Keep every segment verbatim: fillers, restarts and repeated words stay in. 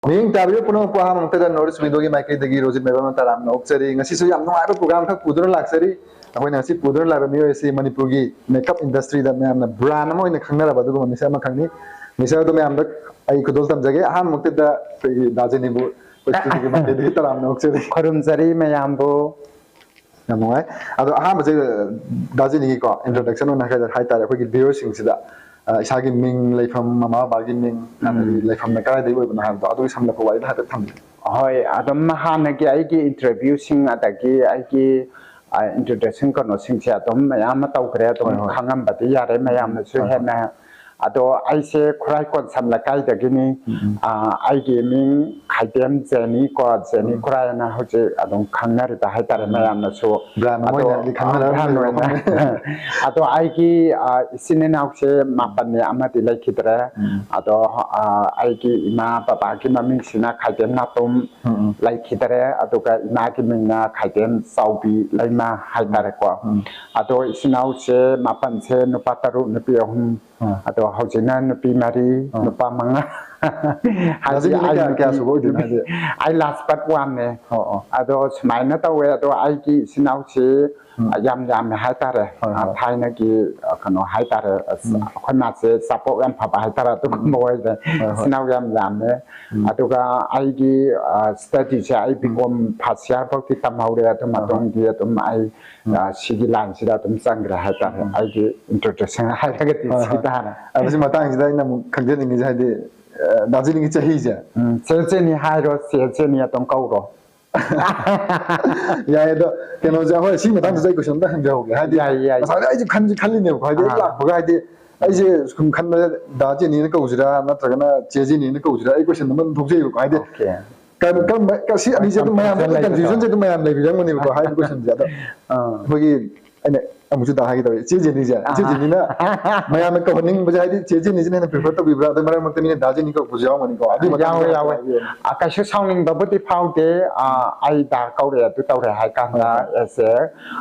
ꯃꯤꯠꯌꯦꯡ ꯇꯥꯕꯤꯕ ꯄꯨꯝꯅꯃꯛꯄꯨ ꯑꯍꯥꯟꯕ ꯃꯛꯇꯗ North East Window ꯒꯤ ꯃꯥꯏꯀꯩꯗꯒꯤ ꯔꯣꯖꯤꯠ ꯃꯩꯕꯝꯅ ꯇꯔꯥꯝꯅ ꯑꯣꯛꯆꯔꯤ꯫ ꯉꯁꯤꯁꯨ ꯌꯥꯝ ꯅꯨꯡꯉꯥꯏꯕ program ꯈꯛ ꯄꯨꯗꯨꯅ ꯂꯥꯛꯆꯔꯤ꯫ ꯑꯩꯈꯣꯏꯅ ꯉꯁꯤ ꯄꯨꯗꯨꯅ ꯂꯥꯛꯄ ꯃꯤꯑꯣꯏ ꯑꯁꯤ ꯃꯅꯤꯄꯨꯔꯒꯤ makeup industry ꯗ ꯃꯌꯥꯝꯅ brand ꯑꯃ ꯑꯣꯏꯅ ꯈꯪꯅꯔꯕ ꯑꯗꯨꯒꯨꯝꯕ ꯃꯤꯁꯛ ꯑꯃꯈꯛꯅꯤ꯫ Mister ꯑꯗꯣ ꯃꯌꯥꯝꯗ ꯑꯩ ꯈꯨꯗꯣꯜ ꯇꯝꯖꯒꯦ꯫ ꯑꯍꯥꯟꯕ ꯃꯛꯇꯗ ꯑꯩꯈꯣꯏꯒꯤ ꯗꯥ ꯖꯦꯅꯤꯕꯨ ꯑꯩꯈꯣꯏ studio ꯒꯤ ꯃꯥꯏꯀꯩꯗꯒꯤ ꯇꯔꯥꯝꯅ ꯑꯣꯛꯆꯔꯤ꯫ ꯈꯨꯔꯨꯝꯖꯔꯤ ꯃꯌꯥꯝꯕꯨ꯫ ꯌꯥꯝ ꯅꯨꯡꯉꯥꯏ꯫ ꯑꯗꯣ ꯑꯍꯥꯟꯕꯁꯦ ꯗꯥ ꯖꯦꯅꯤꯒꯤꯀꯣ introduction ꯑꯣꯏꯅ ꯍꯥꯏ-, ꯍꯥꯏꯇꯥꯔꯦ, ꯑꯩꯈꯣꯏꯒꯤ viewer ꯁꯤꯡꯁꯤꯗ, ꯑ, ꯏꯁꯥꯒꯤ ꯃꯤꯡ, ꯂꯩꯐꯝ, ꯃꯃꯥ ꯕꯕꯥꯒꯤ ꯃꯤꯡ, ꯑꯗꯒꯤ ꯎꯝ꯫ ꯂꯩꯐꯝꯅ ꯀꯗꯥꯏꯗꯒꯤ ꯑꯣꯏꯕꯅꯣ ꯍꯥꯏꯕꯗꯣ ꯑꯗꯨꯒꯤ ꯁꯝꯂꯞꯄ ꯋꯥꯔꯤꯗ ꯍꯥꯏꯐꯦꯠ ꯊꯝꯕꯤꯌꯨ꯫ ꯍꯣꯏ, ꯑꯗꯨꯝ ꯍꯥꯟꯅꯒꯤ ꯑꯩꯒꯤ interview ꯁꯤꯡ ꯑꯗꯒꯤ ꯑꯩꯒꯤ, ꯑ, introduction ꯀꯩꯅꯣꯁꯤꯡꯁꯦ ꯑꯗꯨꯝ ꯃꯌꯥꯝ ꯑꯃ ꯇꯧꯈ꯭ꯔꯦ, ꯑꯗꯨꯝ ꯍꯣꯏ, ꯍꯣꯏ꯫ ꯈꯪꯉꯝꯕꯗꯤ ꯌꯥꯔꯦ, ꯎꯝ, ꯃꯌꯥꯝꯅꯁꯨ ꯍꯣꯏ, ꯍꯣꯏ꯫ ꯍꯦꯟꯅ꯫ ꯑꯗꯣ ꯑꯩꯁꯦ ꯈꯨꯔꯥꯏ ꯀꯣꯟꯁꯝ ꯂꯩꯀꯥꯏꯗꯒꯤꯅꯤ꯫ ꯎꯝ, ꯎꯝ꯫ ꯑ, ꯑꯩꯒꯤ ꯃꯤꯡ ꯈꯥꯏꯗꯦꯝ ꯖꯦꯅꯤ ꯀꯣ, ꯖꯦꯅꯤ ꯎꯝ꯫ ꯈꯨꯔꯥꯏ ꯍꯥꯏꯅ ꯍꯧꯖꯤꯛ ꯑꯗꯨꯝ ꯈꯪꯅꯔꯤꯕ ꯍꯥꯏꯇꯥꯔꯦ ꯎꯝ꯫ ꯃꯌꯥꯝꯅꯁꯨ꯫ Brand ꯑꯃ ꯑꯗꯣ, ꯑꯣꯏꯅꯗꯤ ꯈꯪꯅꯔꯝꯃꯦ꯫ ꯑ, brand ꯑꯣꯏꯅ꯫ ꯑꯗꯣ ꯑꯩꯒꯤ, ꯑ, ꯏꯆꯤꯟ ꯏꯅꯥꯎꯁꯦ ꯃꯥꯄꯟꯅꯦ, ꯑꯃꯗꯤ ꯂꯩꯈꯤꯗ꯭ꯔꯦ꯫ ꯎꯝ꯫ ꯑꯗꯣ, ꯑ, ꯑꯩꯒꯤ ꯏꯃꯥ ꯕꯕꯥꯒꯤ ꯃꯃꯤꯡꯁꯤꯅ ꯈꯥꯏꯗꯦꯝ ꯅꯥꯇꯣꯝ ꯎꯝ, ꯎꯝ꯫ ꯂꯩꯈꯤꯗ꯭ꯔꯦ, ꯑꯗꯨꯒ ꯏꯃꯥꯒꯤ ꯃꯤꯡꯅ ꯈꯥꯏꯗꯦꯝ ꯆꯥꯎꯕꯤ ꯂꯩꯃ ꯍꯥꯏꯇꯥꯔꯦꯀꯣ꯫ ꯎꯝ꯫ ꯑꯗꯣ ꯏꯆꯤꯟ ꯏꯅꯥꯎꯁꯦ ꯃꯥꯄꯟꯁꯦ, ꯅꯨꯄꯥ ꯇꯔꯨꯛ, ꯅꯨꯄꯤ ꯑꯍꯨꯝ꯫ ꯑꯥ꯫ ꯑꯗꯣ ꯍꯧꯖꯤꯛꯅ ꯅꯨꯄꯤ ꯃꯔꯤ, ꯑꯥ꯫ ꯅꯨꯄꯥ ꯃꯉꯥ꯫ ꯍꯥꯏꯗꯤ ꯗꯥꯖꯤꯅꯤꯅ ꯑꯩ ꯀꯌꯥ, ꯅꯨꯄꯤ, ꯀꯌꯥ ꯁꯨꯕ ꯑꯣꯏꯗꯣꯏꯅꯣ? ꯍꯥꯏꯗꯤ ꯑꯩ last but one ꯅꯦ꯫ ꯑꯣ, ꯑꯣ꯫ ꯑꯗꯣ ꯁꯨꯃꯥꯏꯅ ꯇꯧꯋꯦ꯫ ꯑꯗꯣ ꯑꯩꯒꯤ ꯏꯆꯤꯟ ꯏꯅꯥꯎꯁꯤ ꯎꯝ꯫ ꯌꯥꯝ ꯌꯥꯝꯃꯦ ꯍꯥꯏꯇꯥꯔꯦ꯫ ꯍꯣꯏ, ꯑ, ꯍꯣꯏ꯫ ꯊꯥꯏꯅꯒꯤ, ꯑ, ꯀꯩꯅꯣ ꯍꯥꯏꯇꯥꯔꯦ, ꯑꯁ, ꯎꯝ꯫ ꯑꯩꯈꯣꯏ ꯃꯥꯁꯦ ꯆꯥꯄꯣꯛ ꯌꯥꯝ ꯐꯕ ꯍꯥꯏꯇꯥꯔꯦ, ꯑꯗꯨꯒꯨꯝꯕ ꯎꯝ꯫ ꯑꯣꯏꯔꯦ꯫ ꯍꯣꯏ, ꯍꯣꯏ꯫ ꯏꯆꯤꯟ ꯏꯅꯥꯎ ꯌꯥꯝ ꯌꯥꯝꯃꯦ꯫ ꯎꯝ꯫ ꯑꯗꯨꯒ ꯑꯩꯒꯤ, ꯑ, study ꯁꯦ ꯑꯩ ꯎꯝ꯫ B Com first year ꯐꯥꯎꯗꯤ ꯇꯝꯍꯧꯔꯦ꯫ ꯑꯗꯨ ꯍꯣꯏ, ꯍꯣꯏ꯫ ꯃꯇꯨꯡꯗꯤ ꯑꯗꯨꯝ ꯑꯩ, ꯎꯝ꯫ ꯑ, ꯁꯤꯒꯤ line ꯁꯤꯗ ꯑꯗꯨꯝ ꯆꯪꯈ꯭ꯔꯦ ꯍꯥꯏꯇꯥꯔꯦ꯫ ꯎꯝ꯫ ꯑꯩꯒꯤ introduction ꯍꯥꯏꯔꯒꯗꯤ ꯍꯣꯏ, ꯁꯤ ꯍꯣꯏ꯫ ꯇꯥꯔꯦ꯫ ꯑꯗꯣ ꯁꯤ ꯃꯇꯥꯡꯁꯤꯗ ꯑꯩꯅ ꯑꯃꯨꯛ ꯈꯪꯖꯅꯤꯡꯉꯤꯁꯦ, ꯍꯥꯏꯗꯤ, ꯑ, ꯗꯥꯔꯖꯤꯂꯤꯡꯒꯤ ꯆꯍꯤꯁꯦ꯫ ꯎꯝ, ꯆꯦ ꯆꯦꯅꯤ ꯍꯥꯏꯔꯣ, ꯆꯦ ꯆꯦꯅꯤ ꯑꯗꯨꯝ ꯀꯧꯔꯣ꯫ ꯌꯥꯏ, ꯑꯗꯣ ꯀꯩꯅꯣꯁꯦ, ꯍꯣꯏ, ꯁꯤ ꯃꯇꯥꯡꯗꯁꯨ ꯑꯩ question ꯑꯝꯇ ꯍꯪꯖꯍꯧꯒꯦ꯫ ꯍꯥꯏꯗꯤ, ꯌꯥꯏ, ꯌꯥꯏ꯫ ꯉꯁꯥꯏꯗꯩ ꯑꯩꯁꯨ ꯈꯟꯁꯨ ꯈꯜꯂꯤꯅꯦꯕꯀꯣ꯫ ꯍꯥꯏꯗꯤ, ꯑꯩ ꯑꯥ꯫ ꯂꯥꯛꯄꯒ, ꯍꯥꯏꯗꯤ, ꯑꯩꯁꯦ ꯁꯨꯝ ꯈꯟꯕꯗ ꯗꯥ ꯖꯦꯅꯤꯅ ꯀꯧꯁꯤꯔꯥ ꯅꯠꯇ꯭ꯔꯒꯅ ꯆꯦ ꯖꯦꯅꯤꯅ ꯀꯧꯁꯤꯔꯥ, ꯑꯩ question ꯑꯃ ꯑꯗꯨꯝ ꯊꯣꯛꯆꯩꯕꯀꯣ꯫ ꯍꯥꯏꯗꯤ, OK꯫ ꯀꯔꯝ-, ꯀꯔꯝꯕ, ꯁꯤ ꯑꯅꯤꯁꯦ ꯑꯗꯨꯝ ꯃꯌꯥꯝ confusion ꯂꯩꯕꯗꯣ꯫ Confusion ꯁꯦ ꯑꯗꯨꯝ ꯃꯌꯥꯝ ꯂꯩꯕꯤꯔꯝꯒꯅꯦꯕꯀꯣ, ꯍꯥꯏꯔꯤꯕ question ꯁꯦ꯫ ꯑꯗꯣ ꯑꯥ꯫ ꯑꯩꯈꯣꯏꯒꯤ ꯑꯩꯅ ꯑꯃꯨꯛꯁꯨ ꯗꯥ ꯍꯥꯏꯒꯦ ꯇꯧꯋꯦ, ꯏꯆꯦ ꯖꯦꯅꯤꯁꯦ, ꯏꯆꯦ ꯑꯥ꯫ ꯖꯦꯅꯤꯅ ꯃꯌꯥꯝꯅ ꯀꯧꯍꯟꯅꯤꯡꯕꯁꯦ, ꯍꯥꯏꯗꯤ ꯏꯆꯦ ꯖꯦꯅꯤꯁꯤꯅ ꯍꯦꯟꯅ prefer ꯇꯧꯕꯤꯕ꯭ꯔꯥ? ꯑꯗꯩ ꯃꯔꯛ ꯃꯔꯛꯇ ꯃꯤꯅ ꯗꯥ ꯖꯦꯅꯤ ꯀꯧꯔꯛꯄꯁꯨ ꯌꯥꯎꯔꯝꯒꯅꯤꯀꯣ, ꯑꯗꯨꯒꯤ ꯃꯇꯥꯡꯗ ꯌꯥꯎꯋꯦ, ꯌꯥꯎꯋꯦ꯫ ꯍꯥꯏꯕꯤꯌꯨꯅꯦ꯫ ꯑ, ꯀꯩꯁꯨ ꯁꯥꯎꯅꯤꯡꯕꯕꯨꯗꯤ ꯐꯥꯎꯗꯦ꯫ ꯑ, ꯑꯩ ꯗꯥ ꯀꯧꯔꯦ, ꯑꯗꯨ ꯇꯧꯔꯦ ꯍꯥꯏ ꯀꯥꯟꯗ, ꯍꯣꯏ, ꯍꯣꯏ꯫ ꯑꯦꯁꯦ,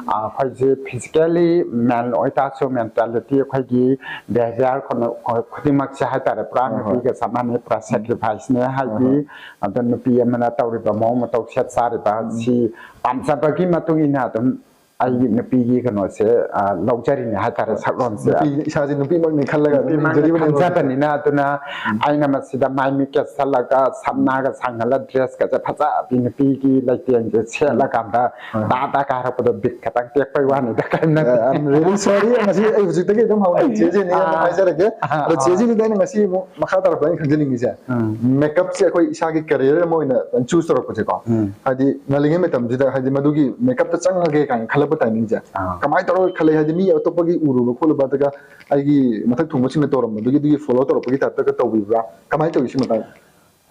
ꯑ, ꯑꯩꯈꯣꯏꯁꯦ physically male ꯑꯣꯏꯇꯥꯔꯁꯨ, mentality, ꯑꯩꯈꯣꯏꯒꯤ behaviour ꯀꯩꯅꯣ, ꯈꯨꯗꯤꯡꯃꯛꯁꯦ ꯍꯥꯏꯇꯥꯔꯦ, ꯄꯨꯔꯥ ꯍꯣꯏ, ꯍꯣꯏ꯫ ꯅꯨꯄꯤꯒ ꯆꯞ ꯃꯥꯟꯅꯩ, ꯄꯨꯔꯥ ꯎꯝ꯫ Sacrifice ꯅꯦ꯫ ꯍꯣꯏ, ꯍꯥꯏꯗꯤ, ꯍꯣꯏ꯫ ꯑꯗꯣ ꯅꯨꯄꯤ ꯑꯃꯅ ꯇꯧꯔꯤꯕ ꯃꯑꯣꯡ ꯃꯇꯧ, ꯁꯦꯠ ꯆꯥꯔꯤꯕ, ꯎꯝ꯫ ꯁꯤ ꯄꯥꯝꯖꯕꯒꯤ ꯃꯇꯨꯡ ꯏꯟꯅ ꯑꯗꯨꯝ ꯑꯩꯒꯤ ꯅꯨꯄꯤꯒꯤ ꯀꯩꯅꯣꯁꯦ, ꯑ, ꯂꯧꯖꯔꯤꯅꯦ ꯍꯥꯏꯇꯥꯔꯦ, ꯍꯣꯏ꯫ ꯁꯛꯂꯣꯟꯁꯦ꯫ ꯅꯨꯄꯤ, ꯏꯁꯥꯁꯦ ꯅꯨꯄꯤꯃꯛꯅꯤ ꯈꯜꯂꯒ ꯑꯗꯨꯝ ꯅꯨꯄꯤꯃꯛꯅꯤ ꯍꯤꯡꯖꯔꯤꯕꯅꯦꯕ ꯍꯧꯖꯤꯛꯁꯦ꯫ ꯈꯟꯖꯕꯅꯤꯅ, ꯑꯗꯨꯅ ꯎꯝ꯫ ꯑꯩꯅ ꯃꯁꯤꯗ ꯃꯥꯏ ꯃꯤꯠꯀ ꯁꯠꯂꯒ, ꯁꯝꯅꯥꯒ ꯁꯥꯡꯍꯜꯂ, dress ꯀꯁꯦ ꯐꯖꯕꯤ ꯅꯨꯄꯤꯒꯤ ꯂꯩꯇꯦꯡꯁꯦ ꯁꯦꯠꯂꯀꯥꯟꯗ ꯍꯣꯏ, ꯍꯣꯏ꯫ ꯇꯥ ꯇꯥ ꯀꯥꯏ ꯍꯥꯏꯔꯛꯄꯗꯣ ꯕꯤꯠ ꯈꯇꯪ ꯇꯦꯛꯄꯩ ꯋꯥꯅꯤꯗ, ꯀꯔꯤꯝ ꯅꯠꯇꯦ꯫ ꯑ, I'm really sorry꯫ ꯉꯁꯤ ꯑꯩ ꯍꯧꯖꯤꯛꯇꯒꯤ ꯑꯗꯨꯝ ꯍꯧꯔꯦ꯫ ꯆꯦ ꯖꯦꯅꯤ ꯑꯗꯨꯝ ꯑꯥ꯫ ꯍꯥꯏꯖꯔꯒꯦ꯫ ꯑꯥ, ꯑꯗꯣ ꯆꯦ ꯑꯥ꯫ ꯖꯦꯅꯤꯗ ꯑꯩꯅ ꯉꯁꯤ ꯑꯃꯨꯛ ꯃꯈꯥ ꯇꯥꯔꯛꯄ ꯑꯩꯅ ꯈꯪꯖꯅꯤꯡꯉꯤꯁꯦ, ꯎꯝ꯫ Makeup ꯁꯦ ꯑꯩꯈꯣꯏ ꯏꯁꯥꯒꯤ career ꯑꯃ ꯑꯣꯏꯅ choose ꯇꯧꯔꯛꯄꯁꯦꯀꯣ, ꯎꯝ꯫ ꯍꯥꯏꯗꯤ ꯉꯜꯂꯤꯉꯩ ꯃꯇꯝꯁꯤꯗ, ꯍꯥꯏꯗꯤ ꯃꯗꯨꯒꯤ makeup ꯇ ꯆꯪꯉꯒꯦ ꯀꯥꯏꯅ ꯈꯜꯂꯛꯄ timing ꯁꯦ, ꯑꯥ꯫ ꯀꯃꯥꯏꯅ ꯇꯧꯔꯒ ꯈꯜꯂꯛꯏ? ꯍꯥꯏꯗꯤ ꯃꯤ ꯑꯇꯣꯞꯄꯒꯤ ꯎꯔꯨꯕ ꯈꯣꯠꯂꯨꯕ, ꯑꯗꯨꯒ ꯑꯩꯒꯤ ꯃꯊꯛ ꯊꯣꯡꯕꯁꯤꯡꯅ ꯇꯧꯔꯝꯕꯗꯨꯒꯤ ꯑꯗꯨꯒꯤ follow ꯇꯧꯔꯛꯄꯒꯤ type ꯇꯒ ꯇꯧꯕꯤꯕ꯭ꯔꯥ? ꯀꯃꯥꯏꯅ ꯇꯧꯏ ꯁꯤ ꯃꯇꯥꯡꯗ?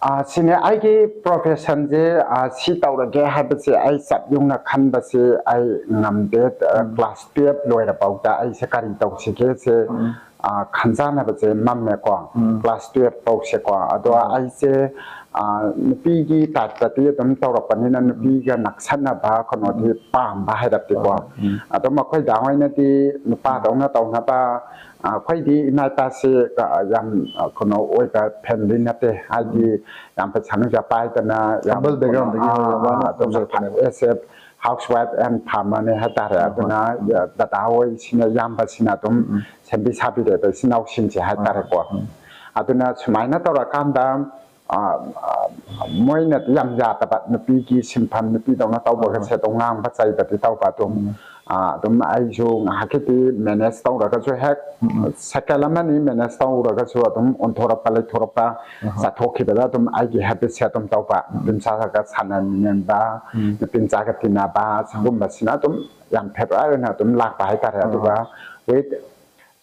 ꯑꯥ, ꯁꯤꯅꯦ ꯑꯩꯒꯤ profession ꯁꯦ, ꯑꯥ, ꯁꯤ ꯇꯧꯔꯒꯦ ꯍꯥꯏꯕꯁꯦ ꯑꯩ ꯆꯞ ꯌꯨꯡꯅ ꯈꯟꯕꯁꯦ ꯑꯩ ꯉꯝꯗꯦ꯫ ꯑ, ꯎꯝ꯫ Class twelve ꯂꯣꯏꯔꯐꯥꯎꯗ ꯑꯩꯁꯦ ꯀꯔꯤ ꯇꯧꯁꯤꯒꯦꯁꯦ, ꯎꯝ꯫ ꯑ, ꯈꯟꯖꯥꯟꯅꯕꯁꯦ ꯃꯝꯃꯦꯀꯣ꯫ ꯎꯝ꯫ Class twelve ꯐꯥꯎꯁꯦꯀꯣ꯫ ꯑꯗꯣ ꯎꯝ꯫ ꯑꯩꯁꯦ, ꯑ, ꯅꯨꯄꯤꯒꯤ type ꯇꯗꯤ ꯑꯗꯨꯝ ꯇꯧꯔꯛꯄꯅꯤꯅ ꯎꯝ꯫ ꯅꯨꯄꯤꯒ ꯅꯛꯁꯟꯅꯕ ꯀꯩꯅꯣꯗꯤ ꯎꯝ꯫ ꯄꯥꯝꯕ ꯍꯥꯏꯔꯞꯇꯤꯀꯣ꯫ ꯍꯣꯏ, ꯍꯣꯏ꯫ ꯎꯝ꯫ ꯑꯗꯨꯝ ꯑꯩꯈꯣꯏ ꯗꯥ ꯍꯣꯏꯅꯗꯤ ꯅꯨꯄꯥꯗꯧꯅ ꯇꯧꯅꯕ, ꯑ, ꯑꯩꯈꯣꯏꯗꯤ ꯏꯃꯥ ꯏꯄꯥꯁꯦ, ꯑ, ꯌꯥꯝ, ꯑ, ꯀꯩꯅꯣ ꯑꯣꯏꯕ family ꯅꯠꯇꯦ꯫ ꯍꯥꯏꯗꯤ ꯎꯝ꯫ ꯌꯥꯝ ꯄꯩꯁꯥ ꯅꯨꯡꯁꯥ ꯄꯥꯏꯗꯅ, ꯌꯥꯝ humble background ꯗꯒꯤ ꯀꯩꯅꯣ, ꯍꯧꯔꯒ ꯑꯥ, ꯃꯥꯅ ꯑꯗꯨꯝ ꯇꯧꯖꯔꯛꯄꯅꯦꯕ꯫ As a housewife and farmer ꯅꯦ ꯍꯥꯏꯇꯥꯔꯦ꯫ ꯍꯣꯏ, ꯍꯣꯏ꯫ ꯑꯗꯨꯅ, ꯑ, ꯗꯗꯥ ꯍꯣꯏꯁꯤꯅ, ꯏꯌꯥꯝꯕꯁꯤꯅ ꯑꯗꯨꯝ ꯎꯝ, ꯎꯝ꯫ ꯁꯦꯝꯕꯤ ꯁꯥꯕꯤꯔꯦꯕ ꯏꯆꯤꯟ ꯏꯅꯥꯎꯁꯤꯡꯁꯦ ꯍꯣꯏ, ꯍꯣꯏ꯫ ꯍꯥꯏꯇꯥꯔꯦꯀꯣ꯫ ꯎꯝ꯫ ꯑꯗꯨꯅ ꯁꯨꯃꯥꯏꯅ ꯇꯧꯔꯀꯥꯟꯗ, ꯑ, ꯑ, ꯃꯣꯏꯅꯗꯤ ꯌꯥꯝ ꯌꯥꯗꯕ, ꯅꯨꯄꯤꯒꯤ ꯁꯤꯟꯐꯝ, ꯅꯨꯄꯤꯗꯧꯅ ꯍꯣꯏ, ꯍꯣꯏ꯫ ꯇꯧꯕꯒꯁꯦ ꯑꯗꯨꯝ ꯉꯥꯡꯕ ꯆꯩꯕꯗꯤ ꯇꯧꯕ ꯑꯗꯨꯝ꯫ ꯎꯝ꯫ ꯑ, ꯑꯗꯨꯝ ꯑꯩꯁꯨ ꯉꯥꯏꯍꯥꯛꯀꯤꯗꯤ manage ꯇꯧꯔꯒꯁꯨ ꯍꯦꯛ ꯎꯝ, ꯎꯝ꯫ Second ꯑꯃꯅꯤ manage ꯇꯧꯔꯒꯁꯨ ꯑꯗꯨꯝ ꯑꯣꯟꯊꯣꯔꯛꯄ, ꯂꯩꯊꯣꯔꯛꯄ, ꯍꯣꯏ, ꯍꯣꯏ꯫ ꯆꯠꯊꯣꯛꯈꯤꯕꯗ ꯑꯗꯨꯝ ꯑꯩꯒꯤ habit ꯁꯦ ꯑꯗꯨꯝ ꯇꯧꯕ꯫ ꯎꯝ꯫ ꯅꯨꯄꯤ ꯃꯆꯥꯒ ꯁꯥꯟꯅꯅꯤꯡꯕ, ꯎꯝ꯫ ꯅꯨꯄꯤ ꯃꯆꯥꯒ ꯇꯤꯟꯅꯕ, ꯎꯝ꯫ ꯁꯤꯒꯨꯝꯕꯁꯤꯅ ꯑꯗꯨꯝ ꯌꯥꯝ favourite ꯑꯣꯏꯅ ꯑꯗꯨꯝ ꯂꯥꯛꯄ ꯍꯥꯏꯇꯥꯔꯦ꯫ ꯍꯣꯏ, ꯑꯗꯨꯒ ꯍꯣꯏ꯫ With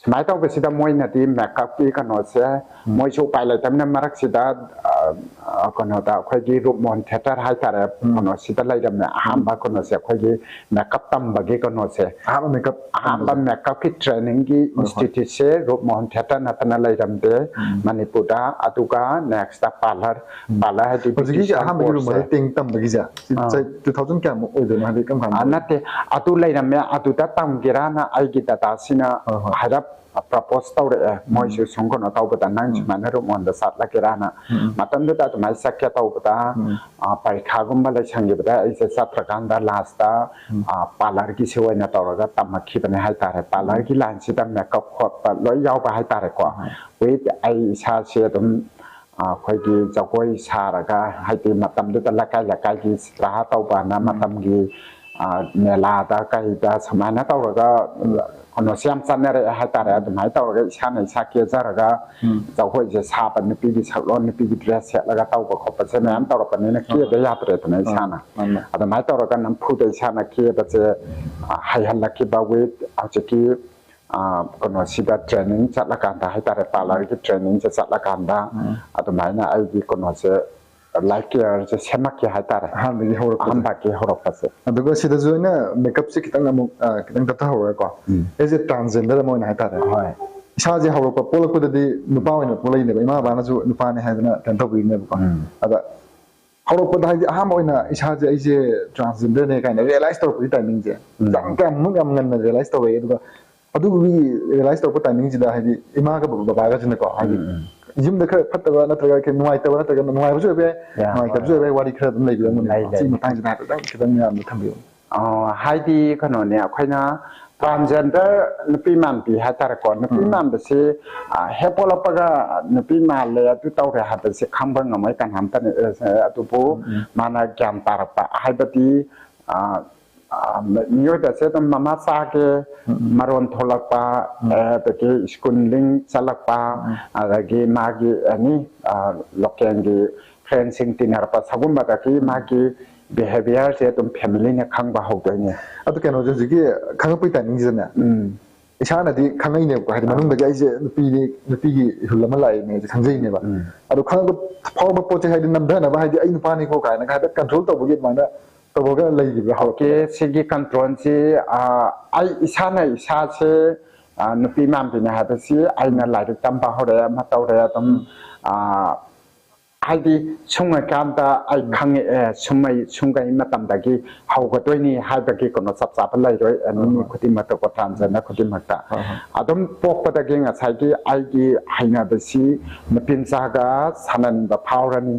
ꯁꯨꯃꯥꯏꯅ ꯇꯧꯕꯁꯤꯗ ꯃꯣꯏꯅꯗꯤ makeup ꯀꯤ ꯀꯩꯅꯣꯁꯦ ꯎꯝ꯫ ꯃꯣꯏꯁꯨ ꯎꯄꯥꯏ ꯂꯩꯇꯕꯅꯤꯅ ꯃꯔꯛꯁꯤꯗ, ꯑ, ꯑ, ꯀꯩꯅꯣꯗ ꯑꯩꯈꯣꯏꯒꯤ ꯔꯨꯞꯃꯣꯍꯟ ꯊꯤꯌꯦꯇꯔ ꯍꯥꯏꯇꯥꯔꯦ, ꯎꯝ꯫ ꯀꯩꯅꯣꯁꯤꯗ ꯂꯩꯔꯝꯃꯦ꯫ ꯑꯍꯥꯟꯕ ꯀꯩꯅꯣꯁꯦ ꯑꯩꯈꯣꯏꯒꯤ ꯃꯦꯀꯞ ꯇꯝꯕꯒꯤ ꯀꯩꯅꯣꯁꯦ, ꯑꯍꯥꯟꯕ ꯃꯦꯀꯞ ꯑꯍꯥꯟꯕ ꯇꯝꯕꯁꯦ꯫ ꯃꯦꯀꯞꯀꯤ ꯇ꯭ꯔꯦꯅꯤꯡꯒꯤ ꯍꯣꯏ, ꯍꯣꯏ꯫ ꯏꯟꯁꯇꯤꯇ꯭ꯌꯨꯠꯁꯦ ꯔꯨꯞꯃꯣꯍꯟ ꯊꯤꯌꯦꯇꯔ ꯅꯠꯇꯅ ꯂꯩꯔꯝꯗꯦ ꯎꯝ꯫ ꯃꯅꯤꯄꯨꯔꯗ꯫ ꯑꯗꯨꯒ ꯅꯦꯛꯁꯇ ꯄꯥꯔꯂꯔ, ꯎꯝ꯫ ꯄꯥꯔꯂꯔ ꯍꯥꯏꯗꯤ ꯍꯧꯖꯤꯛꯀꯤ ꯕ꯭ꯌꯨꯇꯤꯁꯤꯌꯥꯟ ꯑꯍꯥꯟꯕꯒꯤ ꯀꯣꯔꯁꯁꯦ꯫ ꯔꯨꯝꯃꯦꯠ ꯇꯦꯡ ꯇꯝꯕꯒꯤꯁꯦ, ꯁꯤ ꯑꯥ꯫ ꯆꯍꯤ two thousand ꯀꯌꯥꯃꯨꯛ ꯑꯣꯏꯗꯣꯏꯅꯣ? ꯍꯥꯏꯗꯤ ꯀꯔꯝ ꯀꯥꯟꯗ ꯑꯥ, ꯑꯣꯏ-, ꯅꯠꯇꯦ, ꯑꯗꯨ ꯂꯩꯔꯝꯃꯦ꯫ ꯑꯗꯨꯗ ꯇꯝꯒꯦꯔꯥꯅ ꯑꯩꯒꯤ ꯗꯗꯥꯁꯤꯅ ꯍꯣꯏ, ꯍꯣꯏ꯫ ꯍꯥꯏꯔꯞ ꯄ꯭ꯔꯄꯣꯁ ꯇꯧꯔꯛꯑꯦ꯫ ꯎꯝ꯫ ꯃꯣꯏꯁꯨ ꯁꯨꯝ ꯀꯩꯅꯣ ꯇꯧꯕꯗ, "ꯅꯪ ꯎꯝ꯫ ꯁꯨꯃꯥꯏꯅ ꯔꯨꯞꯃꯣꯍꯟꯗ ꯆꯠꯂꯒꯦꯔꯥꯅ?" ꯎꯝ, ꯎꯝ꯫ ꯃꯇꯝꯗꯨꯗ ꯑꯗꯨꯃꯥꯏꯅ ꯆꯠꯀꯦ ꯇꯧꯕꯗ, ꯎꯝ꯫ ꯑ, ꯄꯔꯤꯈꯥꯒꯨꯝꯕ ꯂꯩꯁꯟꯈꯤꯕꯗ ꯑꯩꯁꯦ ꯆꯠꯇ꯭ꯔꯀꯥꯟꯗ ꯂꯥꯁꯇ, ꯎꯝ꯫ ꯑ, ꯄꯥꯔꯂꯔꯒꯤꯁꯦ ꯑꯣꯏꯅ ꯇꯧꯔꯒ ꯇꯝꯃꯛꯈꯤꯕꯅꯦ ꯍꯥꯏꯇꯥꯔꯦ꯫ ꯎꯝ꯫ ꯄꯥꯔꯂꯔꯒꯤ ꯂꯥꯏꯟꯁꯤꯗ ꯃꯦꯀꯞ ꯈꯣꯠꯄ ꯂꯣꯏ ꯌꯥꯎꯕ ꯍꯥꯏꯇꯥꯔꯦꯀꯣ꯫ ꯎꯝ꯫ ꯋꯤꯠ ꯑꯩ ꯏꯁꯥꯁꯦ ꯑꯗꯨꯝ, ꯑ, ꯑꯩꯈꯣꯏꯒꯤ ꯖꯒꯣꯏ ꯁꯥꯔꯒ, ꯍꯥꯏꯗꯤ ꯃꯇꯝꯗꯨꯗ ꯂꯩꯀꯥꯏ ꯂꯩꯀꯥꯏꯒꯤ ꯆꯤꯇ꯭ꯔꯍꯥ ꯇꯧꯕꯅ ꯎꯝ꯫ ꯃꯇꯝꯒꯤ, ꯑ, ꯃꯦꯂꯥꯗ ꯀꯩꯗ ꯁꯨꯃꯥꯏꯅ ꯇꯧꯔꯒ ꯎꯝ꯫ ꯀꯩꯅꯣꯁꯦ ꯌꯥꯝ ꯆꯠꯅꯔꯛꯑꯦ ꯍꯥꯏꯇꯥꯔꯦ꯫ ꯎꯝ꯫ ꯑꯗꯨꯃꯥꯏꯅ ꯇꯧꯔꯒ ꯏꯁꯥꯅ ꯏꯁꯥ ꯀꯦꯖꯔꯒ ꯎꯝ꯫ ꯖꯒꯣꯏꯁꯦ ꯁꯥꯕ, ꯅꯨꯄꯤꯒꯤ ꯁꯛꯂꯣꯟ, ꯅꯨꯄꯤꯒꯤ ꯗ꯭ꯔꯦꯁ ꯁꯦꯠꯂꯒ ꯇꯧꯕ ꯈꯣꯠꯄꯁꯦ ꯃꯌꯥꯝ ꯎꯝ꯫ ꯇꯧꯔꯛꯄꯅꯤꯅ ꯍꯣꯏ, ꯍꯣꯏ꯫ ꯀꯦꯗ ꯌꯥꯗ꯭ꯔꯦꯗꯅ ꯑꯥ, ꯏꯁꯥꯅ꯫ ꯃꯥꯅꯦ꯫ ꯑꯗꯨꯃꯥꯏꯅ ꯇꯧꯔꯒ ꯅꯝꯐꯨꯗ ꯏꯁꯥꯅ ꯀꯦꯕꯁꯦ, ꯑ, ꯍꯩꯍꯜꯂꯛꯈꯤꯕ ꯋꯤꯠ ꯍꯧꯖꯤꯛꯀꯤ, ꯑ, ꯀꯩꯅꯣꯁꯤꯗ ꯇ꯭ꯔꯦꯅꯤꯡ ꯆꯠꯂꯀꯥꯟꯗ ꯍꯥꯏꯇꯥꯔꯦ, ꯎꯝ꯫ ꯄꯥꯔꯂꯔꯒꯤ ꯇ꯭ꯔꯦꯅꯤꯡꯁꯦ ꯆꯠꯂꯀꯥꯟꯗ ꯎꯝ꯫ ꯑꯗꯨꯃꯥꯏꯅ ꯑꯩꯒꯤ ꯀꯩꯅꯣꯁꯦ, ꯂꯥꯏꯐ ꯀꯦꯌꯔꯁꯦ ꯁꯦꯝꯃꯛꯀꯦ ꯍꯥꯏꯇꯥꯔꯦ꯫ ꯑꯍꯥꯟꯕꯒꯤ ꯍꯧꯔꯛꯄꯁꯦ꯫ ꯑꯍꯥꯟꯕꯒꯤ ꯍꯧꯔꯛꯄꯁꯦ꯫ ꯑꯗꯨꯒ ꯁꯤꯗꯁꯨ ꯑꯩꯅ ꯃꯦꯀꯞꯁꯦ ꯈꯤꯇꯪ ꯑꯃꯨꯛ, ꯑ, ꯈꯤꯇꯪ ꯇꯠꯊꯍꯧꯔꯒꯀꯣ꯫ ꯎꯝ꯫ ꯑꯩꯁꯦ ꯇ꯭ꯔꯥꯟꯁꯖꯦꯟꯗꯔ ꯑꯃ ꯑꯣꯏꯅ ꯍꯥꯏꯇꯥꯔꯦ꯫ ꯍꯣꯏ꯫ ꯏꯁꯥꯁꯦ ꯍꯧꯔꯛꯄ ꯄꯣꯛꯂꯛꯄꯗꯗꯤ ꯅꯨꯄꯥ ꯑꯣꯏꯅ ꯄꯣꯛꯂꯛꯏꯅꯦꯕ꯫ ꯏꯃꯥ ꯕꯕꯥꯅꯁꯨ ꯅꯨꯄꯥꯅꯦ ꯍꯥꯏꯗꯅ ꯀꯩꯅꯣ ꯇꯧꯕꯤꯔꯤꯅꯦꯕꯀꯣ꯫ ꯎꯝ꯫ ꯑꯗ ꯍꯧꯔꯛꯄꯗ ꯍꯥꯏꯗꯤ ꯑꯍꯥꯟꯕ ꯑꯣꯏꯅ ꯏꯁꯥꯁꯦ ꯑꯩꯁꯦ ꯇ꯭ꯔꯥꯟꯁꯖꯦꯟꯗꯔꯅꯦ ꯀꯥꯏꯅ ꯔꯤꯌꯦꯂꯥꯏꯁ ꯇꯧꯔꯛꯄꯒꯤ ꯇꯥꯏꯃꯤꯡꯁꯦ ꯎꯝ꯫ ꯌꯥꯝ ꯀꯌꯥꯃꯨꯛ ꯌꯥꯝ ꯉꯟꯅ ꯔꯤꯌꯦꯂꯥꯏꯁ ꯇꯧꯔꯛꯑꯦ꯫ ꯑꯗꯨꯒ ꯑꯗꯨꯒꯤ ꯔꯤꯌꯦꯂꯥꯏꯁ ꯇꯧꯔꯛꯄ ꯇꯥꯏꯃꯤꯡꯁꯤꯗ ꯍꯥꯏꯗꯤ ꯏꯃꯥꯒ ꯕꯕꯥꯒꯁꯤꯅꯀꯣ, ꯍꯥꯏꯗꯤ ꯎꯝ, ꯎꯝ꯫ ꯌꯨꯝꯗ ꯈꯔ ꯐꯠꯇꯕ ꯅꯠꯇ꯭ꯔꯒ ꯈꯔ ꯅꯨꯡꯉꯥꯏꯇꯕ ꯅꯠꯇ꯭ꯔꯒ ꯅꯨꯡꯉꯥꯏꯕꯁꯨ ꯑꯣꯏꯕ ꯌꯥꯏ, ꯌꯥ, ꯅꯨꯡꯉꯥꯏꯇꯕꯁꯨ ꯍꯣꯏ꯫ ꯑꯣꯏꯕ ꯌꯥꯏ, ꯋꯥꯔꯤ ꯈꯔ ꯑꯗꯨꯝ ꯂꯩꯕꯤꯔꯝꯒꯅꯤ꯫ ꯂꯩ, ꯁꯤꯒꯤ ꯂꯩ꯫ ꯃꯇꯥꯡꯁꯤꯗ ꯍꯥꯏꯐꯦꯠꯇꯪ ꯈꯤꯇꯪ ꯃꯌꯥꯝꯗ ꯊꯝꯕꯤꯌꯨ꯫ ꯑ, ꯍꯥꯏꯗꯤ ꯀꯩꯅꯣꯅꯦ, ꯑꯩꯈꯣꯏꯅ ꯇ꯭ꯔꯥꯟꯁꯖꯦꯟꯗꯔ ꯅꯨꯄꯤ ꯃꯥꯟꯕꯤ ꯍꯥꯏꯇꯥꯔꯦꯀꯣ꯫ ꯅꯨꯄꯤ ꯎꯝ꯫ ꯃꯥꯟꯕꯁꯤ, ꯑ, ꯍꯦꯛ ꯄꯣꯛꯂꯛꯄꯒ ꯅꯨꯄꯤ ꯃꯥꯜꯂꯦ, ꯑꯗꯨ ꯇꯧꯔꯦ ꯍꯥꯏꯕꯁꯦ ꯈꯪꯕ ꯉꯝꯃꯣꯏ ꯀꯅꯥꯝꯇꯅ꯫ ꯑꯦ, ꯑꯗꯨꯕꯨ ꯎꯝ, ꯎꯝ꯫ ꯃꯥꯅ ꯒ꯭ꯌꯥꯟ ꯇꯥꯔꯛꯄ ꯍꯥꯏꯕꯗꯤ, ꯑ, ꯑ, ꯃꯤꯑꯣꯏꯕꯁꯦ ꯑꯗꯨꯝ ꯃꯃꯥ ꯆꯥꯒꯦ, ꯎꯝ, ꯎꯝ꯫ ꯃꯔꯣꯟ ꯊꯣꯛꯂꯛꯄ, ꯎꯝ꯫ ꯑ, ꯑꯗꯒꯤ ꯁ꯭ꯀꯨꯜꯂꯤꯡ ꯆꯠꯂꯛꯄ, ꯎꯝ꯫ ꯑꯗꯒꯤ ꯃꯥꯒꯤ ꯑꯦꯅꯤ, ꯑ, ꯂꯣꯀꯦꯜꯒꯤ ꯐ꯭ꯔꯦꯟꯁꯤꯡ ꯇꯤꯟꯅꯔꯛꯄ, ꯁꯒꯨꯝꯕꯗꯒꯤ ꯎꯝ꯫ ꯃꯥꯒꯤ ꯕꯤꯍꯦꯕꯤꯌꯔꯁꯦ ꯑꯗꯨꯝ ꯐꯦꯃꯤꯂꯤꯅ ꯈꯪꯕ ꯍꯧꯗꯣꯏꯅꯦ꯫ ꯑꯗꯨ ꯀꯩꯅꯣꯁꯦ ꯍꯧꯖꯤꯛꯀꯤ ꯈꯪꯉꯛꯄꯒꯤ ꯇꯥꯏꯃꯤꯡꯁꯤꯗꯅꯦ, ꯎꯝ꯫ ꯏꯁꯥꯅꯗꯤ ꯈꯪꯉꯛꯏꯅꯦꯕꯀꯣ, ꯍꯥꯏꯗꯤ ꯃꯅꯨꯡꯗꯒꯤ ꯑꯩꯁꯦ ꯅꯨꯄꯤꯅꯤ, ꯅꯨꯄꯤꯒꯤ ꯏꯍꯨꯜ ꯑꯃ ꯂꯥꯛꯑꯦꯅꯦ ꯍꯥꯏꯁꯦ ꯈꯪꯖꯩꯅꯦꯕ꯫ ꯑꯗꯣ ꯈꯪꯉꯛꯄ ꯐꯥꯎꯕ ꯄꯣꯠꯁꯦ, ꯍꯥꯏꯗꯤ ꯅꯝꯊꯅꯕ, ꯍꯥꯏꯗꯤ ꯑꯩ ꯅꯨꯄꯥꯅꯤꯀꯣ ꯀꯥꯏꯅꯒ ꯍꯥꯏꯐꯦꯠ ꯀꯟꯇ꯭ꯔꯣꯜ ꯇꯧꯕꯒꯤ ꯑꯗꯨꯃꯥꯏꯅ ꯇꯧꯔꯒ ꯂꯩꯈꯤꯕ꯭ꯔꯥ? ꯑꯣꯀꯦ, ꯁꯤꯒꯤ ꯀꯟꯇ꯭ꯔꯣꯜꯁꯤ ꯑꯩ ꯏꯁꯥꯅ ꯏꯁꯥꯁꯦ ꯅꯨꯄꯤ ꯃꯥꯟꯕꯤꯅꯤ ꯍꯥꯏꯕꯁꯤ ꯑꯩꯅ ꯂꯥꯏꯔꯤꯛ ꯇꯝꯕ ꯍꯧꯔꯛꯑꯦ, ꯑꯃ ꯇꯧꯔꯦ, ꯑꯗꯨꯝ ꯍꯥꯏꯗꯤ ꯁꯨꯡꯉꯀꯥꯟꯗ ꯑꯩ ꯈꯪꯉꯛꯑꯦ, ꯁꯨꯝꯃꯩ ꯁꯨꯡꯒꯩ ꯃꯇꯝꯗꯒꯤ ꯍꯧꯒꯗꯣꯏꯅꯤ ꯍꯥꯏꯕꯒꯤ ꯀꯩꯅꯣ ꯆꯞ ꯆꯥꯕ ꯂꯩꯔꯣꯏ, ꯃꯤ ꯈꯨꯗꯤꯡꯃꯛꯇꯀꯣ, ꯇ꯭ꯔꯥꯟꯖꯦꯟꯗꯔ ꯈꯨꯗꯤꯡꯃꯛꯇ꯫ ꯑꯗꯨꯝ ꯄꯣꯛꯄꯗꯒꯤ ꯉꯁꯥꯏꯒꯤ ꯑꯩꯒꯤ ꯍꯩꯅꯕꯁꯤ ꯅꯨꯄꯤ ꯃꯆꯥꯒ ꯁꯥꯟꯅꯅꯤꯡꯕ ꯐꯥꯎꯔꯅꯤ꯫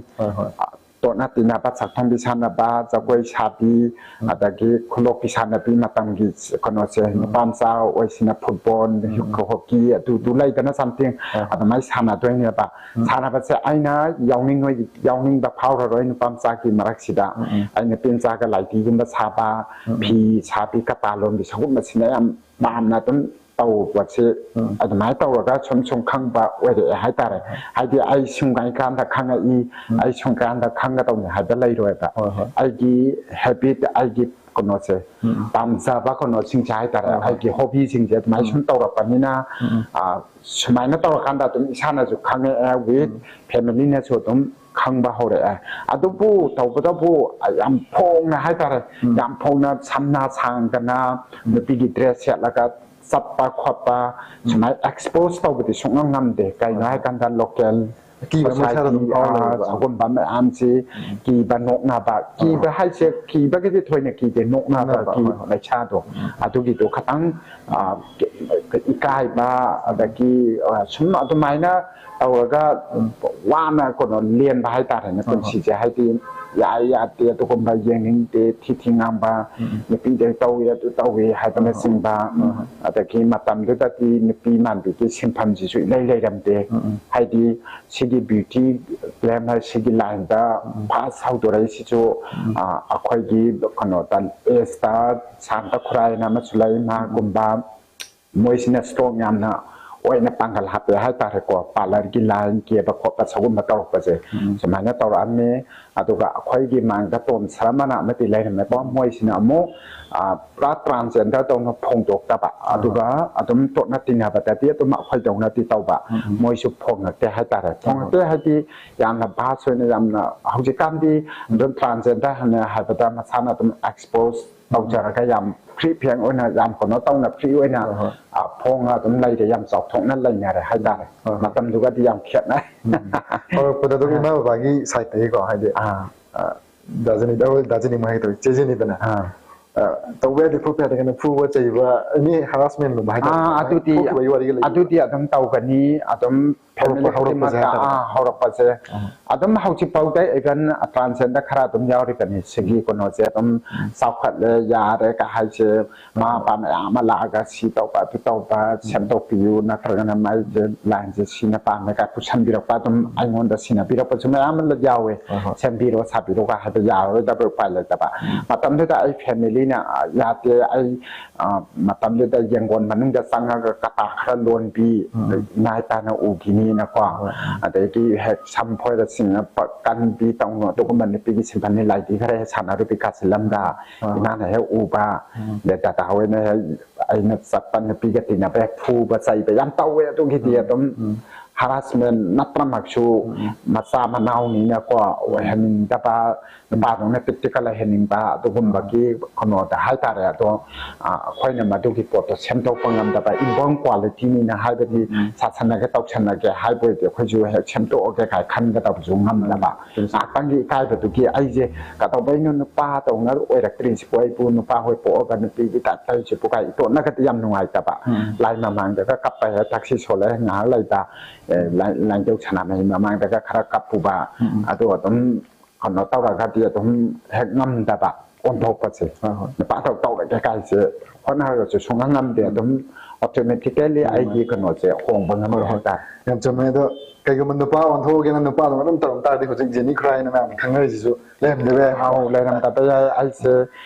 ꯇꯣꯠꯅ ꯇꯤꯟꯅꯕ, ꯁꯛꯊꯣꯡꯕꯤ ꯁꯥꯟꯅꯕ, ꯖꯒꯣꯏ ꯁꯥꯕꯤ, ꯑꯗꯒꯤ ꯈꯨꯂꯣꯛꯄꯤ ꯁꯥꯟꯅꯕꯤ, ꯃꯇꯝꯒꯤ ꯀꯩꯅꯣꯁꯦ, ꯅꯨꯄꯥ ꯃꯆꯥ ꯑꯣꯏꯁꯤꯅ ꯐꯨꯠꯕꯣꯜ, ꯍꯣꯀꯤ, ꯑꯗꯨꯗꯨ ꯂꯩꯗꯅ, ꯁꯝꯊꯤꯡ ꯑꯗꯨꯃꯥꯏꯅ ꯁꯥꯟꯅꯗꯣꯏꯅꯦꯕ꯫ ꯁꯥꯟꯅꯕꯁꯦ ꯑꯩꯅ ꯌꯥꯎꯅꯤꯡꯉꯣꯏ, ꯌꯥꯎꯅꯤꯡꯕ ꯐꯥꯎꯔꯔꯣꯏ ꯅꯨꯄꯥ ꯃꯆꯥꯒꯤ ꯃꯔꯛꯁꯤꯗ꯫ ꯑꯩ ꯅꯨꯄꯤ ꯃꯆꯥꯒ ꯂꯥꯏꯙꯤꯒꯨꯝꯕ ꯁꯥꯕ, ꯐꯤ ꯁꯥꯕꯤ, ꯀꯇꯥ ꯂꯣꯟꯕꯤ, ꯁꯒꯨꯝꯕꯁꯤꯅ ꯌꯥꯝ ꯄꯥꯝꯅ ꯑꯗꯨꯝ ꯇꯧꯕꯁꯦ꯫ ꯑꯗꯨꯃꯥꯏꯅ ꯇꯧꯔꯒ ꯁꯨꯝ ꯁꯨꯝ ꯈꯪꯕ ꯑꯣꯏꯔꯛꯑꯦ ꯍꯥꯏꯇꯥꯔꯦ꯫ ꯍꯥꯏꯗꯤ ꯑꯩ ꯁꯨꯝ ꯀꯥꯟꯗ ꯈꯪꯉꯛꯏ, ꯑꯩ ꯁꯨꯝ ꯀꯥꯟꯗ ꯈꯪꯒꯗꯧꯅꯤ ꯍꯥꯏꯕ ꯂꯩꯔꯣꯏꯕ꯫ ꯑꯩꯒꯤ ꯍꯦꯕꯤꯠ, ꯑꯩꯒꯤ ꯀꯩꯅꯣꯁꯦ, ꯄꯥꯝꯖꯕ ꯀꯩꯅꯣꯁꯤꯡꯁꯦ ꯍꯥꯏꯇꯥꯔꯦ, ꯑꯩꯒꯤ ꯍꯣꯕꯤꯁꯤꯡꯁꯦ ꯑꯗꯨꯃꯥꯏꯅ ꯁꯨꯝ ꯇꯧꯔꯛꯄꯅꯤꯅ, ꯁꯨꯃꯥꯏꯅ ꯇꯧꯔꯀꯥꯟꯗ ꯑꯗꯨꯝ ꯏꯁꯥꯅꯁꯨ ꯈꯪꯉꯛꯑꯦ, ꯋꯤꯠ ꯐꯦꯃꯤꯂꯤꯅꯁꯨ ꯑꯗꯨꯝ ꯈꯪꯕ ꯍꯧꯔꯛꯑꯦ꯫ ꯑꯗꯨꯕꯨ ꯇꯧꯕꯇꯕꯨ ꯌꯥꯝ ꯐꯣꯡꯅ ꯍꯥꯏꯇꯥꯔꯦ, ꯌꯥꯝ ꯐꯣꯡꯅ ꯁꯝꯅꯥ ꯁꯥꯡꯗꯅ ꯅꯨꯄꯤꯒꯤ ꯗ꯭ꯔꯦꯁ ꯁꯦꯠꯂꯒ ꯆꯠꯄ ꯈꯣꯠꯄ, ꯁꯨꯃꯥꯏꯅ ꯑꯦꯛꯁꯄꯣꯖ ꯇꯧꯕꯗꯤ ꯁꯨꯡꯉꯝ ꯉꯝꯗꯦ꯫ ꯀꯩꯅꯣ ꯍꯥꯏꯀꯥꯟꯗ ꯂꯣꯀꯦꯜ ꯑꯀꯤꯕ ꯑꯃ ꯏꯁꯥꯗ ꯑꯗꯨꯝ ꯐꯥꯎꯔ ꯂꯩꯕ꯫ ꯁꯤꯒꯨꯝꯕ ꯃꯌꯥꯝꯁꯤ ꯀꯤꯕ ꯅꯣꯛꯅꯕ, ꯀꯤꯕ ꯍꯥꯏꯁꯦ ꯀꯤꯕꯒꯤꯗꯤ ꯊꯣꯏꯅ ꯀꯤꯗꯦ, ꯅꯣꯛꯅꯕꯒꯤ ꯃꯩꯁꯥꯗꯣ, ꯑꯗꯨꯒꯤꯗꯣ ꯈꯇꯪ ꯏꯀꯥꯏꯕ, ꯑꯗꯒꯤ ꯁꯨꯝ ꯑꯗꯨꯃꯥꯏꯅ ꯇꯧꯔꯒ ꯋꯥꯅ ꯀꯩꯅꯣ ꯂꯦꯟꯕ ꯍꯥꯏꯇꯥꯔꯦꯅꯦ ꯄꯨꯟꯁꯤꯁꯦ꯫ ꯍꯥꯏꯗꯤ ꯌꯥꯏ ꯌꯥꯗꯦ, ꯑꯗꯨꯒꯨꯝꯕ ꯌꯦꯡꯅꯤꯡꯗꯦ, ꯊꯤ ꯊꯤ ꯉꯥꯡꯕ, ꯅꯨꯄꯤꯗ ꯇꯧꯏ ꯑꯗꯨ ꯇꯧꯏ ꯍꯥꯏꯕꯅꯆꯤꯡꯕ, ꯑꯗꯒꯤ ꯃꯇꯝꯗꯨꯗꯗꯤ ꯅꯨꯄꯤ ꯃꯥꯟꯕꯤꯒꯤ ꯁꯤꯟꯐꯝꯁꯤꯁꯨ ꯏꯂꯩ ꯂꯩꯔꯝꯗꯦ꯫ ꯍꯥꯏꯗꯤ ꯁꯤꯒꯤ ꯕ꯭ꯌꯨꯇꯤ ꯒ꯭ꯂꯦꯃꯔ ꯁꯤꯒꯤ ꯂꯥꯏꯟꯗ ꯐꯥꯁ ꯍꯧꯗꯣꯔꯛꯏꯁꯤꯁꯨ ꯑꯩꯈꯣꯏꯒꯤ ꯀꯩꯅꯣꯗ, ꯑꯦꯁꯇ ꯁꯥꯟꯇ ꯈꯨꯔꯥꯏꯅ ꯑꯃꯁꯨ ꯂꯩ, ꯃꯥꯒꯨꯝꯕ ꯃꯣꯏꯁꯤꯅ ꯁ꯭ꯇꯣꯛ ꯌꯥꯝꯅ ꯑꯣꯏꯅ ꯄꯥꯡꯒꯜ ꯍꯥꯞꯄꯦ ꯍꯥꯏꯇꯥꯔꯦꯀꯣ꯫ ꯄꯥꯔꯂꯔꯒꯤ ꯂꯥꯏꯟ ꯀꯦꯕ ꯈꯣꯠꯄ ꯁꯒꯨꯝꯕ ꯇꯧꯔꯛꯄꯁꯦ ꯎꯝ꯫ ꯁꯨꯃꯥꯏꯅ ꯇꯧꯔꯛꯑꯝꯃꯦ꯫ ꯑꯗꯨꯒ ꯑꯩꯈꯣꯏꯒꯤ ꯃꯥꯡꯗ ꯇꯣꯝ ꯁꯔꯃꯅ ꯑꯃꯗꯤ ꯂꯩꯔꯝꯃꯦꯀꯣ꯫ ꯃꯣꯏꯁꯤꯅ ꯑꯃꯨꯛ, ꯑ, ꯄꯨꯔꯥ ꯇ꯭ꯔꯥꯟꯁꯖꯦꯟꯗꯔ ꯇꯧꯅ ꯐꯣꯡꯗꯣꯛꯇꯕ, ꯑꯥ꯫ ꯑꯗꯨꯒ ꯑꯗꯨꯝ ꯇꯣꯠꯅ ꯇꯤꯟꯅꯕꯗꯗꯤ ꯑꯗꯨꯝ ꯑꯩꯈꯣꯏꯗꯧꯅꯗꯤ ꯇꯧꯕ꯫ ꯎꯝ, ꯎꯝ꯫ ꯃꯣꯏꯁꯨ ꯐꯣꯡꯉꯛꯇꯦ ꯍꯥꯏꯇꯥꯔꯦ꯫ ꯑꯥ꯫ ꯐꯣꯡꯉꯛꯇꯦ ꯍꯥꯏꯗꯤ ꯌꯥꯝꯅ ꯚꯥꯁ ꯑꯣꯏꯅ ꯌꯥꯝꯅ ꯍꯧꯖꯤꯛꯀꯥꯟꯗꯤ ꯎꯝ꯫ ꯑꯗꯨꯝ ꯇ꯭ꯔꯥꯟꯁꯖꯦꯟꯗꯔ ꯍꯥꯏꯅ ꯍꯥꯏꯕꯗ ꯃꯁꯥꯅ ꯑꯗꯨꯝ ꯑꯦꯛꯁꯄꯣꯖ ꯎꯝ꯫ ꯇꯧꯖꯔꯒ ꯌꯥꯝ ꯐ꯭ꯔꯤ ꯐꯦꯡ ꯑꯣꯏꯅ ꯌꯥꯝ ꯀꯩꯅꯣ ꯇꯧꯅ ꯐ꯭ꯔꯤ ꯑꯣꯏꯅ, ꯍꯣꯏ, ꯍꯣꯏ꯫ ꯑ, ꯐꯣꯡꯉ ꯑꯗꯨꯝ ꯂꯩꯔꯦ, ꯌꯥꯝ ꯆꯥꯎꯊꯣꯛꯅ ꯂꯩꯅꯔꯦ ꯍꯥꯏꯇꯥꯔꯦ꯫ ꯍꯣꯏ, ꯍꯣꯏ꯫ ꯃꯇꯝꯗꯨꯒꯗꯤ ꯌꯥꯝ ꯈꯦꯠꯅꯩ꯫ ꯎꯝ꯫ ꯍꯧꯔꯛꯄꯗ ꯑꯗꯨꯝ ꯑꯥ꯫ ꯏꯃꯥ ꯕꯕꯥꯒꯤ ꯁꯥꯏꯠꯇꯒꯤꯀꯣ, ꯍꯥꯏꯗꯤ, ꯑꯥ꯫ ꯑ, ꯗꯥ ꯖꯅꯤꯗ, ꯍꯣꯏ, ꯗꯥ ꯖꯅꯤꯃ ꯍꯥꯏꯒꯦ ꯇꯧꯋꯤ, ꯆꯦ ꯖꯅꯤꯗꯅ꯫ ꯑꯥ꯫ ꯑ, ꯇꯧꯕ ꯌꯥꯗꯦ, ꯈꯣꯠꯄ ꯌꯥꯗꯦ ꯀꯥꯏꯅ ꯐꯨꯕ ꯆꯩꯕ, ꯑꯦꯅꯤ ꯍꯦꯔꯥꯁꯃꯦꯟꯒꯨꯝꯕ ꯍꯥꯏꯇꯥꯔꯦ, ꯑꯥ, ꯑꯗꯨꯃꯥꯏꯅ ꯑꯗꯨꯗꯤ, ꯊꯣꯛꯈꯤꯕꯒꯤ ꯋꯥꯔꯤꯒ ꯂꯩꯕ꯭ꯔꯥ? ꯑꯗꯨꯗꯤ ꯑꯗꯨꯝ ꯇꯧꯒꯅꯤ, ꯑꯗꯨꯝ ꯍꯧꯔꯛꯄ-, ꯐꯦꯃꯤꯂꯤ ꯍꯧꯔꯛꯄꯁꯦ ꯈꯨꯗꯤꯡꯃꯛꯇ, ꯍꯥꯏꯇꯥꯔꯦ꯫ ꯑꯥ, ꯍꯧꯔꯛꯄꯁꯦ꯫ ꯑꯥ꯫ ꯑꯗꯨꯝ ꯍꯧꯖꯤꯛꯐꯥꯎꯗ even ꯇ꯭ꯔꯥꯟꯁꯖꯦꯟꯗꯔ ꯈꯔ ꯑꯗꯨꯝ ꯌꯥꯎꯔꯤꯕꯅꯤ꯫ ꯁꯤꯒꯤ ꯎꯝ꯫ ꯀꯩꯅꯣꯁꯦ ꯑꯗꯨꯝ ꯎꯝ꯫ ꯆꯥꯎꯈꯠꯂꯦ, ꯌꯥꯔꯦ ꯀ ꯍꯥꯏꯁꯦ, ꯃꯃꯥ ꯍꯣꯏ, ꯍꯣꯏ꯫ ꯃꯄꯥ ꯃꯌꯥꯝ ꯑꯃ ꯂꯥꯛꯑꯒ ꯁꯤ ꯇꯧꯕ, ꯑꯗꯨ ꯇꯧꯕ, ꯎꯝ꯫ ꯁꯦꯝꯗꯣꯛꯄꯤꯌꯨ, ꯅꯠꯇ꯭ꯔꯒꯅ ꯃꯥꯏꯁꯦ ꯎꯝ꯫ ꯂꯥꯏꯟꯁꯦ ꯁꯤꯅ ꯄꯥꯝꯃꯦ ꯀꯥꯏ ꯄꯨꯁꯟꯕꯤꯔꯛꯄ ꯑꯗꯨꯝ ꯎꯝ꯫ ꯑꯩꯉꯣꯟꯗ ꯁꯤꯟꯅꯕꯤꯔꯛꯄꯁꯨ ꯃꯌꯥꯝ ꯑꯃ ꯌꯥꯎꯋꯦ꯫ ꯍꯣꯏ, ꯍꯣꯏ꯫ ꯁꯦꯝꯕꯤꯔꯣ, ꯁꯥꯕꯤꯔꯣꯒ ꯍꯥꯏꯕ ꯌꯥꯔꯔꯣꯏꯗꯕ ꯎꯄꯥꯏ ꯂꯩꯇꯕ꯫ ꯎꯝ꯫ ꯃꯇꯝꯗꯨꯗ ꯑꯩ ꯐꯦꯃꯤꯂꯤꯅ, ꯑ, ꯌꯥꯗꯦ, ꯑꯩ, ꯑ, ꯃꯇꯝꯗꯨꯗ ꯌꯦꯡꯒꯣꯟ ꯃꯅꯨꯡꯗ ꯆꯪꯉꯒ ꯀꯇꯥ ꯈꯔ ꯂꯣꯟꯕꯤ, ꯎꯝ꯫ ꯏꯃꯥ ꯏꯄꯥꯅ ꯎꯈꯤꯅꯤꯅꯀꯣ, ꯍꯣꯏ, ꯎꯝ꯫ ꯑꯗꯒꯤ ꯍꯦꯛ ꯁꯝ ꯐꯣꯏꯔ ꯆꯤꯡꯉ ꯀꯟꯕꯤ ꯇꯧꯅꯨ, ꯑꯗꯨꯒꯨꯝꯕ ꯅꯨꯄꯤꯒꯤ ꯁꯤꯟꯐꯝꯅꯤ, ꯂꯥꯏꯗꯤ ꯈꯔ ꯍꯦꯛ ꯁꯥꯟꯅꯔꯨꯕꯤ ꯀꯥꯁꯤꯜꯂꯝꯗ, ꯎꯝ꯫ ꯏꯃꯥꯅ ꯍꯦꯛ ꯎꯕ, ꯎꯝ꯫ ꯑꯗꯩ ꯗꯗꯥ ꯍꯣꯏꯅ ꯍꯦꯛ ꯑꯩꯅ ꯆꯠꯄ ꯅꯨꯄꯤꯒ ꯇꯤꯟꯅꯕ ꯍꯦꯛ ꯐꯨꯕ ꯆꯩꯕ ꯌꯥꯝ ꯇꯧꯋꯦ꯫ ꯑꯗꯨꯒꯤꯗꯤ ꯎꯝ, ꯑꯗꯨꯝ ꯎꯝ꯫ ꯍꯔꯥꯁꯃꯦꯟ ꯅꯠꯇ꯭ꯔꯃꯛꯁꯨ ꯎꯝ, ꯎꯝ꯫ ꯃꯆꯥ ꯃꯅꯥꯎꯅꯤꯅꯀꯣ ꯎꯝ꯫ ꯑꯣꯏꯍꯟꯅꯤꯡꯗꯕ, ꯎꯝ꯫ ꯅꯨꯄꯥꯗꯧꯅ ꯄꯤꯛ ꯄꯤꯛꯀ ꯂꯩꯍꯟꯅꯤꯡꯕ ꯑꯗꯨꯒꯨꯝꯕꯒꯤ ꯎꯝ꯫ ꯀꯩꯅꯣꯗ ꯍꯥꯏꯇꯥꯔꯦ꯫ ꯑꯗꯣ, ꯑ, ꯑꯩꯈꯣꯏꯅ ꯃꯗꯨꯒꯤ ꯄꯣꯠꯇꯣ ꯁꯦꯝꯗꯣꯛꯄ ꯉꯝꯗꯕ, inborn qualityꯅꯤꯅ ꯍꯥꯏꯕꯗꯤ ꯎꯝ, ꯎꯝ꯫ ꯁꯥꯁꯟꯅꯒꯦ ꯇꯧꯁꯟꯅꯒꯦ ꯍꯥꯏꯕ ꯑꯣꯏꯔꯗꯤ ꯑꯩꯈꯣꯏꯁꯨ ꯍꯦꯛ ꯁꯦꯝꯗꯣꯛꯑꯒꯦ ꯀꯥꯏ ꯈꯟꯒꯗꯕꯁꯨ ꯉꯝꯗꯕ꯫ ꯎꯝ꯫ ꯉꯥꯏꯍꯥꯛꯇꯪꯒꯤ ꯏꯀꯥꯏꯕꯗꯨꯒꯤ ꯑꯩꯁꯦ ꯀꯩꯗꯧꯕꯩꯅꯣ ꯅꯨꯄꯥꯗꯧꯅ ꯑꯣꯏꯔꯛꯇ꯭ꯔꯤꯁꯤꯕꯨ, ꯑꯩꯕꯨ ꯅꯨꯄꯥ ꯍꯣꯏ ꯄꯣꯛꯑꯒ ꯅꯨꯄꯤꯒꯤ ꯇꯥꯏꯞ ꯇꯧꯔꯤꯁꯤꯕꯨ ꯀꯥꯏ ꯏꯇꯣꯟꯅꯒꯗꯤ ꯌꯥꯝ ꯅꯨꯡꯉꯥꯏꯇꯕ꯫ ꯎꯝ꯫ ꯂꯥꯏ ꯃꯃꯥꯡꯗꯒ ꯀꯞꯄ ꯍꯦꯛ ꯊꯛꯁꯤ ꯁꯣꯜꯂ ꯍꯦꯛ ꯉꯥꯏꯍꯥꯛ ꯂꯩꯕ, ꯑꯦ, ꯎꯝ꯫ ꯂꯥꯏ-, ꯂꯥꯏꯅꯤꯡꯊꯧ ꯁꯅꯥꯃꯍꯤ ꯃꯃꯥꯡꯗꯒ ꯈꯔ ꯀꯞꯄꯨꯕ, ꯎꯝ, ꯎꯝ꯫ ꯑꯗꯨ ꯑꯗꯨꯝ ꯀꯩꯅꯣ ꯇꯧꯔꯒꯗꯤ ꯑꯗꯨꯝ ꯍꯦꯛ ꯉꯝꯗꯕ ꯑꯣꯟꯊꯣꯛꯄꯁꯦ꯫ ꯍꯣꯏ, ꯍꯣꯏ꯫ ꯅꯨꯄꯥ ꯊꯕꯛ ꯇꯧꯔꯒꯦ ꯀꯥꯏꯁꯦ ꯍꯣꯠꯅꯔꯒꯁꯨ ꯁꯨꯡꯉꯝ ꯉꯝꯗꯦ꯫ ꯎꯝ꯫ ꯑꯗꯨꯝ automatically ꯍꯣꯏ, ꯍꯣꯏ꯫ ꯑꯩꯒꯤ ꯀꯩꯅꯣꯁꯦ ꯍꯣꯡꯕ ꯉꯝꯗꯦ ꯍꯣꯏ, ꯍꯣꯏ꯫ ꯍꯥꯏꯇꯥꯔꯦ꯫ ꯌꯥꯝ ꯆꯨꯝꯃꯦ꯫ ꯑꯗꯣ ꯀꯩꯒꯨꯝꯕ ꯅꯨꯄꯥ ꯑꯣꯟꯊꯣꯛꯑꯒꯦꯅ ꯅꯨꯄꯥꯗꯧꯅ ꯑꯗꯨꯝ ꯇꯧꯔꯝ ꯇꯥꯔꯗꯤ ꯍꯧꯖꯤꯛ ꯖꯦꯅꯤ ꯈꯨꯔꯥꯏꯅ ꯃꯌꯥꯝꯅ ꯈꯪꯅꯔꯤꯁꯤꯁꯨ ꯂꯩꯔꯝꯗꯕ ꯌꯥꯏ꯫ ꯑꯧ, ꯂꯩꯔꯝꯗꯕ ꯌꯥꯏ꯫ ꯑꯩꯁꯦ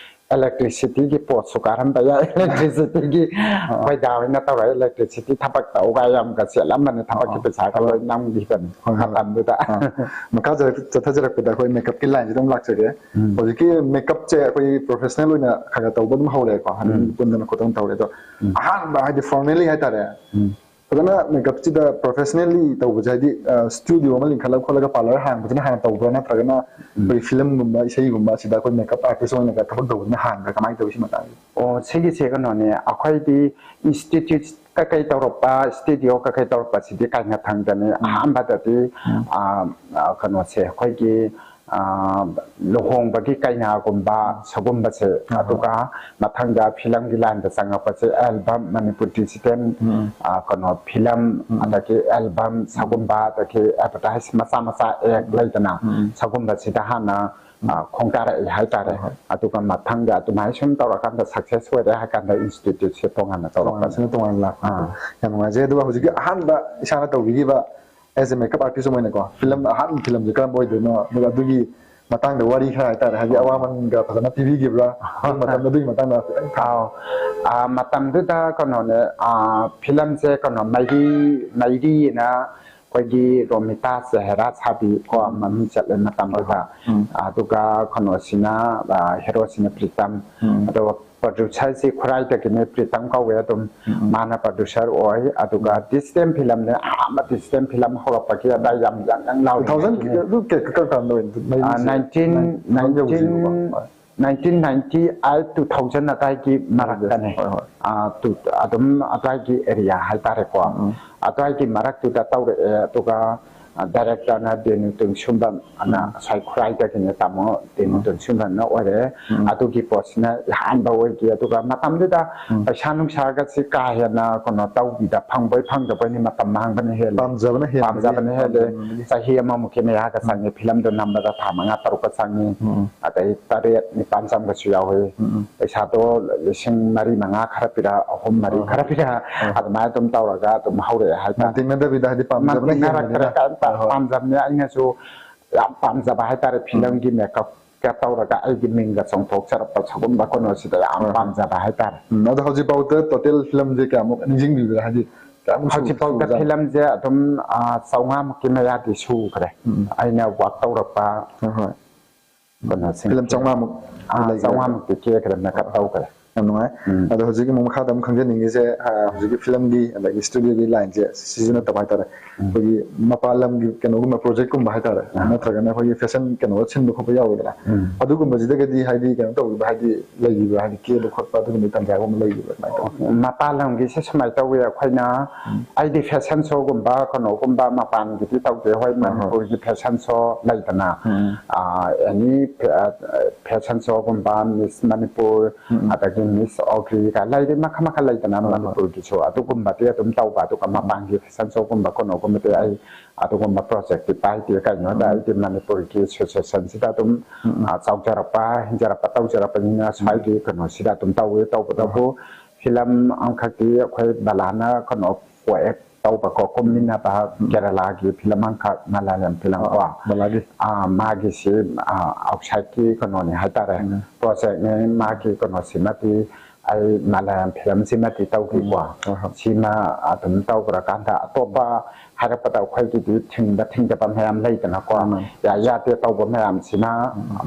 Electricity ꯒꯤ ꯄꯣꯠꯁꯨ ꯀꯥꯔꯝꯕ ꯌꯥꯏ, electricity ꯒꯤ ꯑꯩꯈꯣꯏ ꯗꯥ ꯍꯣꯏꯅ ꯇꯧꯔꯒ electricity ꯊꯕꯛ ꯇꯧꯒ ꯌꯥꯝꯒ ꯆꯦꯜꯂꯝꯕꯅꯤ, ꯊꯕꯛꯀꯤ ꯑꯥ, ꯄꯩꯁꯥꯒ ꯂꯣꯏ ꯅꯝꯈꯤꯕꯅꯤ ꯍꯣꯏ, ꯍꯣꯏ꯫ ꯃꯇꯝꯗꯨꯗ꯫ ꯑꯥ, ꯃꯈꯥ ꯆꯠꯊꯖꯔꯛꯄꯗ ꯑꯩꯈꯣꯏ makeup ꯀꯤ line ꯁꯤꯗ ꯑꯃꯨꯛ ꯂꯥꯛꯆꯒꯦ꯫ ꯎꯝ꯫ ꯍꯧꯖꯤꯛꯀꯤ makeup ꯁꯦ ꯑꯩꯈꯣꯏ professional ꯑꯣꯏꯅ ꯈꯔ ꯈꯔ ꯇꯧꯕ ꯑꯗꯨꯝ ꯍꯧꯔꯦꯀꯣ, ꯍꯥꯏꯗꯤ ꯎꯝ꯫ ꯄꯨꯟꯗꯅ ꯈꯣꯠꯇꯅ ꯇꯧꯔꯦ ꯑꯗꯣ, ꯎꯝ꯫ ꯑꯍꯥꯟꯕ ꯍꯥꯏꯗꯤ formally ꯍꯥꯏꯇꯥꯔꯦ, ꯎꯝ꯫ ꯐꯖꯅ makeup ꯁꯤꯗ professionally ꯇꯧꯕꯁꯦ ꯍꯥꯏꯗꯤ studio ꯑꯃ ꯂꯤꯡꯈꯠꯂ ꯈꯣꯠꯂꯒ parlour ꯍꯥꯡꯕꯁꯤꯅ ꯍꯥꯟꯅ ꯇꯧꯕ꯭ꯔꯥ, ꯅꯠꯇ꯭ꯔꯒꯅ ꯎꯝ꯫ ꯑꯩꯈꯣꯏ film ꯒꯨꯝꯕ ꯏꯁꯩꯒꯨꯝꯕ ꯑꯁꯤꯗ ꯑꯩꯈꯣꯏ makeup artist ꯑꯣꯏꯅꯒ ꯊꯕꯛ ꯇꯧꯕꯁꯤꯅ ꯍꯥꯟꯕ꯭ꯔꯥ, ꯀꯃꯥꯏꯅ ꯇꯧꯋꯤ ꯁꯤ ꯃꯇꯥꯡꯁꯦ? ꯑꯣ, ꯁꯤꯒꯤꯁꯦ ꯀꯩꯅꯣꯅꯦ, ꯑꯩꯈꯣꯏꯗꯤ institute ꯀꯀꯩ ꯇꯧꯔꯛꯄ, studio ꯀꯀꯩ ꯇꯧꯔꯛꯄꯁꯤꯗꯤ ꯀꯥꯏꯅꯊꯪꯗꯅꯤ꯫ ꯎꯝ꯫ ꯑꯍꯥꯟꯕꯗꯗꯤ, ꯎꯝ꯫ ꯑꯥ, ꯑꯥ, ꯀꯩꯅꯣꯁꯦ, ꯑꯩꯈꯣꯏꯒꯤ, ꯑꯥ, ꯂꯨꯍꯣꯡꯕꯒꯤ ꯀꯩꯅꯥꯒꯨꯝꯕ ꯁꯒꯨꯝꯕꯁꯦ, ꯍꯣꯏ, ꯍꯣꯏ꯫ ꯑꯗꯨꯒ ꯃꯊꯪꯗ film ꯒꯤ line ꯗ ꯆꯪꯉꯛꯄꯁꯦ, album, ꯃꯅꯤꯄꯨꯔ digital, ꯎꯝ꯫ ꯑꯥ, ꯀꯩꯅꯣ, film, ꯎꯝ꯫ ꯑꯗꯒꯤ album ꯁꯒꯨꯝꯕ, ꯑꯗꯒꯤ advertise ꯃꯆꯥ ꯃꯆꯥ ad ꯎꯝ꯫ ꯂꯩꯗꯅ, ꯎꯝ꯫ ꯁꯒꯨꯝꯕꯁꯤꯗ ꯍꯥꯟꯅ, ꯎꯝ꯫ ꯑꯥ, ꯈꯣꯡꯗꯥꯔꯛꯏ ꯍꯥꯏꯇꯥꯔꯦ꯫ ꯍꯣꯏ, ꯍꯣꯏ꯫ ꯑꯗꯨꯒ ꯃꯊꯪꯗ ꯑꯗꯨꯃꯥꯏꯅ ꯁꯨꯝ ꯇꯧꯔꯀꯥꯟꯗ success ꯑꯣꯏꯔꯦ ꯍꯥꯏ ꯀꯥꯟꯗ institute ꯁꯦ ꯇꯣꯉꯥꯟꯅ ꯇꯧꯔꯛꯄꯅꯦ꯫ ꯇꯣꯉꯥꯟꯅ ꯂꯥꯛꯄ꯫ ꯑꯥ꯫ ꯌꯥꯝ ꯅꯨꯡꯉꯥꯏꯖꯩ꯫ ꯑꯗꯨꯒ ꯍꯧꯖꯤꯛꯀꯤ ꯑꯍꯥꯟꯕ ꯏꯁꯥꯅ ꯇꯧꯕꯤꯈꯤꯕ as a makeup artist ꯑꯃ ꯑꯣꯏꯅꯀꯣ, film, ꯑꯍꯥꯟꯕ film ꯁꯦ ꯀꯔꯝꯕ ꯑꯣꯏꯗꯣꯏꯅꯣ, ꯑꯗꯨꯒ ꯑꯗꯨꯒꯤ ꯃꯇꯥꯡꯗ ꯋꯥꯔꯤ ꯈꯔ ꯍꯥꯏꯇꯥꯔꯦ, ꯍꯥꯏꯗꯤ ꯑꯣ꯫ ꯑꯋꯥꯃꯟꯒ ꯐꯖꯅ ꯄꯤꯕꯤꯈꯤꯕ꯭ꯔꯥ, ꯑꯗꯨꯒꯤ ꯃꯇꯝꯗ ꯑꯗꯨꯒꯤ ꯃꯇꯥꯡꯗ ꯈꯤꯇꯪ ꯊꯝꯕꯤꯌꯨ꯫ ꯑꯥꯎ꯫ ꯑꯥ, ꯃꯇꯝꯗꯨꯗ ꯀꯩꯅꯣꯅꯦ, ꯑꯥ, film ꯁꯦ ꯀꯩꯅꯣ, ꯃꯩꯔꯤ, ꯃꯩꯔꯤꯅ ꯑꯩꯈꯣꯏꯒꯤ ꯔꯣꯃꯤꯇꯥ ꯆꯦꯍꯔꯥ ꯁꯥꯕꯤ ꯀꯣ, ꯎꯝ꯫ ꯃꯃꯤꯡ ꯆꯠꯂꯦ ꯃꯇꯝꯗꯨꯗ꯫ ꯍꯣꯏ, ꯍꯣꯏ꯫ ꯎꯝ꯫ ꯑꯗꯨꯒ ꯀꯩꯅꯣꯁꯤꯅ, ꯑꯥ, hero ꯁꯤꯅ ꯄ꯭ꯔꯤꯇꯝ꯫ ꯎꯝ꯫ ꯑꯗꯨꯒ producer ꯁꯤ ꯈꯨꯔꯥꯏꯗꯒꯤꯅꯦ, ꯄ꯭ꯔꯤꯇꯝ ꯀꯧꯋꯦ ꯑꯗꯨꯝ꯫ ꯎꯝ, ꯎꯝ꯫ ꯃꯥꯅ producer ꯑꯣꯏ꯫ ꯑꯗꯨꯒ ꯎꯝ꯫ Distant film ꯅꯦ, ꯑꯍꯥꯟꯕ Distant film ꯍꯧꯔꯛꯄꯒꯤ ꯑꯗꯥꯏ ꯌꯥꯝ ꯌꯥꯡ ꯌꯥꯡ ꯂꯥꯎꯔꯤ two thousand ꯉꯩꯒꯤꯅꯦ꯫ ꯑꯗꯨ ꯀ-, ꯀ-, ꯀꯔꯝ ꯀꯥꯟꯗ ꯑꯣꯏ? ꯑꯥ, ꯅꯥꯏꯟꯇꯤꯟ, ꯅꯥꯏꯟꯇꯤꯟ, ꯅꯥꯏꯟꯇꯤꯟ ꯌꯧꯗ꯭ꯔꯤꯕꯀꯣ꯫ ꯍꯣꯏ꯫ Nineteen ninety eight, two thousand ꯑꯗꯥꯏꯒꯤ ꯃꯔꯛꯇꯅꯦ꯫ ꯍꯣꯏ, ꯍꯣꯏ꯫ ꯑꯥ, ꯇꯨ-, ꯑꯗꯨꯝ ꯑꯗꯥꯏꯒꯤ area ꯍꯥꯏꯇꯥꯔꯦꯀꯣ꯫ ꯎꯝ, ꯎꯝ꯫ ꯑꯗꯥꯏꯒꯤ ꯃꯔꯛꯇꯨꯗ ꯇꯧꯔꯛꯑꯦ꯫ ꯑꯗꯨꯒ, ꯑꯥ, director ꯅ ꯗꯦꯅꯨ ꯇꯣꯏꯁꯨꯝꯕꯝ ꯑꯅ ꯎꯝ꯫ ꯉꯁꯥꯏ ꯈꯨꯔꯥꯏꯗꯒꯤꯅꯦ, ꯇꯥꯃꯣ ꯗꯦꯅꯨ ꯎꯝ꯫ ꯇꯣꯏꯁꯨꯝꯕꯝꯅ ꯑꯣꯏꯔꯦ꯫ ꯎꯝ꯫ ꯑꯗꯨꯒꯤ ꯄꯣꯠꯁꯤꯅ ꯑꯍꯥꯟꯕ ꯑꯣꯏꯈꯤ꯫ ꯑꯗꯨꯒ ꯃꯇꯝꯗꯨꯗ ꯎꯝ꯫ ꯄꯩꯁꯥ ꯅꯨꯡꯁꯥꯒꯁꯤ ꯀꯥ ꯍꯦꯟꯅ ꯀꯩꯅꯣ ꯇꯧꯕꯤꯗ, ꯐꯪꯕꯣꯏ ꯐꯪꯗꯕꯣꯏꯅꯤ, ꯃꯇꯝ ꯃꯥꯡꯕꯅ ꯍꯦꯜꯂꯤ꯫ ꯄꯥꯝꯖꯕꯅ ꯍꯦꯟꯕꯒꯤ, ꯄꯥꯝꯖꯕꯅ ꯍꯦꯜꯂꯤ꯫ ꯄꯥꯝꯖꯕꯅ ꯍꯦꯜꯂꯤ꯫ ꯆꯍꯤ ꯑꯃꯃꯨꯛꯀꯤ ꯃꯌꯥꯒ ꯎꯝ꯫ ꯆꯪꯉꯤ, film ꯗꯣ ꯅꯝꯕꯗ ꯊꯥ ꯃꯉꯥ ꯇꯔꯨꯛꯀ ꯆꯪꯉꯤ꯫ ꯎꯝ, ꯎꯝ꯫ ꯑꯗꯩ ꯇꯔꯦꯠ ꯅꯤꯄꯥꯟ ꯆꯪꯕꯁꯨ ꯌꯥꯎꯏ꯫ ꯎꯝ, ꯎꯝ꯫ ꯄꯩꯁꯥꯗꯣ ꯂꯤꯁꯤꯡ ꯃꯔꯤ ꯃꯉꯥ ꯈꯔ ꯄꯤꯔꯛ, ꯑꯍꯨꯝ ꯃꯔꯤ ꯍꯣꯏ, ꯈꯔ ꯍꯣꯏ꯫ ꯄꯤꯔꯛ, ꯍꯣꯏ꯫ ꯑꯗꯨꯃꯥꯏꯅ ꯑꯗꯨꯝ ꯇꯧꯔꯒ ꯑꯗꯨꯝ ꯍꯧꯔꯛꯑꯦ ꯍꯥꯏꯇꯥꯔꯦ꯫ ꯃꯟꯇꯤꯛꯅꯗꯕꯤꯗ, ꯍꯥꯏꯗꯤ ꯄꯥꯝꯖꯕꯅ ꯃꯟꯇꯤꯛꯅꯔꯛꯇ꯭ꯔꯦ, ꯍꯦꯟꯕꯅꯤꯅ꯫ ꯀꯩꯝꯇ ꯍꯣꯏ, ꯍꯣꯏ꯫ ꯄꯥꯝꯖꯕꯅꯦ꯫ ꯑꯩꯅꯁꯨ ꯌꯥꯝ ꯄꯥꯝꯖꯕ ꯍꯥꯏꯇꯥꯔꯦ, ꯎꯝ꯫ Film ꯒꯤ makeup ꯀ ꯇꯧꯔꯒ ꯑꯩꯒꯤ ꯃꯤꯡꯒ ꯆꯣꯡꯊꯣꯛꯆꯔꯛꯄ ꯁꯤꯒꯨꯝꯕ ꯀꯩꯅꯣꯁꯤꯗ ꯌꯥꯝ ꯍꯣꯏ, ꯍꯣꯏ꯫ ꯄꯥꯝꯖꯕ ꯍꯥꯏꯇꯥꯔꯦ꯫ ꯎꯝ, ꯑꯗꯣ ꯍꯧꯖꯤꯛꯐꯥꯎꯗ ꯇꯣꯇꯦꯜ ꯐꯤꯂꯝꯁꯦ ꯀꯌꯥꯃꯨꯛ ꯅꯤꯡꯁꯤꯡꯕꯤꯕ꯭ꯔꯥ? ꯍꯥꯏꯗꯤ ꯀꯌꯥꯃꯨꯛ ꯁꯨ- ꯍꯧꯖꯤꯛꯐꯥꯎꯗ ꯁꯨꯔꯖꯥꯠꯅꯣ? ꯐꯤꯂꯝꯁꯦ ꯑꯗꯨꯝ ꯆꯥꯝꯃꯉꯥꯃꯨꯛꯀꯤ ꯃꯌꯥꯗꯤ ꯁꯨꯈ꯭ꯔꯦ꯫ ꯎꯝ꯫ ꯑꯩꯅ ꯋꯥꯛ ꯇꯧꯔꯛꯄ ꯍꯣꯏ, ꯍꯣꯏ꯫ ꯀꯩꯅꯣꯁꯤꯡ ꯐꯤꯂꯝ ꯆꯥꯝꯃꯉꯥꯃꯨꯛ ꯑꯥ, ꯂꯩꯈ꯭ꯔꯦ꯫ ꯆꯥꯝꯃꯉꯥꯃꯨꯛꯇꯤ ꯀꯦꯈ꯭ꯔꯦ, ꯃꯦꯀꯞ ꯇꯧꯈ꯭ꯔꯦ꯫ ꯌꯥꯝ ꯅꯨꯡꯉꯥꯏ꯫ ꯎꯝ꯫ ꯑꯗꯣ ꯍꯧꯖꯤꯛꯀꯤ ꯑꯃꯨꯛ ꯃꯈꯥꯗ ꯑꯃꯨꯛ ꯈꯪꯖꯅꯤꯡꯉꯤꯁꯦ, ꯑ, ꯍꯧꯖꯤꯛꯀꯤ ꯐꯤꯂꯝꯒꯤ ꯑꯗꯒꯤ ꯁ꯭ꯇꯨꯗꯤꯑꯣꯒꯤ ꯂꯥꯏꯟꯁꯦ ꯁꯤꯁꯨ ꯅꯠꯇꯕ ꯍꯥꯏꯇꯥꯔꯦ, ꯎꯝ꯫ ꯑꯩꯈꯣꯏꯒꯤ ꯃꯄꯥꯟ ꯂꯝꯒꯤ ꯀꯩꯅꯣꯒꯨꯝꯕ ꯄ꯭ꯔꯣꯖꯦꯛꯀꯨꯝꯕ ꯍꯥꯏꯇꯥꯔꯦ, ꯑꯥ꯫ ꯅꯠꯇ꯭ꯔꯒꯅ ꯑꯩꯈꯣꯏꯒꯤ ꯐꯦꯁꯟ ꯀꯩꯅꯣꯗ ꯁꯤꯟꯕ ꯈꯣꯠꯄ ꯌꯥꯎꯋꯤꯗꯅ, ꯎꯝ꯫ ꯑꯗꯨꯒꯨꯝꯕꯁꯤꯗꯒꯗꯤ ꯍꯥꯏꯗꯤ ꯀꯩꯅꯣ ꯇꯧꯈꯤꯕ, ꯍꯥꯏꯗꯤ ꯂꯩꯈꯤꯕ꯭ꯔꯥ, ꯍꯥꯏꯗꯤ ꯀꯦꯕ ꯈꯣꯠꯄ ꯑꯗꯨꯒꯨꯝꯕꯒꯤ ꯇꯥꯟꯖꯥꯒꯨꯝꯕ ꯂꯩꯈꯤꯕ꯭ꯔꯥ, ꯀꯃꯥꯏꯅ ꯇꯧꯋꯤ? ꯃꯄꯥꯟ ꯂꯝꯒꯤꯁꯦ ꯁꯨꯃꯥꯏꯅ ꯇꯧꯋꯤ, ꯑꯩꯈꯣꯏꯅ ꯎꯝ꯫ ꯑꯩꯗꯤ ꯐꯦꯁꯟ ꯁꯣꯒꯨꯝꯕ ꯀꯩꯅꯣꯒꯨꯝꯕ ꯃꯄꯥꯟꯒꯤꯗꯤ ꯇꯧꯗꯦ꯫ ꯍꯣꯏ, ꯑꯍꯣꯏ꯫ ꯃꯅꯤꯄꯨꯔꯒꯤ ꯐꯦꯁꯟ ꯁꯣ ꯂꯩꯗꯅ, ꯎꯝ꯫ ꯑꯦꯅꯤ ꯐꯦꯁꯟ ꯁꯣꯒꯨꯝꯕ, ꯃꯤꯁ ꯃꯅꯤꯄꯨꯔ, ꯎꯝ꯫ ꯑꯗꯒꯤ ꯃꯤꯁ ꯑꯣꯒ꯭ꯔꯤ ꯀꯥꯏ ꯂꯩꯔꯤ, ꯃꯈꯜ ꯃꯈꯜ ꯂꯩꯗꯅ, ꯍꯣꯏ, ꯍꯣꯏ꯫ ꯃꯅꯤꯄꯨꯔꯒꯤꯁꯨ ꯑꯗꯨꯒꯨꯝꯕꯗꯤ ꯑꯗꯨꯝ ꯇꯧꯕ, ꯑꯗꯨꯒ ꯃꯄꯥꯟꯒꯤ ꯐꯦꯁꯟ ꯁꯣꯒꯨꯝꯕ ꯀꯩꯅꯣꯒꯨꯝꯕꯗꯤ ꯑꯩ ꯑꯗꯨꯒꯨꯝꯕ ꯄ꯭ꯔꯣꯖꯦꯛꯇꯤ ꯄꯥꯏꯗꯦ꯫ ꯀꯩꯅꯣꯗ ꯎꯝ꯫ ꯑꯩꯗꯤ ꯃꯅꯤꯄꯨꯔꯒꯤ ꯁꯤꯆꯨꯋꯦꯁꯟꯁꯤꯗ ꯑꯗꯨꯝ ꯎꯝ, ꯎꯝ꯫ ꯑ, ꯆꯥꯎꯖꯔꯛꯄ, ꯍꯤꯡꯖꯔꯛꯄ, ꯇꯧꯖꯔꯛꯄꯅꯤꯅ ꯁ꯭ꯋꯥꯏꯒꯤ ꯀꯩꯅꯣꯁꯤꯗ ꯑꯗꯨꯝ ꯇꯧꯋꯤ꯫ ꯇꯧꯕꯇꯕꯨ ꯍꯣꯏ꯫ ꯐꯤꯂꯝ ꯑꯃꯈꯛꯇꯤ ꯑꯩꯈꯣꯏ ꯕꯂꯥꯅ ꯀꯩꯅꯣ ꯀꯣꯑꯦꯛ ꯇꯧꯕꯀꯣ, ꯀꯨꯝꯃꯤꯟꯅꯕ ꯎꯝ꯫ ꯀꯦꯔꯂꯥꯒꯤ ꯐꯤꯂꯝ ꯑꯃꯈꯛ, ꯃꯂꯥꯂꯝ ꯐꯤꯂꯝ ꯀꯣ꯫ ꯑꯥ, ꯕꯂꯥꯒꯤ꯫ ꯑꯥ, ꯃꯥꯒꯤꯁꯤ, ꯑꯥ, ꯑꯥꯎꯠꯁꯥꯏꯠꯀꯤ ꯀꯩꯅꯣꯅꯤ ꯍꯥꯏꯇꯥꯔꯦ, ꯎꯝ꯫ ꯄ꯭ꯔꯣꯖꯦꯛꯅꯤ꯫ ꯃꯥꯒꯤ ꯀꯩꯅꯣꯁꯤꯃꯗꯤ ꯑꯩ ꯃꯂꯥꯂꯝ ꯐꯤꯂꯝꯁꯤꯃꯗꯤ ꯇꯧꯈꯤꯀꯣ꯫ ꯎꯝ, ꯍꯣꯏ, ꯍꯣꯏ꯫ ꯁꯤꯃ ꯑꯗꯨꯝ ꯇꯧꯈ꯭ꯔꯀꯥꯟꯗ ꯑꯇꯣꯞꯄ ꯍꯥꯏꯔꯛꯄꯗ ꯑꯩꯈꯣꯏꯒꯤꯗꯤ ꯊꯤꯡꯕ ꯊꯤꯡꯗꯕ ꯃꯌꯥꯝ ꯂꯩꯗꯅꯀꯣ꯫ ꯎꯝ꯫ ꯌꯥ-, ꯌꯥꯗꯦ ꯇꯧꯕ ꯃꯌꯥꯝꯁꯤꯅ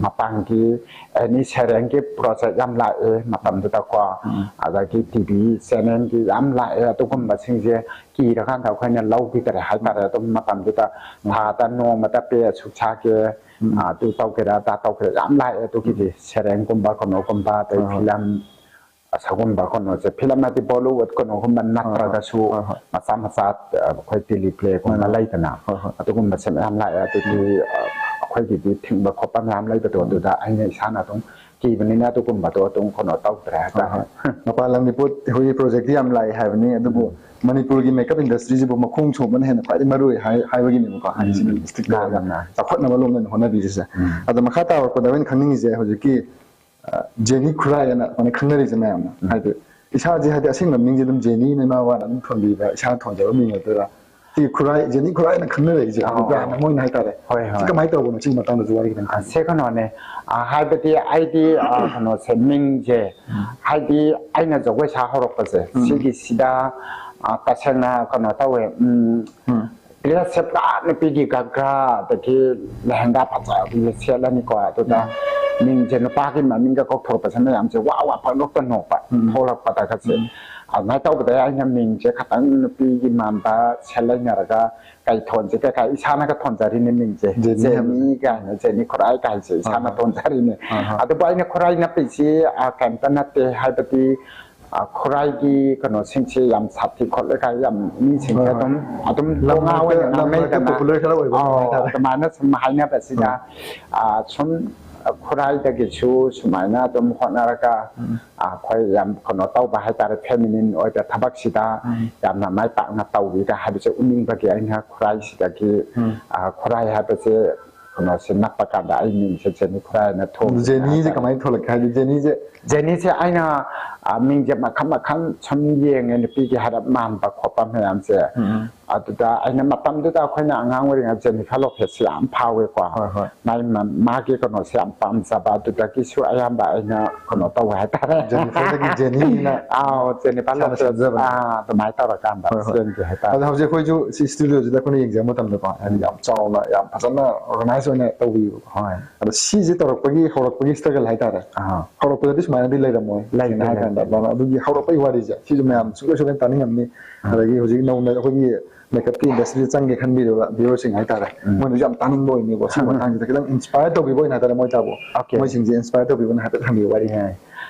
ꯃꯄꯥꯟꯒꯤ ꯑꯦꯅꯤ ꯁꯦꯔꯦꯟꯒꯤ ꯄ꯭ꯔꯣꯖꯦꯛ ꯌꯥꯝ ꯂꯥꯛꯑꯦ ꯃꯇꯝꯗꯨꯗꯀꯣ꯫ ꯎꯝ꯫ ꯑꯗꯒꯤ ꯇꯤ ꯚꯤ ꯆꯦꯅꯦꯜꯒꯤ ꯌꯥꯝ ꯂꯥꯛꯑꯦ꯫ ꯑꯗꯨꯒꯨꯝꯕꯁꯤꯡꯁꯦ ꯀꯤꯔꯀꯥꯟꯗ ꯑꯩꯈꯣꯏꯅ ꯂꯧꯈꯤꯗꯔꯦ ꯍꯥꯏꯇꯥꯔꯦ꯫ ꯑꯗꯨꯝ ꯃꯇꯝꯗꯨꯗ ꯊꯥꯗ ꯅꯣꯡꯃꯗ ꯄꯦ ꯑꯁꯨꯛ ꯁꯥꯒꯦ, ꯎꯝ꯫ ꯑꯗꯨ ꯇꯧꯒꯦꯔꯥ, ꯑꯗꯥ ꯇꯧꯒꯦꯔꯥ, ꯌꯥꯝ ꯂꯥꯛꯑꯦ ꯑꯗꯨꯒꯤꯗꯤ꯫ ꯁꯦꯔꯦꯟꯒꯨꯝꯕ, ꯀꯩꯅꯣꯒꯨꯝꯕ, ꯑꯗꯩ ꯍꯣꯏ, ꯍꯣꯏ꯫ ꯐꯤꯂꯝ, ꯑꯁꯤꯒꯨꯝꯕ ꯀꯩꯅꯣꯁꯦ, ꯐꯤꯂꯝ ꯍꯥꯏꯗꯤ ꯕꯣꯂꯤꯋꯨꯗ ꯀꯩꯅꯣꯒꯨꯝꯕ ꯅꯠꯇ꯭ꯔꯒꯁꯨ ꯍꯣꯏ, ꯍꯣꯏ꯫ ꯃꯆꯥ ꯃꯆꯥ, ꯑꯩꯈꯣꯏ ꯇꯦꯂꯤ ꯄ꯭ꯂꯦꯒꯨꯝꯕ ꯃꯥꯅꯦ꯫ ꯂꯩꯗꯅ, ꯍꯣꯏ, ꯍꯣꯏ꯫ ꯑꯗꯨꯒꯨꯝꯕꯁꯦ ꯃꯌꯥꯝ ꯂꯥꯛꯑꯦ꯫ ꯑꯗꯨꯗꯤ, ꯑ, ꯑꯩꯈꯣꯏꯒꯤꯗꯤ ꯊꯤꯡꯕ ꯈꯣꯠꯄ ꯃꯌꯥꯝ ꯂꯩꯕꯗꯣ, ꯎꯝ꯫ ꯑꯗꯨꯗ ꯑꯩꯅ ꯏꯁꯥꯅ ꯑꯗꯨꯝ ꯀꯤꯕꯅꯤꯅ ꯑꯗꯨꯒꯨꯝꯕꯗꯣ ꯑꯗꯨꯝ ꯀꯩꯅꯣ ꯇꯧꯗ꯭ꯔꯦ ꯍꯣꯏ, ꯍꯥꯏꯇꯥꯔꯦ꯫ ꯍꯣꯏ꯫ ꯃꯄꯥꯟ ꯂꯝꯒꯤ ꯄꯣꯠ, ꯑꯩꯈꯣꯏꯒꯤ ꯄ꯭ꯔꯣꯖꯦꯛꯇꯤ ꯌꯥꯝ ꯂꯥꯛꯑꯦ ꯍꯥꯏꯕꯅꯤ, ꯑꯗꯨꯕꯨ ꯎꯝ꯫ ꯃꯅꯤꯄꯨꯔꯒꯤ ꯃꯦꯀꯞ ꯏꯟꯗꯁꯇ꯭ꯔꯤꯁꯤꯕꯨ ꯃꯈꯣꯡ ꯁꯣꯝꯕꯅ ꯍꯦꯟꯅ ꯈ꯭ꯋꯥꯏꯗꯒꯤ ꯃꯔꯨ ꯑꯣꯏ ꯍꯥꯏ-, ꯍꯥꯏꯕꯒꯤꯅꯦꯕꯀꯣ, ꯍꯥꯏꯗꯤ ꯁꯤꯅ ꯎꯝ꯫ ꯗꯤꯁꯇ꯭ꯔꯤꯛ ꯂꯦꯚꯦꯜꯗ ꯃꯥꯅꯦ, ꯃꯥꯅꯦ꯫ ꯆꯥꯎꯈꯠꯅꯕ ꯂꯣꯝꯗ ꯑꯣꯏꯅ ꯍꯣꯠꯅꯕꯤꯔꯤꯁꯦ꯫ ꯎꯝ꯫ ꯑꯗꯣ ꯃꯈꯥ ꯇꯥꯔꯛꯄꯗ ꯑꯩꯅ ꯈꯪꯅꯤꯡꯉꯤꯁꯦ, ꯍꯧꯖꯤꯛꯀꯤ, ꯑ, ꯖꯦꯅꯤ ꯈꯨꯔꯥꯏ ꯑꯅ ꯑꯩꯈꯣꯏꯅ ꯈꯪꯅꯔꯤꯁꯦ ꯃꯌꯥꯝꯅ, ꯎꯝ꯫ ꯍꯥꯏꯗꯤ ꯏꯁꯥꯁꯦ, ꯍꯥꯏꯗꯤ ꯑꯁꯦꯡꯕ ꯃꯤꯡꯁꯦ ꯑꯗꯨꯝ ꯖꯦꯅꯤꯅ ꯏꯃꯥ ꯕꯕꯥꯅ ꯑꯗꯨꯝ ꯊꯣꯟꯕꯤꯕ, ꯏꯁꯥꯅ ꯊꯣꯟꯖꯕ ꯃꯤꯡ ꯑꯣꯏꯗꯣꯏꯔꯥ? ꯁꯤ ꯈꯨꯔꯥꯏ, ꯖꯦꯅꯤ ꯈꯨꯔꯥꯏꯅ ꯈꯪꯅꯔꯛꯏꯁꯦ, ꯑꯧ꯫ ꯃꯌꯥꯝꯅ ꯃꯣꯏꯅ ꯍꯥꯏꯇꯥꯔꯦ꯫ ꯍꯣꯏ, ꯍꯣꯏ꯫ ꯁꯤ ꯀꯃꯥꯏꯅ ꯇꯧꯕꯅꯣ? ꯁꯤꯒꯤ ꯃꯇꯥꯡꯗꯁꯨ ꯋꯥꯔꯤ ꯈꯤꯇꯪ ꯑ, ꯁꯦ ꯀꯩꯅꯣꯅꯦ, ꯑ, ꯍꯥꯏꯕꯗꯤ ꯑꯩꯗꯤ, ꯑ, ꯀꯩꯅꯣꯁꯦ, ꯃꯤꯡꯁꯦ, ꯍꯥꯏꯗꯤ ꯑꯩꯅ ꯖꯒꯣꯏ ꯁꯥ ꯍꯧꯔꯛꯄꯁꯦ, ꯁꯤꯒꯤꯁꯤꯗ, ꯑ, ꯇꯁꯦꯡꯅ ꯀꯩꯅꯣ ꯇꯧꯋꯦ, ꯎꯝ, ꯎꯝ꯫ ꯗ꯭ꯔꯦꯁꯁꯦ ꯄꯨꯔꯥ ꯅꯨꯄꯤꯒꯤ ꯒꯒ꯭ꯔꯥ, ꯑꯗꯒꯤ ꯂꯦꯍꯦꯡꯒꯥ ꯐꯖꯕ ꯁꯦꯠꯂꯅꯤꯀꯣ, ꯑꯗꯨꯗ ꯃꯤꯡꯁꯦ ꯅꯨꯄꯥꯒꯤ ꯃꯃꯤꯡꯒ ꯀꯧꯊꯣꯔꯛꯄꯁꯦ ꯃꯌꯥꯝꯁꯦ ꯋꯥ ꯋꯥ ꯄꯪꯅꯣꯛꯇ ꯅꯣꯛꯄ, ꯊꯣꯛꯂꯛꯄꯗꯒꯁꯦ꯫ ꯑꯗꯨꯃꯥꯏꯅ ꯇꯧꯕꯗ ꯑꯩꯅ ꯃꯤꯡꯁꯦ ꯈꯇꯪ ꯅꯨꯄꯤꯒꯤ ꯃꯥꯟꯕ ꯁꯦꯠ ꯂꯩꯅꯔꯒ, ꯀꯩ ꯊꯣꯟꯁꯦ, ꯀꯩ ꯀꯥꯏ, ꯏꯁꯥꯅꯒ ꯊꯣꯟꯖꯔꯤꯅꯦ ꯃꯤꯡꯁꯦ꯫ ꯖꯦꯅꯤ ꯍꯥꯏꯕ꯫ ꯖꯦꯅꯤ ꯀꯥꯏꯅ, ꯖꯦꯅꯤ ꯈꯨꯔꯥꯏ ꯀꯥꯏꯁꯦ ꯏꯁꯥꯅ ꯑꯍꯥ꯫ ꯊꯣꯟꯖꯔꯤꯅꯦ꯫ ꯑꯍꯥ꯫ ꯑꯗꯨꯕꯨ ꯑꯩꯅ ꯈꯨꯔꯥꯏ ꯅꯞꯄꯤꯁꯤ, ꯑ, ꯀꯩꯝꯇ ꯅꯠꯇꯦ, ꯍꯥꯏꯕꯗꯤ, ꯑ, ꯈꯨꯔꯥꯏꯒꯤ ꯀꯩꯅꯣꯁꯤꯡꯁꯦ ꯌꯥꯝ ꯁꯥꯊꯤ ꯈꯣꯠꯂꯦ ꯀꯥꯏ ꯌꯥꯝ ꯃꯤꯁꯤꯡꯁꯦ ꯍꯣꯏ, ꯍꯣꯏ꯫ ꯑꯗꯨꯝ, ꯑꯗꯨꯝ ꯂꯝ ꯄꯣꯉꯥ ꯍꯦꯛꯇ, ꯑꯣꯏꯅ ꯂꯝ ꯍꯦꯛꯇ ꯉꯥꯡꯅꯩꯗꯅ꯫ popular ꯈꯔ ꯑꯣꯏꯕ ꯑꯧ, ꯍꯥꯏꯇꯥꯔꯦ꯫ ꯑꯗꯨꯃꯥꯏꯅ ꯁꯨꯝ ꯍꯥꯏꯅꯕꯁꯤꯗ, ꯍꯣꯏ꯫ ꯑ, ꯁꯨꯝ ꯈꯨꯔꯥꯏꯗꯒꯤꯁꯨ ꯁꯨꯃꯥꯏꯅ ꯑꯗꯨꯝ ꯍꯣꯠꯅꯔꯒ, ꯑ, ꯑꯩꯈꯣꯏ ꯌꯥꯝ ꯀꯩꯅꯣ ꯇꯧꯕ ꯍꯥꯏꯇꯥꯔꯦ, feminine ꯑꯣꯏꯕ ꯊꯕꯛꯁꯤꯗ ꯌꯥꯝꯅ ꯃꯥꯏ ꯄꯥꯛꯅ ꯇꯧꯔꯤꯒ ꯍꯥꯏꯕꯁꯦ ꯎꯠꯅꯤꯡꯕꯒꯤ ꯑꯩꯅ ꯈꯨꯔꯥꯏꯁꯤꯗꯒꯤ, ꯑ, ꯈꯨꯔꯥꯏ ꯍꯥꯏꯕꯁꯦ ꯀꯩꯅꯣꯁꯦ ꯅꯞꯄ ꯀꯥꯟꯗ ꯑꯩ ꯃꯤꯡꯁꯦ ꯖꯦꯅꯤ ꯈꯨꯔꯥꯏꯅ ꯊꯣꯟꯕꯅꯦ ꯖꯦꯅꯤꯁꯦ ꯍꯥꯏꯇꯥꯔꯦ꯫ ꯀꯃꯥꯏꯅ ꯊꯣꯛꯂꯛꯀꯦ? ꯍꯥꯏꯗꯤ ꯖꯦꯅꯤꯁꯦ ꯖꯦꯅꯤꯁꯦ ꯑꯩꯅ, ꯑ, ꯃꯤꯡꯁꯦ ꯃꯈꯜ ꯃꯈꯜ ꯁꯨꯝ ꯌꯦꯡꯉꯦ, ꯅꯨꯄꯤꯒꯤ ꯍꯥꯏꯔꯞ ꯃꯥꯟꯕ ꯈꯣꯠꯄ ꯃꯌꯥꯝꯁꯦ꯫ ꯑꯗꯨꯗ ꯑꯩꯅ ꯃꯇꯝꯗꯨꯗ ꯑꯩꯈꯣꯏꯅ ꯑꯉꯥꯡ ꯑꯣꯏꯔꯤꯉꯩ ꯖꯦꯅꯤꯐꯔ ꯂꯣꯄꯦꯁꯁꯦ ꯌꯥꯝ ꯐꯥꯎꯋꯦꯀꯣ꯫ ꯍꯣꯏ, ꯍꯣꯏ꯫ ꯃꯥꯒꯤ ꯃ-, ꯃꯥꯒꯤ ꯀꯩꯅꯣꯁꯦ ꯌꯥꯝ ꯄꯥꯝꯖꯕ, ꯑꯗꯨꯗꯒꯤꯁꯨ ꯑꯌꯥꯝꯕ ꯑꯩꯅ ꯀꯩꯅꯣ ꯇꯧꯋꯦ ꯍꯥꯏꯇꯥꯔꯦ꯫ ꯖꯦꯅꯤꯐꯔꯗꯒꯤ ꯖꯦꯅꯤꯅ ꯑꯥꯎ, ꯖꯦꯅꯤꯐꯔ ꯏꯁꯥꯅ ꯂꯣꯄꯦꯁ, ꯁꯦꯝꯖꯕꯅꯦ꯫ ꯑꯥ, ꯑꯗꯨꯃꯥꯏꯅ ꯇꯧꯔꯀꯥꯟꯗ ꯍꯣꯏ, ꯍꯣꯏ꯫ ꯁꯦꯝꯒꯦ ꯍꯥꯏꯇꯥꯔꯦ꯫ ꯑꯗꯣ ꯍꯧꯖꯤꯛ ꯑꯩꯈꯣꯏꯁꯨ ꯁꯤ ꯁ꯭ꯇꯨꯗꯤꯑꯣꯁꯤꯗ ꯑꯩꯈꯣꯏꯅ ꯌꯦꯡꯖꯕ ꯃꯇꯝꯗꯀꯣ, ꯍꯥꯏꯗꯤ ꯌꯥꯝ ꯆꯥꯎꯅ, ꯌꯥꯝ ꯐꯖꯅ organize ꯑꯣꯏꯅ ꯇꯧꯕꯤꯕꯀꯣ꯫ ꯍꯣꯏ꯫ ꯑꯗꯣ ꯁꯤꯁꯦ ꯇꯧꯔꯛꯄꯒꯤ, ꯍꯧꯔꯛꯄꯒꯤ struggle ꯍꯥꯏꯇꯥꯔꯦ꯫ ꯑꯥ꯫ ꯍꯧꯔꯛꯄꯗꯗꯤ ꯁꯨꯃꯥꯏꯅꯗꯤ ꯂꯩꯔꯝꯃꯣꯏ, ꯂꯩꯇꯦ, ꯁꯦꯡꯅ ꯍꯥꯏ ꯀꯥꯟꯗ꯫ ꯂꯩꯇꯦ꯫ ꯑꯗꯨꯒꯤ ꯍꯧꯔꯛꯄꯒꯤ ꯋꯥꯔꯤꯁꯦ, ꯁꯤꯁꯨ ꯃꯌꯥꯝ ꯁꯨꯡꯁꯣꯏ ꯁꯣꯏꯗꯅ ꯇꯥꯅꯤꯡꯉꯝꯅꯤ꯫ ꯑꯗꯒꯤ ꯍꯧꯖꯤꯛ ꯅꯧꯅ ꯑꯩꯈꯣꯏꯒꯤ makeup ꯀꯤ industry ꯗ ꯆꯪꯒꯦ ꯈꯟꯕꯤꯔꯤꯕ viewer ꯁꯤꯡ ꯍꯥꯏꯇꯥꯔꯦ, ꯃꯣꯏꯅꯁꯨ ꯌꯥꯝ ꯇꯥꯅꯤꯡꯕ ꯑꯣꯏꯅꯤꯀꯣ꯫ ꯁꯤꯒꯤ ꯃꯇꯥꯡꯁꯤꯗ ꯈꯤꯇꯪ inspire ꯇꯧꯕꯤꯕ ꯑꯣꯏꯅ ꯍꯥꯏꯇꯥꯔꯦ, ꯃꯣꯏ ꯇꯥꯕꯨ, Okay꯫ ꯃꯣꯏꯁꯤꯡꯁꯦ inspire ꯇꯧꯕꯤꯕ ꯑꯣꯏꯅ ꯍꯥꯏꯐꯦꯠ ꯊꯝꯕꯤꯌꯨ ꯋꯥꯔꯤ꯫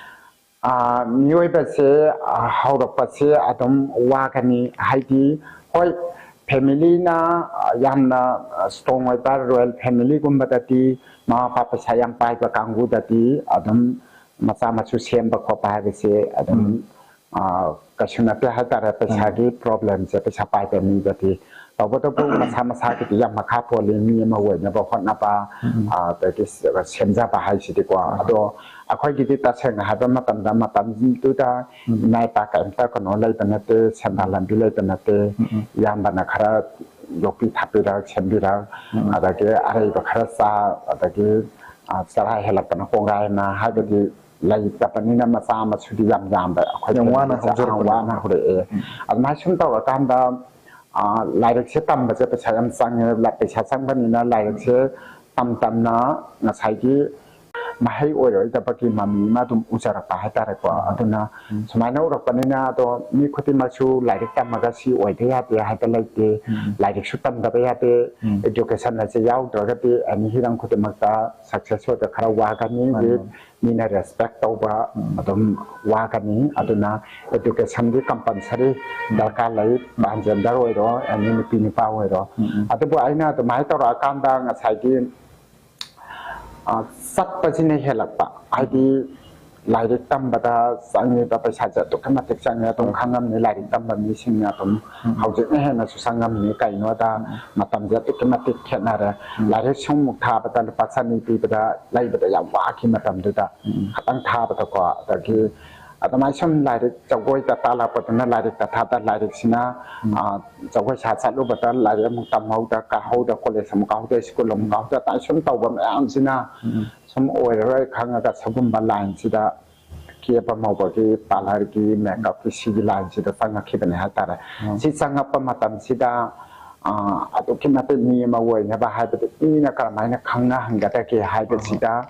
ꯑ, ꯃꯤꯑꯣꯏꯕꯁꯦ, ꯑ, ꯍꯧꯔꯛꯄꯁꯦ ꯑꯗꯨꯝ ꯋꯥꯒꯅꯤ꯫ ꯍꯥꯏꯗꯤ, ꯍꯣꯏ, family ꯅ, ꯑ, ꯌꯥꯝꯅ, ꯑ, strong ꯑꯣꯏꯕ royal family ꯒꯨꯝꯕꯗꯗꯤ, ꯃꯃꯥ ꯃꯄꯥ ꯄꯩꯁꯥ ꯌꯥꯝ ꯄꯥꯏꯕ ꯀꯥꯡꯕꯨꯗꯗꯤ ꯑꯗꯨꯝ ꯃꯆꯥ ꯃꯁꯨ ꯁꯦꯝꯕ ꯈꯣꯠꯄ ꯍꯥꯏꯕꯁꯦ ꯑꯗꯨꯝ, ꯑ, ꯀꯩꯁꯨ ꯅꯠꯇꯦ ꯍꯥꯏꯇꯥꯔꯦ꯫ ꯄꯩꯁꯥꯒꯤ problem ꯁꯦ ꯄꯩꯁꯥ ꯄꯥꯏꯕ ꯃꯤꯗꯗꯤ꯫ ꯇꯧꯕꯇꯕꯨ ꯃꯁꯥ ꯃꯁꯥꯒꯤꯗꯤ ꯌꯥꯝ ꯃꯈꯥ ꯄꯣꯜꯂꯤ, ꯃꯤ ꯑꯃ ꯑꯣꯏꯅꯕ ꯍꯣꯠꯅꯕ, ꯑꯗꯒꯤ ꯁꯦꯝꯖꯕ ꯍꯥꯏꯁꯤꯗꯤꯀꯣ꯫ ꯑꯗꯣ ꯑꯩꯈꯣꯏꯒꯤꯗꯤ ꯇꯁꯦꯡꯅ ꯍꯥꯏꯕ ꯃꯇꯝꯗ ꯃꯇꯝꯗꯨꯗ ꯏꯃꯥ ꯏꯄꯥ ꯀꯔꯤꯝꯇ ꯀꯩꯅꯣ ꯂꯩꯕ ꯅꯠꯇꯦ, ꯁꯦꯟꯗꯥꯟ ꯂꯝꯕꯤ ꯂꯩꯕ ꯅꯠꯇꯦ꯫ ꯏꯌꯥꯝꯕꯅ ꯈꯔ ꯌꯣꯛꯄꯤ ꯊꯥꯛꯄꯤꯔꯛ, ꯁꯦꯝꯕꯤꯔꯛ, ꯑꯗꯒꯤ ꯑꯔꯩꯕ ꯈꯔ ꯆꯥ, ꯑꯗꯒꯤ, ꯑ, ꯆꯔꯥ ꯍꯦꯜꯂꯛꯄꯅ ꯀꯣꯡꯒꯥꯏ ꯑꯃ, ꯍꯥꯏꯕꯗꯤ ꯂꯩꯇꯕꯅꯤꯅ ꯃꯆꯥ ꯃꯁꯨꯗꯤ ꯌꯥꯝ ꯌꯥꯝꯕ꯫ ꯑꯩꯈꯣꯏ ꯌꯥꯝ ꯋꯥꯅ ꯐꯦꯃꯤꯂꯤꯁꯦ ꯌꯥꯝ ꯍꯧꯖꯔꯛꯄꯅꯦ꯫ ꯋꯥꯅ ꯍꯧꯔꯛꯑꯦ꯫ ꯑꯗꯨꯃꯥꯏꯅ ꯁꯨꯝ ꯇꯧꯔꯀꯥꯟꯗ, ꯑ, ꯂꯥꯏꯔꯤꯛꯁꯦ ꯇꯝꯕꯁꯦ ꯄꯩꯁꯥ ꯌꯥꯝ ꯆꯪꯉꯦ꯫ ꯂ-, ꯄꯩꯁꯥ ꯆꯪꯕꯅꯤꯅ ꯂꯥꯏꯔꯤꯛꯁꯦ ꯇꯝ ꯇꯝꯅ ꯉꯁꯥꯏꯒꯤ ꯃꯍꯩ ꯑꯣꯏꯔꯣꯏꯗꯕꯒꯤ ꯃꯃꯤ ꯑꯃ ꯑꯗꯨꯝ ꯎꯖꯔꯛꯄ ꯍꯥꯏꯇꯥꯔꯦꯀꯣ꯫ ꯑꯗꯨꯅ ꯁꯨꯃꯥꯏꯅ ꯎꯔꯛꯄꯅꯤꯅ, ꯑꯗꯣ ꯃꯤ ꯈꯨꯗꯤꯡꯃꯛꯁꯨ ꯂꯥꯏꯔꯤꯛ ꯇꯝꯃꯒ ꯁꯤ ꯑꯣꯏꯗ ꯌꯥꯗꯦ ꯍꯥꯏꯕ ꯂꯩꯇꯦ꯫ ꯂꯥꯏꯔꯤꯛꯁꯨ ꯇꯝꯗꯕ ꯌꯥꯗꯦ꯫ Education ꯑꯁꯦ ꯌꯥꯎꯗ꯭ꯔꯒꯗꯤ ꯑꯦꯅꯤ ꯍꯤꯔꯝ ꯈꯨꯗꯤꯡꯃꯛꯇ success ꯑꯣꯏꯕ ꯈꯔ ꯋꯥꯒꯅꯤ꯫ ꯃꯥꯅꯤ, ꯃꯥꯅꯤ꯫ ꯃꯤꯅ respect ꯇꯧꯕ ꯑꯗꯨꯝ ꯋꯥꯒꯅꯤ꯫ ꯑꯗꯨꯅ education ꯗꯤ compulsory ꯗꯔꯀꯥꯔ ꯂꯩ꯫ Transgender ꯑꯣꯏꯔꯣ, ꯑꯦꯅꯤ ꯅꯨꯄꯤ ꯅꯨꯄꯥ ꯑꯣꯏꯔꯣ꯫ ꯑꯗꯨꯕꯨ ꯑꯩꯅ ꯑꯗꯨꯃꯥꯏꯅ ꯇꯧꯔꯛꯑꯀꯥꯟꯗ ꯉꯁꯥꯏꯒꯤ, ꯑ, ꯆꯠꯄꯁꯤꯅ ꯍꯦꯜꯂꯛꯄ꯫ ꯍꯥꯏꯗꯤ ꯂꯥꯏꯔꯤꯛ ꯇꯝꯕꯗ ꯆꯪꯉꯤꯕ ꯄꯩꯁꯥꯁꯦ ꯑꯗꯨꯛꯀꯤ ꯃꯇꯤꯛ ꯆꯪꯉꯦ꯫ ꯑꯗꯨꯝ ꯈꯪꯉꯝꯅꯤ, ꯂꯥꯏꯔꯤꯛ ꯇꯝꯕ ꯃꯤꯁꯤꯡꯅ ꯑꯗꯨꯝ ꯍꯧꯖꯤꯛꯅ ꯍꯦꯟꯅꯁꯨ ꯆꯪꯉꯝꯅꯤ꯫ ꯀꯩꯅꯣꯗ ꯃꯇꯝꯁꯦ ꯑꯗꯨꯛꯀꯤ ꯃꯇꯤꯛ ꯈꯦꯠꯅꯔꯦ꯫ ꯂꯥꯏꯔꯤꯛ ꯁꯨꯝꯃꯨꯛ ꯊꯥꯕꯗ ꯂꯨꯄꯥ ꯆꯅꯤ ꯄꯤꯕꯗ ꯂꯩꯕꯗ ꯌꯥꯝ ꯋꯥꯈꯤ ꯃꯇꯝꯗꯨꯗ꯫ ꯈꯇꯪ ꯊꯥꯕꯗꯀꯣ꯫ ꯑꯗꯒꯤ ꯑꯗꯨꯃꯥꯏꯅ ꯁꯨꯝ ꯂꯥꯏꯔꯤꯛ, ꯖꯒꯣꯏꯗ ꯇꯥꯜꯂꯛꯄꯗꯨꯅ ꯂꯥꯏꯔꯤꯛꯇ ꯊꯥꯗ, ꯂꯥꯏꯔꯤꯛꯁꯤꯅ, ꯑ, ꯖꯒꯣꯏ ꯁꯥ ꯆꯠꯂꯨꯕꯗ ꯂꯥꯏꯔꯤꯛ ꯑꯃꯨꯛ ꯇꯝꯍꯧꯗ, ꯀꯥꯍꯧꯗ, ꯀꯣꯂꯦꯖ ꯑꯃꯨꯛ ꯀꯥꯍꯧꯗ, ꯁ꯭ꯀꯨꯜ ꯑꯃꯨꯛ ꯀꯥꯍꯧꯗ, ꯑꯗꯨꯃꯥꯏꯅ ꯁꯨꯝ ꯇꯧꯕ ꯃꯌꯥꯝꯁꯤꯅ ꯁꯨꯝ ꯑꯣꯏꯔꯔꯣꯏ ꯈꯪꯉꯒ ꯁꯒꯨꯝꯕ ꯂꯥꯏꯟꯁꯤꯗ ꯀꯦꯕ ꯃꯧꯕꯒꯤ ꯄꯥꯔꯂꯔꯒꯤ ꯃꯦꯀꯞꯀꯤ ꯁꯤꯒꯤ ꯂꯥꯏꯟꯁꯤꯗ ꯆꯪꯉꯛꯈꯤꯕꯅꯦ ꯍꯥꯏꯇꯥꯔꯦ꯫ ꯁꯤ ꯆꯪꯉꯛꯄ ꯃꯇꯝꯁꯤꯗ, ꯑ, ꯑꯗꯨꯛꯀꯤ ꯃꯇꯤꯛ ꯃꯤ ꯑꯃ ꯑꯣꯏꯅꯕ ꯍꯥꯏꯕꯗꯤ ꯃꯤꯅ ꯀꯔꯝꯍꯥꯏꯅ ꯈꯪꯅꯍꯟꯒꯗꯒꯦ ꯍꯥꯏꯕꯁꯤꯗ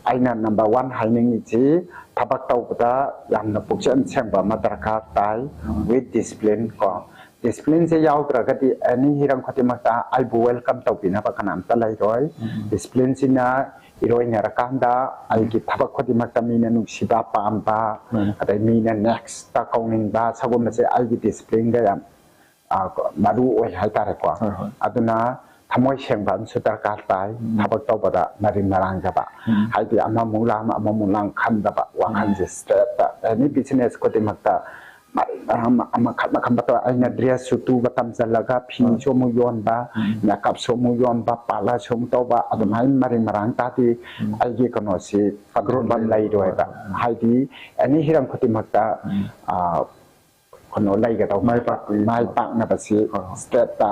ꯑꯩꯅ number one ꯍꯥꯏꯅꯤꯡꯉꯤꯁꯤ ꯊꯕꯛ ꯇꯧꯕꯗ ꯌꯥꯝꯅ ꯄꯨꯛꯆꯦꯜ ꯁꯦꯡꯕ ꯑꯃ ꯗꯔꯀꯥꯔ ꯇꯥꯏ, with discipline ꯀꯣ꯫ Discipline ꯁꯦ ꯌꯥꯎꯗ꯭ꯔꯒꯗꯤ ꯑꯦꯅꯤ ꯍꯤꯔꯝ ꯈꯨꯗꯤꯡꯃꯛꯇ ꯑꯩꯕꯨ welcome ꯇꯧꯕꯤꯅꯕ ꯀꯅꯥꯝꯇ ꯂꯩꯔꯣꯏ꯫ Discipline ꯁꯤꯅ ꯏꯔꯣꯏꯅꯔꯀꯥꯟꯗ ꯑꯩꯒꯤ ꯊꯕꯛ ꯈꯨꯗꯤꯡꯃꯛꯇ ꯃꯤꯅ ꯅꯨꯡꯁꯤꯕ, ꯄꯥꯝꯕ, ꯑꯗꯩ ꯃꯤꯅ next ꯇ ꯀꯧꯅꯤꯡꯕ, ꯁꯒꯨꯝꯕꯁꯦ ꯑꯩꯒꯤ discipline ꯒ ꯌꯥꯝ, ꯑ, ꯃꯔꯨ ꯑꯣꯏ ꯍꯥꯏꯇꯥꯔꯦꯀꯣ꯫ ꯍꯣꯏ, ꯍꯣꯏ꯫ ꯑꯗꯨꯅ ꯊꯃꯣꯏ ꯁꯦꯡꯕ ꯑꯃꯁꯨ ꯗꯔꯀꯥꯔ ꯇꯥꯏ꯫ ꯊꯕꯛ ꯇꯧꯕꯗ ꯃꯔꯤꯡ ꯃꯔꯥꯡꯖꯕ꯫ ꯍꯥꯏꯗꯤ ꯑꯃꯃꯨꯛ ꯂꯥꯡ, ꯑꯃꯃꯨꯛ ꯂꯥꯡ ꯈꯟꯗꯕ, ꯋꯥꯈꯜꯁꯦ straight ꯇ, any business ꯈꯨꯗꯤꯡꯃꯛꯇ ꯃꯔꯤ ꯃꯔꯥꯡ ꯑꯃ-, ꯑꯃꯈꯛ ꯃꯈꯟ ꯃꯈꯟ, ꯑꯩꯅ dress ꯁꯨ ꯇꯨꯕ ꯇꯝꯁꯤꯜꯂꯒ ꯐꯤꯁꯨ ꯑꯃꯨꯛ ꯌꯣꯟꯕ, makeup ꯁꯨ ꯑꯃꯨꯛ ꯌꯣꯟꯕ, parlour ꯁꯨ ꯑꯃꯨꯛ ꯇꯧꯕ, ꯑꯗꯨꯃꯥꯏꯅ ꯃꯔꯤ ꯃꯔꯥꯡ ꯇꯥꯗꯤ ꯑꯩꯒꯤ ꯀꯩꯅꯣꯁꯤ growth ꯂꯩꯔꯣꯏꯕ꯫ ꯍꯥꯏꯗꯤ any ꯍꯤꯔꯝ ꯈꯨꯗꯤꯡꯃꯛꯇ, ꯑ, ꯀꯩꯅꯣ ꯂꯩꯒꯗꯧꯕ꯫ ꯃꯥꯏ ꯄꯥꯛꯄꯒꯤ ꯃꯥꯏ ꯄꯥꯛꯅꯕꯁꯤ state ꯇ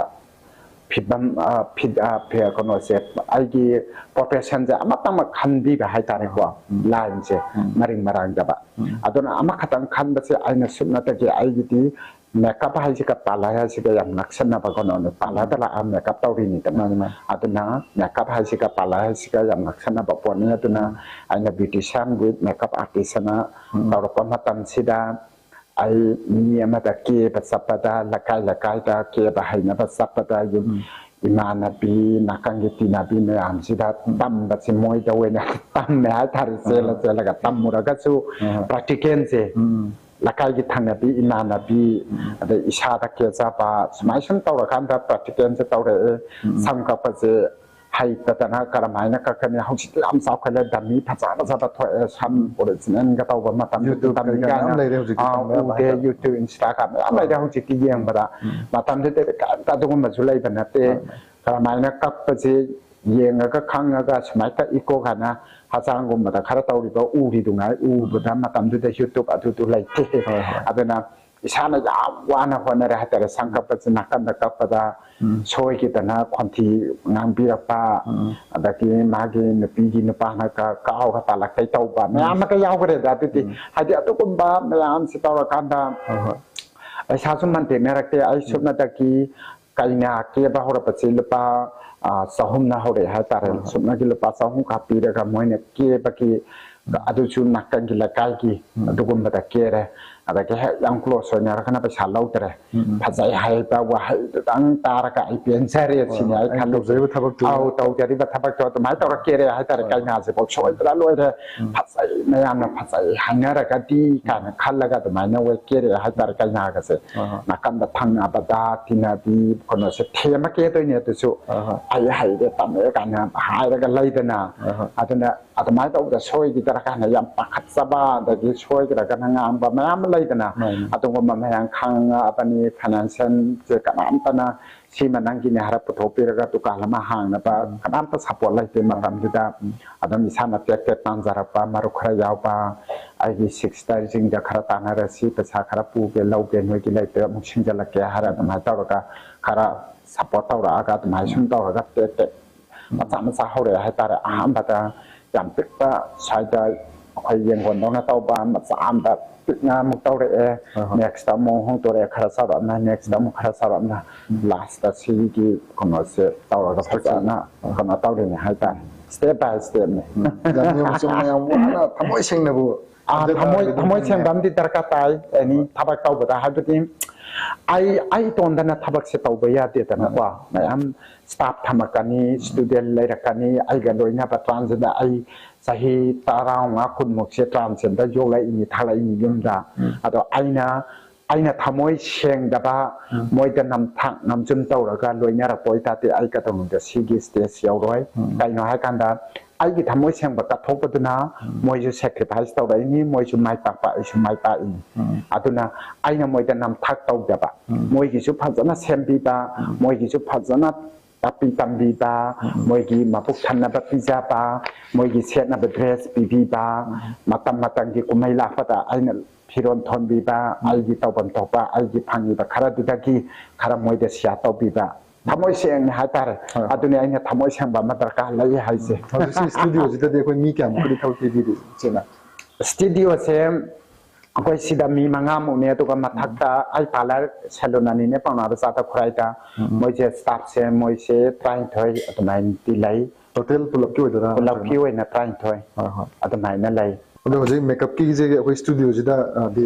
ꯐꯤꯕꯝ, ꯑ, ꯐꯤ-, ꯑ, ꯐꯤ-, ꯀꯩꯅꯣꯁꯦ, ꯑꯩꯒꯤ profession ꯁꯦ ꯑꯃꯇꯪꯃꯛ ꯈꯟꯕꯤꯕ ꯍꯥꯏꯇꯥꯔꯦꯀꯣ, line ꯁꯦ ꯃꯔꯤꯡ ꯃꯔꯥꯡꯗꯕ꯫ ꯑꯗꯨꯅ ꯑꯃꯈꯛꯇꯪ ꯈꯟꯕꯁꯦ ꯑꯩꯅ ꯁꯨꯞꯅꯇꯒꯤ ꯑꯩꯒꯤꯗꯤ makeup ꯍꯥꯏꯁꯤꯒ parlour ꯍꯥꯏꯁꯤꯒ ꯌꯥꯝ ꯅꯛꯁꯟꯅꯕ ꯀꯩꯅꯣꯅꯤ꯫ Parlour ꯗ ꯂꯥꯛꯑ makeup ꯇꯧꯔꯤꯅꯤꯗꯅ꯫ ꯃꯥꯅꯤ, ꯃꯥꯅꯤ꯫ ꯑꯗꯨꯅ makeup ꯍꯥꯏꯁꯤꯒ parlour ꯍꯥꯏꯁꯤꯒ ꯌꯥꯝ ꯅꯛꯁꯟꯅꯕ ꯄꯣꯠꯅꯤ꯫ ꯑꯗꯨꯅ ꯑꯩꯅ beautician with makeup artist ꯑꯅ ꯇꯧꯔꯛꯄ ꯃꯇꯝꯁꯤꯗ ꯑꯩ ꯃꯤ ꯑꯃꯗ ꯀꯦꯕ ꯆꯠꯄꯗ, ꯂꯩꯀꯥꯏ ꯂꯩꯀꯥꯏꯗ ꯀꯦꯕ ꯍꯩꯅꯕ ꯆꯠꯄꯗ, ꯌꯨꯝ ꯏꯃꯥꯟꯅꯕꯤ, ꯅꯥꯀꯟꯒꯤ ꯇꯤꯟꯅꯕꯤ ꯃꯌꯥꯝꯁꯤꯗ ꯇꯝꯕꯁꯦ ꯃꯣꯏꯗ ꯑꯣꯏꯅ ꯇꯝꯃꯦ ꯍꯥꯏꯇꯥꯔꯦ꯫ ꯆꯦꯜꯂ ꯆꯦꯜꯂꯒ ꯇꯝꯃꯨꯔꯒꯁꯨ practical ꯁꯦ ꯂꯩꯀꯥꯏꯒꯤ ꯊꯪꯅꯕꯤ ꯏꯃꯥꯟꯅꯕꯤ, ꯑꯗꯩ ꯏꯁꯥꯗ ꯀꯦꯖꯕ, ꯁꯨꯃꯥꯏ ꯁꯨꯝ ꯇꯧꯔꯀꯥꯟꯗ practical ꯁꯦ ꯇꯧꯔꯛꯑꯦ꯫ ꯁꯝ ꯀꯛꯄꯁꯦ ꯍꯩꯇꯗꯅ ꯀꯔꯝꯍꯥꯏꯅ ꯀꯛꯀꯅꯤ? ꯍꯧꯖꯤꯛꯇꯤ ꯌꯥꯝ ꯆꯥꯎꯈꯠꯂꯦ, dummy ꯐꯖ ꯐꯖꯕ ꯊꯣꯛꯑꯦ, ꯁꯝ original ꯒ ꯇꯧꯕ ꯃꯇꯝꯗ YouTube ꯀꯔꯤ ꯀꯔꯥ ꯃꯌꯥꯝ ꯂꯩꯔꯦ ꯍꯧꯖꯤꯛꯇꯤ, ꯑꯥ, ꯇꯝꯕ ꯌꯥꯕ ꯎꯗꯦ, ꯍꯥꯏꯇꯥꯔꯦ꯫ YouTube, Instagram ꯃꯌꯥꯝ ꯂꯩꯔꯦ ꯍꯧꯖꯤꯛꯇꯤ ꯌꯦꯡꯕꯗ꯫ ꯃꯇꯝꯗꯨꯗꯗꯤ ꯀꯔꯤꯝꯇ ꯑꯗꯨꯒꯨꯝꯕꯁꯨ ꯂꯩꯕ ꯅꯠꯇꯦ꯫ ꯀꯔꯝꯍꯥꯏꯅ ꯀꯛꯄꯁꯦ ꯌꯦꯡꯉꯒ ꯈꯪꯉꯒ ꯁꯨꯃꯥꯏꯅ ꯀꯛꯏꯀꯣ ꯀꯥꯏꯅ ꯍꯛꯆꯥꯡꯒꯨꯝꯕꯗ ꯈꯔ ꯇꯧꯔꯤꯕ ꯎꯔꯤꯗꯨꯉꯥꯏ ꯎꯕꯗ ꯃꯇꯝꯗꯨꯗ YouTube ꯑꯗꯨꯗꯨ ꯂꯩꯇꯦ꯫ ꯍꯣꯏ, ꯍꯣꯏ꯫ ꯑꯗꯨꯅ ꯏꯁꯥꯅ ꯌꯥꯝ ꯋꯥꯅ ꯍꯣꯠꯅꯔꯦ ꯍꯥꯏꯇꯥꯔꯦ꯫ ꯁꯝ ꯀꯛꯄꯁꯤ ꯅꯥꯀꯟꯗ ꯀꯛꯄꯗ ꯁꯣꯏꯈꯤꯗꯅ ꯈꯣꯟꯊꯤ ꯉꯥꯡꯕꯤꯔꯛꯄ, ꯑꯗꯒꯤ ꯃꯥꯒꯤ ꯅꯨꯄꯤꯒꯤ ꯅꯨꯄꯥꯅ ꯀ-, ꯀꯛꯑꯒ ꯇꯥꯜꯂꯛꯇꯩ ꯇꯧꯕ ꯃꯌꯥꯝ ꯑꯃ ꯌꯥꯎꯈ꯭ꯔꯦꯗ꯫ ꯑꯗꯨꯗꯤ ꯍꯥꯏꯗꯤ ꯑꯗꯨꯒꯨꯝꯕ ꯃꯌꯥꯝꯁꯤ ꯇꯧꯔꯀꯥꯟꯗ ꯍꯣꯏ, ꯍꯣꯏ꯫ ꯄꯩꯁꯥꯁꯨ ꯃꯟꯇꯦꯛꯅꯔꯛꯇꯦ꯫ ꯑꯩ ꯁꯨꯞꯅꯇꯒꯤ ꯀꯩꯅꯥ ꯀꯦꯕ ꯍꯧꯔꯛꯄꯁꯤ ꯂꯨꯄꯥ, ꯑ, ꯆꯍꯨꯝꯅ ꯍꯧꯔꯛꯑꯦ ꯍꯥꯏꯇꯥꯔꯦ꯫ ꯍꯣꯏ, ꯍꯣꯏ꯫ ꯁꯨꯞꯅꯒꯤ ꯂꯨꯄꯥ ꯆꯍꯨꯝ ꯈꯛ ꯄꯤꯔꯒ ꯃꯣꯏꯅ ꯀꯦꯕꯒꯤ, ꯑꯗꯨꯁꯨ ꯅꯥꯀꯟꯒꯤ ꯂꯩꯀꯥꯏꯒꯤ ꯑꯗꯨꯒꯨꯝꯕꯗ ꯀꯦꯔꯦ꯫ ꯑꯗꯒꯤ ꯍꯦꯛ ꯌꯥꯝ close ꯑꯣꯏꯅꯔꯒꯅ ꯄꯩꯁꯥ ꯂꯧꯗ꯭ꯔꯦ꯫ ꯐꯖꯩ ꯍꯥꯏꯕ ꯋꯥꯍꯩꯗꯨꯗꯪ ꯇꯥꯔꯒ ꯑꯩ ꯄꯦꯟꯖꯔꯦ ꯍꯣꯏ, ꯁꯤꯅꯤ ꯍꯣꯏ꯫ ꯑꯩ ꯑꯩꯅ ꯈꯜꯂꯤꯁꯦ꯫ ꯇꯧꯖꯔꯤꯕ ꯊꯕꯛꯇꯨ꯫ ꯑꯧ, ꯇꯧꯖꯔꯤꯕ ꯊꯕꯛꯇꯣ ꯑꯗꯨꯃꯥꯏꯅ ꯇꯧꯔ ꯀꯦꯔꯦ ꯍꯥꯏꯇꯥꯔꯦ꯫ ꯍꯣꯏ, ꯍꯣꯏ꯫ ꯀꯩꯅꯥꯁꯤꯐꯥꯎ ꯁꯣꯏꯗ꯭ꯔ ꯂꯣꯏꯔꯦ꯫ ꯐꯖꯩ, ꯃꯌꯥꯝꯅ ꯐꯖꯩ ꯍꯥꯏꯅꯔꯒꯗꯤ ꯀꯥꯏꯅ ꯈꯜꯂꯒ ꯑꯗꯨꯃꯥꯏꯅ ꯑꯣꯏ ꯀꯦꯔꯛꯑꯦ ꯍꯥꯏꯇꯥꯔꯦ ꯀꯩꯅꯥꯒꯁꯦ꯫ ꯍꯣꯏ, ꯍꯣꯏ꯫ ꯅꯥꯀꯟꯗ ꯊꯪꯅꯕꯗ ꯇꯤꯟꯅꯕꯤ ꯀꯩꯅꯣꯁꯦ ꯊꯦꯝꯃ ꯀꯦꯗꯣꯏꯅꯦ ꯑꯗꯨꯁꯨ꯫ ꯍꯣꯏ, ꯍꯣꯏ꯫ ꯑꯩ ꯍꯩꯔꯦ ꯇꯝꯃꯛꯑꯦ ꯀꯥꯏꯅ ꯍꯥꯏꯔꯒ ꯂꯩꯗꯅ꯫ ꯍꯣꯏ, ꯍꯣꯏ꯫ ꯑꯗꯨꯅ ꯑꯗꯨꯃꯥꯏꯅ ꯇꯧꯕꯗ ꯁꯣꯏꯈꯤꯗ꯭ꯔꯥ ꯀꯥꯏꯅ ꯌꯥꯝ ꯄꯥꯈꯠꯆꯕ, ꯑꯗꯒꯤ ꯁꯣꯏꯈ꯭ꯔꯒꯅ ꯉꯥꯡꯕ ꯃꯌꯥꯝ ꯑꯃ ꯂꯩꯗꯅ꯫ ꯑꯗꯨꯒꯨꯝꯕ ꯃꯌꯥꯝ ꯈꯪꯉꯛꯑꯕꯅꯤ꯫ ꯐꯥꯏꯅꯥꯟꯁꯤꯌꯦꯜꯁꯦ ꯀꯅꯥꯝꯇꯅ ꯁꯤꯃ ꯅꯪꯒꯤꯅꯦ ꯍꯥꯏꯔ ꯄꯨꯊꯣꯛꯄꯤꯔꯒ ꯗꯨꯀꯥꯟ ꯑꯃ ꯍꯥꯡꯅꯕ ꯀꯅꯥꯝꯇ ꯁꯞꯄꯣꯔꯠ ꯂꯩꯇꯦ ꯃꯇꯝꯗꯨꯗ꯫ ꯑꯗꯨꯝ ꯏꯁꯥꯅ ꯇꯦꯛ ꯇꯦꯛ ꯇꯥꯟꯖꯔꯛꯄ, ꯃꯔꯨꯞ ꯈꯔ ꯌꯥꯎꯕ, ꯑꯩꯒꯤ ꯁꯤꯁꯇꯔꯁꯤꯡꯗ ꯈꯔ ꯇꯥꯟꯅꯔꯁꯤ, ꯄꯩꯁꯥ ꯈꯔ ꯄꯨꯒꯦ ꯂꯧꯒꯦ, ꯅꯣꯏꯒꯤ ꯂꯩꯇꯦ ꯑꯃꯨꯛ ꯁꯤꯡꯖꯜꯂꯛꯀꯦ ꯍꯥꯏꯔ ꯑꯗꯨꯃꯥꯏꯅ ꯇꯧꯔꯒ ꯈꯔ ꯁꯞꯄꯣꯔꯠ ꯇꯧꯔꯛꯑꯒ ꯑꯗꯨꯃꯥꯏꯅ ꯁꯨꯝ ꯇꯧꯔꯒ ꯇꯦꯛ ꯇꯦꯛ ꯃꯆꯥ ꯃꯆꯥ ꯍꯧꯔꯛꯑꯦ ꯍꯥꯏꯇꯥꯔꯦ꯫ ꯑꯍꯥꯟꯕꯗ ꯌꯥꯝ ꯄꯤꯛꯄ, ꯁ꯭ꯋꯥꯏꯗ ꯑꯩꯈꯣꯏ ꯌꯦꯡꯒꯣꯟꯗꯧꯅ ꯇꯧꯕ ꯃꯆꯥ ꯑꯃꯗ ꯄꯤꯛꯅ ꯑꯃꯨꯛ ꯇꯧꯔꯛꯑꯦ꯫ ꯍꯣꯏ, ꯍꯣꯏ꯫ ꯅꯦꯛꯁꯇ ꯑꯃꯨꯛ ꯍꯣꯡꯗꯣꯔꯛꯑꯦ, ꯈꯔ ꯆꯥꯎꯔꯛꯑꯝꯅ, ꯅꯦꯛꯁꯇ ꯑꯃꯨꯛ ꯈꯔ ꯆꯥꯎꯔꯛꯑꯝꯅ, ꯂꯥꯁꯇ ꯁꯤꯒꯤ ꯀꯩꯅꯣꯁꯦ ꯇꯧꯔꯒ ꯐꯖꯅ ꯀꯩꯅꯣ ꯇꯧꯔꯤꯅꯦ ꯍꯥꯏꯇꯥꯔꯦ꯫ ꯁ꯭ꯇꯦꯞ ꯕꯥꯏ ꯁ꯭ꯇꯦꯞꯅꯦ꯫ ꯎꯝ꯫ ꯌꯥꯝ, ꯌꯥꯝ ꯆꯨꯝꯅ, ꯌꯥꯝ ꯋꯥꯅ ꯊꯃꯣꯏ ꯁꯦꯡꯅꯕꯨ ꯑꯥ, ꯍꯟꯖꯤꯜꯂꯛꯑꯒꯗꯤ ꯊꯃꯣꯏ, ꯊꯃꯣꯏ ꯁꯦꯡꯕ ꯑꯃꯗꯤ ꯗꯔꯀꯥꯔ ꯇꯥꯏ꯫ ꯑꯦꯅꯤ ꯊꯕꯛ ꯇꯧꯕꯗ ꯍꯥꯏꯕꯗꯤ ꯑꯩ, ꯑꯩ ꯏꯇꯣꯟꯗꯅ ꯊꯕꯛꯁꯦ ꯇꯧꯕ ꯌꯥꯗꯦꯗꯅꯀꯣ꯫ ꯃꯌꯥꯝ ꯁ꯭ꯇꯥꯐ ꯊꯝꯃꯛꯀꯅꯤ, ꯁ꯭ꯇꯨꯗꯦꯟ ꯂꯩꯔꯛꯀꯅꯤ, ꯑꯩꯒ ꯂꯣꯏꯅꯕ ꯇ꯭ꯔꯥꯟꯁꯖꯦꯟꯗꯔ, ꯑꯩ ꯆꯍꯤ ꯇꯔꯥꯃꯉꯥ ꯀꯨꯟꯃꯨꯛꯁꯦ ꯇ꯭ꯔꯥꯟꯁꯖꯦꯟꯗꯔ ꯌꯣꯛꯂꯛꯏꯅꯤ, ꯊꯥꯂꯛꯏꯅꯤ ꯌꯨꯝꯗ꯫ ꯑꯗꯣ ꯑꯩꯅ, ꯑꯩꯅ ꯊꯃꯣꯏ ꯁꯦꯡꯗꯕ, ꯃꯣꯏꯗ ꯅꯝꯊꯥꯛ ꯅꯝꯖꯨꯟ ꯇꯧꯔꯒ ꯂꯣꯏꯅꯔꯛꯄ ꯑꯣꯏꯇꯥꯔꯗꯤ ꯑꯩ ꯀꯩꯗꯧꯅꯨꯡꯗ ꯁꯤꯒꯤ ꯁ꯭ꯇꯦꯖ ꯌꯧꯔꯣꯏ꯫ ꯀꯩꯅꯣ ꯍꯥꯏꯀꯥꯟꯗ ꯑꯩꯒꯤ ꯊꯃꯣꯏ ꯁꯦꯡꯕ ꯀꯠꯊꯣꯛꯄꯗꯨꯅ ꯃꯣꯏꯁꯨ ꯁꯦꯀ꯭ꯔꯤꯐꯥꯏꯁ ꯇꯧꯔꯛꯏꯅꯤ, ꯃꯣꯏꯁꯨ ꯃꯥꯏ ꯄꯥꯛꯄ, ꯑꯩꯁꯨ ꯃꯥꯏ ꯄꯥꯛꯏꯅꯤ꯫ ꯑꯗꯨꯅ ꯑꯩꯅ ꯃꯣꯏꯗ ꯅꯝꯊꯥꯛ ꯇꯧꯗꯕ, ꯃꯣꯏꯒꯤꯁꯨ ꯐꯖꯅ ꯁꯦꯝꯕꯤꯕ, ꯃꯣꯏꯒꯤꯁꯨ ꯐꯖꯅ ꯇꯥꯛꯄꯤ ꯇꯝꯕꯤꯕ, ꯃꯣꯏꯒꯤ ꯃꯕꯨꯛ ꯊꯟꯅꯕ ꯄꯤꯖꯕ, ꯃꯣꯏꯒꯤ ꯁꯦꯠꯅꯕ ꯗ꯭ꯔꯦꯁ ꯄꯤꯕꯤꯕ, ꯃꯇꯝ ꯃꯇꯝꯒꯤ ꯀꯨꯝꯍꯩ ꯂꯥꯛꯄꯗ ꯑꯩꯅ ꯐꯤꯔꯣꯜ ꯊꯣꯟꯕꯤꯕ, ꯑꯩꯒꯤ ꯇꯧꯐꯝ ꯊꯣꯛꯄ, ꯑꯩꯒꯤ ꯐꯪꯉꯤꯕ ꯈꯔꯗꯨꯗꯒꯤ ꯈꯔ ꯃꯣꯏꯗ ꯁꯤꯌꯥꯔ ꯇꯧꯕꯤꯕ, ꯊꯃꯣꯏ ꯁꯦꯡꯅ ꯍꯥꯏꯇꯥꯔꯦ꯫ ꯍꯣꯏ, ꯍꯣꯏ꯫ ꯑꯗꯨꯅꯤ ꯑꯩꯅ ꯊꯃꯣꯏ ꯁꯦꯡꯕ ꯑꯃ ꯗꯔꯀꯥꯔ ꯂꯩ ꯍꯥꯏꯁꯦ꯫ ꯍꯧꯖꯤꯛꯁꯤ ꯁ꯭ꯇꯨꯗꯤꯑꯣꯁꯤꯗꯗꯤ ꯑꯩꯈꯣꯏ ꯃꯤ ꯀꯌꯥꯃꯨꯛꯀꯗꯤ ꯊꯕꯛ ꯄꯤꯕꯤꯔꯤ ꯏꯆꯦꯅ? ꯁ꯭ꯇꯨꯗꯤꯑꯣꯁꯦ ꯑꯩꯈꯣꯏ ꯁꯤꯗ ꯃꯤ ꯃꯉꯥꯃꯨꯛꯅꯦ, ꯑꯗꯨꯒ ꯃꯊꯛꯇ ꯑꯩ ꯄꯥꯔꯂꯔ ꯁꯦꯂꯨꯟ ꯑꯅꯤꯅꯦ, ꯄꯥꯎꯅꯥ ꯕꯖꯥꯔꯗ ꯈꯨꯔꯥꯏꯗ꯫ ꯎꯝ, ꯎꯝ꯫ ꯃꯣꯏꯁꯦ ꯁ꯭ꯇꯥꯐꯁꯦ ꯃꯣꯏꯁꯦ ꯇꯔꯥꯅꯤꯊꯣꯏ ꯑꯗꯨꯃꯥꯏꯅꯗꯤ ꯂꯩ꯫ ꯇꯣꯇꯦꯜ ꯄꯨꯂꯞꯀꯤ ꯑꯣꯏꯗꯣꯏꯔꯥ? ꯄꯨꯂꯞꯀꯤ ꯅꯠꯇ꯭ꯔꯒꯅ? ꯑꯣꯏꯅ ꯇꯔꯥꯅꯤꯊꯣꯏ ꯍꯣꯏ, ꯍꯣꯏ꯫ ꯑꯗꯨꯃꯥꯏꯅ ꯂꯩ꯫ ꯑꯗꯣ ꯍꯧꯖꯤꯛ ꯃꯦꯀꯞꯀꯤꯁꯦ ꯑꯩꯈꯣꯏ ꯁ꯭ꯇꯨꯗꯤꯑꯣꯁꯤꯗ, ꯑꯗꯤ,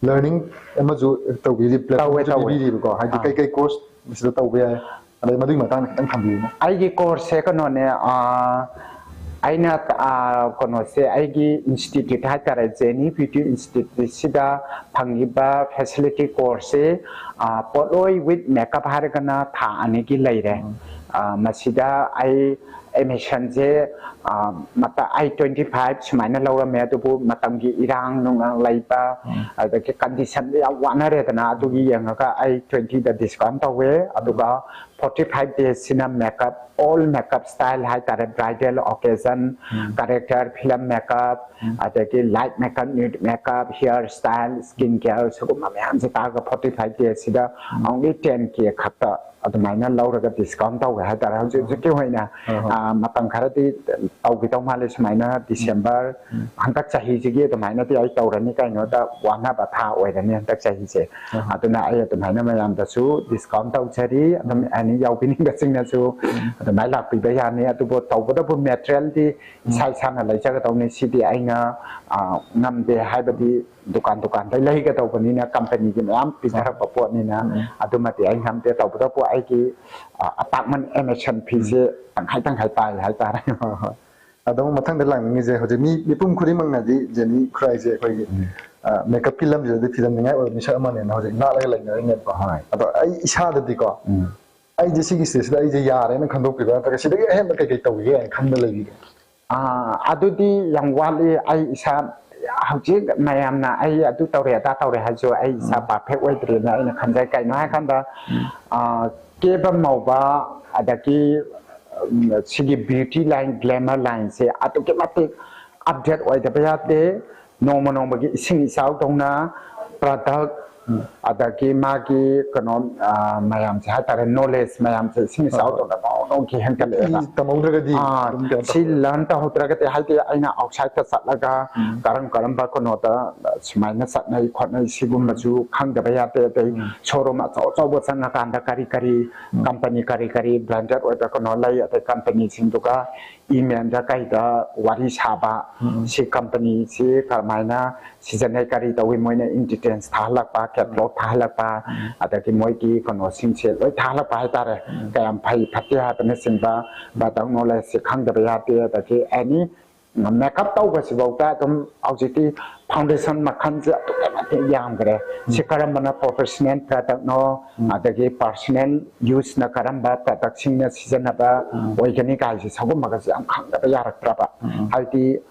ꯂꯔꯅꯤꯡ ꯑꯃꯁꯨ ꯇꯧꯕꯤꯔꯤ, ꯇꯧꯋꯦ, ꯄ꯭ꯂꯦꯠꯐꯣꯝꯁꯨ ꯇꯧꯋꯦ꯫ ꯄꯤꯕꯤꯔꯤꯕꯀꯣ, ꯍꯥꯏꯗꯤ ꯑꯥ꯫ ꯀꯩ ꯀꯩ ꯀꯣꯔꯁ ꯃꯁꯤꯗ ꯇꯧꯕ ꯌꯥꯏ? ꯑꯗꯩ ꯃꯗꯨꯒꯤ ꯃꯇꯥꯡꯗ ꯈꯤꯇꯪ ꯊꯝꯕꯤꯌꯨꯅꯦ꯫ ꯑꯩꯒꯤ ꯀꯣꯔꯁꯁꯦ ꯀꯩꯅꯣꯅꯦ, ꯑꯥ, ꯑꯩꯅ, ꯑꯥ, ꯀꯩꯅꯣꯁꯦ, ꯑꯩꯒꯤ ꯏꯟꯁꯇꯤꯇ꯭ꯌꯨꯠ ꯍꯥꯏꯇꯥꯔꯦ, ꯖꯦꯅꯤ ꯕ꯭ꯌꯨꯇꯤ ꯏꯟꯁꯇꯤꯇ꯭ꯌꯨꯠꯁꯤꯗ ꯐꯪꯉꯤꯕ ꯐꯦꯁꯤꯂꯤꯇꯤ ꯀꯣꯔꯁꯁꯦ, ꯑꯥ, ꯄꯣꯠꯂꯣꯏ ꯋꯤꯠ ꯃꯦꯀꯞ ꯍꯥꯏꯔꯒꯅ ꯊꯥ ꯑꯅꯤꯒꯤ ꯂꯩꯔꯦ꯫ ꯎꯝ꯫ ꯑꯥ, ꯃꯁꯤꯗ ꯑꯩ ꯑꯦꯗꯃꯤꯁꯟꯁꯦ ꯃꯇꯝ ꯑꯩ ꯇ꯭ꯋꯦꯟꯇꯤ ꯐꯥꯏꯚ ꯁꯨꯃꯥꯏꯅ ꯂꯧꯔꯝꯃꯦ, ꯑꯗꯨꯕꯨ ꯃꯇꯝꯒꯤ ꯏꯔꯥꯡ ꯅꯨꯡꯂꯥꯡ ꯂꯩꯕ, ꯑꯗꯒꯤ ꯀꯟꯗꯤꯁꯟꯗꯣ ꯌꯥꯝ ꯋꯥꯅꯔꯦꯗꯅ, ꯑꯗꯨꯒꯤ ꯌꯦꯡꯉꯒ ꯑꯩ ꯇ꯭ꯋꯦꯟꯇꯤꯗ ꯗꯤꯁꯀꯥꯎꯟ ꯇꯧꯋꯦ꯫ ꯑꯗꯨꯒ ꯐꯣꯔꯇꯤ ꯐꯥꯏꯚ ꯗꯦꯁꯁꯤꯅ ꯃꯦꯀꯞ, ꯑꯣꯜ ꯃꯦꯀꯞ ꯁ꯭ꯇꯥꯏꯜ ꯍꯥꯏꯇꯥꯔꯦ, bridal occasion, character, film makeup, ꯑꯗꯒꯤ light makeup, nude makeup, hair style, skin care, ꯁꯤꯒꯨꯝꯕ ꯃꯌꯥꯝꯁꯦ ꯇꯥꯔꯒ ꯐꯣꯔꯇꯤ ꯐꯥꯏꯚ ꯗꯦꯁꯁꯤꯗ ꯑꯣꯡꯂꯤ ꯇꯦꯟ ꯀꯦ ꯈꯛꯇ ꯑꯗꯨꯃꯥꯏꯅ ꯂꯧꯔꯒ ꯗꯤꯁꯀꯥꯎꯟ ꯇꯧꯋꯦ ꯍꯥꯏꯇꯥꯔꯦ꯫ ꯍꯧꯖꯤꯛ ꯍꯧꯖꯤꯛꯀꯤ ꯑꯣꯏꯅ ꯑꯥ, ꯃꯇꯝ ꯈꯔꯗꯤ ꯇꯧꯈꯤꯗꯧ ꯃꯥꯜꯂꯦ ꯁꯨꯃꯥꯏꯅ, ꯗꯤꯁꯦꯝꯕꯔ ꯍꯟꯗꯛ ꯆꯍꯤꯁꯤꯒꯤ ꯑꯗꯨꯃꯥꯏꯅꯗꯤ ꯑꯩ ꯇꯧꯔꯅꯤ꯫ ꯀꯩꯅꯣꯗ ꯋꯥꯅꯕ ꯊꯥ ꯑꯣꯏꯔꯅꯤ ꯍꯟꯗꯛ ꯆꯍꯤꯁꯦ꯫ ꯑꯗꯨꯅ ꯑꯩ ꯑꯗꯨꯃꯥꯏꯅ ꯃꯌꯥꯝꯗꯁꯨ ꯗꯤꯁꯀꯥꯎꯟ ꯇꯧꯖꯔꯤ꯫ ꯑꯗꯨꯝ ꯑꯦꯅꯤ ꯌꯥꯎꯕꯤꯅꯤꯡꯕꯁꯤꯡꯅꯁꯨ ꯑꯗꯨꯃꯥꯏꯅ ꯂꯥꯛꯄꯤꯕ ꯌꯥꯅꯤ꯫ ꯑꯗꯨꯕꯨ ꯇꯧꯕꯇꯕꯨ ꯃꯦꯇꯔꯤꯌꯦꯜꯗꯤ ꯏꯁꯥ ꯏꯁꯥꯅ ꯂꯩꯖꯒꯗꯧꯅꯤ꯫ ꯁꯤꯗꯤ ꯑꯩꯅ ꯑꯥ, ꯉꯝꯗꯦ ꯍꯥꯏꯕꯗꯤ ꯗꯨꯀꯥꯟ ꯗꯨꯀꯥꯟꯗꯩ ꯂꯩꯒꯗꯧꯕꯅꯤꯅ, ꯀꯝꯄꯅꯤꯒꯤ ꯃꯌꯥꯝ ꯄꯤꯊꯔꯛꯄ ꯄꯣꯠꯅꯤꯅ, ꯑꯗꯨꯃꯗꯤ ꯑꯩ ꯉꯝꯗꯦ꯫ ꯇꯧꯕꯇꯕꯨ ꯑꯩꯒꯤ ꯑꯄꯥꯛꯃꯟ ꯑꯦꯃꯦꯁꯟ ꯐꯤꯁꯦ ꯇꯪꯈꯥꯏ ꯇꯪꯈꯥꯏ ꯄꯥꯏ ꯍꯥꯏꯇꯥꯔꯦ꯫ ꯑꯗꯣ ꯃꯊꯪꯗ ꯂꯥꯛꯅꯤꯡꯉꯤꯁꯦ, ꯍꯧꯖꯤꯛ ꯃꯤ ꯃꯤꯄꯨꯝ ꯈꯨꯗꯤꯡꯃꯛꯅꯗꯤ ꯖꯦꯅꯤ ꯈꯨꯔꯥꯏꯁꯦ ꯑꯩꯈꯣꯏꯒꯤ ꯃꯦꯀꯞꯀꯤ ꯂꯝꯁꯤꯗꯗꯤ ꯊꯤꯖꯤꯟꯅꯤꯡꯉꯥꯏ ꯑꯣꯏꯕ ꯃꯤꯁꯛ ꯑꯃꯅꯦꯅ ꯍꯧꯖꯤꯛ ꯉꯥꯛꯂꯒ ꯂꯩꯅꯔꯤꯅꯦꯕꯀꯣ꯫ ꯍꯣꯏ꯫ ꯑꯗꯣ ꯑꯩ ꯏꯁꯥꯗꯗꯤꯀꯣ, ꯎꯝ꯫ ꯑꯩꯁꯦ ꯁꯤꯒꯤ ꯁ꯭ꯇꯦꯖꯁꯤꯗ ꯑꯩꯁꯦ ꯌꯥꯔꯦꯅ ꯈꯟꯗꯣꯛꯄꯤꯕ꯭ꯔꯥ, ꯅꯠꯇ꯭ꯔꯒ ꯁꯤꯗꯒꯤ ꯑꯍꯦꯟꯕ ꯀꯩ ꯀꯩ ꯇꯧꯒꯦ ꯍꯥꯏꯅ ꯈꯟꯕ ꯂꯩꯕꯤꯒꯦ? ꯑꯥ, ꯑꯗꯨꯗꯤ ꯌꯥꯝ ꯋꯥꯠꯂꯤ꯫ ꯑꯩ ꯏꯁꯥ ꯍꯧꯖꯤꯛ ꯃꯌꯥꯝꯅ ꯑꯩ ꯑꯗꯨ ꯇꯧꯔꯦ ꯑꯗꯥ ꯇꯧꯔꯦ ꯍꯥꯏꯔꯁꯨ ꯑꯩ ꯏꯁꯥ ꯄꯥꯔꯐꯦꯛ ꯑꯣꯏꯗ꯭ꯔꯤꯅ ꯑꯩꯅ ꯈꯟꯖꯩ꯫ ꯀꯩꯅꯣ ꯍꯥꯏꯀꯥꯟꯗ ꯑꯥ, ꯀꯦꯕ ꯃꯧꯕ ꯑꯗꯒꯤ ꯎꯝ, ꯁꯤꯒꯤ ꯕ꯭ꯌꯨꯇꯤ ꯂꯥꯏꯟ, ꯒ꯭ꯂꯦꯃꯔ ꯂꯥꯏꯟꯁꯦ ꯑꯗꯨꯛꯀꯤ ꯃꯇꯤꯛ ꯑꯞꯗꯦꯠ ꯑꯣꯏꯗꯕ ꯌꯥꯗꯦ꯫ ꯅꯣꯡꯃ ꯅꯣꯡꯃꯒꯤ ꯏꯁꯤꯡ ꯏꯆꯥꯎꯗꯧꯅ ꯄ꯭ꯔꯗꯛ, ꯑꯗꯒꯤ ꯃꯥꯒꯤ ꯀꯩꯅꯣ, ꯑꯥ, ꯃꯌꯥꯝꯁꯦ ꯍꯥꯏꯇꯥꯔꯦ, ꯅꯣꯂꯦꯖ ꯃꯌꯥꯝꯁꯦ ꯏꯁꯤꯡ ꯏꯆꯥꯎꯗꯧꯅ ꯅꯣꯡ ꯅꯣꯡꯒꯤ ꯍꯦꯟꯒꯠꯂꯛꯑꯦꯕ꯫ ꯇꯝꯍꯧꯗ꯭ꯔꯒꯗꯤ ꯑꯥ, ꯑꯗꯨꯝ ꯀꯩꯅꯣ ꯁꯤ ꯇꯧꯍꯧꯗꯣꯏꯅꯦ꯫ ꯂꯔꯟ ꯇꯧꯍꯧꯗ꯭ꯔꯒꯗꯤ, ꯍꯥꯏꯗꯤ ꯑꯩꯅ ꯑꯥꯎꯠꯁꯥꯏꯗꯇ ꯆꯠꯂꯒ ꯀꯔꯝ ꯀꯔꯝꯕ ꯀꯩꯅꯣꯗ ꯁꯨꯃꯥꯏꯅ ꯆꯠꯅꯩ ꯈꯣꯠꯅꯩ, ꯁꯤꯒꯨꯝꯕꯁꯨ ꯈꯪꯗꯕ ꯌꯥꯗꯦ꯫ ꯑꯗꯩ ꯁꯣꯔꯨꯝ ꯑꯆꯧ ꯑꯆꯧꯕ ꯆꯪꯉꯀꯥꯟꯗ ꯀꯔꯤ ꯀꯔꯤ ꯀꯝꯄꯅꯤ, ꯀꯔꯤ ꯀꯔꯤ ꯕ꯭ꯔꯥꯟꯗꯦꯗ ꯑꯣꯏꯕ ꯀꯩꯅꯣ ꯂꯩ, ꯑꯗꯩ ꯀꯝꯄꯅꯤꯁꯤꯡꯗꯨꯒ ꯏꯃꯦꯜꯗ ꯀꯩꯗ ꯋꯥꯔꯤ ꯁꯥꯕ, ꯁꯤ ꯀꯝꯄꯅꯤꯁꯤ ꯀꯔꯝꯍꯥꯏꯅ ꯁꯤꯖꯤꯟꯅꯩ, ꯀꯔꯤ ꯇꯧꯏ, ꯃꯣꯏꯅ ꯏꯟ ꯗꯤꯇꯦꯜꯁ ꯊꯥꯍꯜꯂꯛꯄ, ꯀꯦꯇꯂꯣꯛ ꯊꯥꯍꯜꯂꯛꯄ, ꯑꯗꯒꯤ ꯃꯣꯏꯒꯤ ꯀꯩꯅꯣꯁꯤꯡꯁꯦ ꯂꯣꯏ ꯊꯥꯍꯜꯂꯛꯄ ꯍꯥꯏꯇꯥꯔꯦ꯫ ꯀꯌꯥꯝ ꯐꯩ ꯐꯠꯇꯦ ꯍꯥꯏꯕꯅꯆꯤꯡꯕ ꯄ꯭ꯔꯗꯛ ꯅꯣꯂꯦꯖꯁꯦ ꯈꯪꯗꯕ ꯌꯥꯗꯦ꯫ ꯑꯗꯒꯤ ꯑꯦꯅꯤ ꯃꯦꯀꯞ ꯇꯧꯕꯁꯤꯐꯥꯎꯗ ꯑꯗꯨꯝ ꯍꯧꯖꯤꯛꯇꯤ ꯐꯥꯎꯟꯗꯦꯁꯟ ꯃꯈꯜꯁꯦ ꯑꯗꯨꯛꯀꯤ ꯃꯇꯤꯛ ꯌꯥꯝꯈ꯭ꯔꯦ꯫ ꯁꯤ ꯀꯔꯝꯕꯅ ꯄ꯭ꯔꯣꯐꯦꯁꯅꯦꯜ ꯄ꯭ꯔꯗꯛꯅꯣ, ꯑꯗꯒꯤ ꯄꯥꯔꯁꯣꯅꯦꯜ ꯌꯨꯁꯅ ꯀꯔꯝꯕ ꯄ꯭ꯔꯗꯛꯁꯤꯡꯅ ꯁꯤꯖꯤꯟꯅꯕ ꯑꯣꯏꯒꯅꯤ ꯀꯥꯏꯁꯦ ꯁꯒꯨꯝꯕꯒꯁꯦ ꯌꯥꯝ ꯈꯪꯗꯕ ꯌꯥꯔꯛꯇ꯭ꯔꯕ꯫ ꯍꯥꯏꯗꯤ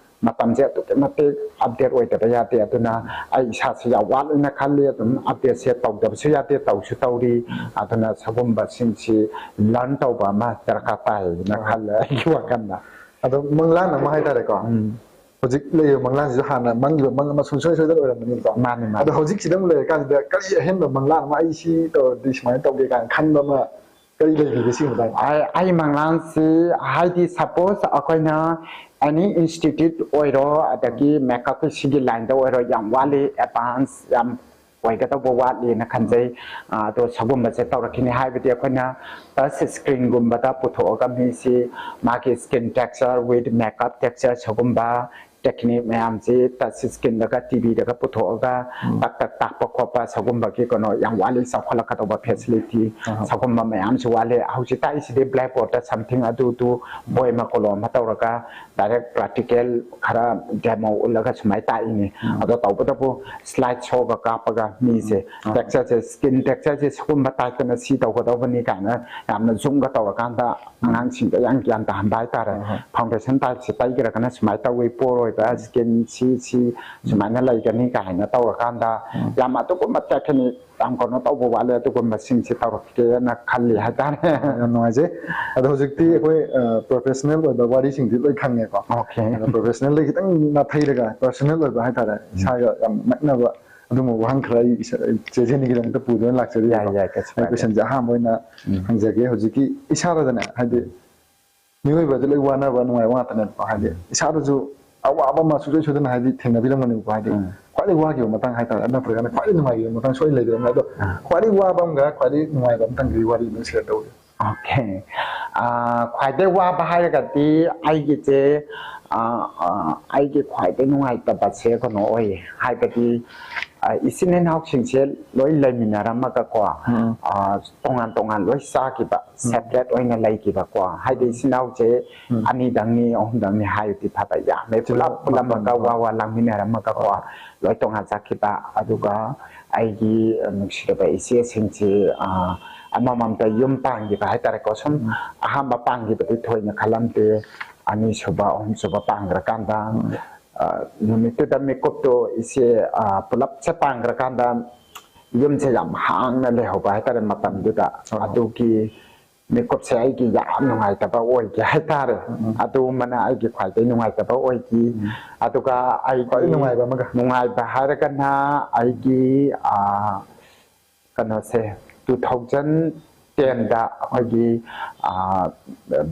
ꯃꯇꯝꯁꯦ ꯑꯗꯨꯛꯀꯤ ꯃꯇꯤꯛ ꯑꯞꯗꯦꯠ ꯑꯣꯏꯗꯕ ꯌꯥꯗꯦ꯫ ꯑꯗꯨꯅ ꯑꯩ ꯏꯁꯥꯁꯤ ꯌꯥꯝ ꯋꯥꯠꯂꯤꯅ ꯈꯜꯂꯤ꯫ ꯑꯗꯨꯝ ꯑꯞꯗꯦꯠꯁꯦ ꯇꯧꯗꯕꯁꯨ ꯌꯥꯗꯦ, ꯇꯧꯁꯨ ꯇꯧꯔꯤ꯫ ꯑꯗꯨꯅ ꯁꯒꯨꯝꯕꯁꯤꯡꯁꯤ ꯂꯔꯟ ꯇꯧꯕ ꯑꯃ ꯗꯔꯀꯥꯔ ꯇꯥꯏꯅ ꯈꯜꯂꯦ ꯑꯩꯒꯤ ꯋꯥꯈꯜꯗ꯫ ꯑꯗꯣ ꯃꯪꯂꯥꯟ ꯑꯃ ꯍꯥꯏꯇꯥꯔꯦꯀꯣ꯫ ꯍꯧꯖꯤꯛ ꯂꯩꯔꯤꯕ ꯃꯪꯂꯥꯟꯁꯤꯁꯨ ꯍꯥꯟꯅ ꯃꯪꯈꯤꯕ ꯃꯪ ꯑꯃ ꯁꯨꯡꯁꯣꯏ ꯁꯣꯏꯗꯅ ꯑꯣꯏꯔꯝꯒꯅꯤꯀꯣ꯫ ꯃꯥꯅꯤ, ꯃꯥꯅꯤ꯫ ꯑꯗꯣ ꯍꯧꯖꯤꯛ ꯁꯤꯗ ꯑꯃꯨꯛ ꯂꯩꯔꯀꯥꯟꯁꯤꯗ ꯀꯔꯤ ꯑꯍꯦꯟꯕ ꯃꯪꯂꯥꯟ ꯑꯃ, ꯑꯩ ꯁꯤ ꯇꯧꯔꯗꯤ ꯁꯨꯃꯥꯏꯅ ꯇꯧꯒꯦ ꯀꯥꯏꯅ ꯈꯟꯕ ꯑꯃ ꯀꯔꯤ ꯂꯩꯕꯤꯒꯦ ꯁꯤꯒꯤ ꯃꯇꯥꯡꯗ? ꯑꯩ, ꯑꯩ ꯃꯪꯂꯥꯟꯁꯤ, ꯍꯥꯏꯗꯤ ꯁꯄꯣꯁ ꯑꯩꯈꯣꯏꯅ ꯑꯦꯅꯤ ꯏꯟꯁꯇꯤꯇ꯭ꯌꯨꯠ ꯑꯣꯏꯔꯣ, ꯑꯗꯒꯤ ꯃꯦꯀꯞꯀꯤ ꯁꯤꯒꯤ ꯂꯥꯏꯟꯗ ꯑꯣꯏꯔꯣ, ꯌꯥꯝ ꯋꯥꯠꯂꯤ, ꯑꯦꯗꯚꯥꯟꯁ ꯌꯥꯝ ꯑꯣꯏꯒꯗꯧꯕ ꯋꯥꯠꯂꯤꯅ ꯈꯟꯖꯩ꯫ ꯑ, ꯑꯗꯣ ꯁꯒꯨꯝꯕꯁꯦ ꯇꯧꯔꯛꯈꯤꯅꯤ꯫ ꯍꯥꯏꯕꯗꯤ ꯑꯩꯈꯣꯏꯅ ꯇꯆ ꯁ꯭ꯀ꯭ꯔꯤꯟꯒꯨꯝꯕꯗ ꯄꯨꯊꯣꯛꯑꯒ ꯃꯤꯁꯤ ꯃꯥꯒꯤ skin texture with makeup texture ꯁꯒꯨꯝꯕ ꯇꯦꯛꯅꯤꯛ ꯃꯌꯥꯝꯁꯤ ꯇꯆ ꯁ꯭ꯀ꯭ꯔꯤꯟꯗꯒ, ꯇꯤꯚꯤꯗꯒ ꯄꯨꯊꯣꯛꯑꯒ ꯇꯛ ꯇꯛ ꯇꯥꯛꯄ ꯈꯣꯠꯄ ꯁꯒꯨꯝꯕꯒꯤ ꯀꯩꯅꯣ ꯌꯥꯝ ꯋꯥꯠꯂꯤ꯫ ꯆꯥꯎꯈꯠꯂꯛꯀꯗꯧꯕ ꯐꯦꯁꯤꯂꯤꯇꯤ ꯁꯒꯨꯝꯕ ꯃꯌꯥꯝꯁꯨ ꯋꯥꯠꯂꯤ꯫ ꯍꯧꯖꯤꯛ ꯇꯥꯛꯏꯁꯤꯗꯤ ꯕ꯭ꯂꯦꯛ ꯕꯣꯔꯗꯇ ꯁꯝꯊꯤꯡ ꯑꯗꯨꯗꯨ ꯕꯣꯏ ꯑꯃ ꯀꯣꯂꯣꯝ ꯑꯃ ꯇꯧꯔꯒ ꯗꯥꯏꯔꯦꯛ ꯄ꯭ꯔꯥꯛꯇꯤꯀꯦꯜ ꯈꯔ ꯗꯦꯃꯣ ꯎꯠꯂꯒ ꯁꯨꯃꯥꯏꯅ ꯇꯥꯛꯏꯅꯤ꯫ ꯑꯗꯣ ꯇꯧꯕꯇꯕꯨ ꯁ꯭ꯂꯥꯏꯗ ꯁꯣꯒ ꯀꯥꯞꯄꯒ ꯃꯤꯁꯦ ꯇꯦꯛꯆꯔꯁꯦ, ꯁ꯭ꯀꯤꯟ ꯇꯦꯛꯆꯔꯁꯦ ꯁꯤꯒꯨꯝꯕ ꯇꯥꯏꯞꯇꯅ ꯁꯤ ꯇꯧꯒꯗꯧꯕꯅꯤ ꯀꯥꯏꯅ ꯌꯥꯝꯅ ꯖꯨꯝꯒ ꯇꯧꯔꯀꯥꯟꯗ ꯑꯉꯥꯡꯁꯤꯡꯗ ꯌꯥꯝ ꯒ꯭ꯌꯥꯟ ꯇꯥꯍꯟꯕ ꯍꯥꯏꯇꯥꯔꯦ꯫ ꯐꯥꯎꯟꯗꯦꯁꯟ ꯇꯥꯏꯞꯁꯦ ꯇꯩꯈ꯭ꯔꯒꯅ ꯁꯨꯃꯥꯏꯅ ꯇꯧꯋꯤ, ꯄꯣꯔ ꯑꯣꯏꯕ ꯁ꯭ꯀꯤꯟ ꯁꯤ ꯁꯤ ꯁꯨꯃꯥꯏꯅ ꯂꯩꯒꯅꯤ ꯀꯥꯏꯅ ꯇꯧꯔꯀꯥꯟꯗ ꯌꯥꯝ ꯑꯗꯨꯒꯨꯝꯕ ꯇꯦꯛꯅꯤꯛ ꯌꯥꯝ ꯀꯩꯅꯣ ꯇꯧꯕ ꯋꯥꯠꯂꯦ꯫ ꯑꯗꯨꯒꯨꯝꯕꯁꯤꯡꯁꯦ ꯇꯧꯔꯛꯀꯦꯅ ꯈꯜꯂꯤ ꯍꯥꯏꯇꯥꯔꯦ꯫ ꯌꯥꯝ ꯅꯨꯡꯉꯥꯏꯖꯩ꯫ ꯑꯗꯣ ꯍꯧꯖꯤꯛꯇꯤ ꯑꯩꯈꯣꯏ ꯄ꯭ꯔꯣꯐꯦꯁꯅꯦꯜ ꯑꯣꯏꯕ ꯋꯥꯔꯤꯁꯤꯡꯗꯤ ꯂꯣꯏ ꯈꯪꯉꯦꯀꯣ꯫ ꯑꯣꯀꯦ꯫ ꯑꯗꯣ ꯄ꯭ꯔꯣꯐꯦꯁꯅꯦꯜꯗꯒꯤ ꯈꯤꯇꯪ ꯅꯥꯊꯩꯔꯒ ꯄꯔꯁꯅꯦꯜ ꯑꯣꯏꯕ ꯍꯥꯏꯇꯥꯔꯦ, ꯏꯁꯥꯒ ꯌꯥꯝ ꯅꯛꯅꯕ ꯑꯗꯨꯝꯕ ꯋꯥꯍꯪ ꯈꯔ ꯑꯩ ꯏꯁꯥ-, ꯆꯦ ꯖꯦꯅꯤꯒꯤꯗꯃꯛꯇ ꯄꯨꯗꯨꯅ ꯂꯥꯛꯆꯔꯤꯕꯀꯣ꯫ ꯌꯥꯏ, ꯌꯥꯏ, ꯀꯩꯁꯨ ꯑꯩ ꯀꯥꯏꯗꯦ꯫ ꯀꯣꯏꯁꯟꯁꯦ ꯑꯍꯥꯟꯕ ꯑꯣꯏꯅ ꯍꯪꯖꯒꯦ꯫ ꯍꯧꯖꯤꯛꯀꯤ ꯏꯁꯥꯗꯗꯅꯦ, ꯍꯥꯏꯗꯤ ꯃꯤꯑꯣꯏꯕꯗꯤ ꯂꯣꯏ ꯋꯥꯅꯕ, ꯅꯨꯡꯉꯥꯏꯕ ꯉꯥꯛꯇꯅꯦꯕꯀꯣ꯫ ꯍꯥꯏꯗꯤ ꯏꯁꯥꯗꯁꯨ ꯑꯋꯥꯕ ꯑꯃ ꯁꯨꯡꯁꯣꯏ ꯁꯣꯏꯗꯅ ꯍꯥꯏꯗꯤ ꯊꯦꯡꯅꯕꯤꯔꯝꯒꯅꯦꯕꯀꯣ꯫ ꯍꯥꯏꯗꯤ ꯎꯝ꯫ ꯈ꯭ꯋꯥꯏꯗꯩ ꯋꯥꯈꯤꯕ ꯃꯇꯥꯡ ꯍꯥꯏꯇꯥꯔꯦ, ꯅꯠꯇ꯭ꯔꯒꯅ ꯈ꯭ꯋꯥꯏꯗꯩ ꯅꯨꯡꯉꯥꯏꯈꯤꯕ ꯃꯇꯥꯡ ꯁꯣꯏꯗꯅ ꯂꯩꯕꯤꯔꯝꯒꯅꯤ꯫ ꯑꯗꯣ ꯑꯥ꯫ ꯈ꯭ꯋꯥꯏꯗꯩ ꯋꯥꯕ ꯑꯃꯒ ꯈ꯭ꯋꯥꯏꯗꯩ ꯅꯨꯡꯉꯥꯏꯕ ꯑꯃꯇꯪꯒꯤ ꯋꯥꯔꯤ ꯑꯗꯨꯝ ꯁꯤꯌꯔ ꯇꯧꯕꯤꯌꯨ꯫ ꯑꯣꯀꯦ꯫ ꯑꯥ, ꯈ꯭ꯋꯥꯏꯗꯩ ꯋꯥꯕ ꯍꯥꯏꯔꯒꯗꯤ ꯑꯩꯒꯤꯁꯦ, ꯑꯥ, ꯑꯥ, ꯑꯩꯒꯤ ꯈ꯭ꯋꯥꯏꯗꯩ ꯅꯨꯡꯉꯥꯏꯇꯕꯁꯦ ꯀꯩꯅꯣ ꯑꯣꯏꯌꯦ, ꯍꯥꯏꯕꯗꯤ, ꯑ, ꯏꯆꯤꯟ ꯏꯅꯥꯎꯁꯤꯡꯁꯦ ꯂꯣꯏ ꯂꯩꯃꯤꯟꯅꯔꯝꯃꯒꯀꯣ, ꯎꯝ꯫ ꯑ, ꯇꯣꯉꯥꯟ ꯇꯣꯉꯥꯟ ꯂꯣꯏ ꯆꯥꯈꯤꯕ, ꯎꯝ꯫ Separate ꯑꯣꯏꯅ ꯂꯩꯈꯤꯕꯀꯣ꯫ ꯍꯥꯏꯗꯤ ꯎꯝ꯫ ꯏꯆꯤꯟ ꯏꯅꯥꯎꯁꯦ ꯎꯝ꯫ ꯑꯅꯤꯗꯪꯅꯤ, ꯑꯍꯨꯝꯗꯪꯅꯤ ꯍꯥꯏꯔꯗꯤ ꯐꯕ, ꯌꯥꯝꯃꯦ꯫ ꯏꯆꯤꯟ ꯄꯨꯂꯞ ꯏꯅꯥꯎ ꯄꯨꯜꯂꯝꯃꯒ ꯃꯥꯄꯟ꯫ ꯋꯥ ꯋꯥ ꯂꯥꯡꯃꯤꯟꯅꯔꯝꯃꯒꯀꯣ, ꯍꯣꯏ꯫ ꯂꯣꯏ ꯇꯣꯉꯥꯟ ꯆꯠꯈꯤꯕ꯫ ꯑꯗꯨꯒ ꯑꯩꯒꯤ, ꯑ, ꯅꯨꯡꯁꯤꯔꯕ ꯏꯆꯦꯁꯤꯡꯁꯤ, ꯑ, ꯑꯃꯃꯝꯇ ꯌꯨꯝ ꯄꯥꯟꯈꯤꯕ ꯍꯥꯏꯇꯥꯔꯦꯀꯣ꯫ ꯁꯨꯝ ꯎꯝ꯫ ꯑꯍꯥꯟꯕ ꯄꯥꯟꯈꯤꯕꯗꯤ ꯊꯣꯏꯅ ꯈꯜꯂꯝꯗꯦ꯫ ꯑꯅꯤꯁꯨꯕ, ꯑꯍꯨꯝꯁꯨꯕ ꯄꯥꯟꯈ꯭ꯔꯀꯥꯟꯗ, ꯎꯝ꯫ ꯑ, ꯅꯨꯃꯤꯠꯇꯨꯗ ꯃꯤꯀꯨꯞꯇꯣ ꯏꯆꯦ, ꯑ, ꯄꯨꯂꯞꯁꯦ ꯄꯥꯟꯈ꯭ꯔꯀꯥꯟꯗ ꯌꯨꯝꯁꯦ ꯌꯥꯝ ꯍꯥꯡꯅ ꯂꯩꯍꯧꯕ ꯍꯥꯏꯇꯥꯔꯦ ꯃꯇꯝꯗꯨꯗ꯫ ꯍꯣꯏ, ꯍꯣꯏ꯫ ꯑꯗꯨꯒꯤ ꯃꯤꯀꯨꯞꯁꯦ ꯑꯩꯒꯤ ꯌꯥꯝ ꯅꯨꯡꯉꯥꯏꯇꯕ ꯑꯣꯏꯈꯤ ꯍꯥꯏꯇꯥꯔꯦ꯫ ꯎꯝ, ꯎꯝ꯫ ꯑꯗꯨꯃꯅ ꯑꯩꯒꯤ ꯈ꯭ꯋꯥꯏꯗꯒꯤ ꯅꯨꯡꯉꯥꯏꯇꯕ ꯑꯣꯏꯈꯤ꯫ ꯎꯝ꯫ ꯑꯗꯨꯒ ꯑꯩꯒꯤ ꯈ꯭ꯋꯥꯏꯗꯒꯤ ꯅꯨꯡꯉꯥꯏꯕ ꯑꯃꯒ? ꯅꯨꯡꯉꯥꯏꯕ ꯍꯥꯏꯔꯒꯅ ꯑꯩꯒꯤ, ꯑ, ꯀꯩꯅꯣꯁꯦ, two thousand ten ꯗ ꯑꯩꯈꯣꯏꯒꯤ, ꯑ,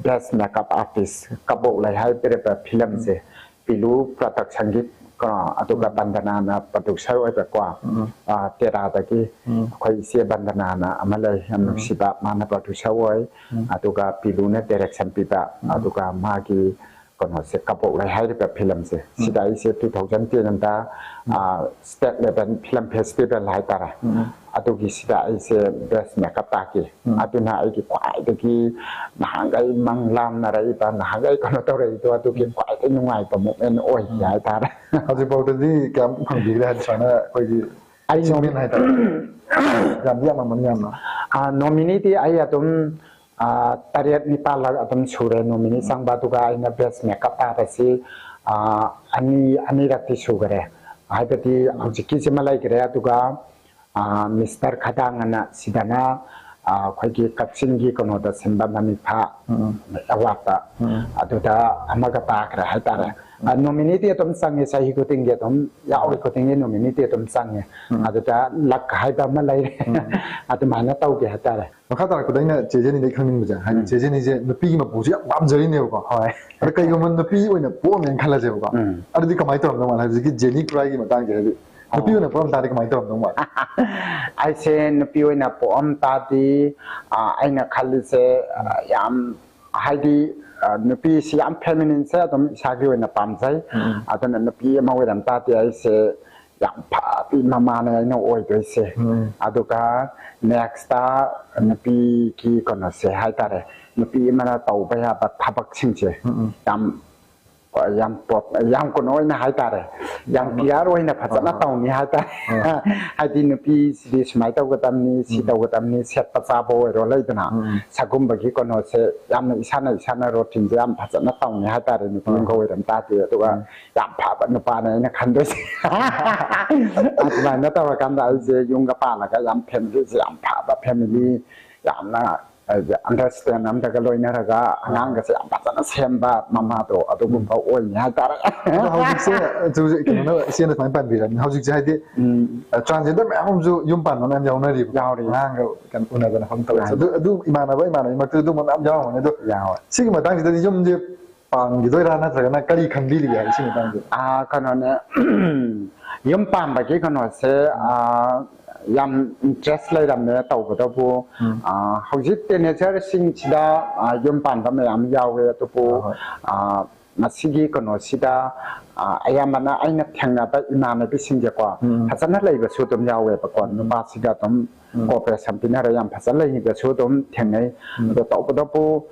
Best Makeup Artist ꯀꯕꯣꯛ ꯂꯩ ꯍꯥꯏꯕꯤꯔꯕ ꯐꯤꯂꯝꯁꯦ, ꯎꯝ꯫ ꯄꯤꯂꯨ Production ꯒꯤ, ꯀꯣ, ꯑꯗꯨꯒ ꯎꯝ꯫ ꯕꯟꯗꯅꯥꯅ producer ꯑꯣꯏꯕꯀꯣ, ꯎꯝ꯫ ꯑ, ꯇꯦꯔꯥꯗꯒꯤ ꯎꯝ꯫ ꯑꯩꯈꯣꯏ ꯏꯆꯦ ꯕꯟꯗꯅꯥꯅ ꯑꯃ ꯂꯩ, ꯌꯥꯝ ꯎꯝ꯫ ꯅꯨꯡꯁꯤꯕ, ꯃꯥꯅ producer ꯑꯣꯏ, ꯎꯝ꯫ ꯑꯗꯨꯒ ꯄꯤꯂꯨꯅ direction ꯄꯤꯕ, ꯎꯝ꯫ ꯑꯗꯨꯒ ꯃꯥꯒꯤ ꯀꯩꯅꯣꯁꯦ, ꯀꯕꯣꯛ ꯂꯩ ꯍꯥꯏꯔꯤꯕ ꯐꯤꯂꯝꯁꯦ, ꯎꯝ꯫ ꯁꯤꯗ ꯑꯩꯁꯦ two thousand ten ꯗ, ꯎꯝ꯫ ꯑ, State Level Film Festival ꯍꯥꯏꯇꯥꯔꯦ, ꯎꯝ꯫ ꯑꯗꯨꯒꯤꯁꯤꯗ ꯑꯩꯁꯦ Best Makeup ꯇꯥꯈꯤ꯫ ꯎꯝ꯫ ꯑꯗꯨꯅ ꯑꯩꯒꯤ ꯈ꯭ꯋꯥꯏꯗꯒꯤ ꯅꯍꯥꯟꯈꯩ ꯃꯪ ꯂꯥꯝꯅꯔꯛꯏꯕ, ꯅꯍꯥꯟꯈꯩ ꯀꯩꯅꯣ ꯇꯧꯔꯛꯏꯗꯣ, ꯑꯗꯨꯒꯤ ꯎꯝ꯫ ꯈ꯭ꯋꯥꯏꯗꯒꯤ ꯅꯨꯡꯉꯥꯏꯕ moment ꯑꯣꯏꯈꯤ ꯎꯝ꯫ ꯍꯥꯏꯇꯥꯔꯦ꯫ ꯍꯧꯖꯤꯛꯐꯥꯎꯗꯗꯤ ꯀꯌꯥꯝ ꯐꯪꯕꯤꯈ꯭ꯔꯦ ꯍꯥꯏꯗꯤ ꯁꯨꯃꯥꯏꯅ ꯑꯩꯈꯣꯏꯒꯤ ꯑꯩ achievement ꯍꯥꯏꯇꯥꯔꯦ? ꯌꯥꯝꯗꯤ ꯌꯥꯝꯃꯝꯃꯅꯤ ꯌꯥꯝꯅ꯫ ꯑ, nominee ꯗꯤ ꯑꯩ ꯑꯗꯨꯝ, ꯑ, ꯇꯔꯦꯠ ꯅꯤꯄꯥꯜꯂꯛ ꯑꯗꯨꯝ ꯁꯨꯔꯦ nominee ꯎꯝ꯫ ꯆꯪꯕ, ꯑꯗꯨꯒ ꯑꯩꯅ Best Makeup ꯇꯥꯕꯁꯤ, ꯑ, ꯑꯅꯤ, ꯑꯅꯤꯔꯛꯇꯤ ꯁꯨꯈꯔꯦ꯫ ꯍꯥꯏꯕꯗꯤ ꯎꯝ꯫ ꯍꯧꯖꯤꯛꯀꯤꯁꯤꯃ ꯂꯩꯈꯔꯦ, ꯑꯗꯨꯒ, ꯑ, Mister ꯈꯗꯥꯡ ꯑꯅ ꯁꯤꯗꯅ, ꯑ, ꯑꯩꯈꯣꯏꯒꯤ ꯀꯛꯆꯤꯡꯒꯤ ꯀꯩꯅꯣꯗ ꯁꯤꯟꯕ ꯃꯃꯤꯐꯥ ꯎꯝ꯫ Award ꯇ ꯎꯝ꯫ ꯑꯗꯨꯗ ꯑꯃꯒ ꯇꯥꯈ꯭ꯔꯦ ꯍꯥꯏꯇꯥꯔꯦ꯫ ꯎꯝ꯫ ꯑ, nominee ꯗꯤ ꯑꯗꯨꯝ ꯆꯪꯉꯦ, ꯆꯍꯤ ꯈꯨꯗꯤꯡꯒꯤ ꯑꯗꯨꯝ ꯌꯥꯎꯔꯤ ꯎꯝ꯫ ꯈꯨꯗꯤꯡꯒꯤ nominee ꯗꯤ ꯑꯗꯨꯝ ꯆꯪꯉꯦ꯫ ꯎꯝ꯫ ꯑꯗꯨꯗ luck ꯍꯥꯏꯕ ꯑꯃ ꯂꯩꯔꯦ꯫ ꯎꯝ꯫ ꯑꯗꯨꯃꯥꯏꯅ ꯇꯧꯒꯦ ꯍꯥꯏꯇꯥꯔꯦ꯫ ꯃꯈꯥ ꯇꯥꯔꯛꯄꯗ ꯑꯩꯅ ꯆꯦ ꯖꯦꯅꯤꯗꯒꯤ ꯈꯪꯅꯤꯡꯕꯁꯦ, ꯍꯥꯏꯗꯤ ꯎꯝ꯫ ꯆꯦ ꯖꯦꯅꯤꯁꯦ ꯅꯨꯄꯤꯒꯤ ꯃꯄꯣꯁꯦ ꯌꯥꯝ ꯄꯥꯝꯖꯔꯤꯅꯦꯕꯀꯣ꯫ ꯍꯣꯏ꯫ ꯑꯗꯣ ꯀꯩꯒꯨꯝꯕ ꯅꯨꯄꯤ ꯑꯣꯏꯅ ꯄꯣꯛꯑꯝꯃꯦꯅ ꯈꯜꯂꯁꯦꯕꯀꯣ꯫ ꯎꯝ꯫ ꯑꯗꯨꯗꯤ ꯀꯃꯥꯏꯅ ꯇꯧꯔꯝꯗꯧ ꯃꯥꯜꯂꯦ? ꯍꯧꯖꯤꯛꯀꯤ ꯖꯦꯅꯤ ꯈꯨꯔꯥꯏꯒꯤ ꯃꯇꯥꯡꯁꯦ, ꯍꯥꯏꯗꯤ ꯅꯨꯄꯤ ꯑꯣ꯫ ꯑꯣꯏꯅ ꯄꯣꯛꯑꯝ ꯇꯥꯔꯗꯤ ꯀꯃꯥꯏꯅ ꯇꯧꯔꯝꯗꯧ ꯃꯥꯜꯂꯦ? ꯑꯩꯁꯦ ꯅꯨꯄꯤ ꯑꯣꯏꯅ ꯄꯣꯛꯑꯝ ꯇꯥꯔꯗꯤ, ꯑ, ꯑꯩꯅ ꯈꯜꯂꯤꯁꯦ, ꯑ, ꯎꯝ꯫ ꯌꯥꯝ, ꯍꯥꯏꯗꯤ, ꯑ, ꯅꯨꯄꯤꯁꯤ ꯌꯥꯝ feminine ꯁꯦ ꯑꯗꯨꯝ ꯏꯁꯥꯒꯤ ꯑꯣꯏꯅ ꯄꯥꯝꯖꯩ꯫ ꯎꯝ꯫ ꯑꯗꯨꯅ ꯅꯨꯄꯤ ꯑꯃ ꯑꯣꯏꯔꯝ ꯇꯥꯔꯗꯤ ꯑꯩꯁꯦ ꯌꯥꯝ ꯐꯕꯤ ꯃꯃꯥꯅꯦ ꯑꯩꯅ ꯑꯣꯏꯗꯣꯏꯁꯦ꯫ ꯎꯝ꯫ ꯑꯗꯨꯒ next ꯅꯨꯄꯤꯒꯤ ꯀꯩꯅꯣꯁꯦ ꯍꯥꯏꯇꯥꯔꯦ, ꯅꯨꯄꯤ ꯑꯃꯅ ꯇꯧꯕ ꯌꯥꯕ ꯊꯕꯛꯁꯤꯡꯁꯦ ꯎꯝ, ꯎꯝ꯫ ꯌꯥꯝ ꯌꯥꯝ ꯄꯣꯞ- ꯌꯥꯝ ꯀꯩꯅꯣ ꯑꯣꯏꯅ ꯍꯥꯏꯇꯥꯔꯦ, ꯌꯥꯝ ꯌꯥꯝ clear ꯑꯣꯏꯅ ꯐꯖꯅ ꯑꯍꯣꯏ꯫ ꯇꯧꯅꯤ ꯍꯥꯏꯇꯥꯔꯦ꯫ ꯑꯥ꯫ ꯍꯥꯏꯗꯤ ꯅꯨꯄꯤꯁꯤꯗꯤ ꯁꯨꯃꯥꯏꯅ ꯇꯧꯒꯗꯕꯅꯤ, ꯁꯤ ꯎꯝ꯫ ꯇꯧꯒꯗꯕꯅꯤ, ꯁꯦꯠꯄ ꯆꯥꯕ ꯑꯣꯏꯔꯣ ꯂꯩꯗꯅ, ꯎꯝ, ꯎꯝ꯫ ꯁꯒꯨꯝꯕꯒꯤ ꯀꯩꯅꯣꯁꯦ ꯌꯥꯝꯅ ꯏꯁꯥꯅ ꯏꯁꯥꯅ routineꯁꯦ ꯌꯥꯝ ꯐꯖꯅ ꯇꯧꯅꯤ ꯍꯥꯏꯇꯥꯔꯦ, ꯅꯨꯄꯤ ꯑꯥ꯫ ꯑꯃꯒ ꯑꯣꯏꯔꯝ ꯇꯥꯔꯗꯤ꯫ ꯑꯗꯨꯒ ꯎꯝ꯫ ꯌꯥꯝ ꯐꯕ ꯅꯨꯄꯥꯅꯦ ꯑꯩꯅ ꯈꯟꯗꯣꯏꯁꯦ꯫ ꯑꯗꯨꯃꯥꯏꯅ ꯇꯧꯔꯀꯥꯟꯗ ꯑꯩꯁꯦ ꯌꯨꯝꯒ ꯄꯥꯜꯂꯒ ꯌꯥꯝ familyꯁꯦ ꯌꯥꯝ ꯐꯕ family, ꯌꯥꯝꯅ understand ꯑꯝꯗꯒ ꯂꯣꯏꯅꯔꯒ ꯑꯉꯥꯡꯒꯁꯦ ꯌꯥꯝ ꯐꯖꯅ ꯁꯦꯝꯕ ꯃꯃꯥꯗꯣ ꯑꯗꯨꯒꯨꯝꯕ ꯑꯣꯏꯅꯤ ꯍꯥꯏꯇꯥꯔꯦ꯫ ꯑꯗꯣ ꯍꯧꯖꯤꯛꯁꯦ, ꯍꯧꯖꯤꯛ ꯀꯩꯅꯣꯅ, ꯏꯆꯦꯅ ꯁꯨꯃꯥꯏꯅ ꯄꯟꯕꯤꯔꯕꯅꯤ, ꯍꯧꯖꯤꯛꯁꯦ ꯍꯥꯏꯗꯤ, ꯎꯝ꯫ ꯑ, transgender ꯃꯌꯥꯝ ꯑꯃꯁꯨ ꯌꯨꯝ ꯄꯥꯟꯕ ꯃꯌꯥꯝ ꯌꯥꯎꯅꯔꯤꯕ꯫ ꯌꯥꯎꯔꯤ꯫ ꯑꯉꯥꯡꯒ ꯀꯩꯅꯣ ꯎꯅꯗꯅ ꯈꯣꯠꯇꯅ ꯇꯧꯔꯤꯁꯦ꯫ ꯌꯥꯎꯔꯤ꯫ ꯑꯗꯨ, ꯑꯗꯨ ꯏꯃꯥꯟꯅꯕ ꯏꯃꯥꯟꯅꯕꯤ ꯃꯔꯛꯇꯁꯨ ꯑꯗꯨꯝꯕ ꯃꯌꯥꯝ ꯌꯥꯎꯔꯝꯒꯅꯤ꯫ ꯑꯗꯣ ꯌꯥꯎꯔꯤ꯫ ꯁꯤꯒꯤ ꯃꯇꯥꯡꯁꯤꯗꯗꯤ ꯌꯨꯝꯁꯦ ꯄꯥꯟꯈꯤꯗꯣꯏꯔꯥ, ꯅꯠꯇ꯭ꯔꯒꯅ ꯀꯔꯤ ꯈꯟꯕꯤꯔꯤꯒꯦ ꯍꯥꯏꯕ ꯁꯤꯒꯤ ꯃꯇꯥꯡꯁꯤꯗ? ꯑꯥ, ꯀꯩꯅꯣꯅꯦ, ꯌꯨꯝ ꯄꯥꯟꯕꯒꯤ ꯀꯩꯅꯣꯁꯦ, ꯑꯥ, ꯌꯥꯝ interest ꯂꯩꯔꯝꯃꯦ꯫ ꯇꯧꯕꯇꯕꯨ, ꯎꯝ꯫ ꯑꯥ, ꯍꯧꯖꯤꯛ teenagerꯁꯤꯡꯁꯤꯗ, ꯑꯥ, ꯌꯨꯝ ꯄꯥꯟꯕ ꯃꯌꯥꯝ ꯌꯥꯎꯋꯦ꯫ ꯑꯗꯨꯕꯨ, ꯍꯣꯏ, ꯍꯣꯏ꯫ ꯑꯥ, ꯃꯁꯤꯒꯤ ꯀꯩꯅꯣꯁꯤꯗ, ꯑꯥ, ꯑꯌꯥꯝꯕꯅ ꯑꯩꯅ ꯊꯦꯡꯅꯕ ꯏꯃꯥꯟꯅꯕꯤꯁꯤꯡꯁꯦꯀꯣ, ꯎꯝ꯫ ꯐꯖꯅ ꯂꯩꯕꯁꯨ ꯑꯗꯨꯝ ꯌꯥꯎꯋꯦꯕꯀꯣ꯫ ꯎꯝ꯫ ꯅꯨꯄꯥꯁꯤꯒ ꯑꯗꯨꯝ ꯎꯝ꯫ cooperation ꯄꯤꯅꯔ ꯌꯥꯝ ꯐꯖꯅ ꯂꯩꯕꯁꯨ ꯑꯗꯨꯝ ꯊꯦꯡꯅꯩ꯫ ꯎꯝ꯫ ꯑꯗꯣ ꯇꯧꯕꯇꯕꯨ,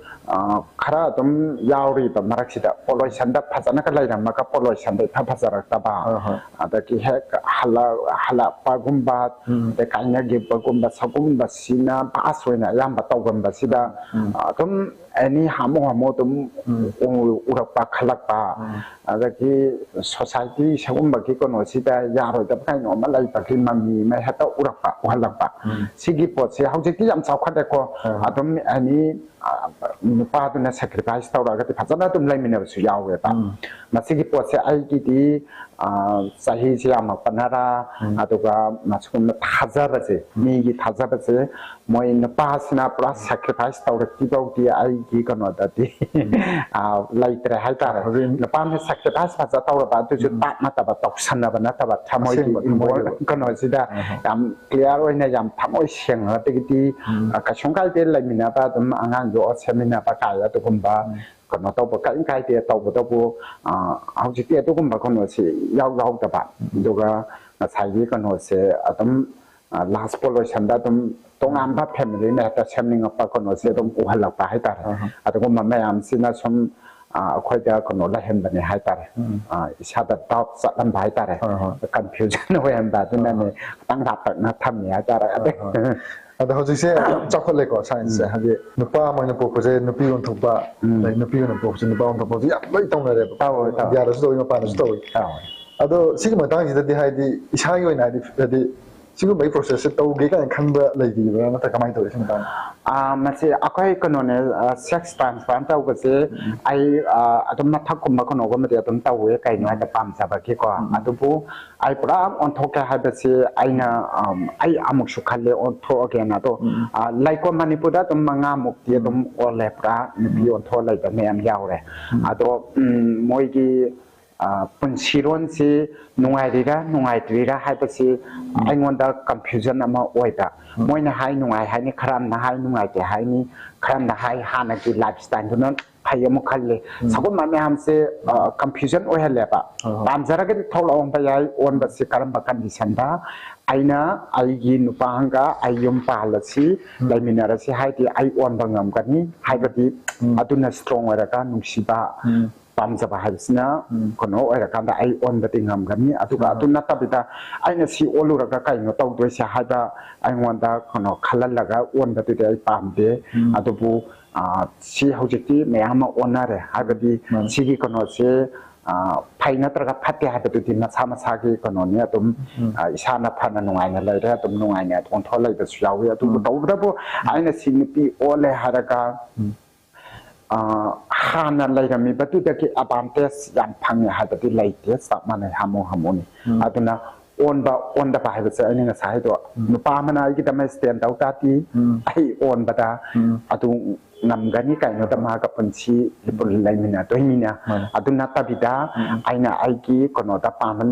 ꯑꯥ, ꯈꯔ ꯑꯗꯨꯝ ꯌꯥꯎꯔꯤꯕ ꯃꯔꯛꯁꯤꯗ ꯄꯣꯂꯣꯏꯁꯟꯗ ꯐꯖꯅꯒ ꯂꯩꯔꯝꯃꯒ ꯄꯣꯂꯣꯏꯁꯟꯗ ꯏꯐ ꯐꯖꯔꯛꯇꯕ, ꯍꯣꯏ, ꯍꯣꯏ꯫ ꯑꯗꯒꯤ ꯍꯦꯛ ꯍꯜꯂꯛ-, ꯍꯜꯂꯛꯄꯒꯨꯝꯕ, ꯎꯝ꯫ ꯑꯗꯩ ꯀꯥꯏꯅꯈꯤꯕꯒꯨꯝꯕ, ꯁꯒꯨꯝꯕꯁꯤꯅ pass ꯑꯣꯏꯅ ꯑꯌꯥꯝꯕ ꯇꯧꯒꯟꯕꯁꯤꯗ, ꯎꯝ꯫ ꯑꯗꯨꯝ ꯑꯦꯅꯤ ꯍꯥꯃꯨ ꯍꯥꯃꯨ ꯑꯗꯨꯝ ꯎꯝ꯫ ꯎ-, ꯎꯔꯛꯄ, ꯈꯜꯂꯛꯄ, ꯎꯝ꯫ ꯑꯗꯒꯤ society ꯁꯤꯒꯨꯝꯕꯒꯤ ꯀꯩꯅꯣꯁꯤꯗ ꯌꯥꯔꯣꯏꯗꯕ ꯀꯩꯅꯣ ꯑꯃ ꯂꯩꯕꯒꯤ ꯃꯃꯤ ꯑꯃ ꯍꯦꯛꯇ ꯎꯔꯛꯄ, ꯎꯍꯜꯂꯛꯄ꯫ ꯎꯝ꯫ ꯁꯤꯒꯤ ꯄꯣꯠꯁꯦ ꯍꯧꯖꯤꯛꯇꯤ ꯌꯥꯝ ꯆꯥꯎꯈꯠꯂꯦꯀꯣ꯫ ꯍꯣꯏ, ꯍꯣꯏ꯫ ꯑꯗꯨꯝ ꯑꯦꯅꯤ, ꯑ, ꯅꯨꯄꯥꯗꯨꯅ sacrifice ꯇꯧꯔꯒꯗꯤ ꯐꯖꯅ ꯑꯗꯨꯝ ꯂꯩꯃꯤꯟꯅꯕꯁꯨ ꯌꯥꯎꯋꯦꯕ꯫ ꯎꯝ꯫ ꯃꯁꯤꯒꯤ ꯄꯣꯠꯁꯦ ꯑꯩꯒꯤꯗꯤ, ꯑ, ꯆꯍꯤꯁꯦ ꯌꯥꯝꯃꯛꯄꯅꯔꯥ, ꯎꯝ꯫ ꯑꯗꯨꯒ ꯃꯁꯤꯒꯨꯝꯕ ꯊꯥꯖꯕꯁꯦ, ꯃꯤꯒꯤ ꯊꯥꯖꯕꯁꯦ, ꯃꯣꯏ ꯅꯨꯄꯥꯁꯤꯅ ꯄꯨꯔꯥ sacrifice ꯇꯧꯔꯛꯇ꯭ꯔꯤꯐꯥꯎꯗꯤ ꯑꯩꯒꯤ ꯀꯩꯅꯣꯗꯗꯤ, ꯑ, ꯂꯩꯇ꯭ꯔꯦ ꯍꯥꯏꯇꯥꯔꯦ꯫ ꯍꯧꯖꯤꯛ ꯅꯨꯄꯥꯅ sacrifice ꯐꯖ ꯇꯧꯔꯕ, ꯑꯗꯨꯁꯨ ꯎꯝ꯫ ꯇꯥꯠ ꯅꯠꯇꯕ, ꯇꯧꯁꯟꯅꯕ ꯅꯠꯇꯕ, ꯊꯃꯣꯏꯒꯤ ꯑꯁꯦꯡꯕ inborn ꯊꯃꯣꯏꯗ꯫ ꯀꯩꯅꯣꯁꯤꯗ ꯑꯍꯣꯏ꯫ ꯌꯥꯝ clear ꯑꯣꯏꯅ, ꯌꯥꯝ ꯊꯃꯣꯏ ꯁꯦꯡꯉꯒꯗꯤ, ꯎꯝ꯫ ꯑ, ꯀꯩꯁꯨꯝ ꯀꯥꯏꯗꯦ, ꯂꯩꯃꯤꯟꯅꯕ ꯑꯗꯨꯝ, ꯑꯉꯥꯡ ꯌꯣꯛꯑ ꯁꯦꯝꯃꯤꯟꯅꯕ ꯀꯥꯏ ꯑꯗꯨꯒꯨꯝꯕ ꯎꯝ꯫ ꯀꯩꯅꯣ ꯇꯧꯕ ꯀꯔꯤꯝ ꯀꯥꯏꯗꯦ꯫ ꯇꯧꯕꯇꯕꯨ, ꯑ, ꯍꯧꯖꯤꯛꯇꯤ ꯑꯗꯨꯒꯨꯝꯕ ꯀꯩꯅꯣꯁꯤ ꯌꯥꯎ ꯌꯥꯎꯗꯕ꯫ ꯑꯗꯨꯒ ꯉꯁꯥꯏꯒꯤ ꯀꯩꯅꯣꯁꯦ ꯑꯗꯨꯝ ꯂꯥꯁ ꯄꯣꯂꯨꯁꯟꯗ ꯑꯗꯨꯝ ꯇꯣꯉꯥꯟꯕ ꯐꯦꯃꯤꯂꯤꯅ ꯍꯦꯛꯇ ꯁꯦꯝꯅꯤꯡꯉꯛꯄ ꯀꯩꯅꯣꯁꯦ ꯑꯗꯨꯝ ꯎꯍꯜꯂꯛꯄ ꯍꯥꯏꯇꯥꯔꯦ꯫ ꯑꯗꯨꯒꯨꯝꯕ ꯃꯌꯥꯝꯁꯤꯅ ꯁꯨꯝ ꯑꯩꯈꯣꯏꯗ ꯀꯩꯅꯣ ꯂꯩꯍꯟꯕꯅꯦ ꯍꯥꯏꯇꯥꯔꯦ꯫ ꯏꯁꯥꯗ ꯗꯥꯎꯠ ꯆꯠꯍꯟꯕ ꯍꯥꯏꯇꯥꯔꯦ꯫ ꯀꯟꯐ꯭ꯌꯨꯖꯟ ꯑꯣꯏꯍꯟꯕ ꯑꯗꯨꯅꯅꯦ ꯈꯤꯇꯪ ꯂꯥꯞꯇꯛꯅ ꯊꯝꯃꯤ ꯍꯥꯏꯇꯥꯔꯦ꯫ ꯑꯗꯣ ꯍꯧꯖꯤꯛꯁꯦ ꯆꯥꯎꯈꯠꯂꯦꯀꯣ ꯁꯥꯏꯟꯁꯁꯦ꯫ ꯍꯥꯏꯗꯤ ꯅꯨꯄꯥ ꯑꯃ ꯑꯣꯏꯅ ꯄꯣꯛꯄꯁꯦ ꯅꯨꯄꯤ ꯑꯣꯟꯊꯣꯛꯄ, ꯑꯗꯩ ꯅꯨꯄꯤ ꯑꯣꯏꯅ ꯄꯣꯛꯄꯁꯦ ꯅꯨꯄꯥ ꯑꯣꯟꯊꯣꯛꯄꯁꯦ ꯌꯥꯝ ꯂꯣꯏ ꯇꯧꯅꯔꯦꯕ꯫ ꯏꯟꯗꯤꯌꯥꯗꯁꯨ ꯇꯧꯏ, ꯃꯄꯥꯟꯗꯁꯨ ꯇꯧꯏ꯫ ꯑꯗꯣ ꯁꯤꯒꯤ ꯃꯇꯥꯡꯁꯤꯗꯗꯤ ꯍꯥꯏꯗꯤ ꯏꯁꯥꯒꯤ ꯑꯣꯏꯅ ꯍꯥꯏꯗꯤ ꯍꯥꯏꯗꯤ ꯁꯤꯒꯨꯝꯕꯒꯤ ꯄ꯭ꯔꯣꯁꯦꯁꯁꯦ ꯇꯧꯒꯦ ꯀꯥꯏꯅ ꯈꯟꯕ ꯂꯩꯕꯤꯕ꯭ꯔꯥ, ꯅꯠꯇ꯭ꯔꯒ ꯀꯃꯥꯏꯅ ꯇꯧꯋꯤ ꯁꯤ ꯃꯇꯥꯡꯗ? ꯃꯁꯤ ꯑꯩꯈꯣꯏ ꯀꯩꯅꯣꯅꯦ, ꯁꯦꯛꯁ ꯇ꯭ꯔꯥꯟꯁꯄ꯭ꯂꯥꯟ ꯇꯧꯕꯁꯦ ꯑꯩ ꯑꯗꯨꯝ ꯃꯊꯛꯀꯨꯝꯕ ꯀꯩꯅꯣꯒꯨꯝꯕꯗꯤ ꯑꯗꯨꯝ ꯇꯧꯋꯦ, ꯀꯩꯅꯣ ꯍꯥꯏꯗ ꯄꯥꯝꯖꯕꯒꯤꯀꯣ꯫ ꯑꯗꯨꯕꯨ ꯑꯩ ꯄꯨꯔꯥ ꯑꯣꯟꯊꯣꯛꯀꯦ ꯍꯥꯏꯕꯁꯤ ꯑꯩꯅ ꯑꯩ ꯑꯃꯨꯛꯁꯨ ꯈꯜꯂꯦ ꯑꯣꯟꯊꯣꯛꯑꯒꯦꯅ꯫ ꯑꯗꯣ ꯂꯩꯀꯣ ꯃꯅꯤꯄꯨꯔꯗ ꯑꯗꯨꯝ ꯃꯉꯥꯃꯨꯛꯇꯤ ꯑꯗꯨꯝ ꯑꯣꯜꯂꯦ, ꯄꯨꯔꯥ ꯅꯨꯄꯤ ꯑꯣꯟꯊꯣꯛꯑ ꯂꯩꯕ ꯃꯌꯥꯝ ꯌꯥꯎꯔꯦ꯫ ꯑꯗꯣ ꯃꯣꯏꯒꯤ ꯄꯨꯟꯁꯤꯔꯣꯟꯁꯤ ꯅꯨꯡꯉꯥꯏꯔꯤꯔꯥ ꯅꯨꯡꯉꯥꯏꯇ꯭ꯔꯤꯔꯥ ꯍꯥꯏꯕꯁꯤ ꯑꯩꯉꯣꯟꯗ ꯀꯟꯐ꯭ꯌꯨꯖꯟ ꯑꯃ ꯑꯣꯏꯕ꯫ ꯃꯣꯏꯅ ꯍꯥꯏ ꯅꯨꯡꯉꯥꯏ ꯍꯥꯏꯅꯤ, ꯈꯔ ꯑꯃꯅ ꯍꯥꯏ ꯅꯨꯡꯉꯥꯏꯇꯦ ꯍꯥꯏꯅꯤ, ꯈꯔ ꯑꯃꯅ ꯍꯥꯏ ꯍꯥꯟꯅꯒꯤ ꯂꯥꯏꯐ ꯁ꯭ꯇꯥꯏꯜꯗꯨꯅ ꯐꯩ ꯑꯃꯨꯛ ꯈꯜꯂꯤ꯫ ꯁꯒꯨꯝꯕ ꯃꯌꯥꯝꯁꯦ ꯀꯟꯐ꯭ꯌꯨꯖꯟ ꯑꯣꯏꯍꯜꯂꯦꯕ꯫ ꯄꯥꯝꯖꯔꯒꯗꯤ ꯊꯣꯛꯂꯛꯑꯣꯕ ꯌꯥꯏ꯫ ꯑꯣꯟꯕꯁꯤ ꯀꯔꯝꯕ ꯀꯟꯗꯤꯁꯟꯗ ꯑꯩꯅ ꯑꯩꯒꯤ ꯅꯨꯄꯥꯒ ꯑꯩ ꯌꯨꯝ ꯄꯥꯜꯂꯁꯤ, ꯂꯩꯃꯤꯟꯅꯔꯁꯤ ꯍꯥꯏꯗꯤ ꯑꯩ ꯑꯣꯟꯕ ꯉꯝꯒꯅꯤ ꯍꯥꯏꯕꯗꯤ ꯑꯗꯨꯅ ꯁ꯭ꯇꯔꯣꯡ ꯑꯣꯏꯔꯒ ꯅꯨꯡꯁꯤꯕ ꯄꯥꯝꯖꯕ ꯍꯥꯏꯕꯁꯤꯅ ꯀꯩꯅꯣ ꯑꯣꯏꯔꯀꯥꯟꯗ ꯑꯩ ꯑꯣꯟꯕꯗꯤ ꯉꯝꯒꯅꯤ꯫ ꯑꯗꯨꯒ ꯑꯗꯨ ꯅꯠꯇꯕꯤꯗ ꯑꯩꯅ ꯁꯤ ꯑꯣꯜꯂꯨꯔꯒ ꯀꯩꯅꯣ ꯇꯧꯗꯣꯏꯁꯦ ꯍꯥꯏꯕ ꯑꯩꯉꯣꯟꯗ ꯀꯩꯅꯣ ꯈꯜꯍꯜꯂꯒ ꯑꯣꯟꯕꯗꯨꯗꯤ ꯑꯩ ꯄꯥꯝꯗꯦ꯫ ꯑꯗꯨꯕꯨ ꯁꯤ ꯍꯧꯖꯤꯛꯇꯤ ꯃꯌꯥꯝ ꯑꯃ ꯑꯣꯟꯅꯔꯦ꯫ ꯍꯥꯏꯕꯗꯤ ꯁꯤꯒꯤ ꯀꯩꯅꯣꯁꯦ ꯐꯩ ꯅꯠꯇ꯭ꯔꯒ ꯐꯠꯇꯦ ꯍꯥꯏꯕꯗꯨꯗꯤ ꯃꯁꯥ ꯃꯁꯥꯒꯤ ꯀꯩꯅꯣꯅꯤ꯫ ꯑꯗꯨꯝ ꯏꯁꯥꯅ ꯐꯅ ꯅꯨꯡꯉꯥꯏꯅ ꯂꯩꯔꯦ, ꯑꯗꯨꯝ ꯅꯨꯡꯉꯥꯏꯅ ꯑꯣꯟꯊꯣꯛꯑ ꯂꯩꯕꯁꯨ ꯌꯥꯎꯋꯤ꯫ ꯑꯗꯨꯕꯨ ꯇꯧꯕꯇꯕꯨ ꯑꯩꯅ ꯁꯤ ꯅꯨꯄꯤ ꯑꯣꯜꯂꯦ ꯍꯥꯏꯔꯒ ꯍꯥꯟꯅ ꯂꯩꯔꯝꯃꯤꯕꯗꯨꯗꯒꯤ ꯑꯦꯗꯚꯥꯟꯇꯦꯖ ꯌꯥꯝ ꯐꯪꯉꯦ ꯍꯥꯏꯕꯗꯤ ꯂꯩꯇꯦ꯫ ꯆꯞ ꯃꯥꯟꯅꯩ, ꯍꯥꯃꯨ ꯍꯥꯃꯨꯅꯤ꯫ ꯑꯗꯨꯅ ꯑꯣꯟꯕ ꯑꯣꯟꯗꯕ ꯍꯥꯏꯕꯁꯦ ꯑꯩꯅ ꯉꯁꯥꯏ ꯍꯥꯏꯗꯣ, ꯅꯨꯄꯥ ꯑꯃꯅ ꯑꯩꯒꯤꯗꯃꯛ ꯁ꯭ꯇꯦꯟ ꯇꯧ ꯇꯥꯔꯗꯤ ꯑꯩ ꯑꯣꯟꯕꯗ ꯑꯗꯨ ꯉꯝꯒꯅꯤ ꯀꯩꯅꯣꯗ ꯃꯥꯒ ꯄꯨꯟꯁꯤ ꯂꯩꯃꯤꯟꯅꯗꯣꯏꯅꯤꯅ꯫ ꯑꯗꯨ ꯅꯠꯇꯕꯤꯗ ꯑꯩꯅ ꯑꯩꯒꯤ ꯀꯩꯅꯣꯗ ꯄꯥꯝꯕ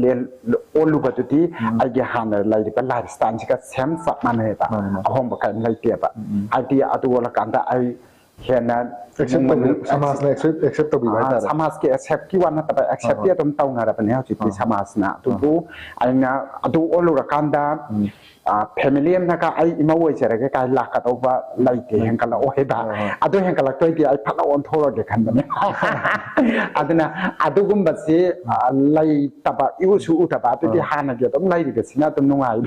ꯑꯣꯜꯂꯨꯕꯗꯨꯗꯤ ꯑꯩꯒꯤ ꯍꯥꯟꯅ ꯂꯩꯔꯤꯕ ꯂꯥꯏꯐ ꯁ꯭ꯇꯥꯏꯜꯁꯤꯒ ꯁꯦꯝ ꯆꯞ ꯃꯥꯟꯅꯩꯕ꯫ ꯑꯍꯣꯡꯕ ꯀꯔꯤꯝ ꯂꯩꯇꯦꯕ꯫ ꯍꯥꯏꯗꯤ ꯑꯗꯨ ꯑꯣꯜꯂꯀꯥꯟꯗ ꯑꯩ ꯍꯦꯟꯅ ꯑꯦꯛꯁꯦꯞ ꯏꯃꯨꯡ ꯇꯧꯕꯤ ꯃꯅꯨꯡ ꯁꯃꯥꯖꯅ ꯑꯦꯛꯁꯦꯞ ꯑꯦꯛꯁꯦꯞ ꯇꯧꯕꯤꯕ ꯑꯥ, ꯍꯥꯏꯇꯥꯔꯦ꯫ ꯁꯃꯥꯖꯀꯤ ꯑꯦꯛꯁꯦꯞꯀꯤ ꯋꯥ ꯅꯠꯇꯕ ꯑꯦꯛꯁꯦꯞꯇꯤ ꯍꯣꯏ꯫ ꯑꯗꯨꯝ ꯇꯧꯅꯔꯕꯅꯦ ꯍꯧꯖꯤꯛꯇꯤ ꯑꯥ꯫ ꯁꯃꯥꯖꯅ꯫ ꯑꯗꯨꯕꯨ ꯑꯩꯅ ꯑꯗꯨ ꯑꯣꯜꯂꯨꯔꯀꯥꯟꯗ ꯎꯝ꯫ ꯐꯦꯃꯤꯂꯤ ꯑꯃꯅꯒ ꯑꯩ ꯏꯃꯧ ꯑꯣꯏꯖꯔꯒꯦ ꯀꯥꯏ ꯂꯥꯛꯀꯗꯧꯕ ꯂꯩꯇꯦ, ꯍꯦꯟꯒꯠꯂꯛꯑꯣ ꯍꯥꯏꯕ꯫ ꯍꯣꯏ, ꯍꯣꯏ꯫ ꯑꯗꯨ ꯍꯦꯟꯒꯠꯂꯛꯇꯣꯏꯗꯤ ꯑꯩ ꯐꯠꯂꯥꯎ ꯑꯣꯟꯊꯣꯛꯑꯒꯦ ꯈꯟꯕꯅꯦ꯫ ꯑꯗꯨꯅ ꯑꯗꯨꯒꯨꯝꯕꯁꯤ ꯑ, ꯂꯩꯇꯕ, ꯏꯎꯁꯨ ꯎꯗꯕ ꯑꯗꯨꯗꯤ ꯑꯥ꯫ ꯍꯥꯟꯅꯒꯤ ꯑꯗꯨꯝ ꯂꯩꯔꯤꯕꯁꯤꯅ ꯑꯗꯨꯝ ꯅꯨꯡꯉꯥꯏ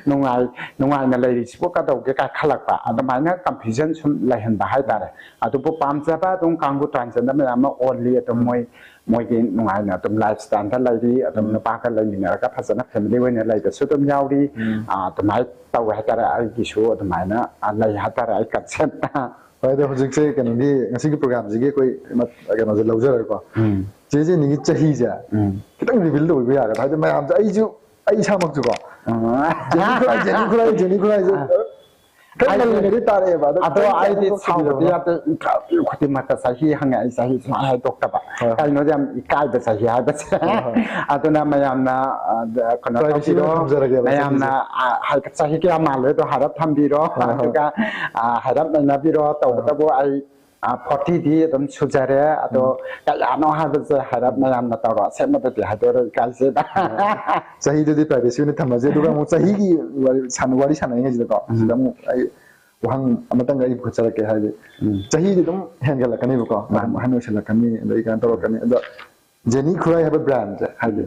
ꯅꯨꯡꯉꯥꯏ ꯅꯨꯡꯉꯥꯏꯅ ꯂꯩꯔꯤꯁꯤꯕꯨ ꯀꯗꯧꯒꯦ ꯀꯥꯏ ꯈꯜꯂꯛꯄ, ꯑꯗꯨꯃꯥꯏꯅ ꯀꯟꯐ꯭ꯌꯨꯖꯟ ꯁꯨꯝ ꯂꯩꯍꯟꯕ ꯍꯥꯏꯇꯥꯔꯦ꯫ ꯑꯗꯨꯕꯨ ꯄꯥꯝꯖꯕ ꯑꯗꯨꯝ ꯀꯥꯡꯕꯨ ꯇ꯭ꯔꯥꯟꯁꯖꯦꯟꯗꯔ ꯃꯌꯥꯝ ꯑꯃ ꯑꯣꯜꯂꯤ, ꯑꯗꯨꯝ ꯃꯣꯏ ꯃꯣꯏꯒꯤ ꯅꯨꯡꯉꯥꯏꯅ ꯑꯗꯨꯝ ꯂꯥꯏꯐ ꯁ꯭ꯇꯥꯏꯜꯗ ꯂꯩꯔꯤ, ꯑꯗꯨꯝ ꯅꯨꯄꯥꯒ ꯂꯩꯃꯤꯟꯅꯔꯒ ꯐꯖꯅ ꯐꯦꯃꯤꯂꯤ ꯑꯣꯏꯅ ꯂꯩꯕꯁꯨ ꯑꯗꯨꯝ ꯌꯥꯎꯔꯤ꯫ ꯑ, ꯑꯗꯨꯃꯥꯏꯅ ꯇꯧꯋꯦ ꯍꯥꯏꯇꯥꯔꯦ꯫ ꯑꯩꯒꯤꯁꯨ ꯑꯗꯨꯃꯥꯏꯅ ꯑ, ꯂꯩ ꯍꯥꯏꯇꯥꯔꯦ ꯑꯩ ꯀꯟꯁꯦꯞꯇ꯫ ꯍꯣꯏ, ꯑꯗꯣ ꯍꯧꯖꯤꯛꯁꯦ ꯀꯩꯅꯣꯒꯤ, ꯉꯁꯤꯒꯤ ꯄ꯭ꯔꯣꯒ꯭ꯔꯥꯝꯁꯤꯒꯤ ꯑꯩꯈꯣꯏ ꯃꯠ-, ꯀꯩꯅꯣꯁꯦ ꯂꯧꯖꯔꯒꯦꯀꯣ꯫ ꯆꯦ ꯖꯦꯅꯤꯒꯤ ꯆꯍꯤꯁꯦ ꯎꯝ꯫ ꯈꯤꯇꯪ ꯔꯤꯚꯤꯜ ꯇꯧꯕꯤꯕ ꯌꯥꯒꯗ꯭ꯔꯥ? ꯍꯥꯏꯗꯤ ꯃꯌꯥꯝꯁꯦ, ꯑꯩꯁꯨ, ꯑꯩ ꯏꯁꯥꯃꯛꯁꯨꯀꯣ, ꯖꯦꯅꯤ ꯈꯨꯔꯥꯏ, ꯖꯦꯅꯤ ꯈꯨꯔꯥꯏ, ꯖꯦꯅꯤ ꯈꯨꯔꯥꯏꯁꯦ ꯈꯔ ꯉꯜꯂꯤꯉꯩꯗꯤ ꯇꯥꯔꯛꯑꯦꯕ꯫ ꯑꯗꯣ ꯑꯗꯣ ꯈꯤꯇꯪ ꯑꯩꯗꯤ ꯈꯤꯇꯪ ꯁꯥꯎꯕꯗꯤ ꯇꯧꯕꯤꯔꯣ꯫ ꯌꯥꯗꯦ, ꯏꯀꯥꯏ ꯈꯨꯗꯤꯡꯃꯛꯇ ꯆꯍꯤ ꯍꯪꯉꯦ, ꯑꯩ ꯆꯍꯤ ꯁꯨꯃꯥꯏꯅ ꯍꯥꯏꯗꯣꯛꯇꯕ꯫ ꯍꯣꯏ, ꯍꯣꯏ꯫ ꯀꯩꯅꯣꯗꯤ ꯌꯥꯝ ꯏꯀꯥꯏꯕ ꯆꯍꯤ ꯍꯥꯏꯕꯁꯦ꯫ ꯍꯣꯏ, ꯍꯣꯏ꯫ ꯑꯗꯨꯅ ꯃꯌꯥꯝꯅ, ꯑ, ꯀꯩꯅꯣ Privacy ꯇꯧꯕꯤꯔꯣ, ꯑꯣꯏꯅ ꯊꯝꯖꯔꯒꯦꯕ ꯃꯌꯥꯝꯅ, ꯑ, ꯍꯥꯏ-, ꯆꯍꯤ ꯀꯌꯥ ꯃꯥꯜꯂꯦ ꯑꯗꯣ ꯍꯥꯏꯔꯞ ꯊꯝꯕꯤꯔꯣ꯫ ꯍꯣꯏ, ꯍꯣꯏ꯫ ꯑꯗꯨꯒ, ꯑ, ꯍꯥꯏꯔꯞ ꯅꯩꯅꯕꯤꯔꯣ꯫ ꯇꯧꯕꯇꯕꯨ ꯑꯩ, ꯑ, ꯐꯣꯔꯇꯤꯗꯤ ꯑꯗꯨꯝ ꯁꯨꯖꯔꯦ꯫ ꯑꯗꯣ ꯀꯌꯥꯅꯣ ꯍꯥꯏꯕꯁꯦ ꯍꯥꯏꯔꯞ ꯃꯌꯥꯝꯅ ꯇꯧꯔꯣ꯫ ꯑꯁꯦꯡꯕꯗꯗꯤ ꯍꯥꯏꯗꯣꯔꯛꯑꯣ, ꯏꯀꯥꯏꯖꯩꯗ꯫ ꯆꯍꯤꯗꯨꯗꯤ privacy ꯑꯣꯏꯅ ꯊꯝꯃꯁꯦ꯫ ꯑꯗꯨꯒ ꯑꯃꯨꯛ ꯆꯍꯤꯒꯤ ꯋꯥꯔꯤ ꯁꯥꯟꯅ-, ꯋꯥꯔꯤ ꯁꯥꯟꯅꯔꯤꯉꯩꯁꯤꯗꯀꯣ, ꯁꯤꯗ ꯑꯃꯨꯛ ꯑꯩ ꯋꯥꯍꯪ ꯑꯃꯇꯪꯒ ꯑꯩ ꯄꯨꯈꯠꯆꯔꯛꯀꯦ꯫ ꯍꯥꯏꯗꯤ, ꯆꯍꯤꯗꯤ ꯑꯗꯨꯝ ꯍꯦꯟꯒꯠꯂꯛꯀꯅꯦꯕꯀꯣ, ꯑꯗꯨꯝ ꯑꯍꯟ ꯑꯣꯏꯁꯜꯂꯛꯀꯅꯤ, ꯑꯗꯩ ꯀꯩꯅꯣ ꯇꯧꯔꯛꯀꯅꯤ꯫ ꯑꯗꯣ ꯖꯦꯅꯤ ꯈꯨꯔꯥꯏ ꯍꯥꯏꯕ brandꯁꯦ, ꯍꯥꯏꯗꯤ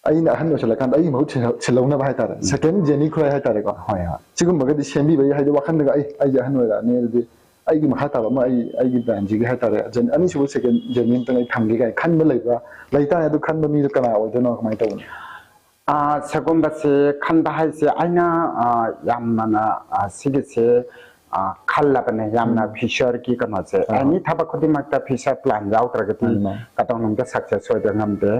ꯑꯩꯅ ꯑꯍꯟ ꯑꯣꯏꯁꯜꯂꯛꯀꯥꯟꯗ ꯑꯩꯒꯤ ꯃꯍꯨꯠ ꯁꯤꯜꯍꯧ-, ꯁꯤꯜꯍꯧꯅꯕ ꯍꯥꯏꯇꯥꯔꯦ, second ꯖꯦꯅꯤ ꯈꯨꯔꯥꯏ ꯍꯥꯏꯇꯥꯔꯦꯀꯣ꯫ ꯍꯣꯏ, ꯍꯣꯏ꯫ ꯁꯤꯒꯨꯝꯕꯒꯗꯤ ꯁꯦꯝꯕꯤꯕꯒꯤ, ꯍꯥꯏꯗꯤ, ꯋꯥꯈꯜꯗꯒ ꯑꯩ, ꯑꯩꯁꯦ ꯑꯍꯟ ꯑꯣꯏꯔꯛꯑꯅꯤ, ꯑꯗꯨꯗꯤ ꯑꯩꯒꯤ ꯃꯈꯥ ꯇꯥꯕ ꯑꯃ ꯑꯩ, ꯑꯩꯒꯤ brandꯁꯤꯒꯤ ꯍꯥꯏꯇꯥꯔꯦ, ꯖꯦꯅꯤ, ꯑꯅꯤꯁꯨꯕ second ꯖꯦꯅꯤ ꯑꯝꯇꯪ ꯑꯩ ꯊꯝꯒꯦ ꯀꯥꯏꯅ ꯈꯟꯕ ꯂꯩꯕ꯭ꯔꯥ? ꯂꯩꯇꯥꯔꯦ, ꯑꯗꯨ ꯈꯟꯕ ꯃꯤꯗꯣ ꯀꯅꯥ ꯑꯣꯏꯗꯣꯏꯅꯣ, ꯀꯃꯥꯏꯅ ꯇꯧꯕꯅꯣ? ꯑ, ꯁꯤꯒꯨꯝꯕꯁꯦ ꯈꯟꯕ ꯍꯥꯏꯁꯦ ꯑꯩꯅ, ꯑ, ꯌꯥꯝꯅ, ꯑ, ꯁꯤꯒꯤꯁꯦ, ꯑ, ꯈꯜꯂꯕꯅꯦ꯫ ꯌꯥꯝꯅ futureꯒꯤ ꯀꯩꯅꯣꯁꯦ, ꯑꯥ꯫ ꯑꯦꯅꯤ ꯊꯕꯛ ꯈꯨꯗꯤꯡꯃꯛꯇ future plan ꯌꯥꯎꯗ꯭ꯔꯒꯗꯤ ꯃꯥꯅꯤ, ꯃꯥꯅꯤ꯫ ꯀꯗꯧꯅꯨꯡꯗ success ꯑꯣꯏꯕ ꯉꯝꯗꯦ꯫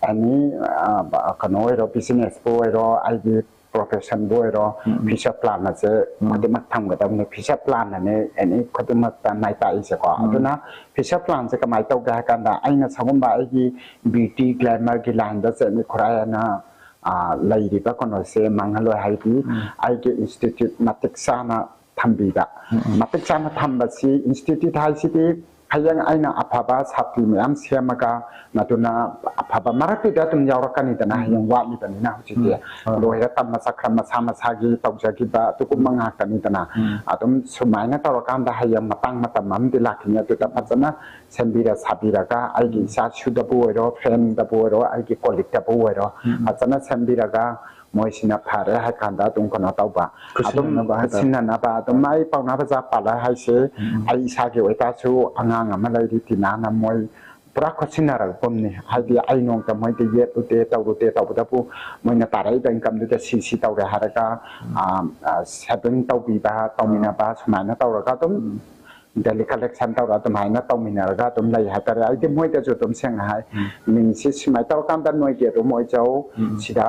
ꯑꯦꯅꯤ, ꯑ, ꯀꯩꯅꯣ ꯑꯣꯏꯔꯣ, businessꯄꯨ ꯑꯣꯏꯔꯣ, ꯑꯩꯒꯤ professionꯕꯨ ꯑꯣꯏꯔꯣ, future plan ꯑꯁꯦ ꯈꯨꯗꯤꯡꯃꯛ ꯊꯝꯒꯗꯕꯅꯤ꯫ Future planꯅꯅꯦ ꯑꯦꯅꯤ ꯈꯨꯗꯤꯡꯃꯛꯇ ꯃꯥꯏ ꯄꯥꯛꯏꯁꯦꯀꯣ꯫ ꯑꯗꯨꯅ future planꯁꯦ ꯀꯃꯥꯏꯅ ꯇꯧꯒꯦ ꯍꯥꯏ ꯀꯥꯟꯗ, ꯑꯩꯅ ꯁꯤꯒꯨꯝꯕ ꯑꯩꯒꯤ beauty glamourꯒꯤ lineꯗ ꯖꯦꯅꯤ ꯈꯨꯔꯥꯏꯅ, ꯑ, ꯂꯩꯔꯤꯕ ꯀꯩꯅꯣꯁꯦ ꯃꯥꯡꯍꯜꯂꯣꯏ꯫ ꯍꯥꯏꯗꯤ ꯑꯩꯒꯤ institute ꯃꯇꯤꯛ ꯆꯥꯅ ꯊꯝꯕꯤꯕ꯫ ꯃꯇꯤꯛ ꯆꯥꯅ ꯊꯝꯕꯁꯤ, ꯏꯟꯁꯇꯤꯇ꯭ꯌꯨꯠ ꯍꯥꯏꯁꯤꯗꯤ ꯍꯌꯦꯡ ꯑꯩꯅ ꯑꯐꯕ ꯁꯥꯇ꯭ꯔꯤ ꯃꯌꯥꯝ ꯁꯦꯝꯃꯒ, ꯃꯗꯨꯅ ꯑꯐꯕ ꯃꯔꯛꯇꯨꯗ ꯑꯗꯨꯝ ꯌꯥꯎꯔꯛꯀꯅꯤꯗꯅ, ꯍꯌꯦꯡ ꯋꯥꯠꯂꯤꯕꯅꯤꯅ ꯍꯧꯖꯤꯛꯇꯤ꯫ ꯂꯣꯏꯔ ꯇꯝꯕ ꯆꯠꯈ꯭ꯔ ꯃꯁꯥ ꯃꯁꯥꯒꯤ ꯇꯧꯖꯈꯤꯕ ꯑꯗꯨꯒꯨꯝꯕ ꯉꯥꯛꯇꯅꯤꯗꯅ꯫ ꯑꯗꯨꯝ ꯁꯨꯃꯥꯏꯅ ꯇꯧꯔꯀꯥꯟꯗ ꯍꯌꯦꯡ ꯃꯇꯥꯡ ꯃꯇꯝ ꯑꯃꯗꯤ ꯂꯥꯛꯈꯤꯅꯤ, ꯑꯗꯨꯗ ꯐꯖꯅ ꯁꯦꯝꯕꯤꯔ ꯁꯥꯕꯤꯔꯒ, ꯑꯩꯒꯤ ꯏꯆꯥꯁꯨꯗꯕꯨ ꯑꯣꯏꯔꯣ, ꯐ꯭ꯔꯦꯟꯗꯕꯨ ꯑꯣꯏꯔꯣ, ꯑꯩꯒꯤ ꯀꯣꯂꯤꯛꯇꯕꯨ ꯑꯣꯏꯔꯣ, ꯐꯖꯅ ꯁꯦꯝꯕꯤꯔꯒ ꯃꯣꯏꯁꯤꯅ ꯐꯔꯦ ꯍꯥꯏ ꯀꯥꯟꯗ ꯑꯗꯨꯝ ꯀꯩꯅꯣ ꯇꯧꯕ, ꯑꯗꯨꯝ ꯈꯨꯠꯁꯤꯟꯅꯅꯕ ꯍꯥꯏꯇꯥꯔꯦ꯫ ꯈꯨꯠꯁꯤꯟꯅꯅꯕ ꯑꯗꯨꯝ, ꯑꯩ ꯄꯥꯎꯅꯥ ꯕꯖꯥꯔ ꯄꯥꯔꯂꯔ ꯍꯥꯏꯁꯦ ꯑꯩ ꯏꯁꯥꯒꯤ ꯑꯣꯏꯇꯥꯔꯁꯨ ꯑꯉꯥꯡ ꯑꯃ ꯂꯩꯔꯤ ꯇꯤꯅꯥꯅ, ꯃꯣꯏ ꯄꯨꯔꯥ ꯈꯨꯠꯁꯤꯟꯅꯔꯛꯄꯅꯤ꯫ ꯍꯥꯏꯗꯤ ꯑꯩ ꯅꯣꯡꯃꯇ ꯃꯣꯏꯗ ꯌꯦꯠꯂꯨꯗꯦ, ꯇꯧꯔꯨꯗꯦ, ꯇꯧꯕꯇꯕꯨ ꯃꯣꯏꯅ ꯇꯥꯔꯛꯏꯕ ꯏꯟꯀꯝꯗꯨꯗ ꯁꯤ ꯁꯤ ꯇꯧꯔꯦ ꯍꯥꯏꯔꯒ, ꯁꯦꯚꯤꯡ ꯇꯧꯕꯤꯕ, ꯇꯧꯃꯤꯟꯅꯕ, ꯁꯨꯃꯥꯏꯅ ꯇꯧꯔꯒ ꯑꯗꯨꯝ ꯗꯦꯂꯤ ꯀꯂꯦꯛꯁꯟ ꯇꯧꯔ ꯑꯗꯨꯃꯥꯏꯅ ꯇꯧꯃꯤꯟꯅꯔꯒ ꯑꯗꯨꯝ ꯂꯩ ꯍꯥꯏꯇꯥꯔꯦ꯫ ꯑꯩꯗꯤ ꯃꯣꯏꯗꯁꯨ ꯑꯗꯨꯝ ꯁꯦꯡꯅ ꯍꯥꯏ, ꯃꯤꯡꯁꯤ ꯁꯨꯃꯥꯏꯅ ꯇꯧꯔꯀꯥꯟꯗ ꯅꯣꯏꯒꯤ ꯑꯗꯨꯝ ꯑꯣꯏꯖꯧ, ꯁꯤꯗ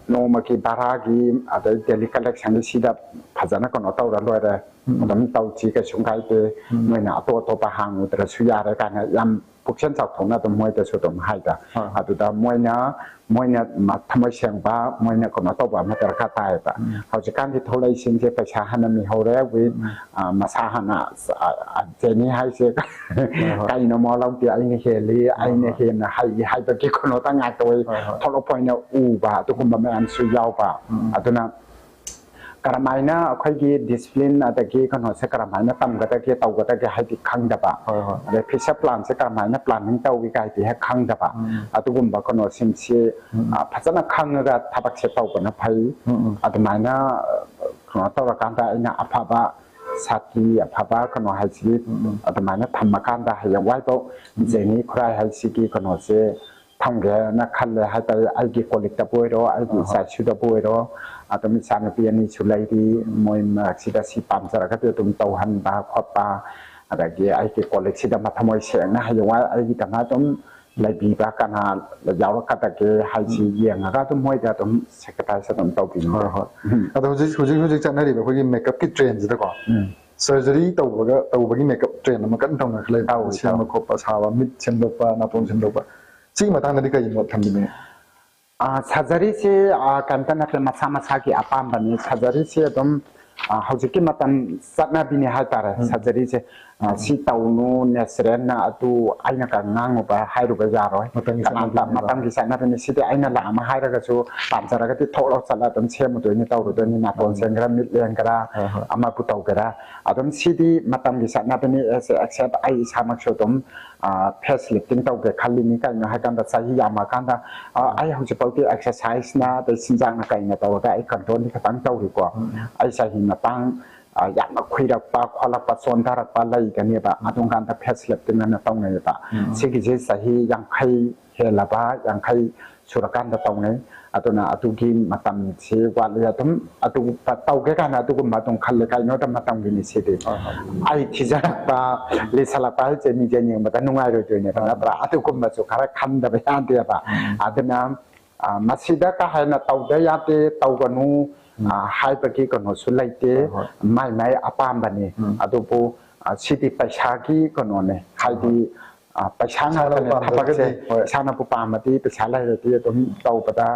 ꯅꯣꯡꯃꯒꯤ ꯚꯔꯥꯒꯤ ꯑꯗꯩ ꯗꯦꯂꯤ ꯀꯂꯦꯛꯁꯟꯒꯤ ꯁꯤꯗ ꯐꯖꯅ ꯀꯩꯅꯣ ꯇꯧꯔ ꯂꯣꯏꯔꯦ, ꯑꯗꯨꯝ ꯇꯧꯁꯤ, ꯀꯩꯁꯨꯝ ꯀꯥꯏꯗꯦ, ꯅꯣꯏꯅ ꯑꯇꯣꯞ ꯑꯇꯣꯞꯄ ꯍꯥꯡꯉꯨꯗ꯭ꯔꯁꯨ ꯌꯥꯔꯦ ꯀꯥꯏꯅ ꯌꯥꯝ ꯄꯨꯛꯆꯦꯜ ꯆꯥꯎꯊꯣꯛꯅ ꯑꯗꯨꯝ ꯃꯣꯏꯗꯁꯨ ꯑꯗꯨꯝ ꯍꯥꯏꯗ꯫ ꯑꯗꯨꯗ ꯃꯣꯏꯅ ꯃꯣꯏꯅ ꯃ-, ꯊꯃꯣꯏ ꯁꯦꯡꯕ, ꯃꯣꯏꯅ ꯀꯩꯅꯣ ꯇꯧꯕ ꯑꯃ ꯗꯔꯀꯥꯔ ꯇꯥꯏꯌꯦꯕ꯫ ꯍꯧꯖꯤꯛꯀꯥꯟꯗꯤ ꯊꯣꯛꯂꯛꯏꯁꯤꯡꯁꯦ ꯄꯩꯁꯥ ꯍꯥꯟꯅ ꯃꯤꯍꯧꯔꯦ, ꯋꯤ-, ꯑ, ꯃꯁꯥ ꯍꯥꯟꯅ, ꯑ, ꯑ, ꯖꯦꯅꯤ ꯍꯥꯏꯁꯦ ꯀꯩꯅꯣ, ꯃꯣ ꯂꯧꯗꯦ, ꯑꯩꯅ ꯍꯦꯜꯂꯤ, ꯑꯩꯅ ꯍꯦꯟꯅ ꯍꯩ ꯍꯥꯏꯕꯒꯤ ꯀꯩꯅꯣꯇ ꯉꯥꯛꯇ ꯑꯣꯏ ꯊꯣꯛꯂꯛꯄ ꯑꯣꯏꯅ ꯎꯕ ꯑꯗꯨꯒꯨꯝꯕ ꯃꯌꯥꯝꯁꯨ ꯌꯥꯎꯕ꯫ ꯑꯗꯨꯅ ꯀꯔꯝꯍꯥꯏꯅ ꯑꯩꯈꯣꯏꯒꯤ ꯗꯤꯁꯤꯄ꯭ꯂꯤꯟ ꯑꯗꯒꯤ ꯀꯩꯅꯣꯁꯦ ꯀꯔꯝꯍꯥꯏꯅ ꯇꯝꯒꯗꯒꯦ, ꯇꯧꯒꯗꯒꯦ ꯍꯥꯏꯗꯤ ꯈꯪꯗꯕ, ꯍꯣꯏ, ꯍꯣꯏ꯫ ꯑꯗꯩ ꯐ꯭ꯌꯨꯆꯔ ꯄ꯭ꯂꯥꯟꯁꯦ ꯀꯔꯝꯍꯥꯏꯅ ꯄ꯭ꯂꯥꯅꯤꯡ ꯇꯧꯏ ꯀꯥꯏꯗꯤ ꯍꯦꯛ ꯈꯪꯗꯕ, ꯑꯗꯨꯒꯨꯝꯕ ꯀꯩꯅꯣꯁꯤꯡꯁꯤ, ꯑ, ꯐꯖꯅ ꯈꯪꯉꯒ ꯊꯕꯛꯁꯦ ꯇꯧꯕꯅ ꯐꯩ꯫ ꯑꯗꯨꯃꯥꯏꯅ, ꯑ, ꯀꯩꯅꯣ ꯇꯧꯔꯀꯥꯟꯗ ꯑꯩꯅ ꯑꯐꯕ ꯁꯥꯇ꯭ꯔꯤ, ꯑꯐꯕ ꯀꯩꯅꯣ ꯍꯥꯏꯁꯤꯗꯤ ꯑꯗꯨꯃꯥꯏꯅ ꯊꯝꯃꯀꯥꯟꯗ ꯍꯌꯦꯡꯋꯥꯏꯐꯥꯎ ꯖꯦꯅꯤ ꯈꯨꯔꯥꯏ ꯍꯥꯏꯁꯤꯒꯤ ꯀꯩꯅꯣꯁꯦ ꯊꯝꯒꯦꯅ ꯈꯜꯂꯦ ꯍꯥꯏꯇꯥꯔꯦ꯫ ꯑꯩꯒꯤ ꯀꯣꯂꯤꯛꯇꯕꯨ ꯑꯣꯏꯔꯣ, ꯑꯩꯒꯤ ꯏꯆꯥ ꯏꯁꯨꯗꯕꯨ ꯑꯣꯏꯔꯣ, ꯑꯗꯨꯝ ꯏꯆꯥꯅꯨꯄꯤ ꯑꯅꯤꯁꯨ ꯂꯩꯔꯤ, ꯃꯣꯏ ꯃꯔꯛꯁꯤꯗ ꯁꯤ ꯄꯥꯝꯖꯔꯒꯗꯤ ꯑꯗꯨꯝ ꯇꯧꯍꯟꯕ ꯈꯣꯠꯄ, ꯑꯗꯒꯤ ꯑꯩꯒꯤ ꯀꯣꯂꯤꯛꯁꯤꯗ ꯃꯊꯃꯣꯏ ꯁꯦꯡꯅ ꯍꯌꯦꯡꯋꯥꯏ ꯑꯩꯒꯤꯗꯃꯛ ꯑꯗꯨꯝ ꯂꯩꯕꯤꯕ ꯀꯅꯥ ꯌꯥꯎꯔꯛꯀꯗꯒꯦ ꯍꯥꯏꯁꯤ ꯌꯦꯡꯉꯒ ꯑꯗꯨꯝ ꯃꯣꯏꯗ ꯑꯗꯨꯝ ꯁꯦꯀ꯭ꯔꯤꯐꯥꯏꯁ ꯑꯗꯨꯝ ꯇꯧꯕꯤꯕ꯫ ꯍꯣꯏ, ꯍꯣꯏ꯫ ꯑꯗꯣ ꯍꯧꯖꯤꯛ, ꯍꯧꯖꯤꯛ, ꯍꯧꯖꯤꯛ ꯆꯠꯅꯔꯤꯕ ꯑꯩꯈꯣꯏꯒꯤ ꯃꯦꯀꯞꯀꯤ ꯇ꯭ꯔꯦꯟꯁꯤꯗꯀꯣ, ꯎꯝ꯫ ꯁꯔꯖꯔꯤ ꯇꯧꯕꯒ, ꯇꯧꯕꯒꯤ ꯃꯦꯀꯞ ꯇ꯭ꯔꯦꯟ ꯑꯃ ꯀꯟꯅ ꯇꯧꯅꯈꯠꯂꯛꯏ꯫ ꯇꯧꯏ, ꯁꯦꯝꯕ ꯇꯧꯏ꯫ ꯈꯣꯠꯄ, ꯁꯥꯕ, ꯃꯤꯠ ꯁꯦꯝꯗꯣꯛꯄ, ꯅꯥꯇꯣꯟ ꯁꯦꯝꯗꯣꯛꯄ, ꯁꯤꯒꯤ ꯃꯇꯥꯡꯗꯗꯤ ꯀꯔꯤ ꯃꯣꯠ ꯊꯝꯕꯤꯅꯤꯡꯉꯤ? ꯑꯥ, ꯁꯔꯖꯔꯤꯁꯤ, ꯑꯥ, ꯀꯩꯝꯇ ꯅꯠꯇꯦ, ꯃꯁꯥ ꯃꯁꯥꯒꯤ ꯑꯄꯥꯝꯕꯅꯤ꯫ ꯁꯔꯖꯔꯤꯁꯤ ꯑꯗꯨꯝ, ꯑ, ꯍꯧꯖꯤꯛꯀꯤ ꯃꯇꯝ ꯆꯠꯅꯕꯤꯅꯦ ꯍꯥꯏꯇꯥꯔꯦ꯫ ꯎꯝ꯫ ꯁꯔꯖꯔꯤꯁꯦ, ꯑ, ꯎꯝ꯫ ꯁꯤ ꯇꯧꯅꯨ, ꯅꯦꯆꯔꯦꯜꯅ ꯑꯗꯨ ꯑꯩꯅ ꯀ-, ꯉꯥꯡꯉꯨꯕ ꯍꯥꯏꯔꯨꯕ ꯌꯥꯔꯣꯏ꯫ ꯃꯇꯝꯒꯤ ꯀꯅꯥꯝꯇ ꯆꯠꯅꯕꯤꯅꯦꯕ꯫ ꯃꯇꯝꯒꯤ ꯆꯠꯅꯕꯤꯅꯤ꯫ ꯁꯤꯗꯤ ꯑꯩꯅ ꯂꯥꯛ ꯑꯃ ꯍꯥꯏꯔꯒꯁꯨ ꯄꯥꯝꯖꯔꯒꯗꯤ ꯊꯣꯛꯂꯥꯎ ꯆꯠꯂ ꯑꯗꯨꯝ ꯁꯦꯝꯃꯨꯗꯣꯏꯅꯤ, ꯇꯧꯔꯨꯗꯣꯏꯅꯤ꯫ ꯅꯥꯇꯣꯟ ꯎꯝ꯫ ꯁꯦꯝꯒꯦꯔꯥ, ꯃꯤꯠ ꯂꯦꯡꯒꯦꯔꯥ, ꯍꯣꯏ, ꯍꯣꯏ꯫ ꯑꯃꯕꯨ ꯇꯧꯒꯦꯔꯥ, ꯑꯗꯨꯝ ꯁꯤꯗꯤ ꯃꯇꯝꯒꯤ ꯆꯠꯅꯕꯤꯅꯤ꯫ As a, except ꯑꯩ ꯏꯁꯥꯃꯛꯁꯨ ꯑꯗꯨꯝ, ꯑ, ꯐꯦꯁ ꯂꯤꯐꯇꯤꯡ ꯇꯧꯒꯦ ꯈꯜꯂꯤꯅꯤ꯫ ꯀꯩꯅꯣ ꯍꯥꯏꯀꯥꯟꯗ ꯆꯍꯤ ꯌꯥꯝꯃꯀꯥꯟꯗ, ꯑ, ꯎꯝ꯫ ꯑꯩ ꯍꯧꯖꯤꯛꯐꯥꯎꯗꯤ ꯑꯦꯛꯁꯔꯁꯥꯏꯁꯅ ꯑꯗꯩ ꯆꯤꯟꯖꯥꯛꯅ ꯀꯩꯅ ꯇꯧꯔꯒ ꯑꯩ ꯀꯟꯇ꯭ꯔꯣꯜꯗꯤ ꯈꯤꯇꯪ ꯇꯧꯔꯤꯀꯣ꯫ ꯎꯝ, ꯎꯝ꯫ ꯑꯩ ꯆꯍꯤ ꯃꯇꯥꯡ, ꯑ, ꯌꯥꯝꯅ ꯈꯨꯏꯔꯛꯄ ꯈꯣꯠꯂꯛꯄ ꯆꯣꯟꯊꯔꯛꯄ ꯂꯩꯒꯅꯦꯕ꯫ ꯎꯝ꯫ ꯑꯗꯨꯝ ꯀꯥꯟꯗ ꯐꯦꯁ ꯂꯤꯐꯇꯤꯡ ꯑꯅ ꯇꯧꯅꯩꯌꯦꯕ꯫ ꯎꯝ, ꯎꯝ꯫ ꯁꯤꯒꯤꯁꯦ ꯆꯍꯤ ꯌꯥꯡꯈꯩ ꯍꯦꯜꯂꯕ, ꯌꯥꯡꯈꯩ ꯁꯨꯔꯀꯥꯟꯗ ꯇꯧꯅꯩ꯫ ꯑꯗꯨꯅ ꯑꯗꯨꯒꯤ ꯃꯇꯝꯁꯤ ꯋꯥꯠꯂꯤ꯫ ꯑꯗꯨꯝ ꯑꯗꯨ ꯇꯧꯒꯦ ꯀꯥꯏꯅ ꯑꯗꯨꯒꯨꯝꯕ ꯑꯗꯨꯝ ꯈꯜꯂꯦ꯫ ꯀꯩꯅꯣꯗ ꯃꯇꯝꯒꯤꯅꯤ ꯁꯤꯗꯤ꯫ ꯍꯣꯏ, ꯍꯣꯏ꯫ ꯑꯩ ꯊꯤꯖꯔꯛꯄ, ꯂꯤꯁꯜꯂꯛꯄ ꯍꯥꯏꯁꯦ ꯃꯤꯡꯖꯦꯜ ꯌꯦꯡꯕꯗ ꯅꯨꯡꯉꯥꯏꯔꯣꯏꯗꯣꯏꯅꯦꯕ, ꯍꯣꯏ꯫ ꯅꯠꯇ꯭ꯔꯥ? ꯑꯗꯨꯒꯨꯝꯕꯁꯨ ꯈꯔ ꯈꯟꯗꯕ ꯌꯥꯗꯦꯕ꯫ ꯎꯝ꯫ ꯑꯗꯨꯅ, ꯑ, ꯃꯁꯤꯗ ꯀꯥ ꯍꯦꯟꯅ ꯇꯧꯗ ꯌꯥꯗꯦ, ꯇꯧꯒꯅꯨ, ꯎꯝ꯫ ꯑ, ꯍꯥꯏꯕꯒꯤ ꯀꯩꯅꯣꯁꯨ ꯂꯩꯇꯦ꯫ ꯍꯣꯏ, ꯍꯣꯏ꯫ ꯃꯥꯏ ꯃꯥꯏ ꯑꯄꯥꯝꯕꯅꯤ꯫ ꯎꯝ꯫ ꯑꯗꯨꯕꯨ, ꯑ, ꯁꯤꯗꯤ ꯄꯩꯁꯥꯒꯤ ꯀꯩꯅꯣꯅꯦ꯫ ꯍꯣꯏ, ꯍꯥꯏꯗꯤ, ꯍꯣꯏ꯫ ꯑ, ꯄꯩꯁꯥ ꯏꯁꯥꯅꯕꯨ ꯉꯥꯛꯇꯅꯦ ꯄꯥꯝꯖꯔꯒꯗꯤ, ꯊꯕꯛꯁꯦ꯫ ꯍꯣꯏ꯫ ꯏꯁꯥꯅꯕꯨ ꯄꯥꯝꯃꯗꯤ, ꯄꯩꯁꯥ ꯂꯩꯔꯗꯤ ꯑꯗꯨꯝ ꯇꯧꯕꯗ,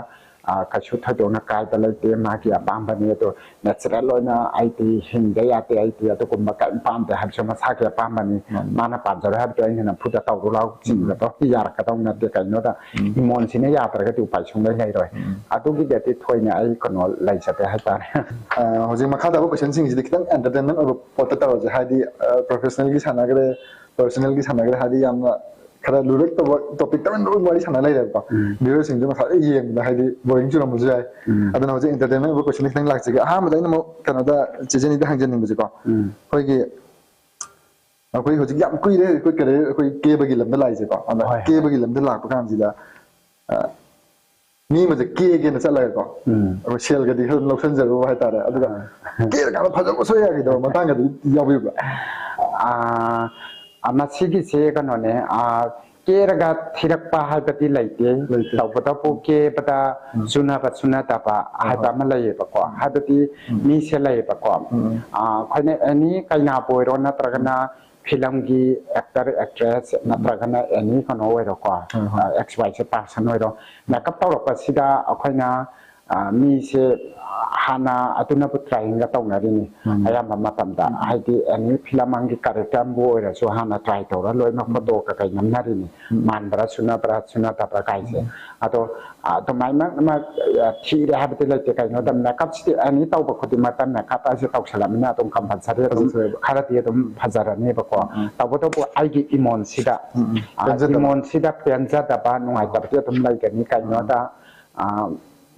ꯑ, ꯀꯩꯁꯨ ꯊꯣꯏꯗꯣꯛꯅ ꯀꯥꯏꯕ ꯂꯩꯇꯦ꯫ ꯃꯥꯒꯤ ꯑꯄꯥꯝꯕꯅꯤ꯫ ꯑꯗꯣ ꯅꯦꯆꯔꯦꯜ ꯑꯣꯏꯅ ꯑꯩꯗꯤ ꯍꯤꯡꯗ ꯌꯥꯗꯦ, ꯑꯩꯗꯤ ꯑꯗꯨꯒꯨꯝꯕ ꯀꯔꯤꯝ ꯄꯥꯝꯗꯦ ꯍꯥꯏꯕꯁꯨ ꯃꯁꯥꯒꯤ ꯑꯄꯥꯝꯕꯅꯤ꯫ ꯃꯥꯅꯤ꯫ ꯃꯥꯅ ꯄꯥꯝꯖꯔꯣꯏ ꯍꯥꯏꯕꯗꯣ ꯑꯩꯅ ꯅꯝꯐꯨꯗ ꯇꯧꯔꯨ ꯂꯥꯎ ꯆꯤꯡꯕꯗꯣ ꯌꯥꯔꯛꯀꯗꯧ ꯅꯠꯇꯦ꯫ ꯀꯩꯅꯣꯗ ꯎꯝ꯫ ꯏꯃꯣꯟꯁꯤꯅ ꯌꯥꯗ꯭ꯔꯒꯗꯤ ꯎꯄꯥꯏ ꯁꯨꯡꯂꯩ ꯂꯩꯔꯣꯏ꯫ ꯎꯝ꯫ ꯑꯗꯨꯒꯤꯗꯗꯤ ꯊꯣꯏꯅ ꯑꯩ ꯀꯩꯅꯣ ꯂꯩꯖꯗꯦ ꯍꯥꯏꯇꯥꯔꯦ꯫ ꯑ, ꯍꯧꯖꯤꯛ ꯃꯈꯥ ꯇꯥꯕ ꯀꯣꯏꯁꯟꯁꯤꯡꯁꯤꯗꯤ ꯈꯤꯇꯪ ꯑꯦꯟꯇꯔꯇꯦꯟꯃꯦꯟ ꯑꯣꯏꯕ ꯄꯣꯠꯇ ꯇꯧꯔꯁꯦ꯫ ꯍꯥꯏꯗꯤ, ꯑ, ꯄ꯭ꯔꯣꯐꯦꯁꯅꯦꯜꯒꯤ ꯁꯥꯟꯅꯈ꯭ꯔꯦ, ꯄꯔꯁꯣꯅꯦꯜꯒꯤ ꯁꯥꯟꯅꯈ꯭ꯔꯦ, ꯍꯥꯏꯗꯤ ꯌꯥꯝꯅ ꯈꯔ ꯂꯨꯔꯛꯇꯕ ꯇꯣꯄꯤꯛꯇ ꯑꯣꯏꯅ ꯂꯣꯏ ꯋꯥꯔꯤ ꯁꯥꯟꯅ ꯂꯩꯔꯦꯕꯀꯣ꯫ ꯎꯝ꯫ ꯚꯤꯌꯨꯋꯔꯁꯤꯡꯗꯨ ꯉꯁꯥꯏ ꯌꯦꯡꯕꯗ ꯍꯥꯏꯗꯤ ꯕꯣꯔꯤꯡ ꯆꯨꯔꯝꯕꯁꯨ ꯌꯥꯏ꯫ ꯎꯝ꯫ ꯑꯗꯨꯅ ꯍꯧꯖꯤꯛ ꯑꯦꯟꯇꯔꯇꯦꯟꯃꯦꯟ ꯑꯣꯏꯕ ꯀꯣꯏꯁꯟ ꯈꯤꯇꯪ ꯂꯥꯛꯆꯒꯦ꯫ ꯑꯍꯥꯟꯕꯗ ꯑꯩꯅ ꯑꯃꯨꯛ ꯀꯩꯅꯣꯗ ꯆꯦ ꯖꯦꯅꯤꯗ ꯍꯪꯖꯅꯤꯡꯕꯁꯦꯀꯣ꯫ ꯎꯝ꯫ ꯑꯩꯈꯣꯏꯒꯤ, ꯑꯩꯈꯣꯏ ꯍꯧꯖꯤꯛ ꯌꯥꯝ ꯀꯨꯏꯔꯦ ꯑꯩꯈꯣꯏ ꯀꯦꯔꯤꯌꯔ, ꯑꯩꯈꯣꯏ ꯀꯦꯕꯒꯤ ꯂꯝꯗ ꯂꯥꯛꯏꯁꯦꯀꯣ꯫ ꯑꯗ ꯍꯣꯏ, ꯍꯣꯏ꯫ ꯀꯦꯕꯒꯤ ꯂꯝꯗ ꯂꯥꯛꯄ ꯀꯥꯟꯁꯤꯗ, ꯑ, ꯃꯤ ꯑꯃꯁꯦ ꯀꯦꯒꯦꯅ ꯆꯠꯂꯒꯀꯣ꯫ ꯎꯝ꯫ ꯑꯩꯈꯣꯏ ꯁꯦꯜꯒꯗꯤ ꯈꯔ ꯑꯗꯨꯝ ꯂꯧꯁꯟꯖꯔꯨ ꯍꯥꯏꯇꯥꯔꯦ꯫ ꯑꯗꯨꯒ ꯑꯥ꯫ ꯀꯦꯔꯀꯥꯟꯗ ꯐꯖꯕ ꯁꯣꯏ ꯌꯥꯈꯤꯗꯕ ꯃꯇꯥꯡꯒꯗꯤ ꯌꯥꯎꯕꯤꯕ꯭ꯔꯥ? ꯑꯥ, ꯑꯥ, ꯃꯁꯤꯒꯤꯁꯦ ꯀꯩꯅꯣꯅꯦ, ꯑꯥ, ꯀꯦꯔꯒ ꯊꯤꯔꯛꯄ ꯍꯥꯏꯕꯗꯤ ꯂꯩꯇꯦ꯫ ꯂꯩꯇꯦ꯫ ꯇꯧꯕꯇꯕꯨ ꯀꯦꯕꯗ ꯎꯝ꯫ ꯆꯨꯅꯕ ꯆꯨꯅꯗꯕ ꯍꯣꯏ, ꯍꯥꯏꯕ ꯍꯣꯏ꯫ ꯑꯃ ꯂꯩꯌꯦꯕꯀꯣ꯫ ꯎꯝ꯫ ꯍꯥꯏꯕꯗꯤ ꯎꯝ꯫ ꯃꯤꯁꯦ ꯂꯩꯌꯦꯕꯀꯣ꯫ ꯎꯝ꯫ ꯑꯥ, ꯑꯩꯈꯣꯏꯅ ꯑꯦꯅꯤ ꯀꯩꯅꯥꯕꯨ ꯑꯣꯏꯔꯣ ꯅꯠꯇ꯭ꯔꯒꯅ ꯎꯝ꯫ ꯐꯤꯂꯝꯒꯤ ꯑꯦꯛꯇꯔ, ꯑꯦꯛꯇ꯭ꯔꯦꯁ ꯎꯝ꯫ ꯅꯠꯇ꯭ꯔꯒꯅ ꯑꯦꯅꯤ ꯀꯩꯅꯣ ꯑꯣꯏꯔꯣꯀꯣ, ꯍꯣꯏ, ꯍꯣꯏ꯫ ꯑꯥ, X Y Z ꯄꯥꯔꯁꯟ ꯑꯣꯏꯔꯣ, ꯃꯦꯀꯞ ꯇꯧꯔꯛꯄꯁꯤꯗ ꯑꯩꯈꯣꯏꯅ, ꯑ, ꯃꯤꯁꯦ ꯍꯥꯟꯅ ꯑꯗꯨꯅꯕꯨ ꯇ꯭ꯔꯥꯏꯒ ꯇꯧꯅꯔꯤꯅꯤ꯫ ꯎꯝ꯫ ꯑꯌꯥꯝꯕ ꯃꯇꯝꯗ, ꯎꯝ꯫ ꯍꯥꯏꯗꯤ ꯑꯦꯅꯤ ꯐꯤꯂꯝ ꯑꯃꯒꯤ ꯀꯥꯔꯦꯛꯇꯔ ꯑꯃꯕꯨ ꯑꯣꯏꯔꯁꯨ ꯍꯥꯟꯅ ꯇ꯭ꯔꯥꯏ ꯇꯧꯔ ꯂꯣꯏꯅꯃꯛ ꯎꯝ꯫ ꯐꯣꯇꯣ ꯀꯩꯀꯩ ꯅꯝꯅꯔꯤꯅꯤ꯫ ꯎꯝ꯫ ꯃꯥꯟꯕ꯭ꯔꯥ, ꯁꯨꯅꯕ꯭ꯔꯥ, ꯁꯨꯅꯗꯕ꯭ꯔꯥ ꯀꯥꯏꯁꯦ꯫ ꯎꯝ꯫ ꯑꯗꯣ, ꯑ, ꯑꯗꯨꯃꯥꯏꯅꯃꯛ, ꯑ, ꯊꯤꯔꯦ ꯍꯥꯏꯕꯗꯤ ꯂꯩꯇꯦ꯫ ꯀꯩꯅꯣꯗ, ꯎꯝ꯫ ꯃꯦꯀꯞꯁꯤꯗꯤ ꯑꯦꯅꯤ ꯇꯧꯕ ꯈꯨꯗꯤꯡꯃꯛꯇ ꯃꯦꯀꯞ ꯍꯥꯏꯁꯦ ꯇꯧꯁꯜꯂꯕꯅꯤꯅ ꯑꯗꯨꯝ ꯀꯝꯄꯜꯁꯔꯤ ꯑꯗꯨꯝ ꯐꯖꯊꯣꯛꯑꯦꯕ꯫ ꯈꯔꯗꯤ ꯑꯗꯨꯝ ꯐꯖꯔꯅꯦꯕꯀꯣ꯫ ꯎꯝ, ꯎꯝ꯫ ꯇꯧꯕꯇꯕꯨ ꯑꯩꯒꯤ ꯏꯃꯣꯟꯁꯤꯗ, ꯎꯝ, ꯎꯝ꯫ ꯑ, ꯄꯦꯟꯖꯗꯕ꯫ ꯏꯃꯣꯟꯁꯤꯗ ꯄꯦꯟꯖꯗꯕ, ꯅꯨꯡꯉꯥꯏꯇꯕꯗꯤ ꯑꯗꯨꯝ ꯂꯩꯒꯅꯤ꯫ ꯎꯝ, ꯎꯝ꯫ ꯀꯩꯅꯣꯗ, ꯑ,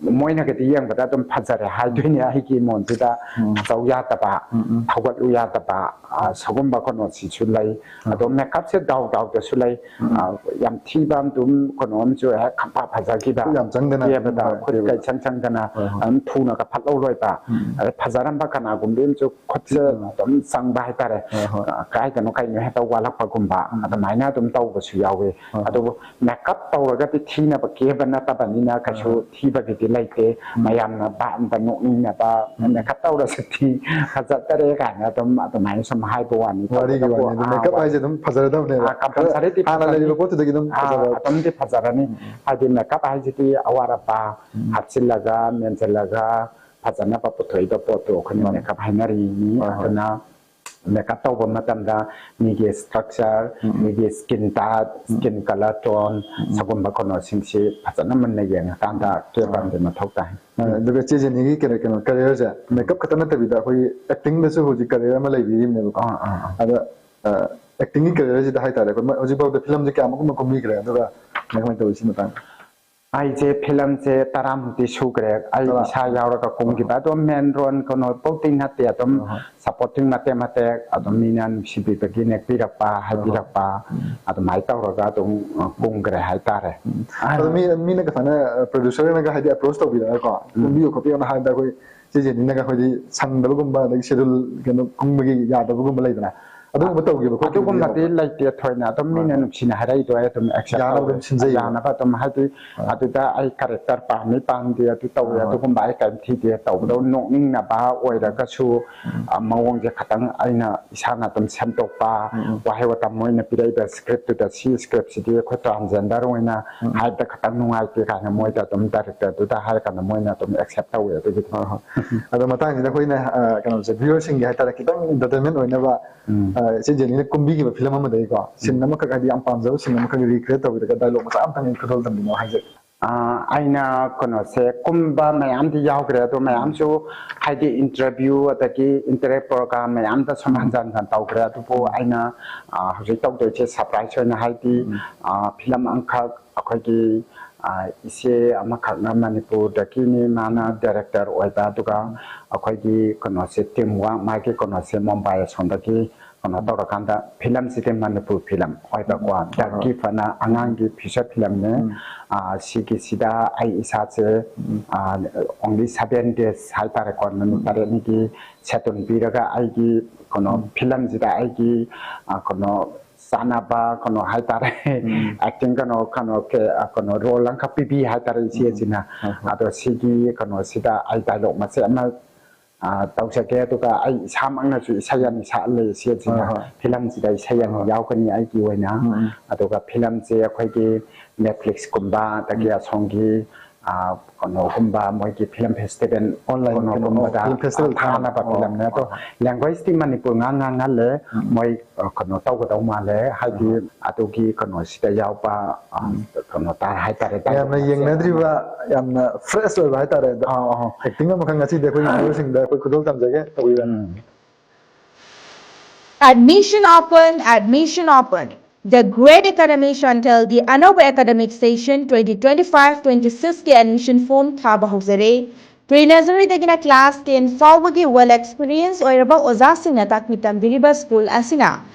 ꯃꯣꯏꯅꯒꯗꯤ ꯌꯦꯡꯕꯗ ꯑꯗꯨꯝ ꯐꯖꯔꯦ ꯍꯥꯏꯗꯣꯏꯅꯦ, ꯎꯝ꯫ ꯑꯩꯒꯤ ꯏꯃꯣꯟꯁꯤꯗ ꯎꯝ꯫ ꯇꯧ ꯌꯥꯗꯕ, ꯎꯝ, ꯎꯝ꯫ ꯊꯧꯒꯠꯂꯨ ꯌꯥꯗꯕ, ꯑ, ꯁꯒꯨꯝꯕ ꯀꯩꯅꯣꯁꯤꯁꯨ ꯂꯩ꯫ ꯎꯝ꯫ ꯑꯗꯣ ꯃꯦꯀꯞꯁꯦ ꯗꯥꯎ ꯗꯥꯎꯗꯁꯨ ꯂꯩ꯫ ꯎꯝ꯫ ꯑ, ꯌꯥꯝ ꯊꯤꯕ ꯑꯃ ꯑꯗꯨꯝ ꯀꯩꯅꯣ ꯑꯃꯁꯨ ꯍꯦꯛ ꯈꯪꯐ ꯐꯖꯈꯤꯕ, ꯈꯨꯠ ꯌꯥꯝ ꯆꯪꯗꯅ ꯀꯦꯕꯗ ꯑꯗꯨꯝ ꯈꯨꯠ ꯀꯩ ꯆꯪ ꯆꯪꯗꯅ ꯍꯣꯏ, ꯍꯣꯏ꯫ ꯑꯗꯨꯝ ꯊꯨꯅꯒ ꯐꯠ ꯂꯧ ꯂꯣꯏꯕ꯫ ꯎꯝ꯫ ꯑꯗꯩ ꯐꯖꯔꯝꯕ ꯀꯅꯥꯒꯨꯝꯕꯤ ꯑꯃꯁꯨ ꯈꯨꯠꯁꯦ ꯎꯝ꯫ ꯑꯗꯨꯝ ꯆꯪꯕ ꯍꯥꯏꯇꯥꯔꯦ꯫ ꯍꯣꯏ, ꯍꯣꯏ꯫ ꯑ, ꯀꯥꯏꯗꯅꯣ ꯀꯩꯅꯣ ꯍꯦꯛꯇ ꯋꯥꯠꯂꯛꯄꯒꯨꯝꯕ, ꯎꯝ꯫ ꯑꯗꯨꯃꯥꯏꯅ ꯑꯗꯨꯝ ꯇꯧꯕꯁꯨ ꯌꯥꯎꯋꯤ꯫ ꯍꯣꯏ, ꯍꯣꯏ꯫ ꯑꯗꯨꯕꯨ ꯃꯦꯀꯞ ꯇꯧꯔꯒꯗꯤ ꯊꯤꯅꯕ ꯀꯦꯕ ꯅꯠꯇꯕꯅꯤꯅ ꯍꯣꯏ, ꯀꯩꯁꯨ ꯍꯣꯏ꯫ ꯊꯤꯕꯒꯤꯗꯤ ꯂꯩꯇꯦ꯫ ꯎꯝ꯫ ꯃꯌꯥꯝꯅ ꯕꯥꯞ ꯑꯃꯗ ꯅꯣꯛꯅꯤꯡꯅꯕ, ꯎꯝ꯫ ꯃꯦꯀꯞ ꯇꯧꯔꯁꯨ ꯊꯤ, ꯐꯖꯗꯔꯦ ꯀꯥꯏꯅ ꯑꯗꯨꯝ ꯑꯗꯨꯃꯥꯏꯅ ꯁꯨꯝ ꯍꯥꯏꯕ ꯋꯥꯅꯤ꯫ ꯋꯥꯔꯤꯒꯤ ꯇꯧꯕꯇꯕꯨ, ꯋꯥꯅꯤ꯫ ꯑꯗꯨ ꯑꯥ, ꯃꯦꯀꯞ ꯋꯥ-, ꯍꯥꯏꯁꯦ ꯑꯗꯨꯝ ꯐꯖꯔꯗꯕꯅꯦꯕ꯫ ꯑꯥ, ꯈꯔ ꯀꯝꯄꯜꯁꯔꯤꯗꯤ ꯍꯥꯟꯅ ꯐꯖꯅꯤ꯫ ꯂꯩꯔꯤꯕ ꯄꯣꯠꯇꯨꯗꯒꯤ ꯑꯗꯨꯝ ꯑꯥ, ꯐꯖꯕ꯫ ꯑꯗꯨꯝꯗꯤ ꯐꯖꯔꯅꯤ꯫ ꯎꯝ, ꯎꯝ꯫ ꯍꯥꯏꯗꯤ ꯃꯦꯀꯞ ꯍꯥꯏꯁꯤꯗꯤ ꯑꯋꯥꯠ ꯑꯄꯥ ꯎꯝ꯫ ꯍꯥꯞꯆꯤꯜꯂꯒ, ꯃꯦꯟꯁꯤꯜꯂꯒ ꯐꯖꯅꯕ ꯄꯨꯊꯣꯛꯏꯕ ꯄꯣꯠꯇꯣ ꯑꯩꯈꯣꯏꯅ ꯃꯥꯅꯤ꯫ ꯃꯦꯀꯞ ꯍꯥꯏꯅꯔꯤꯅꯤ꯫ ꯍꯣꯏ, ꯍꯣꯏ꯫ ꯑꯗꯨꯅ ꯃꯦꯀꯞ ꯇꯧꯕ ꯃꯇꯝꯗ ꯃꯤꯒꯤ ꯁ꯭ꯇ꯭ꯔꯛꯆꯔ, ꯎꯝ, ꯎꯝ꯫ ꯃꯤꯒꯤ ꯁ꯭ꯀꯤꯟ ꯇꯥꯏꯞ, ꯎꯝ꯫ ꯁ꯭ꯀꯤꯟ ꯀꯂꯔ ꯇꯣꯟ, ꯎꯝ, ꯎꯝ꯫ ꯁꯤꯒꯨꯝꯕ ꯀꯩꯅꯣꯁꯤꯡꯁꯤ ꯐꯖꯅ ꯃꯨꯟꯅ ꯌꯦꯡꯉꯀꯥꯟꯗ ꯀꯦꯕ ꯍꯣꯏ꯫ ꯑꯃꯗꯤ ꯃꯊꯧ ꯇꯥꯏ꯫ ꯑ, ꯑꯗꯨꯒ ꯆꯦ ꯖꯦꯅꯤꯒꯤ ꯀꯩꯅꯣ, ꯀꯩꯅꯣ, ꯀꯦꯔꯤꯌꯔꯁꯦ ꯃꯦꯀꯞ ꯈꯛꯇ ꯅꯠꯇꯕꯤꯗ ꯑꯩꯈꯣꯏꯒꯤ ꯑꯦꯛꯇꯤꯡꯗꯁꯨ ꯍꯧꯖꯤꯛ ꯀꯦꯔꯤꯌꯔ ꯑꯃ ꯂꯩꯕꯤꯔꯤꯕꯅꯦꯕꯀꯣ꯫ ꯑꯥ, ꯑꯥ, ꯑꯥ꯫ ꯑꯗ, ꯑ, ꯑꯦꯛꯇꯤꯡꯒꯤ ꯀꯦꯔꯤꯌꯔꯁꯤꯗ ꯍꯥꯏꯇꯥꯔꯦ, ꯑꯩꯈꯣꯏ ꯃ-, ꯍꯧꯖꯤꯛꯐꯥꯎꯗ ꯐꯤꯂꯝꯁꯦ ꯀꯌꯥꯃꯨꯛꯀꯨꯝꯕ ꯀꯨꯝꯕꯤꯈ꯭ꯔꯦ? ꯑꯗꯨꯒ ꯀꯃꯥꯏ ꯀꯃꯥꯏꯅ ꯇꯧꯋꯤ ꯁꯤ ꯃꯇꯥꯡꯗ? ꯑꯩꯁꯦ ꯐꯤꯂꯝꯁꯦ ꯇꯔꯥꯃꯨꯛꯇꯤ ꯁꯨꯈ꯭ꯔꯦ, ꯑꯩ ꯇꯔꯥ? ꯏꯁꯥ ꯌꯥꯎꯔꯒ ꯀꯨꯝꯈꯤꯕ꯫ ꯑꯍꯣꯏ꯫ ꯑꯗꯣ ꯃꯦꯟ ꯔꯣꯜ ꯀꯩꯅꯣ ꯐꯧꯗꯤ ꯅꯠꯇꯦ, ꯑꯗꯨꯝ ꯑꯍꯣꯏ꯫ ꯁꯄꯣꯔꯇꯤꯡ ꯃꯇꯦꯛ ꯃꯇꯦꯛ, ꯑꯗꯨꯝ ꯃꯤꯅ ꯅꯨꯡꯁꯤꯕꯤꯕꯒꯤ ꯅꯦꯛꯄꯤꯔꯛꯄ, ꯑꯍꯣꯏ꯫ ꯍꯥꯏꯕꯤꯔꯛꯄ, ꯎꯝ꯫ ꯑꯗꯨꯃꯥꯏꯅ ꯇꯧꯔꯒ ꯑꯗꯨꯝ, ꯑ, ꯀꯨꯝꯈ꯭ꯔꯦ ꯍꯥꯏꯇꯥꯔꯦ꯫ ꯎꯝ꯫ ꯑꯗꯣ ꯃꯤ, ꯃꯤꯅꯒ ꯁꯨꯃꯥꯏꯅ, ꯑ, ꯄ꯭ꯔꯣꯗ꯭ꯌꯨꯁꯔꯅꯒ ꯍꯥꯏꯗꯤ ꯑꯦꯄ꯭ꯔꯣꯆ ꯇꯧꯕꯤꯔꯒꯀꯣ, ꯎꯝ꯫ ꯀꯨꯝꯕꯤꯌꯨ ꯈꯣꯠꯄꯤꯌꯨꯅ ꯍꯥꯏꯕꯗ ꯑꯩꯈꯣꯏ ꯆꯦ ꯖꯦꯅꯤꯅꯒ ꯑꯩꯈꯣꯏꯗꯤ ꯁꯪꯗꯕꯒꯨꯝꯕ, ꯑꯗꯒꯤ ꯁꯦꯗꯨꯜ ꯀꯩꯅꯣ ꯀꯨꯝꯕꯒꯤ ꯌꯥꯗꯕꯒꯨꯝꯕ ꯂꯩꯗꯅ, ꯑꯗꯨꯒꯨꯝꯕ ꯇꯧꯈꯤꯕ ꯈꯣꯠꯈꯤꯕꯗꯤ ꯑꯗꯨꯒꯨꯝꯕꯗꯤ ꯌꯥꯎꯕ꯭ꯔꯥ? ꯂꯩꯇꯦ ꯊꯣꯏꯅ꯫ ꯑꯗꯨꯝ ꯃꯤꯅ ꯍꯣꯏ꯫ ꯅꯨꯡꯁꯤꯅ ꯍꯥꯏꯔꯛꯏꯗꯣ ꯑꯩ ꯑꯗꯨꯝ ꯑꯦꯛꯁꯦꯞ ꯌꯥꯅꯕ ꯇꯧꯋꯦ꯫ ꯑꯗꯨꯝ ꯁꯤꯟꯖꯩꯌꯦꯕ꯫ ꯌꯥꯅꯕ ꯑꯗꯨꯝ, ꯍꯥꯏꯗꯤ ꯍꯣꯏ꯫ ꯑꯗꯨꯗ ꯑꯩ ꯀꯦꯔꯦꯛꯇꯔ ꯄꯥꯝꯃꯤ ꯄꯥꯝꯗꯦ ꯑꯗꯨ ꯇꯧꯋꯦ, ꯍꯣꯏ꯫ ꯑꯗꯨꯒꯨꯝꯕ ꯑꯩ ꯀꯔꯤꯝ ꯊꯤꯗꯦ꯫ ꯇꯧꯕꯗꯣ ꯅꯣꯛꯅꯤꯡꯅꯕ ꯑꯣꯏꯔꯒꯁꯨ, ꯑ, ꯃꯑꯣꯡꯁꯦ ꯈꯇꯪ ꯑꯩꯅ ꯏꯁꯥꯅ ꯑꯗꯨꯝ ꯁꯦꯝꯗꯣꯛꯄ, ꯎꯝ, ꯎꯝ꯫ ꯋꯥꯍꯩ ꯋꯥꯇꯥ ꯃꯣꯏꯅ ꯄꯤꯔꯛꯏꯕ ꯁ꯭ꯀ꯭ꯔꯤꯞꯇꯨꯗ, "ꯁꯤ ꯁ꯭ꯀ꯭ꯔꯤꯞꯁꯤꯗꯤ ꯑꯩꯈꯣꯏ ꯇ꯭ꯔꯥꯟꯖꯦꯟꯗꯔ ꯑꯣꯏꯅ ꯎꯝ, ꯎꯝ꯫ ꯍꯥꯏꯕꯗ ꯈꯇꯪ ꯅꯨꯡꯉꯥꯏꯇꯦ" ꯀꯥꯏꯅ ꯃꯣꯏꯗ ꯑꯗꯨꯝ ꯗꯥꯏꯔꯦꯛꯇꯔꯗꯨꯗ ꯍꯥꯏꯔꯀꯥꯟꯗ ꯃꯣꯏꯅ ꯑꯗꯨꯝ ꯑꯦꯛꯁꯦꯞ ꯇꯧꯋꯦ ꯑꯗꯨꯒꯤꯗꯤ꯫ ꯍꯣꯏ, ꯍꯣꯏ꯫ ꯑꯗꯣ ꯃꯇꯥꯡꯁꯤꯗ ꯑꯩꯈꯣꯏꯅ, ꯑ, ꯀꯩꯅꯣꯁꯦ, ꯚ꯭ꯌꯨꯋꯔꯁꯤꯡꯒꯤ ꯍꯥꯏꯇꯥꯔꯦ, ꯈꯤꯇꯪ ꯏꯟꯇꯔꯇꯦꯟꯃꯦꯟ ꯑꯣꯏꯅꯕ, ꯎꯝ꯫ ꯑ, ꯏꯆꯦ ꯖꯦꯅꯤꯅ ꯀꯨꯝꯕꯤꯈꯤꯕ ꯐꯤꯂꯝ ꯑꯃꯗꯒꯤꯀꯣ, ꯁꯤꯟ ꯑꯃꯈꯛ, ꯍꯥꯏꯗꯤ ꯌꯥꯝ ꯄꯥꯝꯖꯕ ꯁꯤꯟ ꯑꯃꯈꯛ ꯔꯤꯀ꯭ꯔꯤꯌꯦꯠ ꯇꯧꯕꯤꯔꯒ ꯗꯥꯏꯂꯣꯛ ꯃꯆꯥ ꯑꯃꯇꯪ ꯈꯨꯗꯣꯜ ꯇꯝꯕꯤꯅꯣ ꯍꯥꯏꯖꯒꯦ꯫ ꯑ, ꯑꯩꯅ ꯀꯩꯅꯣꯁꯦ ꯀꯨꯝꯕ ꯃꯌꯥꯝꯗꯤ ꯌꯥꯎꯈ꯭ꯔꯦ, ꯑꯗꯣ ꯎꯝ꯫ ꯃꯌꯥꯝꯁꯨ ꯍꯥꯏꯗꯤ ꯏꯟꯇꯔꯚ꯭ꯌꯨ ꯑꯗꯒꯤ ꯏꯟꯇꯔꯦꯛ ꯄ꯭ꯔꯣꯒ꯭ꯔꯥꯝ ꯃꯌꯥꯝꯗ ꯁꯨꯝ ꯎꯝ꯫ ꯍꯟꯖꯟ ꯍꯟꯖꯟ ꯇꯧꯈ꯭ꯔꯦ꯫ ꯑꯗꯨꯕꯨ ꯎꯝ꯫ ꯑꯩꯅ, ꯑ, ꯍꯧꯖꯤꯛ ꯇꯧꯗꯣꯏꯁꯦ ꯁꯔꯄ꯭ꯔꯥꯏꯁ ꯑꯣꯏꯅ, ꯍꯥꯏꯗꯤ, ꯎꯝ꯫ ꯑ, ꯐꯤꯂꯝ ꯑꯃꯈꯛ ꯑꯩꯈꯣꯏꯒꯤ, ꯑ, ꯏꯆꯦ ꯑꯃꯈꯛꯅ ꯃꯅꯤꯄꯨꯔꯗꯒꯤꯅꯤ, ꯃꯥꯅ ꯗꯥꯏꯔꯦꯛꯇꯔ ꯑꯣꯏꯕ, ꯑꯗꯨꯒ ꯑꯩꯈꯣꯏꯒꯤ ꯀꯩꯅꯣꯁꯦ ꯇꯤꯝ ꯋꯥꯔꯛ, ꯃꯥꯒꯤ ꯀꯩꯅꯣꯁꯦ ꯃꯨꯝꯕꯥꯏ ꯑꯁꯣꯝꯗꯒꯤ ꯀꯩꯅꯣ ꯇꯧꯔꯀꯥꯟꯗ ꯐꯤꯂꯝꯁꯤꯗꯤ ꯃꯅꯤꯄꯨꯔ ꯐꯤꯂꯝ ꯑꯣꯏꯕꯀꯣ, ꯎꯝ꯫ ꯗ ꯒꯤꯐ ꯑꯅ ꯑꯉꯥꯡꯒꯤ ꯐꯤꯆꯔ ꯐꯤꯂꯝꯅꯦ꯫ ꯎꯝ꯫ ꯑ, ꯁꯤꯒꯤꯁꯤꯗ ꯑꯩ ꯏꯁꯥꯁꯦ, ꯎꯝ꯫ ꯑ, ꯑꯣꯡꯂꯤ ꯁꯚꯦꯟ ꯗꯦꯖ ꯍꯥꯏꯇꯥꯔꯦꯀꯣ, ꯅꯨꯃꯤꯠ ꯎꯝ꯫ ꯇꯔꯦꯠꯅꯤꯒꯤ ꯁꯦꯗꯨꯜ ꯄꯤꯔꯒ ꯑꯩꯒꯤ ꯀꯩꯅꯣ ꯎꯝ꯫ ꯐꯤꯂꯝꯁꯤꯗ ꯑꯩꯒꯤ, ꯑ, ꯀꯩꯅꯣ ꯆꯥꯟꯅꯕ ꯀꯩꯅꯣ ꯍꯥꯏꯇꯥꯔꯦ, ꯎꯝ꯫ ꯑꯦꯛꯇꯤꯡ ꯀꯩꯅꯣ, ꯀꯩꯅꯣ, ꯀꯩ-, ꯑ, ꯀꯩꯅꯣ ꯔꯣꯜ ꯑꯃꯈꯛ ꯄꯤꯕꯤ ꯍꯥꯏꯇꯥꯔꯦ ꯏꯆꯦꯁꯤꯅ꯫ ꯍꯣꯏ, ꯍꯣꯏ꯫ ꯑꯗꯣ ꯁꯤꯒꯤ ꯀꯩꯅꯣꯁꯤꯗ ꯑꯩ ꯗꯥꯏꯂꯣꯛ ꯃꯆꯦꯠ ꯑꯃ, ꯑ, ꯇꯧꯖꯒꯦ, ꯑꯗꯨꯒ ꯑꯩ ꯏꯁꯥꯃꯛꯅꯁꯨ ꯏꯁꯩ ꯑꯅꯤ ꯁꯛꯍꯜꯂꯦ ꯏꯆꯦꯁꯤꯅ꯫ ꯍꯣꯏ, ꯍꯣꯏ꯫ ꯐꯤꯂꯝꯁꯤꯗ ꯏꯁꯩ ꯍꯣꯏ, ꯑꯅꯤ ꯍꯣꯏ꯫ ꯌꯥꯎꯒꯅꯤ ꯑꯩꯒꯤ ꯑꯣꯏꯅ꯫ ꯎꯝ, ꯎꯝ꯫ ꯑꯗꯨꯒ ꯐꯤꯂꯝꯁꯦ ꯑꯩꯈꯣꯏꯒꯤ ꯅꯦꯠꯐ꯭ꯂꯤꯛꯁꯀꯨꯝꯕ, ꯑꯗꯒꯤ ꯎꯝ꯫ ꯑꯁꯣꯝꯒꯤ, ꯑ, ꯀꯩꯅꯣꯒꯨꯝꯕ, ꯃꯣꯏꯒꯤ ꯐꯤꯂꯝ ꯐꯦꯁꯇꯤꯚꯦꯜ, ꯑꯣꯟꯂꯥꯏꯟ ꯀꯩꯅꯣ, ꯀꯩꯅꯣꯒꯨꯝꯕꯗ, ꯐꯤꯂꯝ ꯐꯦꯁꯇꯤꯚꯦꯜ ꯑ, ꯊꯥꯅꯕ ꯊꯥꯅꯕ꯫ ꯐꯤꯂꯝꯅꯦ꯫ ꯑꯗꯣ ꯑꯣ, ꯑꯣ꯫ ꯂꯦꯡꯒ꯭ꯋꯦꯖꯇꯤ ꯃꯅꯤꯄꯨꯔ ꯉꯥꯡ ꯉꯥꯡꯍꯜꯂꯦ꯫ ꯎꯝ꯫ ꯃꯣꯏ, ꯑ, ꯀꯩꯅꯣ ꯇꯧꯒꯗꯧ ꯃꯥꯜꯂꯦ, ꯍꯥꯏꯗꯤ ꯎꯝ꯫ ꯑꯗꯨꯒꯤ ꯀꯩꯅꯣꯁꯤꯗ ꯌꯥꯎꯕ, ꯑ, ꯎꯝ꯫ ꯀꯩꯅꯣ ꯇꯥ-, ꯍꯥꯏꯇꯥꯔꯦ, ꯃꯌꯥꯝꯅ ꯗꯥꯏꯂꯣꯛ ꯃꯆꯦꯠ ꯌꯦꯡꯅꯗ꯭ꯔꯤꯕ, ꯑꯃ꯫ ꯌꯥꯝꯅ ꯐ꯭ꯔꯦꯁ ꯑꯣꯏꯕ ꯍꯥꯏꯇꯥꯔꯦ꯫ ꯑꯧ, ꯑꯧ꯫ ꯑꯦꯛꯇꯤꯡ ꯑꯃꯈꯛ ꯉꯁꯤꯗꯤ ꯑꯩꯈꯣꯏꯒꯤ ꯚ꯭ꯌꯨꯋꯔꯁꯤꯡꯗ ꯑꯩꯈꯣꯏ ꯈꯨꯗꯣꯜ ꯇꯝꯖꯒꯦ, ꯇꯧꯕꯤꯕ꯫ ꯎꯝ꯫ Admission open, admission open. The Great Academy Chantel ꯒꯤ ꯑꯅꯧꯕ academic session twenty twenty-five twenty-six ꯀꯤ admission form ꯊꯥꯕ ꯍꯧꯖꯔꯦ꯫ Pre nursery ꯗꯒꯤꯅ class ten ꯐꯥꯎꯕꯒꯤ well experience ꯑꯣꯏꯔꯕ ꯑꯣꯖꯥꯁꯤꯡꯅ ꯇꯥꯛꯄꯤ ꯇꯝꯕꯤꯔꯤꯕ school ꯑꯁꯤꯅ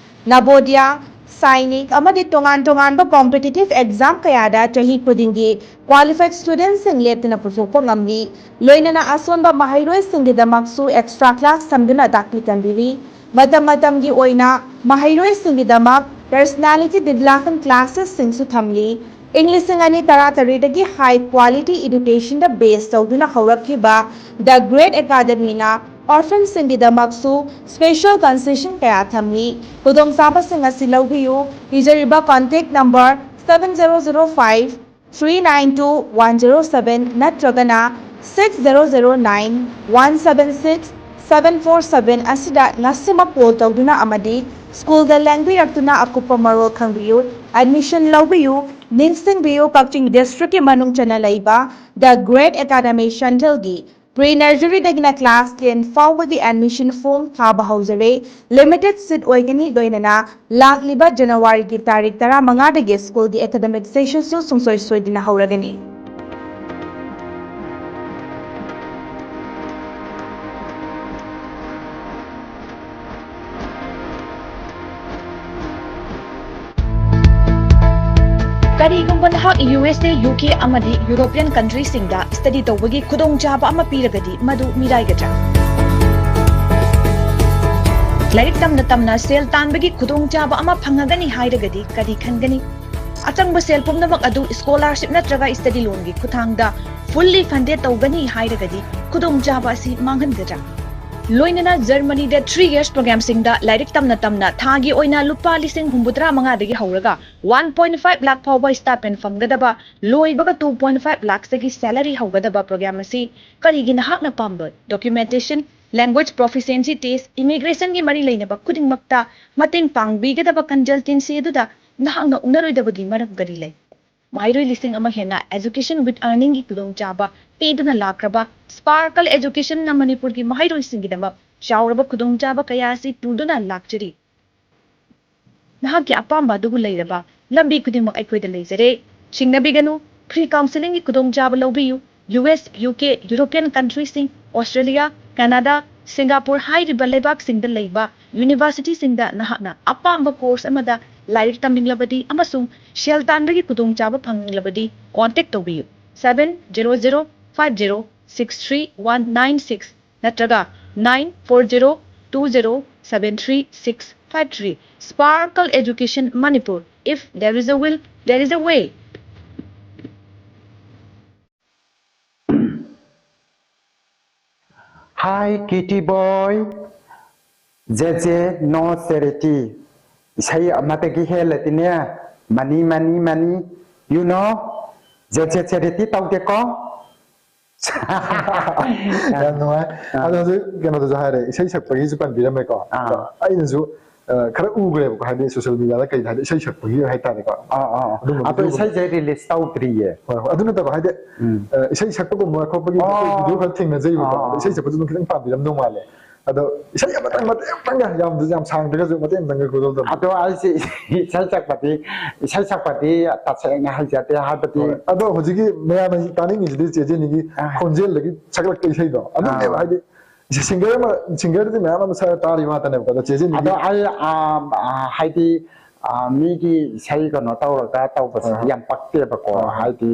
Navodaya, ꯁꯥꯏꯅꯤꯛ ꯑꯃꯗꯤ ꯇꯣꯉꯥꯟ ꯇꯣꯉꯥꯟꯕ competitive exam ꯀꯌꯥꯗ ꯆꯍꯤ ꯈꯨꯗꯤꯡꯒꯤ qualified studentꯁꯤꯡ ꯂꯦꯞꯇꯅ ꯄꯨꯊꯣꯛꯄ ꯉꯝꯂꯤ꯫ ꯂꯣꯏꯅꯅ ꯑꯁꯣꯟꯕ ꯃꯍꯩꯔꯣꯏꯁꯤꯡꯒꯤꯗꯃꯛꯁꯨ extra class ꯊꯝꯗꯨꯅ ꯇꯥꯛꯄꯤ ꯇꯝꯕꯤꯔꯤ꯫ ꯃꯇꯝ ꯃꯇꯝꯒꯤ ꯑꯣꯏꯅ ꯃꯍꯩꯔꯣꯏꯁꯤꯡꯒꯤꯗꯃꯛ personality development classesꯁꯤꯡꯁꯨ ꯊꯝꯂꯤ꯫ ꯏꯪ ꯂꯤꯁꯤꯡ ꯑꯅꯤ ꯇꯔꯥꯇꯔꯦꯠꯇꯒꯤ high quality educationꯗ base ꯇꯧꯗꯨꯅ ꯍꯧꯔꯛꯈꯤꯕ The Great Academyꯅ orphanꯁꯤꯡꯒꯤꯗꯃꯛꯁꯨ special concession ꯀꯌꯥ ꯊꯝꯂꯤ꯫ ꯈꯨꯗꯣꯡꯆꯥꯕꯁꯤꯡ ꯑꯁꯤ ꯂꯧꯕꯤꯌꯨ꯫ ꯄꯤꯖꯔꯤꯕ contact number seven zero zero five three nine two one zero seven ꯅꯠꯇ꯭ꯔꯒꯅ six zero zero nine one seven six seven four seven ꯑꯁꯤꯗ ꯉꯁꯤꯃꯛ call ꯇꯧꯗꯨꯅ ꯑꯃꯗꯤ schoolꯗ ꯂꯦꯡꯕꯤꯔꯛꯇꯨꯅ ꯑꯀꯨꯞꯄ ꯃꯔꯣꯜ ꯈꯪꯕꯤꯌꯨ꯫ Admission ꯂꯧꯕꯤꯌꯨ꯫ ꯅꯤꯡꯁꯤꯡꯕꯤꯌꯨ, ꯀꯛꯆꯤꯡ districtꯀꯤ ꯃꯅꯨꯡ ꯆꯟꯅ ꯂꯩꯕ The Great Academy Centreꯒꯤ pre nurseryꯗꯒꯤꯅ class ten ꯐꯥꯎꯕꯒꯤ admission form ꯊꯥꯕ ꯍꯧꯖꯔꯦ꯫ Limited seat ꯑꯣꯏꯒꯅꯤ꯫ ꯂꯣꯏꯅꯅ ꯂꯥꯛꯂꯤꯕ Januaryꯒꯤ ꯇꯥꯔꯤꯛ ꯇꯔꯥꯃꯉꯥꯗꯒꯤ schoolꯒꯤ academic sessionꯁꯨ ꯁꯨꯡꯁꯣꯏ ꯁꯣꯏꯗꯅ ꯍꯧꯔꯒꯅꯤ꯫ ꯀꯔꯤꯒꯨꯝꯕ ꯅꯍꯥꯛ ꯌꯨ ꯑꯦꯁ ꯑꯦ, ꯌꯨ ꯀꯦ ꯑꯃꯗꯤ ꯌꯨꯔꯣꯄꯤꯌꯟ ꯀꯟꯇ꯭ꯔꯤꯁꯤꯡꯗ ꯁ꯭ꯇꯗꯤ ꯇꯧꯕꯒꯤ ꯈꯨꯗꯣꯡꯆꯥꯕ ꯑꯃ ꯄꯤꯔꯒꯗꯤ, ꯃꯗꯨ ꯃꯤꯔꯥꯏꯒꯗ꯭ꯔꯥ? ꯂꯥꯏꯔꯤꯛ ꯇꯝꯅ ꯇꯝꯅ ꯁꯦꯜ ꯇꯥꯟꯕꯒꯤ ꯈꯨꯗꯣꯡꯆꯥꯕ ꯑꯃ ꯐꯪꯉꯒꯅꯤ ꯍꯥꯏꯔꯒꯗꯤ ꯀꯔꯤ ꯈꯟꯒꯅꯤ? ꯑꯆꯪꯕ ꯁꯦꯜ ꯄꯨꯝꯅꯃꯛ ꯑꯗꯨ ꯁ꯭ꯀꯣꯂꯥꯔꯁꯤꯞ ꯅꯠꯇ꯭ꯔꯒ ꯁ꯭ꯇꯗꯤ ꯂꯣꯟꯒꯤ ꯈꯨꯠꯊꯥꯡꯗ ꯐꯨꯜꯂꯤ ꯐꯟꯗꯦꯗ ꯇꯧꯒꯅꯤ ꯍꯥꯏꯔꯒꯗꯤ ꯈꯨꯗꯣꯡꯆꯥꯕ ꯑꯁꯤ ꯃꯥꯡꯍꯟꯒꯗ꯭ꯔꯥ? ꯂꯣꯏꯅꯅ ꯖꯔꯃꯅꯤꯗ ꯊ꯭ꯔꯤ ꯌꯔꯁ ꯄ꯭ꯔꯣꯒ꯭ꯔꯥꯝꯁꯤꯡꯗ ꯂꯥꯏꯔꯤꯛ ꯇꯝꯅ ꯇꯝꯅ ꯊꯥꯒꯤ ꯑꯣꯏꯅ ꯂꯨꯄꯥ ꯂꯤꯁꯤꯡ ꯍꯨꯝꯐꯨꯇꯔꯥ ꯃꯉꯥꯗꯒꯤ ꯍꯧꯔꯒ ꯋꯥꯟ ꯄꯣꯏꯟ ꯐꯥꯏꯚ ꯂꯥꯛ ꯐꯥꯎꯕ ꯁ꯭ꯇꯥꯏꯄꯦꯟ ꯐꯪꯒꯗꯕ, ꯂꯣꯏꯕꯒ ꯇꯨ ꯄꯣꯏꯟ ꯐꯥꯏꯚ ꯂꯥꯛꯇꯒꯤ ꯁꯦꯂꯔꯤ ꯍꯧꯒꯗꯕ ꯄ꯭ꯔꯣꯒ꯭ꯔꯥꯝ ꯑꯁꯤ ꯀꯔꯤꯒꯤ ꯅꯍꯥꯛꯅ ꯄꯥꯝꯂꯣꯏ? ꯗꯣꯀ꯭ꯌꯨꯃꯦꯟꯇꯦꯁꯟ, ꯂꯦꯡꯒ꯭ꯋꯦꯖ ꯄ꯭ꯔꯣꯐꯤꯁꯤꯌꯦꯟꯁꯤ ꯇꯦꯁ, ꯏꯃꯤꯒ꯭ꯔꯦꯁꯟꯒꯤ ꯃꯔꯤ ꯂꯩꯅꯕ ꯈꯨꯗꯤꯡꯃꯛꯇ ꯃꯇꯦꯡ ꯄꯥꯡꯕꯤꯒꯗꯕ ꯀꯟꯁꯜꯇꯦꯟꯁꯤ ꯑꯗꯨꯗ ꯅꯍꯥꯛꯅ ꯎꯅꯔꯣꯏꯗꯕꯒꯤ ꯃꯔꯝ ꯀꯔꯤ ꯂꯩ? ꯃꯍꯩꯔꯣꯏ ꯂꯤꯁꯤꯡ ꯑꯃ ꯍꯦꯟꯅ education with earningꯒꯤ ꯈꯨꯗꯣꯡꯆꯥꯕ ꯄꯤꯗꯨꯅ ꯂꯥꯛꯈ꯭ꯔꯕ ꯁ꯭ꯄꯥꯔꯀꯜ ꯑꯦꯖꯨꯀꯦꯁꯟꯅ ꯃꯅꯤꯄꯨꯔꯒꯤ ꯃꯍꯩꯔꯣꯏꯁꯤꯡꯒꯤꯗꯃꯛ ꯆꯥꯎꯔꯕ ꯈꯨꯗꯣꯡꯆꯥꯕ ꯀꯌꯥ ꯑꯁꯤ ꯄꯨꯗꯨꯅ ꯂꯥꯛꯆꯔꯤ꯫ ꯅꯍꯥꯛꯀꯤ ꯑꯄꯥꯝꯕ ꯑꯗꯨꯕꯨ ꯂꯩꯔꯕ ꯂꯝꯕꯤ ꯈꯨꯗꯤꯡꯃꯛ ꯑꯩꯈꯣꯏꯗ ꯂꯩꯖꯔꯦ꯫ ꯆꯤꯡꯅꯕꯤꯒꯅꯨ, free counselingꯒꯤ ꯈꯨꯗꯣꯡꯆꯥꯕ ꯂꯧꯕꯤꯌꯨ꯫ U S, U K, European ꯀꯟꯇ꯭ꯔꯤꯁꯤꯡ, ꯑꯣꯁꯇ꯭ꯔꯦꯂꯤꯌꯥ, ꯀꯅꯥꯗꯥ, ꯁꯤꯡꯒꯥꯄꯨꯔ ꯍꯥꯏꯔꯤꯕ ꯂꯩꯕꯥꯛꯁꯤꯡꯗ ꯂꯩꯕ ꯌꯨꯅꯤꯚꯔꯁꯤꯇꯤꯁꯤꯡꯗ ꯅꯍꯥꯛꯅ ꯑꯄꯥꯝꯕ ꯀꯣꯔꯁ ꯑꯃꯗ ꯂꯥꯏꯔꯤꯛ ꯇꯝꯅꯤꯡꯂꯕꯗꯤ ꯑꯃꯁꯨꯡ ꯁꯦꯜ ꯇꯥꯟꯕꯒꯤ ꯈꯨꯗꯣꯡꯆꯥꯕ ꯐꯪꯅꯤꯡꯂꯕꯗꯤ, ꯀꯣꯟꯇꯦꯛ ꯇꯧꯕꯤꯌꯨ, seven zero zero five zero six three one nine six ꯅꯠꯇ꯭ꯔꯒ nine four zero two zero seven three six five three꯫ Sparkle Education Manipur. If there is a will, there is a way. Hi, Kitty Boy. J J, no charity. ꯏꯁꯩ ꯑꯃꯗꯒꯤ ꯍꯦꯜꯂꯗꯤꯅꯦ, money, money, money. You know? J J charity ꯇꯧꯗꯦꯀꯣ? ꯌꯥꯝ ꯅꯨꯡꯉꯥꯏ꯫ ꯑꯗꯣ ꯍꯧꯖꯤꯛ ꯀꯩꯅꯣꯗꯁꯨ ꯍꯥꯏꯔꯦ, ꯏꯁꯩ ꯁꯛꯄꯒꯤꯁꯨ ꯄꯟꯕꯤꯔꯝꯃꯦꯀꯣ꯫ ꯑꯥ꯫ ꯑꯗꯣ ꯑꯩꯅꯁꯨ ꯑ, ꯈꯔ ꯎꯈ꯭ꯔꯦꯕꯀꯣ, ꯍꯥꯏꯗꯤ ꯁꯣꯁꯤꯌꯦꯜ ꯃꯤꯗꯤꯌꯥꯗ ꯀꯩꯗ, ꯍꯥꯏꯗꯤ ꯏꯁꯩ ꯁꯛꯄꯒꯤ ꯍꯥꯏꯇꯥꯔꯦꯀꯣ꯫ ꯑꯥ ꯑꯥ ꯑꯗꯨꯝꯕ ꯑꯗꯣ video ꯏꯁꯩꯁꯦ ꯔꯤꯂꯤꯁ ꯇꯧꯗ꯭ꯔꯤꯌꯦ꯫ ꯍꯣꯏ ꯍꯣꯏ, ꯑꯗꯨ ꯅꯠꯇꯕ ꯍꯥꯏꯗꯤ ꯎꯝ꯫ ꯑ, ꯏꯁꯩ ꯁꯛꯄꯒꯨꯝꯕ ꯈꯣꯠꯄꯒꯤ ꯑꯣ꯫ ꯚꯤꯗꯤꯑꯣ ꯈꯔ ꯊꯦꯡꯅꯖꯩꯕꯀꯣ꯫ ꯑꯣ꯫ ꯑꯗꯣ ꯏꯁꯩ ꯁꯛꯄꯁꯨ ꯑꯗꯨꯝ ꯈꯤꯇꯪ ꯄꯥꯝꯕꯤꯔꯝꯗꯧ ꯃꯥꯜꯂꯦ꯫ ꯑꯗꯣ ꯏꯁꯩ ꯑꯃꯇꯪ, ꯃꯇꯦꯛ ꯑꯃꯇꯪꯒ, ꯌꯥꯝ ꯌꯥꯝ ꯁꯥꯡꯗ꯭ꯔꯒꯁꯨ ꯃꯇꯦꯛ ꯑꯃꯇꯪꯒ ꯈꯨꯗꯣꯜ ꯇꯝꯕꯤꯌꯨ꯫ ꯑꯗꯣ ꯑꯩꯁꯦ ꯏꯁꯩ ꯁꯛꯄꯗꯤ, ꯏꯁꯩ ꯁꯛꯄꯗꯤ ꯇꯁꯦꯡꯅ ꯍꯩꯖꯗꯦ, ꯍꯥꯏꯕꯗꯤ ꯍꯣꯏ꯫ ꯑꯗꯣ ꯍꯧꯖꯤꯛꯀꯤ ꯃꯌꯥꯝꯅ ꯇꯥꯅꯤꯡꯉꯤꯁꯤꯗꯤ ꯆꯦ ꯖꯦꯅꯤꯒꯤ ꯑꯥ꯫ ꯈꯣꯟꯖꯦꯜꯗꯒꯤ ꯁꯛꯂꯛꯄ ꯏꯁꯩꯗꯣ ꯑꯗꯨꯅꯦꯕ꯫ ꯑꯥ꯫ ꯍꯥꯏꯗꯤ ꯁꯤꯡꯒꯔ ꯑꯃ, ꯁꯤꯡꯒꯔꯗꯤ ꯃꯌꯥꯝ ꯑꯃ ꯁꯛꯑ ꯇꯥꯔꯤ ꯉꯥꯛꯇꯅꯦꯕꯀꯣ꯫ ꯑꯗꯣ ꯆꯦ ꯖꯦꯅꯤꯒꯤ ꯑꯗꯣ ꯑꯩ ꯑꯥ, ꯑꯥ, ꯍꯥꯏꯗꯤ ꯑꯥ, ꯃꯤꯒꯤ ꯏꯁꯩ ꯀꯩꯅꯣ ꯇꯧꯔꯒ ꯇꯧꯕꯁꯤꯗꯤ ꯑꯥ꯫ ꯌꯥꯝ ꯄꯛꯇꯦꯕꯀꯣ꯫ ꯑꯥ꯫ ꯍꯥꯏꯗꯤ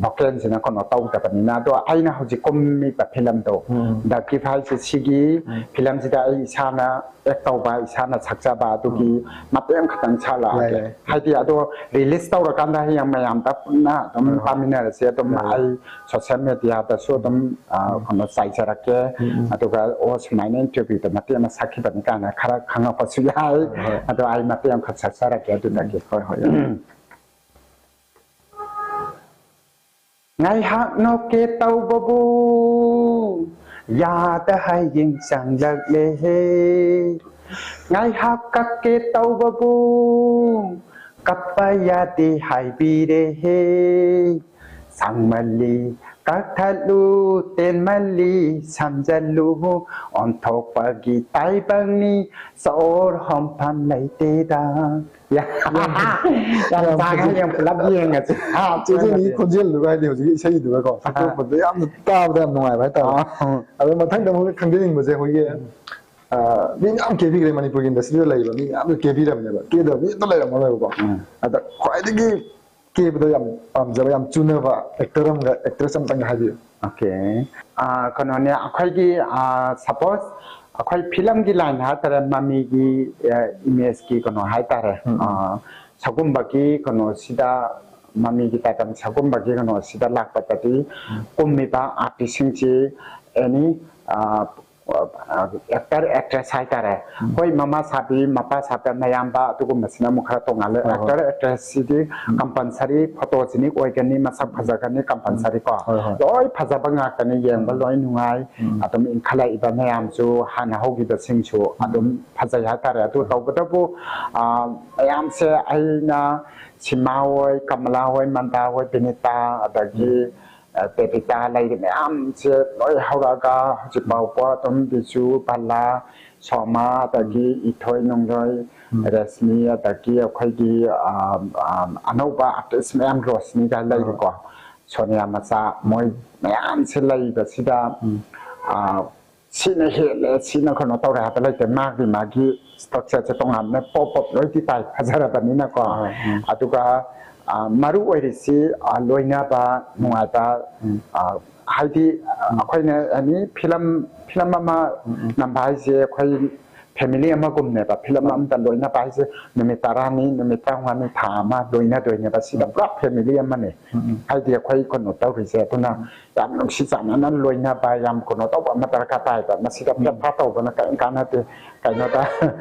ꯚꯣꯀꯦꯜꯁꯤꯅ ꯀꯩꯅꯣ ꯇꯧꯗꯕꯅꯤꯅ꯫ ꯑꯗꯣ ꯑꯩꯅ ꯍꯧꯖꯤꯛ ꯀꯨꯝꯃꯤꯕ ꯐꯤꯂꯝꯗꯣ, ꯎꯝ꯫ ꯗ ꯒꯤꯐ ꯍꯥꯏꯁꯦ, ꯁꯤꯒꯤ ꯎꯝ꯫ ꯐꯤꯂꯝꯁꯤꯗ ꯑꯩ ꯏꯁꯥꯅ ꯑꯦꯛ ꯇꯧꯕ, ꯏꯁꯥꯅ ꯁꯛꯆꯕ, ꯑꯗꯨꯒꯤ ꯃꯇꯦꯛ ꯑꯃꯈꯛꯇꯪ ꯁꯥꯠꯂꯛꯑꯒꯦ꯫ ꯌꯥꯏ, ꯌꯥꯏ꯫ ꯍꯥꯏꯗꯤ ꯑꯗꯣ ꯔꯤꯂꯤꯁ ꯇꯧꯔꯀꯥꯟꯗ ꯍꯌꯦꯡ ꯃꯌꯥꯝꯗ ꯄꯨꯟꯅ ꯑꯗꯨꯝ ꯍꯣꯏ, ꯍꯣꯏ꯫ ꯄꯥꯃꯤꯟꯅꯔꯁꯦ꯫ ꯑꯗꯨꯝ ꯌꯥꯏ, ꯌꯥꯏ꯫ ꯑꯩ ꯁꯣꯁꯤꯌꯦꯜ ꯃꯦꯗꯤꯌꯥꯗꯁꯨ ꯑꯗꯨꯝ ꯑ, ꯀꯩꯅꯣ ꯆꯥꯏꯖꯔꯛꯀꯦ꯫ ꯎꯝ, ꯎꯝ꯫ ꯑꯗꯨꯒ ꯑꯣ, ꯁꯨꯃꯥꯏꯅ ꯏꯟꯇꯔꯚ꯭ꯌꯨꯗ ꯃꯇꯦꯛ ꯑꯃ ꯁꯛꯈꯤꯕꯅꯤ ꯀꯥꯏꯅ ꯈꯔ ꯈꯪꯉꯛꯄꯁꯨ ꯌꯥꯏ꯫ ꯍꯣꯏ, ꯍꯣꯏ꯫ ꯑꯗꯣ ꯑꯩ ꯃꯇꯦꯛ ꯑꯃꯈꯛ ꯁꯛꯆꯔꯛꯀꯦ ꯑꯗꯨꯗꯒꯤ꯫ ꯍꯣꯏ ꯍꯣꯏ, ꯌꯥꯏ꯫ ꯉꯥꯏꯍꯥꯛ ꯅꯣꯛꯀꯦ ꯇꯧꯕꯕꯨ ꯌꯥꯗ ꯍꯌꯦꯡ ꯆꯪꯂꯛꯂꯦꯍꯦ꯫ ꯉꯥꯏꯍꯥꯛ ꯀꯞꯀꯦ ꯇꯧꯕꯕꯨ ꯀꯞꯄ ꯌꯥꯗꯦ ꯍꯥꯏꯕꯤꯔꯦꯍꯦ꯫ ꯁꯥꯡꯃꯜꯂꯤ ꯀꯛꯊꯠꯂꯨ ꯇꯦꯟꯃꯜꯂꯤ ꯁꯝꯖꯜꯂꯨ ꯑꯣꯟꯊꯣꯛꯄꯒꯤ ꯇꯥꯏꯕꯪꯅꯤ ꯆꯣꯔ ꯍꯣꯝꯐꯝ ꯂꯩꯇꯦꯗ꯫ ꯌꯥ-, ꯌꯥꯝ ꯌꯥꯝ ꯆꯥꯡꯉꯦ꯫ ꯐꯖꯩ꯫ ꯍꯌꯦꯡ ꯄꯨꯂꯞ ꯌꯦꯡꯉꯁꯤ꯫ ꯑꯥ, ꯆꯦꯆꯦꯒꯤ ꯈꯣꯟꯖꯦꯜꯗꯨꯒ ꯍꯥꯏꯗꯤ ꯍꯧꯖꯤꯛꯀꯤ ꯏꯁꯩꯗꯨꯒꯀꯣ, ꯑꯥ꯫ ꯁꯛꯇꯣꯛꯄꯗꯣ ꯌꯥꯝꯅ ꯇꯥꯕꯗ ꯌꯥꯝ ꯅꯨꯡꯉꯥꯏꯕ ꯍꯥꯏꯇꯥꯔꯦ꯫ ꯑꯥ꯫ ꯑꯗꯣ ꯃꯊꯪꯗ ꯑꯃꯨꯛ ꯈꯪꯖꯅꯤꯡꯕꯁꯦ ꯑꯩꯈꯣꯏꯒꯤ, ꯑ, ꯃꯤ ꯃꯌꯥꯝ ꯀꯦꯕꯤꯈ꯭ꯔꯦ, ꯃꯅꯤꯄꯨꯔꯒꯤ ꯏꯟꯗꯁꯇ꯭ꯔꯤꯗ ꯂꯩꯔꯤꯕ ꯃꯤ ꯃꯌꯥꯝꯁꯨ ꯀꯦꯕꯤꯔꯕꯅꯦꯕ, ꯀꯦꯗꯕ ꯃꯤ ꯑꯝꯇ ꯂꯩꯔꯝꯃꯔꯣꯏꯕꯀꯣ꯫ ꯎꯝ꯫ ꯑꯗ ꯈ꯭ꯋꯥꯏꯗꯒꯤ ꯀꯦꯕꯗ ꯌꯥꯝ ꯄꯥꯝꯖꯕ, ꯌꯥꯝ ꯆꯨꯅꯕ ꯑꯦꯛꯇꯔ ꯑꯃꯒ ꯑꯦꯛꯇ꯭ꯔꯦꯁ ꯑꯃꯇꯪꯒ ꯍꯥꯏꯕꯤꯌꯨ꯫ ꯑꯣꯀꯦ꯫ ꯑꯥ, ꯀꯩꯅꯣꯅꯦ, ꯑꯩꯈꯣꯏꯒꯤ, ꯑꯥ, ꯁꯄꯣꯁ ꯑꯩꯈꯣꯏ ꯐꯤꯂꯝꯒꯤ ꯂꯥꯏꯟ ꯍꯥꯏꯇꯥꯔꯦ, ꯃꯃꯤꯒꯤ, ꯑ, ꯏꯃꯦꯖꯀꯤ ꯀꯩꯅꯣ ꯍꯥꯏꯇꯥꯔꯦ, ꯎꯝ, ꯎꯝ꯫ ꯑꯥ, ꯁꯒꯨꯝꯕꯒꯤ ꯀꯩꯅꯣꯁꯤꯗ, ꯃꯃꯤꯒꯤ ꯇꯥꯏꯇꯜ ꯁꯒꯨꯝꯕꯒꯤ ꯀꯩꯅꯣꯁꯤꯗ ꯂꯥꯛꯄꯗꯗꯤ ꯎꯝ꯫ ꯀꯨꯝꯃꯤꯕ ꯑꯥꯔꯇꯤꯁꯁꯤꯡꯁꯤ ꯑꯦꯅꯤ, ꯑꯥ, ꯑꯦꯛꯇꯔ ꯑꯦꯛꯇ꯭ꯔꯦꯁ ꯍꯥꯏꯇꯥꯔꯦ꯫ ꯎꯝ꯫ ꯍꯣꯏ, ꯃꯃꯥ ꯁꯥꯕꯤ, ꯃꯄꯥ ꯁꯥꯕꯤ, ꯃꯌꯥꯝꯕ ꯑꯗꯨꯒꯨꯝꯕꯁꯤꯅ ꯑꯃꯨꯛ ꯈꯔ ꯇꯣꯡꯉꯥꯜꯂꯦ꯫ ꯍꯣꯏ, ꯍꯣꯏ꯫ ꯑꯦꯛꯇꯔ ꯑꯦꯛꯇ꯭ꯔꯦꯁꯁꯤꯗꯤ ꯎꯝ꯫ ꯀꯝꯄꯜꯁꯔꯤ ꯐꯣꯇꯣꯖꯤꯅꯤꯛ ꯑꯣꯏꯒꯅꯤ, ꯃꯁꯛ ꯐꯖꯒꯅꯤ ꯀꯝꯄꯜꯁꯔꯤ ꯀꯣ꯫ ꯍꯣꯏ, ꯍꯣꯏ꯫ ꯂꯣꯏ ꯐꯖꯕ ꯉꯥꯛꯇꯅꯤ, ꯌꯦꯡꯕ ꯎꯝ꯫ ꯂꯣꯏ ꯅꯨꯡꯉꯥꯏ꯫ ꯎꯝ꯫ ꯑꯗꯨꯝ ꯏꯟꯈꯠꯂꯛꯏꯕ ꯃꯌꯥꯝꯁꯨ, ꯍꯥꯟꯅ ꯍꯧꯈꯤꯕꯁꯤꯡꯁꯨ ꯎꯝ꯫ ꯑꯗꯨꯝ ꯐꯖꯩ ꯍꯥꯏꯇꯥꯔꯦ꯫ ꯑꯗꯨ ꯍꯣꯏ꯫ ꯇꯧꯕꯇꯕꯨ, ꯑ, ꯃꯌꯥꯝꯁꯦ ꯑꯩꯅ ꯁꯤꯃꯥ ꯍꯣꯏ, ꯀꯃꯂꯥ ꯍꯣꯏ, ꯃꯟꯗꯥ ꯍꯣꯏ, ꯕꯤꯅꯤꯇꯥ, ꯑꯗꯒꯤ ꯎꯝ꯫ ꯑ, ꯕꯦꯕꯤꯇꯥ ꯂꯩꯔꯤ ꯃꯌꯥꯝꯁꯦ ꯂꯣꯏ ꯍꯧꯔꯛꯑꯒ ꯍꯧꯖꯤꯛ ꯐꯥꯎꯕ ꯑꯗꯨꯝ ꯕꯤꯖꯨ, ꯕꯂꯥ, ꯁꯣꯃꯥ, ꯑꯗꯒꯤ ꯎꯝ꯫ ꯏꯊꯣꯏ ꯅꯨꯡꯊꯣꯏ, ꯎꯝ꯫ ꯔꯦꯁꯃꯤ, ꯑꯗꯒꯤ ꯑꯩꯈꯣꯏꯒꯤ, ꯑ, ꯑ, ꯑꯅꯧꯕ ꯑꯥꯔꯇꯤꯁ ꯃꯌꯥꯝ, ꯔꯣꯁꯅꯤꯒ ꯍꯣꯏ, ꯍꯣꯏ꯫ ꯂꯩꯔꯤꯀꯣ, ꯁꯣꯅꯤꯌꯥ ꯃꯆꯥ, ꯎꯝ꯫ ꯃꯣꯏ ꯃꯌꯥꯝꯁꯦ ꯂꯩꯕꯁꯤꯗ, ꯎꯝ꯫ ꯑ, ꯁꯤꯅ ꯍꯦꯜꯂꯦ, ꯁꯤꯅ ꯀꯩꯅꯣ ꯇꯧꯔꯦ ꯍꯥꯏꯕ ꯂꯩꯇꯦ꯫ ꯃꯥꯒꯤ, ꯃꯥꯒꯤ ꯁ꯭ꯇ꯭ꯔꯛꯆꯔꯁꯦ ꯇꯣꯉꯥꯟꯅ ꯄꯣꯞ ꯄꯣꯞ ꯂꯣꯏꯗꯤ ꯇꯥꯏ, ꯐꯖꯔꯕꯅꯤꯅꯀꯣ꯫ ꯍꯣꯏ, ꯎꯝ꯫ ꯑꯗꯨꯒ, ꯑ, ꯃꯔꯨ ꯑꯣꯏꯔꯤꯁꯤ, ꯑ, ꯂꯣꯏꯅꯕ, ꯎꯝ꯫ ꯅꯨꯡꯉꯥꯏꯕ, ꯎꯝ꯫ ꯑ, ꯍꯥꯏꯗꯤ, ꯎꯝ꯫ ꯑꯩꯈꯣꯏꯅ ꯑꯦꯅꯤ ꯐꯤꯂꯝ, ꯐꯤꯂꯝ ꯑꯃ ꯎꯝ, ꯎꯝ꯫ ꯅꯝꯕ ꯍꯥꯏꯁꯦ ꯑꯩꯈꯣꯏ ꯐꯦꯃꯤꯂꯤ ꯑꯃꯒꯨꯝꯅꯦꯕ꯫ ꯐꯤꯂꯝ ꯍꯣꯏ꯫ ꯑꯃꯇ ꯂꯣꯏꯅꯕ ꯍꯥꯏꯁꯦ ꯅꯨꯃꯤꯠ ꯇꯔꯥꯅꯤ, ꯅꯨꯃꯤꯠ ꯇꯔꯥꯃꯉꯥꯅꯤ, ꯊꯥ ꯑꯃ ꯂꯣꯏꯅꯗꯣꯏꯅꯦꯕ꯫ ꯁꯤꯗ ꯎꯝ꯫ ꯄꯨꯔꯥ ꯐꯦꯃꯤꯂꯤ ꯑꯃꯅꯦ꯫ ꯎꯝ, ꯎꯝ꯫ ꯍꯥꯏꯗꯤ ꯑꯩꯈꯣꯏ ꯀꯩꯅꯣ ꯇꯧꯔꯤꯁꯦ꯫ ꯑꯗꯨꯅ ꯎꯝ꯫ ꯌꯥꯝ ꯅꯨꯡꯁꯤ ꯆꯥꯟꯅꯅ ꯂꯣꯏꯅꯕ, ꯌꯥꯝ ꯀꯩꯅꯣ ꯇꯧꯕ ꯑꯃ ꯗꯔꯀꯥꯔ ꯇꯥꯏꯕ꯫ ꯃꯁꯤꯗ ꯎꯝ꯫ ꯐꯦꯠ ꯐꯥ ꯇꯧꯕꯅ ꯀꯔꯤꯝ ꯀꯥꯟꯅꯗꯦ꯫ ꯀꯩꯅꯣꯗ,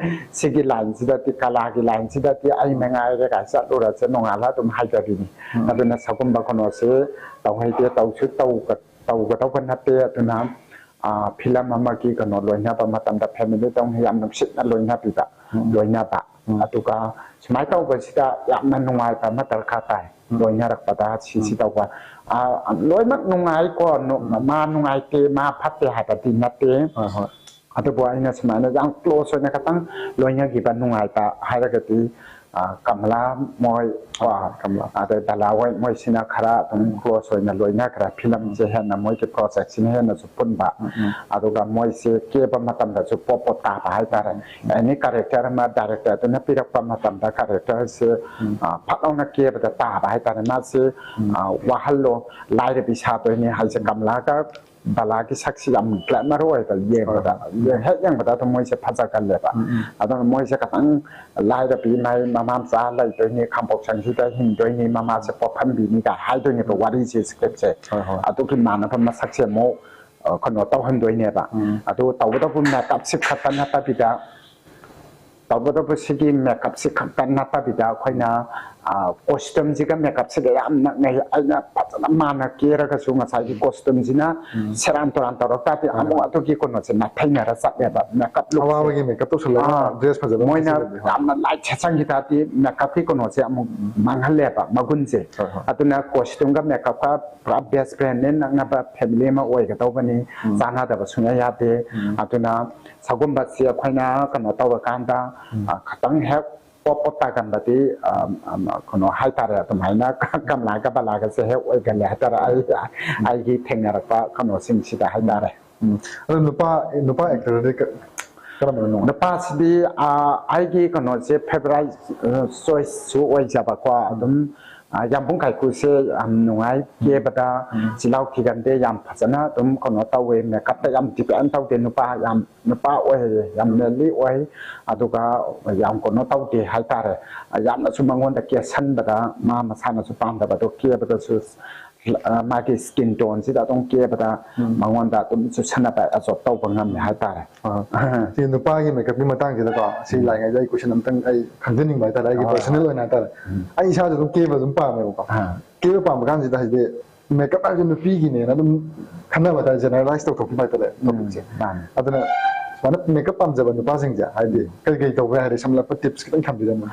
ꯁꯤꯒꯤ ꯂꯥꯏꯟꯁꯤꯗꯗꯤ, ꯀꯂꯥꯒꯤ ꯂꯥꯏꯟꯁꯤꯗꯗꯤ ꯑꯩ ꯎꯝ꯫ ꯃꯉꯥꯏꯔꯦ ꯀꯥꯏ ꯆꯠꯂꯨꯔꯁꯦ, ꯅꯣꯡꯉꯥꯜꯂ ꯑꯗꯨꯝ ꯍꯥꯏꯗꯕꯤꯅꯤ꯫ ꯎꯝ꯫ ꯑꯗꯨꯅ ꯁꯒꯨꯝꯕ ꯀꯩꯅꯣꯁꯦ ꯇꯧꯍꯩꯗꯦ, ꯇꯧꯁꯨ ꯇꯧꯒ-, ꯇꯧꯒꯗꯧꯕ ꯅꯠꯇꯦ꯫ ꯑꯗꯨꯅ, ꯑ, ꯐꯤꯂꯝ ꯑꯃꯒꯤ ꯀꯩꯅꯣ ꯂꯣꯏꯅꯕ ꯃꯇꯝꯗ ꯐꯦꯃꯤꯂꯤꯗꯧꯅ ꯌꯥꯝ ꯅꯨꯡꯁꯤꯅ ꯂꯣꯏꯅꯕꯤꯕ, ꯎꯝ꯫ ꯂꯣꯏꯅꯕ꯫ ꯎꯝ꯫ ꯑꯗꯨꯒ ꯁꯨꯃꯥꯏꯅ ꯇꯧꯕꯁꯤꯗ ꯌꯥꯝꯅ ꯅꯨꯡꯉꯥꯏꯕ ꯑꯃ ꯗꯔꯀꯥꯔ ꯇꯥꯏ꯫ ꯎꯝ꯫ ꯂꯣꯏꯅꯔꯛꯄꯗ ꯁꯤꯁꯤ ꯎꯝ꯫ ꯇꯧꯕ꯫ ꯑ, ꯂꯣꯏꯅꯃꯛ ꯅꯨꯡꯉꯥꯏꯀꯣ, ꯅꯨ-, ꯎꯝ꯫ ꯃꯥ ꯅꯨꯡꯉꯥꯏꯇꯦ, ꯃꯥ ꯐꯠꯇꯦ ꯍꯥꯏꯕꯗꯤ ꯅꯠꯇꯦ꯫ ꯍꯣꯏ, ꯍꯣꯏ꯫ ꯑꯗꯨꯕꯨ ꯑꯩꯅ ꯁꯨꯃꯥꯏꯅ ꯌꯥꯝ close ꯑꯣꯏꯅ ꯈꯇꯪ ꯂꯣꯏꯅꯈꯤꯕ ꯅꯨꯡꯉꯥꯏꯕ ꯍꯥꯏꯔꯒꯗꯤ, ꯑ, ꯀꯃꯂꯥ ꯃꯣꯏ ꯀꯣ, ꯍꯣꯏ, ꯍꯣꯏ, ꯀꯃꯂꯥ꯫ ꯑꯗꯩ ꯕꯂꯥ ꯍꯣꯏ, ꯃꯣꯏꯁꯤꯅ ꯈꯔ ꯑꯗꯨꯝ ꯎꯝ꯫ Close ꯑꯣꯏꯅ ꯂꯣꯏꯅꯈ꯭ꯔꯦ꯫ ꯎꯝ꯫ Filmꯁꯦ ꯍꯦꯟꯅ ꯃꯣꯏꯒꯤ projectꯁꯤꯅ ꯍꯦꯟꯅꯁꯨ ꯄꯨꯟꯕ꯫ ꯎꯝ, ꯎꯝ꯫ ꯑꯗꯨꯒ ꯃꯣꯏꯁꯦ ꯀꯦꯕ ꯃꯇꯝꯗꯁꯨ ꯄꯣꯞ ꯄꯣꯞ ꯇꯥꯕ ꯍꯥꯏꯇꯥꯔꯦ꯫ ꯎꯝ, ꯎꯝ꯫ Any character ꯑꯃ directorꯗꯨꯅ ꯄꯤꯔꯛꯄ ꯃꯇꯝꯗ characterꯁꯦ, ꯎꯝ꯫ ꯑ, ꯐꯠ ꯂꯥꯎꯅ ꯀꯦꯕꯗ ꯇꯥꯕ ꯍꯥꯏꯇꯥꯔꯦ꯫ ꯃꯥꯁꯦ, ꯎꯝ꯫ ꯑ, ꯋꯥꯍꯜꯂꯣ, ꯂꯥꯏꯔꯕꯤ ꯁꯥꯗꯣꯏꯅꯦ ꯍꯥꯏꯁꯦ꯫ ꯎꯝ꯫ ꯀꯃꯂꯥꯒ ꯕꯂꯥꯒꯤ ꯁꯛꯁꯤ ꯌꯥꯝ glamour ꯑꯣꯏꯕ ꯌꯦꯡꯕꯗ, ꯍꯣꯏ, ꯍꯣꯏ꯫ ꯌꯦꯡ-, ꯍꯦꯛ ꯌꯦꯡꯕꯗ ꯑꯗꯨꯝ ꯃꯣꯏꯁꯦ ꯐꯖꯒꯜꯂꯦꯕ꯫ ꯎꯝ, ꯎꯝ꯫ ꯑꯗꯨꯅ ꯃꯣꯏꯁꯦ ꯈꯇꯪ ꯂꯥꯏꯔꯕꯤ ꯃꯥꯏ ꯃꯃꯥ ꯃꯆꯥ ꯂꯩꯗꯣꯏꯅꯤ, ꯈꯥꯡꯄꯣꯛꯁꯪꯁꯤꯗ ꯍꯤꯡꯗꯣꯏꯅꯤ, ꯃꯃꯥꯁꯦ ꯄꯣꯛꯍꯟꯕꯤꯅꯤ ꯀꯥꯏ ꯍꯥꯏꯗꯣꯏꯅꯦꯕ ꯎꯝ꯫ ꯋꯥꯔꯤꯁꯦ, scriptꯁꯦ꯫ ꯍꯣꯏ, ꯍꯣꯏ꯫ ꯑꯗꯨꯒꯤ ꯃꯥꯟꯅꯕ ꯃꯁꯛꯁꯦ ꯑꯃꯨꯛ, ꯑ, ꯀꯩꯅꯣ ꯇꯧꯍꯟꯗꯣꯏꯅꯦꯕ꯫ ꯎꯝ꯫ ꯑꯗꯨ ꯇꯧꯕꯇꯕꯨ makeupꯁꯤ ꯈꯛꯇ ꯅꯠꯇꯕꯤꯗ, ꯇꯧꯕꯇꯕꯨ ꯁꯤꯒꯤ makeupꯁꯤ ꯈꯛꯇ ꯅꯠꯇꯕꯤꯗ ꯑꯩꯈꯣꯏꯅ, ꯑ, costumeꯁꯤꯒ makeupꯁꯤꯒ ꯌꯥꯝ ꯅꯛꯅꯩ꯫ ꯑꯩꯅ ꯐꯖꯅ ꯃꯥꯟꯅ ꯀꯦꯔꯒꯁꯨ ꯉꯁꯥꯏꯒꯤ costumeꯁꯤꯅ ꯎꯝ꯫ ꯁꯦꯔꯥꯟ ꯇꯨꯔꯥꯟ ꯇꯧꯔꯛ ꯇꯥꯔꯗꯤ ꯍꯣꯏ, ꯑꯃꯨꯛ ꯍꯣꯏ꯫ ꯑꯗꯨꯒꯤ ꯀꯩꯅꯣꯁꯦ ꯅꯥꯊꯩꯅꯔ ꯆꯠꯂꯦꯕ, makeup lookꯁꯦ꯫ ꯑꯋꯥꯕꯒꯤ makeup ꯇꯧꯁꯜꯂꯒ ꯑꯥ, dress ꯐꯖꯕ ꯑꯃ ꯃꯣꯏꯅ ꯁꯦꯠꯆꯜꯂꯗꯤ, ꯍꯣꯏ꯫ ꯌꯥꯝꯅ light ꯁꯦꯠꯆꯟꯈꯤ ꯇꯥꯔꯗꯤ makeupꯀꯤ ꯀꯩꯅꯣꯁꯦ ꯑꯃꯨꯛ ꯎꯝ꯫ ꯃꯥꯡꯍꯜꯂꯦꯕ ꯃꯒꯨꯟꯁꯦ꯫ ꯍꯣꯏ, ꯍꯣꯏ꯫ ꯑꯗꯨꯅ costumeꯒ makeupꯀ ꯄꯨꯔꯥ best friendꯅꯦ, ꯅꯛꯅꯕ family ꯑꯃ ꯑꯣꯏꯒꯗꯧꯕꯅꯤ꯫ ꯎꯝ꯫ ꯆꯥꯟꯅꯗꯕ ꯁꯨꯡꯌꯥ ꯌꯥꯗꯦ꯫ ꯎꯝ꯫ ꯑꯗꯨꯅ ꯁꯒꯨꯝꯕꯁꯤ ꯑꯩꯈꯣꯏꯅ ꯀꯩꯅꯣ ꯇꯧꯔꯀꯥꯟꯗ, ꯎꯝ꯫ ꯑ, ꯈꯇꯪ ꯍꯦꯛ ꯄꯣꯞ ꯄꯣꯞ ꯇꯥꯒꯟꯕꯗꯤ, ꯑ, ꯑ, ꯀꯩꯅꯣ ꯍꯥꯏꯇꯥꯔꯦ, ꯑꯗꯨꯃꯥꯏꯅ ꯀꯃꯂꯥꯒ ꯕꯂꯥꯒꯁꯦ ꯍꯦꯛ ꯑꯣꯏꯒꯜꯂꯦ ꯍꯥꯏꯇꯥꯔꯦ꯫ ꯑꯩ, ꯑꯩꯒꯤ ꯊꯦꯡꯅꯔꯛꯄ ꯀꯩꯅꯣꯁꯤꯡꯁꯤꯗ ꯍꯥꯏꯇꯥꯔꯦ꯫ ꯎꯝ꯫ ꯑꯗꯣ ꯅꯨꯄꯥ, ꯅꯨꯄꯥ actorꯗꯤ ꯀ-, ꯀꯔꯝꯕꯅ ꯅꯨꯡꯉꯥꯏ? ꯅꯨꯄꯥꯁꯤꯗꯤ, ꯑ, ꯑꯩꯒꯤ ꯀꯩꯅꯣꯁꯦ favourite, ꯑ, choiceꯁꯨ ꯑꯣꯏꯖꯕꯀꯣ꯫ ꯎꯝ꯫ ꯑꯗꯨꯝ, ꯑ, ꯌꯥꯝꯕꯨꯡ ꯀꯥꯏꯀꯨꯁꯦ ꯌꯥꯝ ꯅꯨꯡꯉꯥꯏ ꯎꯝ꯫ ꯀꯦꯕꯗ, ꯎꯝ꯫ ꯆꯤꯜꯍꯥꯎ ꯊꯤꯒꯟꯗꯦ, ꯌꯥꯝ ꯐꯖꯅ ꯑꯗꯨꯝ ꯀꯩꯅꯣ ꯇꯧꯋꯦ, makeupꯇ ꯌꯥꯝ depend ꯇꯧꯗꯦ, ꯅꯨꯄꯥ ꯌꯥꯝ ꯅꯨꯄꯥ ꯑꯣꯏ, ꯌꯥꯝ ꯎꯝ꯫ Manly ꯑꯣꯏ, ꯑꯗꯨꯒ ꯌꯥꯝ ꯀꯩꯅꯣ ꯇꯧꯗꯦ ꯍꯥꯏꯇꯥꯔꯦ꯫ ꯌꯥꯝꯅꯁꯨ ꯃꯉꯣꯟꯗ ꯀꯦꯁꯟꯕꯗ ꯃꯥ ꯃꯁꯥꯅꯁꯨ ꯄꯥꯝꯗꯕꯗꯣ, ꯀꯦꯕꯗꯁꯨ, ꯑ, ꯃꯥꯒꯤ skin toneꯁꯤꯗ ꯑꯗꯨꯝ ꯀꯦꯕꯗ ꯎꯝ꯫ ꯃꯉꯣꯟꯗ ꯑꯗꯨꯝ ꯆꯨꯁꯟꯅꯕ absorb ꯇꯧꯕ ꯉꯝꯃꯦ ꯍꯥꯏꯇꯥꯔꯦ꯫ ꯑ, ꯁꯤ ꯅꯨꯄꯥꯒꯤ makeupꯀꯤ ꯃꯇꯥꯡꯁꯤꯗꯀꯣ, ꯁꯤ ꯎꯝ꯫ ꯂꯥꯛꯏꯉꯩꯗ ꯑꯩ question ꯑꯝꯇꯪ ꯑꯩ ꯈꯪꯖꯅꯤꯡꯕ ꯍꯥꯏꯇꯥꯔꯦ, ꯑꯩꯒꯤ ꯑꯥ꯫ Personal ꯑꯣꯏꯅ ꯍꯥꯏꯇꯥꯔꯦ꯫ ꯎꯝ꯫ ꯑꯩ ꯏꯁꯥꯁꯨ ꯑꯗꯨꯝ ꯀꯦꯕ ꯑꯗꯨꯝ ꯄꯥꯝꯃꯦꯕꯀꯣ꯫ ꯑꯥ꯫ ꯀꯦꯕ ꯄꯥꯝꯕ ꯀꯥꯟꯁꯤꯗ ꯍꯥꯏꯗꯤ makeup ꯍꯥꯏꯁꯦ ꯅꯨꯄꯤꯒꯤꯅꯦꯅ ꯑꯗꯨꯝ ꯈꯟꯅꯕ ꯍꯥꯏꯇꯥꯔꯦ, generalize ꯇꯧꯊꯣꯛꯈꯤꯕ ꯍꯥꯏꯇꯥꯔꯦ ꯎꯝ, topicꯁꯦ꯫ ꯃꯥꯅꯦ꯫ ꯑꯗꯨꯅ ꯁꯨꯃꯥꯏꯅ makeup ꯄꯥꯝꯖꯕ ꯅꯨꯄꯥꯁꯤꯡꯁꯦ ꯍꯥꯏꯗꯤ ꯎꯝ꯫ ꯀꯔꯤ ꯀꯔꯤ ꯇꯧꯕ ꯌꯥꯏ ꯍꯥꯏꯗꯤ ꯁꯝꯂꯞꯄ tips ꯈꯤꯇꯪ ꯊꯝꯕꯤꯔꯝꯃꯨꯅꯦ꯫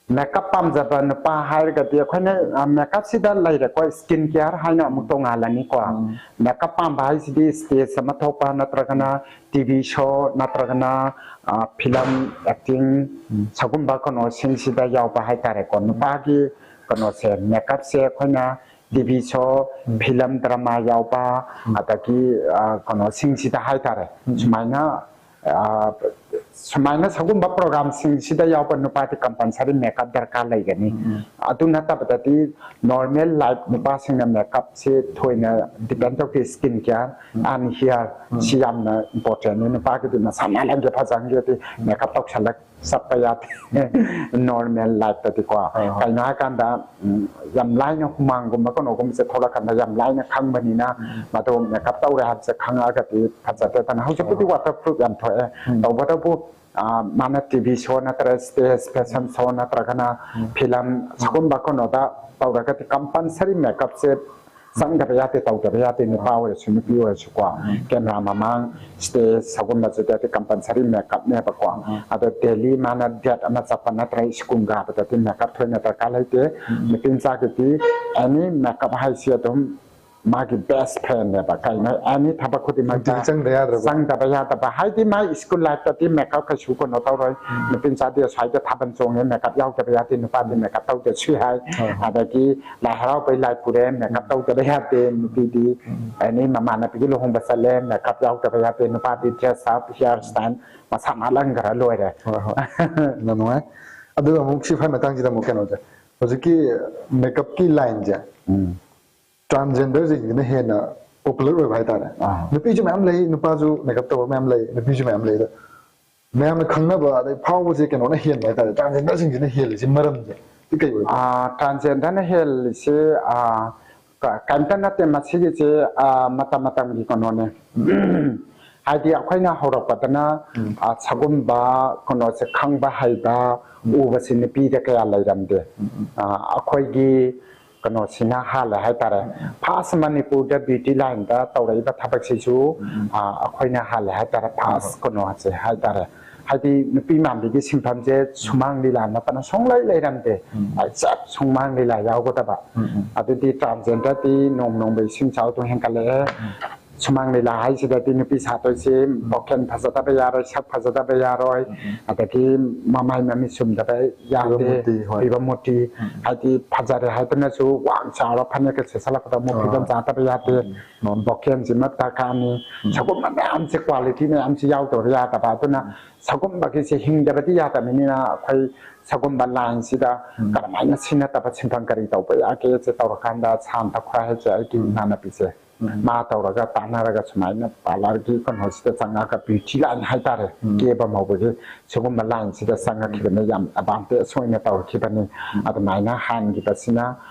ꯃꯦꯀꯞ ꯄꯥꯝꯖꯕ ꯅꯨꯄꯥ ꯍꯥꯏꯔꯒꯗꯤ ꯑꯩꯈꯣꯏꯅ ꯃꯦꯀꯞꯁꯤꯗ ꯂꯩꯔꯦꯀꯣ, ꯁ꯭ꯀꯤꯟ ꯀꯦꯌꯔ ꯍꯥꯏꯅ ꯑꯃꯨꯛ ꯇꯣꯉꯥꯜꯂꯅꯤꯀꯣ꯫ ꯃꯦꯀꯞ ꯄꯥꯝꯕ ꯍꯥꯏꯁꯤꯗꯤ ꯁ꯭ꯇꯦꯖ ꯑꯃ ꯊꯣꯛꯄ ꯅꯠꯇ꯭ꯔꯒꯅ ꯇꯤ ꯚꯤ ꯁꯣ ꯅꯠꯇ꯭ꯔꯒꯅ ꯐꯤꯂꯝ ꯑꯦꯛꯇꯤꯡ ꯁꯒꯨꯝꯕ ꯀꯩꯅꯣꯁꯤꯡꯁꯤꯗ ꯌꯥꯎꯕ ꯍꯥꯏꯇꯥꯔꯦꯀꯣ꯫ ꯅꯨꯄꯥꯒꯤ ꯀꯩꯅꯣꯁꯦ, ꯃꯦꯀꯞꯁꯦ ꯑꯩꯈꯣꯏꯅ ꯇꯤ ꯚꯤ ꯁꯣ, ꯐꯤꯂꯝ ꯗ꯭ꯔꯃꯥ ꯌꯥꯎꯕ, ꯑꯗꯒꯤ ꯀꯩꯅꯣꯁꯤꯡꯁꯤꯗ ꯍꯥꯏꯇꯥꯔꯦ, ꯁꯨꯃꯥꯏꯅ ꯁꯨꯃꯥꯏꯅ ꯁꯒꯨꯝꯕ ꯄ꯭ꯔꯣꯒꯥꯝꯁꯤꯡꯁꯤꯗ ꯌꯥꯎꯕ ꯅꯨꯄꯥꯗꯤ ꯀꯝꯄꯜꯁꯔꯤ ꯃꯦꯀꯞ ꯗꯔꯀꯥꯔ ꯂꯩꯒꯅꯤ꯫ ꯑꯗꯨ ꯅꯠꯇꯕꯗꯗꯤ ꯅꯣꯔꯃꯦꯜ ꯂꯥꯏꯐ ꯅꯨꯄꯥꯁꯤꯡꯅ ꯃꯦꯀꯞꯁꯤ ꯊꯣꯏꯅ ꯗꯤꯄꯦꯟ ꯇꯧꯗꯦ꯫ ꯁ꯭ꯀꯤꯟ ꯀꯦꯌꯔ ꯑꯦꯟ ꯍꯤꯌꯔ ꯁꯤ ꯌꯥꯝꯅ ꯏꯝꯄꯣꯔꯇꯦꯟꯅꯤ꯫ ꯅꯨꯄꯥꯒꯤꯗꯤ ꯃꯁꯥ ꯅꯥꯜꯍꯟꯒꯦ ꯐꯖꯍꯟꯒꯦꯗꯤ ꯃꯦꯀꯞ ꯇꯧꯁꯜꯂꯒ ꯆꯠꯄ ꯌꯥꯗꯦ꯫ ꯅꯣꯔꯃꯦꯜ ꯂꯥꯏꯐꯇꯗꯤꯀꯣ꯫ ꯀꯩꯅꯣ ꯍꯥꯏꯀꯥꯟꯗ ꯌꯥꯝ ꯂꯥꯏꯅ ꯍꯨꯃꯥꯡꯒꯨꯝꯕ ꯀꯩꯅꯣꯒꯨꯝꯕꯁꯦ ꯊꯣꯛꯂꯛꯀꯥꯟꯗ ꯌꯥꯝ ꯂꯥꯏꯅ ꯈꯪꯕꯅꯤꯅ ꯃꯗꯨ ꯃꯦꯀꯞ ꯇꯧꯔꯦ ꯍꯥꯏꯕꯁꯦ ꯈꯪꯉꯛꯑꯒꯗꯤ ꯐꯖꯗꯦꯗꯅ꯫ ꯍꯧꯖꯤꯛꯄꯨꯗꯤ ꯋꯥꯇꯔ ꯄ꯭ꯔꯨꯐ ꯌꯥꯝ ꯊꯣꯛꯑꯦ꯫ ꯇꯧꯕꯇꯕꯨ ꯃꯥꯅ ꯇꯤ ꯚꯤ ꯁꯣ ꯅꯠꯇ꯭ꯔꯒ ꯁ꯭ꯇꯦꯖ ꯐꯦꯁꯟ ꯁꯣ ꯅꯠꯇ꯭ꯔꯒꯅ ꯐꯤꯂꯝ ꯁꯤꯒꯨꯝꯕ ꯀꯩꯅꯣꯗ ꯇꯧꯔꯒꯗꯤ ꯀꯝꯄꯜꯁꯔꯤ ꯃꯦꯀꯞꯁꯦ ꯆꯪꯗꯕ ꯌꯥꯗꯦ, ꯇꯧꯗꯕ ꯌꯥꯗꯦ, ꯅꯨꯄꯥ ꯑꯣꯏꯔꯁꯨ ꯅꯨꯄꯤ ꯑꯣꯏꯔꯁꯨꯀꯣ꯫ ꯀꯦꯃꯦꯔꯥ ꯃꯃꯥꯡ, ꯁ꯭ꯇꯦꯖ ꯁꯒꯨꯝꯕꯁꯤꯗꯗꯤ ꯀꯝꯄꯜꯁꯔꯤ ꯃꯦꯀꯞꯅꯦꯕꯀꯣ꯫ ꯑꯗꯣ ꯗꯦꯂꯤ ꯃꯥꯅ ꯗꯦꯠ ꯑꯃ ꯆꯠꯄ ꯅꯠꯇ꯭ꯔꯒ ꯁ꯭ꯀꯨꯜ ꯀꯥꯕꯗꯗꯤ ꯃꯦꯀꯞ ꯊꯣꯏꯅ ꯗꯔꯀꯥꯔ ꯂꯩꯇꯦ꯫ ꯅꯨꯄꯤ ꯃꯆꯥꯒꯤꯗꯤ ꯑꯦꯅꯤ ꯃꯦꯀꯞ ꯍꯥꯏꯁꯤ ꯑꯗꯨꯝ ꯃꯥꯒꯤ ꯕꯦꯁ ꯐ꯭ꯔꯦꯟꯅꯦꯕ꯫ ꯀꯩꯅꯣ, ꯑꯦꯅꯤ ꯊꯕꯛ ꯈꯨꯗꯤꯡꯃꯛꯇ ꯅꯨꯡꯇꯤꯒꯤ ꯆꯪꯗ ꯌꯥꯗ꯭ꯔꯕ? ꯆꯪꯗꯕ ꯌꯥꯗꯕ ꯍꯥꯏꯗꯤ ꯃꯥꯏ ꯁ꯭ꯀꯨꯜ ꯂꯥꯏꯐꯇꯗꯤ ꯃꯦꯀꯞ ꯀꯩꯁꯨ ꯀꯩꯅꯣ ꯇꯧꯔꯣꯏ꯫ ꯅꯨꯄꯤ ꯃꯆꯥꯗꯤ ꯑꯁ꯭ꯋꯥꯏꯗ ꯊꯥꯕꯜ ꯆꯣꯡꯉꯦ, ꯃꯦꯀꯞ ꯌꯥꯎꯗꯕ ꯌꯥꯗꯦ, ꯅꯨꯄꯥꯗꯤ ꯃꯦꯀꯞ ꯇꯧꯗ꯭ꯔꯁꯨ ꯌꯥꯏ꯫ ꯑꯗꯒꯤ ꯂꯥꯏ ꯍꯔꯥꯎꯕꯩ ꯂꯥꯏ ꯄꯨꯔꯦ, ꯃꯦꯀꯞ ꯇꯧꯗꯕ ꯌꯥꯗꯦ꯫ ꯅꯨꯄꯤꯗꯤ ꯑꯦꯅꯤ ꯃꯃꯥꯟꯅꯕꯤꯒꯤ ꯂꯨꯍꯣꯡꯕ ꯆꯠꯂꯦ, ꯃꯦꯀꯞ ꯌꯥꯎꯗꯕ ꯌꯥꯗꯦ꯫ ꯅꯨꯄꯥꯗꯤ ꯗ꯭ꯔꯦꯁ ꯑꯞ, ꯍꯤꯌꯥꯔ ꯁ꯭ꯇꯥꯏꯜ, ꯃꯁꯥ ꯅꯥꯜꯍꯟꯈ꯭ꯔ ꯂꯣꯏꯔꯦ꯫ ꯍꯣꯏ, ꯍꯣꯏ꯫ ꯌꯥꯝ ꯅꯨꯡꯉꯥꯏ꯫ ꯑꯗꯨꯒ ꯑꯃꯨꯛ ꯁꯤ ꯐꯥꯏ ꯃꯇꯥꯡꯁꯤꯗ ꯑꯃꯨꯛ ꯀꯩꯅꯣꯁꯦ, ꯍꯧꯖꯤꯛꯀꯤ ꯃꯦꯀꯞꯀꯤ ꯂꯥꯏꯟꯁꯦ, ꯎꯝ꯫ ꯇ꯭ꯔꯥꯟꯁꯖꯦꯟꯗꯔꯁꯤꯡꯁꯤꯅ ꯍꯦꯟꯅ ꯄꯣꯄꯨꯂꯔ ꯑꯣꯏꯕ ꯍꯥꯏꯇꯥꯔꯦ꯫ ꯑꯥ꯫ ꯅꯨꯄꯤꯁꯨ ꯃꯌꯥꯝ ꯂꯩ, ꯅꯨꯄꯥꯁꯨ ꯃꯦꯀꯞ ꯇꯧꯕ ꯃꯌꯥꯝ ꯂꯩ, ꯅꯨꯄꯤꯁꯨ ꯃꯌꯥꯝ ꯂꯩ꯫ ꯑꯗꯣ ꯃꯌꯥꯝꯅ ꯈꯪꯅꯕ ꯑꯗꯩ ꯐꯥꯎꯕꯁꯦ ꯀꯩꯅꯣꯅ ꯍꯦꯟꯕ ꯍꯥꯏꯇꯥꯔꯦ, ꯇ꯭ꯔꯥꯟꯁꯖꯦꯟꯗꯔꯁꯤꯡꯁꯤꯅ ꯍꯦꯜꯂꯤꯁꯦ ꯃꯔꯝꯁꯦ ꯁꯤ ꯀꯩ ꯑꯣꯏꯕ? ꯑꯥ, ꯇ꯭ꯔꯥꯟꯁꯖꯦꯟꯗꯔꯅ ꯍꯦꯜꯂꯤꯁꯦ, ꯑꯥ, ꯀ-, ꯀꯩꯝꯇ ꯅꯠꯇꯦ꯫ ꯃꯁꯤꯒꯤꯁꯦ, ꯑꯥ, ꯃꯇꯝ ꯃꯇꯝꯒꯤ ꯀꯩꯅꯣꯅꯦ꯫ ꯍꯥꯏꯗꯤ ꯑꯩꯈꯣꯏꯅ ꯍꯧꯔꯛꯄꯗꯅ, ꯎꯝ꯫ ꯑꯥ, ꯁꯒꯨꯝꯕ ꯀꯩꯅꯣꯁꯦ ꯈꯪꯕ ꯍꯩꯕ, ꯎꯝ꯫ ꯎꯕꯁꯤ ꯅꯨꯄꯤꯗ ꯀꯌꯥ ꯂꯩꯔꯝꯗꯦ꯫ ꯎꯝ, ꯎꯝ꯫ ꯑꯥ, ꯑꯩꯈꯣꯏꯒꯤ ꯀꯩꯅꯣꯁꯤꯅ ꯍꯥꯜꯂꯦ ꯍꯥꯏꯇꯥꯔꯦ꯫ ꯎꯝ, ꯎꯝ꯫ ꯐꯥꯔꯁ ꯃꯅꯤꯄꯨꯔꯗ ꯕ꯭ꯌꯨꯇꯤ ꯂꯥꯏꯟꯗ ꯇꯧꯔꯛꯏꯕ ꯊꯕꯛꯁꯤꯁꯨ, ꯎꯝ, ꯎꯝ꯫ ꯑꯥ, ꯑꯩꯈꯣꯏꯅ ꯍꯥꯜꯂꯦ ꯍꯥꯏꯇꯥꯔꯦ꯫ ꯍꯣꯏ, ꯐꯥꯔꯁ ꯍꯣꯏ꯫ ꯀꯩꯅꯣꯁꯦ ꯍꯥꯏꯇꯥꯔꯦ꯫ ꯍꯥꯏꯗꯤ ꯅꯨꯄꯤ ꯃꯥꯟꯕꯤꯒꯤ ꯁꯤꯟꯐꯝꯁꯦ ꯁꯨꯃꯥꯡ ꯂꯤꯂꯥ ꯅꯠꯇꯅ ꯁꯨꯡꯂꯩ ꯂꯩꯔꯝꯗꯦ꯫ ꯎꯝ꯫ ꯑꯩ ꯆꯞ ꯁꯨꯃꯥꯡ ꯂꯤꯂꯥ ꯌꯥꯎꯒꯗꯕ꯫ ꯎꯝ, ꯎꯝ꯫ ꯑꯗꯨꯗꯤ transgenderꯗꯤ ꯅꯣꯡ ꯅꯣꯡꯃꯒꯤ ꯏꯁꯤꯡ ꯏꯆꯥꯎꯗꯣ ꯍꯦꯟꯒꯠꯂꯛꯑꯦ꯫ ꯁꯨꯃꯥꯡ ꯂꯤꯂꯥ ꯍꯥꯏꯁꯤꯗꯗꯤ ꯅꯨꯄꯤ ꯁꯥꯗꯣꯏꯁꯤ ꯚꯣꯀꯦꯜ ꯐꯖꯗꯕ ꯌꯥꯔꯣꯏ, ꯁꯛ ꯐꯖꯗꯕ ꯌꯥꯔꯣꯏ, ꯎꯝ, ꯎꯝ꯫ ꯑꯗꯒꯤ ꯃꯃꯥꯏ ꯃꯃꯤꯠ ꯆꯨꯝꯗꯕ ꯌꯥꯗꯦ, ꯐꯤꯕꯝ ꯃꯨꯔꯇꯤ, ꯍꯣꯏ꯫ ꯐꯤꯕꯝ ꯃꯨꯔꯇꯤ, ꯎꯝ, ꯎꯝ꯫ ꯍꯥꯏꯗꯤ ꯐꯖꯔꯦ ꯍꯥꯏꯗꯨꯅꯁꯨ ꯋꯥꯡ ꯆꯥꯎꯔ ꯐꯅꯦꯛꯀ ꯁꯦꯠꯆꯜꯂꯛꯄꯗ ꯑꯃꯨꯛ ꯑꯥ꯫ ꯐꯤꯕꯝ ꯆꯥꯗꯕ ꯌꯥꯗꯦ꯫ ꯎꯝ, ꯎꯝ꯫ ꯚꯣꯀꯦꯜꯁꯤꯃ ꯗꯔꯀꯥꯔꯅꯤ꯫ ꯎꯝ꯫ ꯁꯒꯨꯝꯕ ꯃꯌꯥꯝꯁꯦ, quality ꯃꯌꯥꯝꯁꯦ ꯌꯥꯎꯗꯕ ꯌꯥꯗꯕ꯫ ꯑꯗꯨꯅ ꯎꯝ꯫ ꯁꯒꯨꯝꯕꯒꯤꯁꯦ ꯍꯤꯡꯗꯕꯗꯤ ꯌꯥꯗꯕꯅꯤꯅ ꯑꯩꯈꯣꯏ ꯁꯒꯨꯝꯕ lineꯁꯤꯗ ꯎꯝ꯫ ꯀꯔꯝꯍꯥꯏꯅ ꯁꯤꯟꯅ ꯇꯕ ꯁꯤꯟꯐꯝ ꯀꯔꯤ ꯇꯧꯕ ꯌꯥꯒꯦꯁꯦ ꯇꯧꯔꯀꯥꯟꯗ ꯁꯥꯟꯇ ꯈ꯭ꯋꯥꯏ ꯍꯥꯏꯁꯦ ꯑꯩꯒꯤ ꯎꯝ꯫ ꯏꯃꯥꯟꯅꯕꯤꯁꯦ꯫ ꯎꯝ꯫ ꯃꯥ ꯇꯧꯔꯒ ꯇꯥꯟꯅꯔꯒ ꯁꯨꯃꯥꯏꯅ parlourꯒꯤ ꯀꯩꯅꯣꯁꯤꯗ ꯆꯪꯉꯛꯑꯒ beauty line ꯍꯥꯏꯇꯥꯔꯦ, ꯎꯝ꯫ ꯀꯦꯕ ꯃꯧꯕꯒꯤ ꯁꯤꯒꯨꯝꯕ lineꯁꯤꯗ ꯆꯪꯉꯛꯈꯤꯕꯅꯤ꯫ ꯌꯥꯝ advantage ꯑꯣꯏꯅ ꯇꯧꯔꯛꯈꯤꯕꯅꯤ꯫ ꯎꯝ꯫ ꯑꯗꯨꯃꯥꯏꯅ ꯍꯥꯟꯈꯤꯕꯁꯤꯅ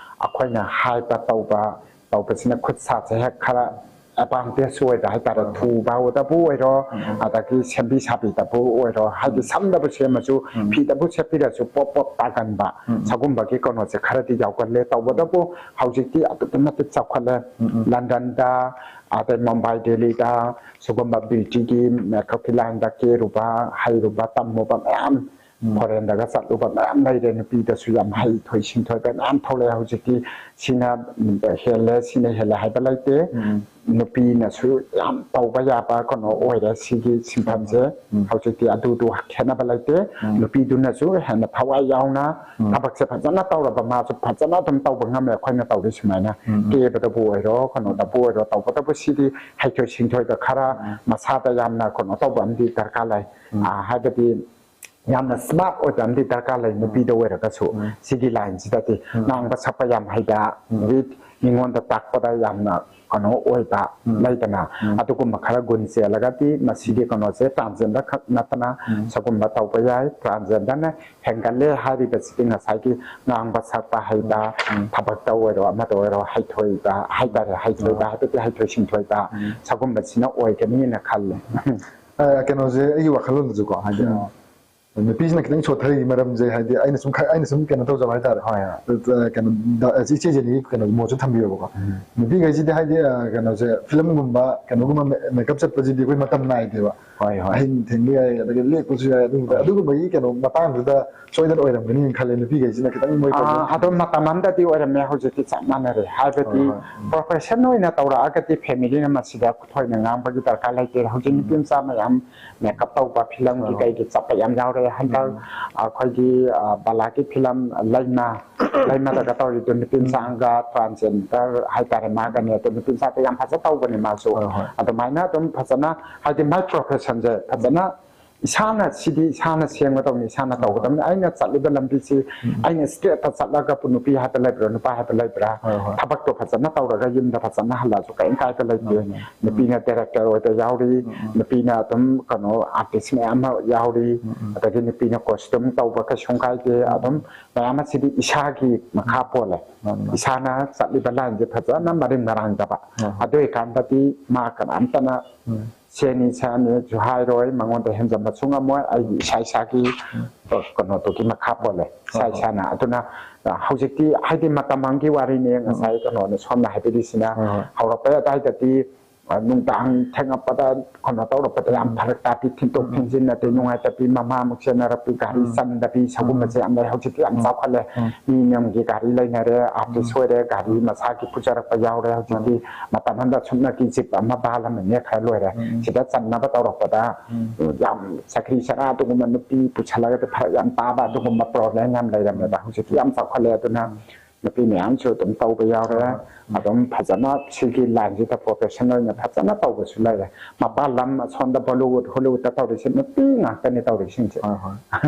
ꯑꯩꯈꯣꯏꯅ ꯍꯥꯏꯕ ꯇꯧꯕ ꯇꯧꯕꯁꯤꯅ ꯈꯨꯠ ꯁꯥꯁꯦ ꯍꯦꯛ ꯈꯔ advantage ꯑꯣꯏꯕ ꯍꯥꯏꯇꯥꯔꯦ꯫ ꯍꯣꯏ, ꯍꯣꯏ꯫ ꯊꯨꯕꯗꯕꯨ ꯑꯣꯏꯔꯣ, ꯎꯝ, ꯎꯝ꯫ ꯑꯗꯒꯤ ꯁꯦꯝꯕꯤ ꯁꯥꯕꯤꯗꯕꯨ ꯑꯣꯏꯔꯣ, ꯍꯥꯏꯗꯤ ꯎꯝ꯫ ꯁꯝꯗꯕꯨ ꯁꯦꯝꯃꯁꯨ, ꯎꯝ꯫ ꯐꯤꯗꯕꯨ ꯁꯦꯠꯄꯤꯔꯁꯨ ꯄꯣꯞ ꯄꯣꯞ ꯇꯥꯒꯟꯕ, ꯎꯝ, ꯎꯝ꯫ ꯁꯒꯨꯝꯕꯒꯤ ꯀꯩꯅꯣꯁꯦ ꯈꯔꯗꯤ ꯌꯥꯎꯒꯜꯂꯦ꯫ ꯇꯧꯕꯇꯕꯨ ꯍꯧꯖꯤꯛꯇꯤ ꯑꯗꯨꯛꯀꯤ ꯃꯇꯤꯛ ꯆꯥꯎꯈꯠꯂꯦ꯫ ꯎꯝ, ꯎꯝ꯫ ꯂꯟꯗꯟꯗ, ꯑꯗꯩ ꯃꯨꯝꯕꯥꯏ, ꯗꯦꯜꯂꯤꯗ ꯁꯤꯒꯨꯝꯕ beautyꯒꯤ, makeupꯀꯤ lineꯗ ꯀꯦꯔꯨꯕ, ꯍꯩꯔꯨꯕ, ꯇꯝꯃꯨꯕ ꯃꯌꯥꯝ, ꯎꯝ꯫ foreignꯗꯒ ꯆꯠꯂꯨꯕ ꯃꯌꯥꯝ ꯂꯩꯔꯦ꯫ ꯅꯨꯄꯤꯗꯁꯨ ꯌꯥꯝ ꯍꯩꯊꯣꯏ ꯁꯤꯡꯊꯣꯏꯕ ꯃꯌꯥꯝ ꯊꯣꯛꯂꯛꯑꯦ ꯍꯧꯖꯤꯛꯇꯤ꯫ ꯁꯤꯅ ꯍꯦꯜꯂꯦ, ꯁꯤꯅ ꯍꯦꯜꯂꯦ ꯍꯥꯏꯕ ꯂꯩꯇꯦ꯫ ꯎꯝ꯫ ꯅꯨꯄꯤꯅꯁꯨ ꯌꯥꯝ ꯇꯧꯕ ꯌꯥꯕ ꯀꯩꯅꯣ ꯑꯣꯏꯔꯦ ꯁꯤꯒꯤ ꯁꯤꯟꯐꯝꯁꯦ꯫ ꯎꯝ꯫ ꯍꯧꯖꯤꯛꯇꯤ ꯑꯗꯨꯗꯨ ꯈꯦꯠꯅꯕ ꯂꯩꯇꯦ꯫ ꯎꯝ꯫ ꯅꯨꯄꯤꯗꯨꯅꯁꯨ ꯍꯦꯟꯅ ꯊꯋꯥꯏ ꯌꯥꯎꯅ ꯎꯝ꯫ ꯊꯕꯛꯁꯦ ꯐꯖꯅ ꯇꯧꯔꯕ, ꯃꯥꯁꯨ ꯐꯖꯅ ꯑꯗꯨꯝ ꯇꯧꯕ ꯉꯝꯃꯦ꯫ ꯑꯩꯈꯣꯏꯅ ꯇꯧꯔꯤ ꯁꯨꯃꯥꯏꯅ ꯎꯝ, ꯎꯝ꯫ ꯀꯦꯕꯗꯕꯨ ꯑꯣꯏꯔꯣ, ꯀꯩꯅꯣꯗꯕꯨ ꯑꯣꯏꯔꯣ, ꯇꯧꯕꯇꯕꯨ ꯁꯤꯗꯤ ꯍꯩꯊꯣꯏ ꯁꯤꯡꯊꯣꯏꯕ ꯈꯔ, ꯎꯝ꯫ ꯃꯁꯥꯗ ꯌꯥꯝꯅ ꯀꯩꯅꯣ ꯇꯧꯕ ꯑꯃꯗꯤ ꯗꯔꯀꯥꯔ ꯂꯩ꯫ ꯎꯝ꯫ ꯑꯥ, ꯍꯥꯏꯕꯗꯤ ꯌꯥꯝꯅ smart ꯑꯣꯏꯕ ꯑꯃꯗꯤ ꯗꯔꯀꯥꯔ ꯂꯩ ꯅꯨꯄꯤꯗ ꯑꯣꯏꯔꯒꯁꯨ꯫ ꯎꯝ꯫ ꯁꯤꯒꯤ lineꯁꯤꯗꯗꯤ ꯎꯝ꯫ ꯉꯥꯡꯕ ꯁꯛꯄ ꯌꯥꯝ ꯍꯩꯕ, ꯎꯝ꯫ with ꯃꯤꯉꯣꯟꯗ ꯇꯥꯛꯄꯗ ꯌꯥꯝꯅ ꯀꯩꯅꯣ ꯑꯣꯏꯕ ꯎꯝ꯫ ꯂꯩꯗꯅ, ꯎꯝ꯫ ꯑꯗꯨꯒꯨꯝꯕ ꯈꯔ ꯒꯨꯟ ꯆꯦꯜꯂꯒꯗꯤ ꯃꯁꯤꯒꯤ ꯀꯩꯅꯣꯁꯦ transgender ꯈꯛ ꯅꯠꯇꯅ ꯎꯝ꯫ ꯁꯒꯨꯝꯕ ꯇꯧꯕ ꯌꯥꯏ꯫ Transgenderꯅ ꯍꯦꯟꯒꯠꯂꯦ ꯍꯥꯏꯔꯤꯕꯁꯤꯗꯤ ꯉꯁꯥꯏꯒꯤ ꯉꯥꯡꯕ ꯁꯛꯄ ꯍꯩꯕ, ꯎꯝ꯫ ꯊꯕꯛꯇ ꯑꯣꯏꯔꯣ ꯑꯃꯗ ꯑꯣꯏꯔꯣ ꯍꯩꯊꯣꯏꯕ ꯍꯥꯏꯇꯥꯔꯦ, ꯍꯩꯊꯣꯏꯕ ꯎꯝ꯫ ꯍꯥꯏꯕꯗꯤ ꯍꯩꯊꯣꯏ ꯁꯤꯡꯊꯣꯏꯕ ꯎꯝ꯫ ꯁꯒꯨꯝꯕꯁꯤꯅ ꯑꯣꯏꯒꯅꯤꯅ ꯈꯜꯂꯦ꯫ ꯑ, ꯀꯩꯅꯣꯁꯦ ꯑꯩꯒꯤ ꯋꯥꯈꯜꯂꯣꯟꯗꯁꯨꯀꯣ, ꯍꯥꯏꯗꯤ, ꯎꯝ꯫ ꯑ, ꯅꯨꯄꯤꯁꯤꯅ ꯈꯤꯇꯪ ꯁꯣꯠꯊꯔꯤꯒꯤ ꯃꯔꯝꯁꯦ, ꯍꯥꯏꯗꯤ ꯑꯩꯅ ꯁꯨꯝ ꯈ-, ꯑꯩꯅ ꯁꯨꯝ ꯀꯩꯅꯣ ꯇꯧꯖꯕ ꯍꯥꯏꯇꯥꯔꯦ꯫ ꯍꯣꯏ, ꯍꯣꯏ꯫ ꯑꯗꯨ, ꯑ, ꯀꯩꯅꯣ, ꯗ-, ꯏꯆꯦ ꯖꯦꯅꯤꯒꯤ ꯀꯩꯅꯣ ꯃꯣꯠꯁꯨ ꯊꯝꯕꯤꯌꯣꯕꯀꯣ꯫ ꯎꯝ꯫ ꯅꯨꯄꯤꯈꯩꯁꯤꯗꯤ ꯍꯥꯏꯗꯤ, ꯑ, ꯀꯩꯅꯣꯁꯦ, ꯐꯤꯂꯝꯒꯨꯝꯕ ꯀꯩꯅꯣꯒꯨꯝꯕ ꯃꯦ-, ꯃꯦꯀꯞ ꯆꯠꯄꯁꯤꯗꯤ ꯑꯩꯈꯣꯏ ꯃꯇꯝ ꯅꯥꯏꯗꯦꯕ꯫ ꯍꯣꯏ, ꯍꯣꯏ꯫ ꯑꯍꯤꯡ ꯊꯦꯡꯕ ꯌꯥꯏ, ꯑꯗꯒꯤ ꯂꯦꯛꯄꯁꯨ ꯌꯥꯏ, ꯑꯗꯨꯒꯨꯝꯕ, ꯑꯗꯨꯒꯨꯝꯕꯒꯤ ꯀꯩꯅꯣ ꯃꯇꯥꯡꯗꯨꯗ ꯁꯣꯏꯗꯅ ꯑꯣꯏꯔꯝꯒꯅꯤꯅ ꯈꯜꯂꯦ, ꯅꯨꯄꯤꯈꯩꯁꯤꯅ ꯈꯤꯇꯪ ꯃꯣꯏ ꯑꯥ, ꯇꯧꯕ꯫ ꯑꯗꯨꯝ ꯃꯇꯝ ꯑꯃꯗꯗꯤ ꯑꯣꯏꯔꯝꯃꯦ, ꯍꯧꯖꯤꯛꯇꯤ ꯆꯞ ꯃꯥꯟꯅꯔꯦ꯫ ꯍꯥꯏꯕꯗꯤ ꯍꯣꯏ, ꯍꯣꯏ꯫ ꯎꯝ꯫ ꯄ꯭ꯔꯣꯐꯦꯁꯟ ꯑꯣꯏꯅ ꯇꯧꯔꯛꯑꯒꯗꯤ ꯐꯦꯃꯤꯂꯤꯅ ꯃꯁꯤꯗ ꯊꯣꯏꯅ ꯉꯥꯡꯕꯒꯤ ꯗꯔꯀꯥꯔ ꯂꯩꯇꯦ꯫ ꯍꯧꯖꯤꯛ ꯅꯨꯄꯤ ꯃꯆꯥ ꯃꯌꯥꯝ ꯃꯦꯀꯞ ꯇꯧꯕ, ꯐꯤꯂꯝꯒꯤ ꯍꯣꯏ, ꯍꯣꯏ꯫ ꯀꯩꯒꯤ ꯆꯠꯄ ꯌꯥꯝ ꯌꯥꯎꯔꯦ꯫ ꯍꯟꯗꯛ ꯎꯝ꯫ ꯑꯩꯈꯣꯏꯒꯤ, ꯑ, ꯕꯂꯥꯒꯤ ꯐꯤꯂꯝ ꯂꯩꯃ, ꯂꯩꯃꯗꯒ ꯇꯧꯔꯤꯗꯣ ꯅꯨꯄꯤ ꯃꯆꯥ ꯑꯃꯒ ꯇ꯭ꯔꯥꯟꯁꯖꯦꯟꯗꯔ ꯍꯥꯏꯇꯥꯔꯦ, ꯃꯥꯒꯅꯦ꯫ ꯑꯗꯣ ꯅꯨꯄꯤ ꯃꯆꯥꯗ ꯌꯥꯝ ꯐꯖ ꯇꯧꯕꯅꯦ ꯃꯥꯁꯨ꯫ ꯍꯣꯏ, ꯍꯣꯏ꯫ ꯑꯗꯨꯃꯥꯏꯅ ꯑꯗꯨꯝ ꯐꯖꯅ, ꯍꯥꯏꯗꯤ ꯃꯥꯏ ꯄ꯭ꯔꯣꯐꯦꯁꯟꯁꯦ ꯐꯖꯅ ꯏꯁꯥꯅ, ꯁꯤꯗꯤ ꯏꯁꯥꯅ ꯁꯦꯝꯒꯗꯧꯅꯤ, ꯏꯁꯥꯅ ꯍꯣꯏ, ꯍꯣꯏ꯫ ꯇꯧꯒꯗꯧꯅꯤ꯫ ꯑꯩꯅ ꯆꯠꯂꯤꯕ ꯂꯝꯕꯤꯁꯤ, ꯎꯝ꯫ ꯑꯩꯅ ꯏꯁꯇ꯭ꯔꯦꯠꯇ ꯆꯠꯂꯒ ꯅꯨꯄꯤ ꯍꯥꯏꯕ ꯂꯩꯕ꯭ꯔꯥ, ꯅꯨꯄꯥ ꯍꯥꯏꯕ ꯂꯩꯕ꯭ꯔꯥ? ꯍꯣꯏ, ꯍꯣꯏ꯫ ꯊꯕꯛꯇꯣ ꯐꯖꯅ ꯇꯧꯔꯒ ꯌꯨꯝꯗ ꯐꯖꯅ ꯍꯜꯂꯛꯑꯁꯨ ꯀꯔꯤꯝ ꯀꯥꯏꯕ ꯂꯩꯇꯦ꯫ ꯃꯥꯅꯤ, ꯃꯥꯅꯤ꯫ ꯎꯝ꯫ ꯅꯨꯄꯤꯅ ꯗꯥꯏꯔꯦꯛꯇꯔ ꯑꯣꯏꯕ ꯌꯥꯎꯔꯤ, ꯎꯝ, ꯎꯝ꯫ ꯅꯨꯄꯤꯅ ꯑꯗꯨꯝ ꯀꯩꯅꯣ ꯑꯥꯔꯇꯤꯁ ꯃꯌꯥꯝ ꯑꯃ ꯌꯥꯎꯔꯤ, ꯎꯝ, ꯎꯝ꯫ ꯑꯗꯒꯤ ꯅꯨꯄꯤꯅ ꯀꯣꯁꯇ꯭ꯌꯨꯝ ꯇꯧꯕ ꯀꯩꯁꯨꯝ ꯀꯥꯏꯗꯦ꯫ ꯎꯝ, ꯑꯗꯨꯝ ꯎꯝ꯫ ꯃꯌꯥꯝ ꯑꯁꯤꯗꯤ ꯏꯁꯥꯒꯤ ꯃꯈꯥ ꯄꯣꯜꯂꯦ꯫ ꯃꯥꯅꯤ, ꯃꯥꯅꯤ꯫ ꯏꯁꯥꯅ ꯆꯠꯂꯤꯕ ꯂꯥꯏꯟꯁꯦ ꯐꯖꯅ ꯃꯔꯤꯡ ꯃꯔꯥꯡꯗꯕ꯫ ꯍꯣꯏ, ꯍꯣꯏ꯫ ꯑꯗꯨ ꯑꯣꯏꯀꯥꯟꯗꯗꯤ ꯃꯥ ꯀꯅꯥꯝꯇꯅ ꯎꯝ꯫ ꯁꯦꯅꯤ ꯁꯥꯅꯤꯁꯨ ꯍꯥꯏꯔꯣꯏ, ꯃꯉꯣꯟꯗ ꯍꯦꯟꯖꯟꯕꯁꯨ ꯉꯝꯃꯣꯏ꯫ ꯑꯩꯒꯤ ꯏꯁꯥ ꯏꯁꯥꯒꯤ, ꯎꯝ꯫ ꯑ, ꯀꯩꯅꯣꯗꯨꯒꯤ ꯃꯈꯥ ꯄꯣꯜꯂꯦ, ꯏꯁꯥ ꯍꯣꯏ, ꯍꯣꯏ꯫ ꯏꯁꯥꯅ꯫ ꯑꯗꯨꯅ, ꯑ, ꯍꯧꯖꯤꯛꯇꯤ ꯍꯥꯏꯗꯤ ꯃꯇꯝ ꯑꯃꯒꯤ ꯋꯥꯔꯤꯅꯦ, ꯎꯝ, ꯎꯝ꯫ ꯉꯁꯥꯏ ꯀꯩꯅꯣꯅ ꯁꯣꯝꯅ ꯍꯥꯏꯕꯤꯔꯤꯁꯤꯅ ꯍꯣꯏ, ꯍꯣꯏ꯫ ꯍꯧꯔꯛꯄ ꯑꯗꯨꯋꯥꯏꯗꯗꯤ, ꯑ, ꯅꯨꯡꯗꯥꯡ ꯊꯦꯡꯉꯛꯄꯗ ꯀꯩꯅꯣ ꯇꯧꯔꯛꯄꯗ ꯌꯥꯝ ꯎꯝ, ꯎꯝ꯫ ꯐꯔꯛ ꯇꯥꯕꯤ, ꯊꯤꯟꯗꯣꯛ ꯎꯝ, ꯎꯝ꯫ ꯊꯤꯟꯖꯤꯟ ꯑꯗꯩ ꯅꯨꯡꯉꯥꯏꯇꯕꯤ, ꯃꯃꯥꯃꯨꯛ ꯆꯦꯟꯅꯔꯛꯄꯤ, ꯒꯥꯔꯤ ꯎꯝ꯫ ꯆꯟꯗꯕꯤ, ꯁꯒꯨꯝꯕꯁꯦ ꯎꯝ꯫ ꯌꯥꯝ ꯂꯩ꯫ ꯍꯧꯖꯤꯛꯇꯤ ꯌꯥꯝ ꯎꯝ꯫ ꯆꯥꯎꯈꯠꯂꯦ꯫ ꯎꯝ꯫ ꯃꯤ ꯃꯌꯥꯝꯒꯤ ꯒꯥꯔꯤ ꯂꯩꯅꯔꯦ, ꯑꯥꯔꯇꯤꯁ ꯎꯝ꯫ ꯑꯣꯏꯔꯦ, ꯒꯥꯔꯤ ꯃꯁꯥꯒꯤ ꯄꯨꯖꯔꯛꯄ ꯌꯥꯎꯔꯦ꯫ ꯍꯧꯖꯤꯛꯇꯤ ꯃꯥꯅꯤ꯫ ꯃꯇꯝ ꯑꯃꯗ ꯁꯨꯞꯅꯒꯤ ꯖꯤꯞ ꯑꯃ ꯚꯥꯔ ꯑꯃ ꯅꯦꯛꯈ꯭ꯔ ꯂꯣꯏꯔꯦ꯫ ꯎꯝ, ꯎꯝ꯫ ꯁꯤꯗ ꯆꯟꯅꯕ ꯇꯧꯔꯛꯄꯗ ꯎꯝ꯫ ꯌꯥꯝ ꯆꯀ꯭ꯔꯤ ꯆꯔꯥ ꯑꯗꯨꯒꯨꯝꯕ ꯅꯨꯄꯤ ꯄꯨꯁꯜꯂꯒꯗꯤ ꯐꯔꯛ ꯌꯥꯝ ꯇꯥꯕ ꯑꯗꯨꯒꯨꯝꯕ ꯄ꯭ꯔꯣꯕ꯭ꯂꯦꯝ ꯌꯥꯝ ꯂꯩꯔꯝꯃꯦꯕ꯫ ꯎꯝ꯫ ꯍꯧꯖꯤꯛꯇꯤ ꯌꯥꯝ ꯆꯥꯎꯈꯠꯂꯦ꯫ ꯑꯗꯨꯅ ꯎꯝ꯫ ꯅꯨꯄꯤ ꯃꯌꯥꯝꯁꯨ ꯑꯗꯨꯝ ꯇꯧꯕ ꯌꯥꯎꯔꯦ꯫ ꯍꯣꯏ, ꯍꯣꯏ꯫ ꯎꯝ꯫ ꯑꯗꯨꯝ ꯐꯖꯅ ꯁꯤꯒꯤ ꯂꯥꯏꯟꯁꯤꯗ ꯄ꯭ꯔꯣꯐꯦꯁꯟ ꯑꯣꯏꯅ ꯐꯖꯅ ꯇꯧꯕꯁꯨ ꯂꯩꯔꯦ꯫ ꯃꯄꯥꯟ ꯂꯝ ꯑꯁꯣꯝꯗ ꯕꯣꯂꯤꯋꯨꯗ, ꯍꯣꯂꯤꯋꯨꯗꯇ ꯇꯧꯔꯤꯁꯦ ꯅꯨꯄꯤ ꯉꯥꯛꯇꯅꯦ ꯇꯧꯔꯤꯁꯤꯡꯁꯦ꯫ ꯍꯣꯏ, ꯍꯣꯏ꯫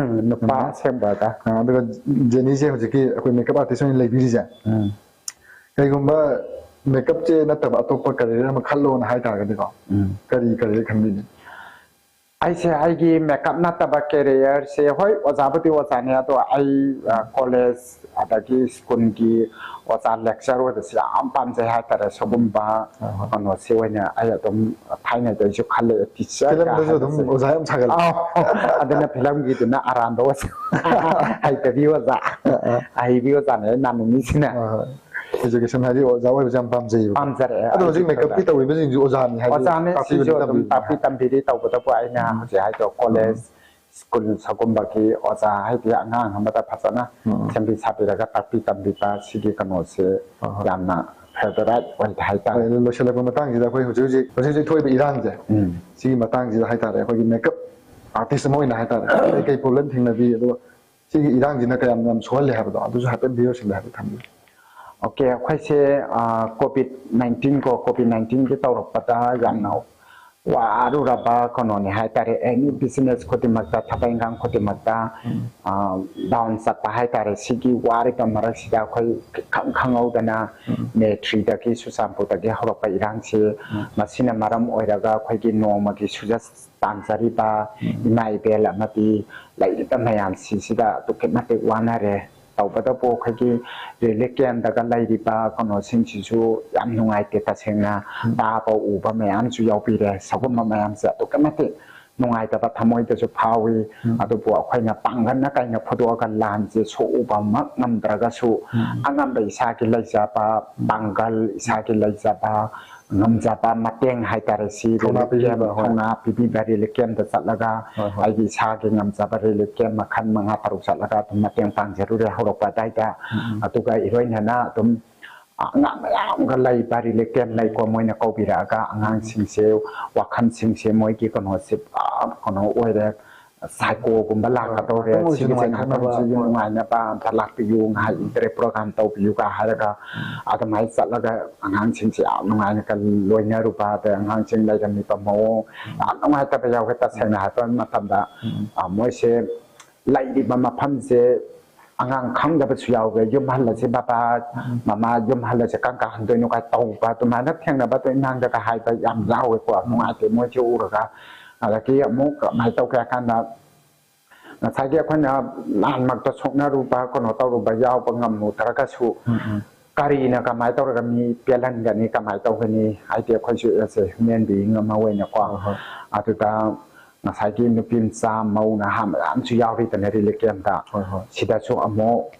ꯅꯨꯄꯥ ꯎꯝ꯫ ꯑꯁꯦꯡꯕꯗ꯫ ꯑ, ꯑꯗꯨꯒ ꯖꯦꯅꯤꯁꯦ ꯍꯧꯖꯤꯛꯀꯤ ꯑꯩꯈꯣꯏ ꯃꯦꯀꯞ ꯑꯥꯔꯇꯤꯁ ꯑꯣꯏꯅ ꯂꯩꯕꯤꯔꯤꯁꯦ, ꯎꯝ꯫ ꯀꯩꯒꯨꯝꯕ ꯃꯦꯀꯞꯁꯦ ꯅꯠꯇꯕ ꯑꯇꯣꯞꯄ ꯀꯦꯔꯤꯌꯔ ꯑꯃ ꯈꯜꯂꯣꯅ ꯍꯥꯏ ꯇꯥꯔꯒꯗꯤꯀꯣ, ꯎꯝ꯫ ꯀꯔꯤ ꯀꯦꯔꯤꯌꯔ ꯈꯟꯕꯤꯅꯤ? ꯑꯩꯁꯦ ꯑꯩꯒꯤ ꯃꯦꯀꯞ ꯅꯠꯇꯕ ꯀꯦꯔꯤꯌꯔꯁꯦ, ꯍꯣꯏ, ꯑꯣꯖꯥꯕꯨꯗꯤ ꯑꯣꯖꯥꯅꯦ, ꯑꯗꯣ ꯑꯩ, ꯑ, ꯀꯣꯂꯦꯖ ꯑꯗꯒꯤ ꯁ꯭ꯀꯨꯜꯒꯤ ꯑꯣꯖꯥ, ꯂꯦꯛꯆꯔ ꯑꯣꯏꯕꯁꯦ ꯌꯥꯝ ꯄꯥꯝꯖꯩ ꯍꯥꯏꯇꯥꯔꯦ꯫ ꯁꯤꯒꯨꯝꯕ ꯑ, ꯍꯣꯏ꯫ ꯀꯩꯅꯣꯁꯦ ꯑꯣꯏꯅ ꯑꯩ ꯑꯗꯨꯝ ꯊꯥꯏꯅꯗꯩꯁꯨ ꯈꯜꯂꯦ, ꯇꯤꯆꯔꯒ ꯐꯤꯂꯝꯗꯁꯨ ꯑꯗꯨꯝ ꯍꯥꯏꯕꯁꯦ꯫ ꯑꯣꯖꯥ ꯌꯥꯝ ꯁꯥꯒꯠꯂꯦ꯫ ꯑꯧ, ꯑꯗꯨꯅ ꯐꯤꯂꯝꯒꯤꯗꯨꯅ ꯑꯔꯥꯟꯕ ꯑꯣꯖꯥ, ꯍꯩꯇꯕꯤ ꯑꯣꯖꯥ, ꯑ, ꯑ꯫ ꯑꯍꯩꯕꯤ ꯑꯣꯖꯥꯅꯦ ꯑꯩ ꯃꯥꯟꯅꯤꯡꯉꯤꯁꯤꯅ꯫ ꯑ, ꯍꯣꯏ꯫ ꯑꯦꯖꯨꯀꯦꯁꯟ ꯍꯥꯏꯗꯤ ꯑꯣꯖꯥ ꯑꯣꯏꯕꯁꯦ ꯌꯥꯝ ꯄꯥꯝꯖꯩꯌꯦꯕ꯫ ꯄꯥꯝꯖꯔꯛꯑꯦ ꯑꯗꯣ ꯍꯧꯖꯤꯛ ꯑꯩꯁꯨ ꯃꯦꯀꯞꯀꯤ ꯈꯔ꯫ ꯇꯧꯔꯤꯕꯁꯤꯡꯁꯨ ꯑꯣꯖꯥꯅꯤ ꯍꯥꯏꯗꯤ ꯑꯣꯖꯥꯅꯦ, ꯇꯥꯛꯄꯤꯕꯅꯤ, ꯁꯤꯁꯨ ꯑꯗꯨꯝ ꯇꯝꯕꯤꯕꯅꯤ꯫ ꯇꯥꯛꯄꯤ ꯇꯝꯕꯤꯔꯤ꯫ ꯇꯧꯕꯇꯕꯨ ꯑꯩꯅ ꯎꯝ꯫ ꯍꯧꯖꯤꯛ ꯍꯥꯏꯗꯣ ꯀꯣꯂꯦꯖ, ꯎꯝ꯫ ꯁ꯭ꯀꯨꯜ ꯁꯒꯨꯝꯕꯒꯤ ꯑꯣꯖꯥ ꯍꯥꯏꯗꯤ ꯑꯉꯥꯡ ꯑꯃꯗ ꯐꯖꯅ ꯎꯝ꯫ ꯁꯦꯝꯕꯤ ꯁꯥꯕꯤꯔꯒ ꯇꯥꯛꯄꯤ ꯇꯝꯕꯤꯕ ꯁꯤꯒꯤ ꯀꯩꯅꯣꯁꯦ ꯍꯣꯏ, ꯍꯣꯏ꯫ ꯌꯥꯝꯅ ꯐꯦꯚꯔꯥꯏꯠ ꯑꯣꯏ ꯍꯥꯏꯇꯥꯔꯦ꯫ ꯍꯣꯏ, ꯑꯗꯨ ꯂꯣꯏꯁꯤꯜꯂꯛꯄ ꯃꯇꯥꯡꯁꯤꯗ ꯑꯩꯈꯣꯏ ꯍꯧꯖꯤꯛ ꯍꯧꯖꯤꯛ, ꯍꯧꯖꯤꯛ ꯍꯧꯖꯤꯛ ꯊꯣꯛꯏꯕ ꯏꯔꯥꯡꯁꯦ, ꯎꯝ꯫ ꯁꯤꯒꯤ ꯃꯇꯥꯡꯁꯤꯗ ꯍꯥꯏꯇꯥꯔꯦ, ꯑꯩꯈꯣꯏꯒꯤ ꯃꯦꯀꯞ ꯑꯥꯔꯇꯤꯁ ꯑꯃ ꯑꯣꯏꯅ ꯍꯥꯏꯇꯥꯔꯦ, ꯀꯩ ꯀꯩ ꯄ꯭ꯔꯣꯕ꯭ꯂꯦꯝ ꯊꯦꯡꯅꯕꯤ, ꯑꯗꯨꯒ ꯁꯤꯒꯤ ꯏꯔꯥꯡꯁꯤꯅ ꯀꯌꯥꯝ ꯌꯥꯝ ꯁꯣꯛꯍꯜꯂꯦ ꯍꯥꯏꯕꯗꯣ ꯑꯗꯨꯁꯨ ꯍꯥꯏꯐꯦꯠ ꯚꯤꯌꯔꯁꯤꯡꯗ ꯍꯥꯏꯐꯦꯠ ꯊꯝꯕꯤꯌꯨ꯫ ꯑꯣꯀꯦ, ꯑꯩꯈꯣꯏꯁꯦ, ꯑ, ꯀꯣꯚꯤꯗ ꯅꯥꯏꯟꯇꯤꯟ ꯀꯣ, ꯀꯣꯚꯤꯗ ꯅꯥꯏꯟꯇꯤꯟꯒꯤ ꯇꯧꯔꯛꯄꯗ ꯌꯥꯝꯅ ꯎꯝ꯫ ꯋꯥꯔꯨꯔꯕ ꯀꯩꯅꯣꯅꯦ ꯍꯥꯏꯇꯥꯔꯦ꯫ ꯑꯦꯅꯤ ꯕꯤꯖꯤꯅꯦꯁ ꯈꯨꯗꯤꯡꯃꯛꯇ, ꯊꯕꯛ ꯏꯪꯈꯥꯡ ꯈꯨꯗꯤꯡꯃꯛꯇ, ꯎꯝ꯫ ꯑ, ꯗꯥꯎꯟ ꯆꯠꯄ ꯍꯥꯏꯇꯥꯔꯦ꯫ ꯁꯤꯒꯤ ꯋꯥꯔꯤꯕ ꯃꯔꯛꯁꯤꯗ ꯑꯩꯈꯣꯏ ꯈꯪ ꯈꯪꯍꯧꯗꯅ ꯎꯝ꯫ ꯃꯦ ꯊ꯭ꯔꯤꯗꯒꯤ ꯆꯨꯔꯆꯥꯟꯄꯨꯔꯗꯒꯤ ꯍꯧꯔꯛꯄ ꯏꯔꯥꯡꯁꯤ, ꯎꯝ꯫ ꯃꯁꯤꯅ ꯃꯔꯝ ꯑꯣꯏꯔꯒ ꯑꯩꯈꯣꯏꯒꯤ ꯅꯣꯡꯃꯒꯤ ꯁꯨꯖ ꯇꯥꯟꯖꯔꯤꯕ ꯎꯝ꯫ ꯏꯃꯥ ꯏꯕꯦꯜ ꯑꯃꯗꯤ ꯂꯩꯔꯤꯕ ꯃꯌꯥꯝꯁꯤꯡꯁꯤꯗ ꯑꯗꯨꯛꯀꯤ ꯃꯇꯤꯛ ꯋꯥꯅꯔꯦ꯫ ꯇꯧꯕꯇꯕꯨ ꯑꯩꯈꯣꯏꯒꯤ ꯔꯤꯂꯤꯐ ꯀꯦꯝꯗꯒ ꯂꯩꯔꯤꯕ ꯀꯩꯅꯣꯁꯤꯡꯁꯤꯁꯨ ꯌꯥꯝ ꯅꯨꯡꯉꯥꯏꯇꯦ꯫ ꯇꯁꯦꯡꯅ ꯎꯝ꯫ ꯇꯥꯕ ꯎꯕ ꯃꯌꯥꯝꯁꯨ ꯌꯥꯎꯕꯤꯔꯦ꯫ ꯁꯒꯨꯝꯕ ꯃꯌꯥꯝꯁꯦ ꯑꯗꯨꯛꯀꯤ ꯃꯇꯤꯛ ꯅꯨꯡꯉꯥꯏꯇꯕ ꯊꯃꯣꯏꯗꯁꯨ ꯐꯥꯎꯏ꯫ ꯎꯝ꯫ ꯑꯗꯨꯕꯨ ꯑꯩꯈꯣꯏꯅ ꯄꯥꯡꯒꯜꯅ ꯀꯩꯅ ꯐꯨꯗꯣꯛꯑꯒ ꯂꯥꯟꯁꯦ ꯁꯣꯛꯎꯕꯃꯛ ꯉꯝꯗ꯭ꯔꯒꯁꯨ ꯎꯝ꯫ ꯑꯉꯝꯕ ꯏꯁꯥꯒꯤ ꯂꯩꯖꯕ ꯎꯝ꯫ ꯄꯥꯡꯒꯜ, ꯏꯁꯥꯒꯤ ꯂꯩꯖꯕ ꯉꯝꯖꯕ ꯃꯇꯦꯡ ꯍꯥꯏꯇꯥꯔꯦ꯫ ꯁꯤ ꯊꯧꯅꯥ ꯔꯤꯂꯤꯐ ꯀꯦꯝ, ꯄꯤꯕꯤꯕ, ꯍꯣꯏ꯫ ꯊꯧꯅꯥ ꯄꯤꯕꯤꯕ ꯔꯤꯂꯤꯐ ꯀꯦꯝꯗ ꯆꯠꯂꯒ ꯍꯣꯏ, ꯍꯣꯏ꯫ ꯑꯩꯒꯤ ꯏꯁꯥꯒꯤ ꯉꯝꯖꯕ ꯔꯤꯂꯤꯐ ꯀꯦꯝ ꯃꯈꯜ ꯃꯉꯥ ꯇꯔꯨꯛ ꯆꯠꯂꯒ ꯑꯗꯨꯝ ꯃꯇꯦꯡ ꯄꯥꯡꯖꯔꯨꯔꯦ ꯍꯧꯔꯛꯄ ꯑꯗꯥꯏꯗ꯫ ꯎꯝ, ꯎꯝ꯫ ꯑꯗꯨꯒ ꯏꯔꯣꯏꯅꯅ ꯑꯗꯨꯝ ꯑꯉꯥꯡ ꯃꯌꯥꯝꯒ ꯂꯩꯕ ꯔꯤꯂꯤꯐ ꯀꯦꯝ ꯎꯝ꯫ ꯂꯩꯀꯣ, ꯃꯣꯏꯅ ꯀꯧꯕꯤꯔꯛꯑꯒ ꯎꯝ, ꯎꯝ꯫ ꯑꯉꯥꯡꯁꯤꯡꯁꯦ ꯋꯥꯈꯜꯁꯤꯡꯁꯦ ꯃꯣꯏꯒꯤ ꯀꯩꯅꯣꯁꯦ ꯄꯨꯔꯥ ꯀꯩꯅꯣ ꯑꯣꯏꯔꯦ꯫ ꯁꯥꯏꯀꯣꯒꯨꯝꯕ ꯍꯣꯏ, ꯂꯥꯛꯀꯗꯧꯔꯦ, ꯉꯥꯛꯇꯪ ꯑꯣꯏꯔꯁꯨ ꯁꯤꯒꯤꯁꯦ ꯅꯨꯡꯉꯥꯏꯊꯣꯛꯅꯕ, ꯉꯥꯛꯇꯪꯁꯤꯒꯤ ꯍꯣꯏ꯫ ꯅꯨꯡꯉꯥꯏꯅꯕ ꯑꯝꯇ ꯂꯥꯛꯄꯤꯌꯨ, ꯉꯥꯏꯍꯥꯛ ꯎꯝ꯫ ꯏꯟꯇꯔꯦ ꯄ꯭ꯔꯣꯒꯥꯝ ꯇꯧꯕꯤꯌꯨꯒ ꯍꯥꯏꯔꯒ ꯎꯝ꯫ ꯑꯗꯨꯃꯥꯏꯅ ꯆꯠꯂꯒ ꯑꯉꯥꯡꯁꯤꯡꯁꯦ ꯌꯥꯝ ꯅꯨꯡꯉꯥꯏꯅ ꯀ-, ꯂꯣꯏꯅꯔꯨꯕ, ꯑꯗꯩ ꯑꯉꯥꯡꯁꯤꯡ ꯂꯩꯔꯝꯃꯤꯕ ꯃꯑꯣꯡ ꯎꯝ꯫ ꯌꯥꯝ ꯅꯨꯡꯉꯥꯏꯇꯕ ꯌꯥꯎꯋꯦ꯫ ꯎꯝ꯫ ꯇꯁꯦꯡꯅ ꯍꯥꯏꯕ ꯃꯇꯝꯗ, ꯎꯝ꯫ ꯑ, ꯃꯣꯏꯁꯦ ꯂꯩꯔꯤꯕ ꯃꯐꯝꯁꯦ ꯑꯉꯥꯡ ꯈꯪꯗꯕꯁꯨ ꯌꯥꯎꯋꯦ꯫ "ꯌꯨꯝ ꯍꯜꯂꯁꯤ ꯕꯕꯥ, ꯎꯝ꯫ ꯃꯃꯥ, ꯌꯨꯝ ꯍꯜꯂꯁꯤ, ꯀꯔꯝ ꯀꯥꯟ ꯍꯟꯗꯣꯏꯅꯣ?" ꯀꯥꯏ ꯇꯧꯕ ꯑꯗꯨꯃꯥꯏꯅ ꯊꯦꯡꯅꯕ ꯑꯗꯨ ꯏꯃꯥꯡꯗꯒ ꯍꯥꯏꯕ ꯌꯥꯝ ꯌꯥꯎꯋꯦꯀꯣ꯫ ꯅꯨꯡꯉꯥꯏꯇꯦ ꯃꯣꯏꯁꯦ ꯎꯔꯒ꯫ ꯑꯗꯒꯤ ꯑꯃꯨꯛ ꯀꯃꯥꯏꯅ ꯇꯧꯒꯦ ꯍꯥꯏ ꯀꯥꯟꯗ, ꯉꯁꯥꯏꯒꯤ ꯑꯩꯈꯣꯏꯅ ꯂꯥꯟꯃꯛꯇ ꯁꯣꯛꯅꯔꯨꯕ, ꯀꯩꯅꯣ ꯇꯧꯔꯨꯕ, ꯌꯥꯎꯕ ꯉꯝꯃꯨꯗ꯭ꯔꯒꯁꯨ, ꯎꯝ ꯎꯝ ꯀꯔꯤꯅ ꯀꯃꯥꯏꯅ ꯇꯧꯔꯒ ꯃꯤ ꯄꯦꯜꯍꯟꯒꯅꯤ, ꯀꯃꯥꯏꯅ ꯇꯧꯒꯅꯤ? ꯍꯥꯏꯗꯤ ꯑꯩꯈꯣꯏꯁꯨ ꯑꯦꯁ ꯑꯦ ꯍ꯭ꯌꯨꯃꯦꯟ ꯕꯤꯌꯤꯡ ꯑꯃ ꯑꯣꯏꯅꯀꯣ꯫ ꯍꯣꯏ ꯍꯣꯏ ꯑꯗꯨꯗ ꯉꯁꯥꯏꯒꯤ ꯅꯨꯄꯤ ꯃꯆꯥ, ꯃꯧ ꯅꯍꯥ ꯃꯌꯥꯝꯁꯨ ꯌꯥꯎꯔꯤꯗꯅ ꯔꯤꯂꯤꯐ ꯀꯦꯝꯞꯇ꯫ ꯍꯣꯏ ꯍꯣꯏ ꯁꯤꯗꯁꯨ ꯑꯃꯨꯛ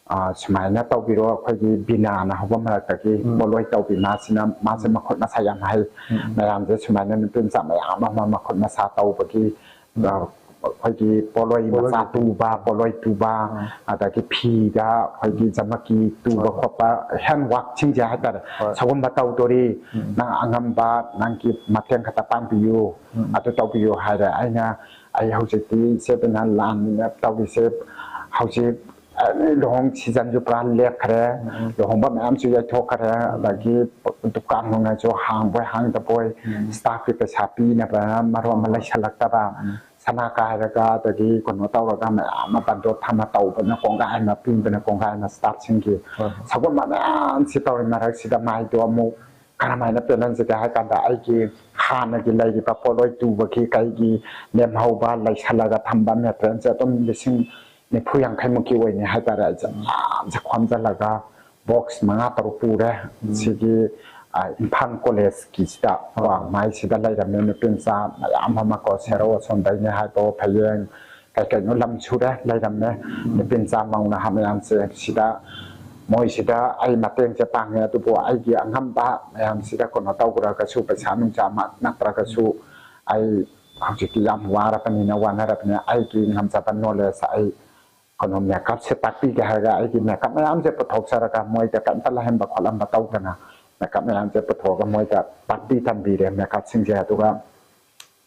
ꯑ, ꯁꯨꯃꯥꯏꯅ ꯇꯧꯕꯤꯔꯣ, ꯑꯩꯈꯣꯏꯒꯤ ꯕꯤꯅꯥꯅ ꯍꯧꯕ ꯃꯔꯛꯇꯒꯤ ꯎꯝ ꯄꯣꯠꯂꯣꯏ ꯇꯧꯕꯤ, ꯃꯥꯁꯤꯅ, ꯃꯥꯁꯦ ꯎꯝ ꯃꯈꯨꯠ ꯃꯁꯥ ꯌꯥꯝ ꯍꯩ꯫ ꯎꯝ ꯎꯝ ꯃꯌꯥꯝꯁꯦ ꯁꯨꯃꯥꯏꯅ ꯅꯨꯄꯤ ꯃꯆꯥ ꯃꯌꯥꯝ ꯑꯃ ꯃꯈꯨꯠ ꯃꯁꯥ ꯇꯧꯕꯒꯤ, ꯎꯝ ꯑ, ꯑꯩꯈꯣꯏꯒꯤ ꯄꯣꯠꯂꯣꯏ ꯄꯣꯠꯂꯣꯏ ꯃꯆꯥ ꯇꯧꯕꯤ꯫ ꯇꯨꯕ, ꯄꯣꯠꯂꯣꯏ ꯇꯨꯕ, ꯑꯥ꯫ ꯑꯗꯒꯤ ꯐꯤꯗ ꯑꯩꯈꯣꯏꯒꯤ ꯖꯃꯀꯤ ꯇꯨꯕ ꯍꯣꯏ ꯍꯣꯏ꯫ ꯈꯣꯠꯄ, ꯍꯦꯟ ꯋꯥꯛꯁꯤꯡꯁꯦ ꯍꯥꯏꯇꯥꯔꯦ, ꯍꯣꯏ꯫ ꯁꯒꯨꯝꯕ ꯇꯧꯗꯣꯔꯤ, ꯎꯝ꯫ ꯅꯪ ꯑꯉꯝꯕ, ꯅꯪꯒꯤ ꯃꯇꯦꯡ ꯈꯛꯇ ꯄꯥꯡꯕꯤꯌꯨ, ꯎꯝ꯫ ꯑꯗꯨ ꯇꯧꯕꯤꯌꯨ ꯍꯥꯏꯔꯦ꯫ ꯑꯩꯅ, ꯑꯩ ꯍꯧꯖꯤꯛꯇꯤ ꯏꯆꯦ ꯕꯤꯅꯥ, ꯂꯥꯟꯅꯤꯅ ꯇꯧꯔꯤꯁꯦ, ꯍꯧꯖꯤꯛ ꯑꯦꯅꯤ ꯂꯨꯍꯣꯡ ꯁꯤꯖꯟꯁꯨ ꯄꯨꯔꯥ ꯂꯦꯞꯈ꯭ꯔꯦ꯫ ꯎꯝ꯫ ꯂꯨꯍꯣꯡꯕ ꯃꯌꯥꯝꯁꯨ ꯌꯩꯊꯣꯛꯈ꯭ꯔꯦ꯫ ꯑꯗꯒꯤ ꯗꯨꯀꯥꯟ ꯅꯨꯡꯉꯥꯏꯁꯨ ꯍꯥꯡꯕꯣꯏ ꯍꯥꯡꯗꯕꯣꯏ, ꯎꯝ꯫ ꯁ꯭ꯇꯥꯐꯀꯤ ꯄꯩꯁꯥ ꯄꯤꯅꯕ ꯃꯔꯣꯟ ꯑꯃ ꯎꯝ꯫ ꯂꯩꯁꯜꯂꯛꯇꯕ, ꯎꯝ꯫ ꯁꯅꯥ ꯀꯥꯏꯔꯒ, ꯑꯗꯒꯤ ꯀꯩꯅꯣ ꯇꯧꯔꯒ, ꯃꯌꯥꯝ ꯑꯃ ꯕꯟꯗꯣꯞ ꯊꯝꯃ ꯇꯧꯕꯅ ꯀꯣꯡꯒꯥꯏ ꯑꯃ, ꯄꯤꯕꯅ ꯀꯣꯡꯒꯥꯏ ꯑꯃ ꯁ꯭ꯇꯥꯐꯁꯤꯡꯒꯤ꯫ ꯍꯣꯏ ꯍꯣꯏ꯫ ꯁꯒꯨꯝꯕ ꯃꯌꯥꯝꯁꯤ ꯇꯧꯔꯤ ꯃꯔꯛꯁꯤꯗ ꯃꯥꯏꯗꯣ ꯑꯃꯨꯛ ꯀꯔꯝꯍꯥꯏꯅ ꯄꯦꯜꯍꯟꯁꯤꯒꯦ ꯍꯥꯏ ꯀꯥꯟꯗ, ꯑꯩꯒꯤ ꯍꯥꯟꯅꯒꯤ ꯂꯩꯔꯤꯕ ꯄꯣꯠꯂꯣꯏ ꯇꯨꯕꯒꯤ ꯀꯩꯒꯤ ꯂꯦꯝꯍꯧꯕ, ꯂꯩꯁꯜꯂꯒ ꯊꯝꯕ ꯃꯦꯇꯔꯤꯌꯦꯜꯁꯦ ꯑꯗꯨꯝ ꯂꯤꯁꯤꯡ ꯅꯤꯐꯨ ꯌꯥꯡꯈꯩꯃꯨꯛꯀꯤ ꯑꯣꯏꯅꯤ ꯍꯥꯏꯇꯥꯔꯦ꯫ ꯑꯩꯁꯦ ꯃꯌꯥꯝꯁꯦ ꯈꯣꯝꯖꯤꯜꯂꯒ ꯕꯣꯛꯁ ꯃꯉꯥ ꯇꯔꯨꯛ ꯄꯨꯔꯦ꯫ ꯎꯝ꯫ ꯁꯤꯒꯤ, ꯑ, ꯏꯝꯐꯥꯜ ꯀꯣꯂꯦꯖꯀꯤꯁꯤꯗ ꯀꯣ, ꯑꯥ꯫ ꯃꯥꯏꯁꯤꯗ ꯂꯩꯔꯝꯃꯦ ꯅꯨꯄꯤ ꯃꯆꯥ ꯃꯌꯥꯝ ꯑꯃ ꯀꯣ, ꯁꯦꯔꯧ ꯑꯁꯣꯝꯗꯩꯅꯦ ꯍꯥꯏꯕꯣ, ꯐꯌꯦꯡ, ꯀꯩ ꯀꯩꯅꯣ ꯂꯝ ꯁꯨꯔꯦ ꯂꯩꯔꯝꯃꯦ꯫ ꯅꯨꯄꯤ ꯃꯆꯥ ꯃꯧ ꯅꯍꯥ ꯃꯌꯥꯝꯁꯦ ꯁꯤꯗ, ꯃꯣꯏꯁꯤꯗ ꯑꯩ ꯃꯇꯦꯡꯁꯦ ꯄꯥꯡꯉꯦ, ꯑꯗꯨꯕꯨ ꯑꯩꯒꯤ ꯑꯉꯝꯕ ꯃꯌꯥꯝꯁꯤꯗ ꯀꯩꯅꯣ ꯇꯧꯈ꯭ꯔꯒꯁꯨ, ꯄꯩꯁꯥ ꯅꯨꯡꯁꯥꯃꯛ ꯅꯠꯇ꯭ꯔꯒꯁꯨ, ꯑꯩ ꯍꯧꯖꯤꯛꯇꯤ ꯌꯥꯝ ꯋꯥꯔꯕꯅꯤꯅ, ꯋꯥꯅꯔꯕꯅꯤꯅ, ꯑꯩꯒꯤ ꯉꯝꯖꯕ ꯅꯣꯂꯦꯖ ꯑꯩ ꯀꯩꯅꯣ ꯃꯦꯀꯞꯁꯦ ꯇꯥꯛꯄꯤꯒꯦ ꯍꯥꯏꯔꯒ, ꯑꯩꯒꯤ ꯃꯦꯀꯞ ꯃꯌꯥꯝꯁꯦ ꯄꯨꯊꯣꯛꯆꯔꯒ, ꯃꯣꯏꯗ ꯀꯩꯝꯇ ꯂꯩꯍꯟꯕ ꯈꯣꯠꯍꯟꯕ ꯇꯧꯗꯅ, ꯃꯦꯀꯞ ꯃꯌꯥꯝꯁꯦ ꯄꯨꯊꯣꯛꯑꯒ ꯃꯣꯏꯗ ꯇꯥꯛꯄꯤ ꯇꯝꯕꯤꯔꯦ ꯃꯦꯀꯞꯁꯤꯡꯁꯦ꯫ ꯑꯗꯨꯒ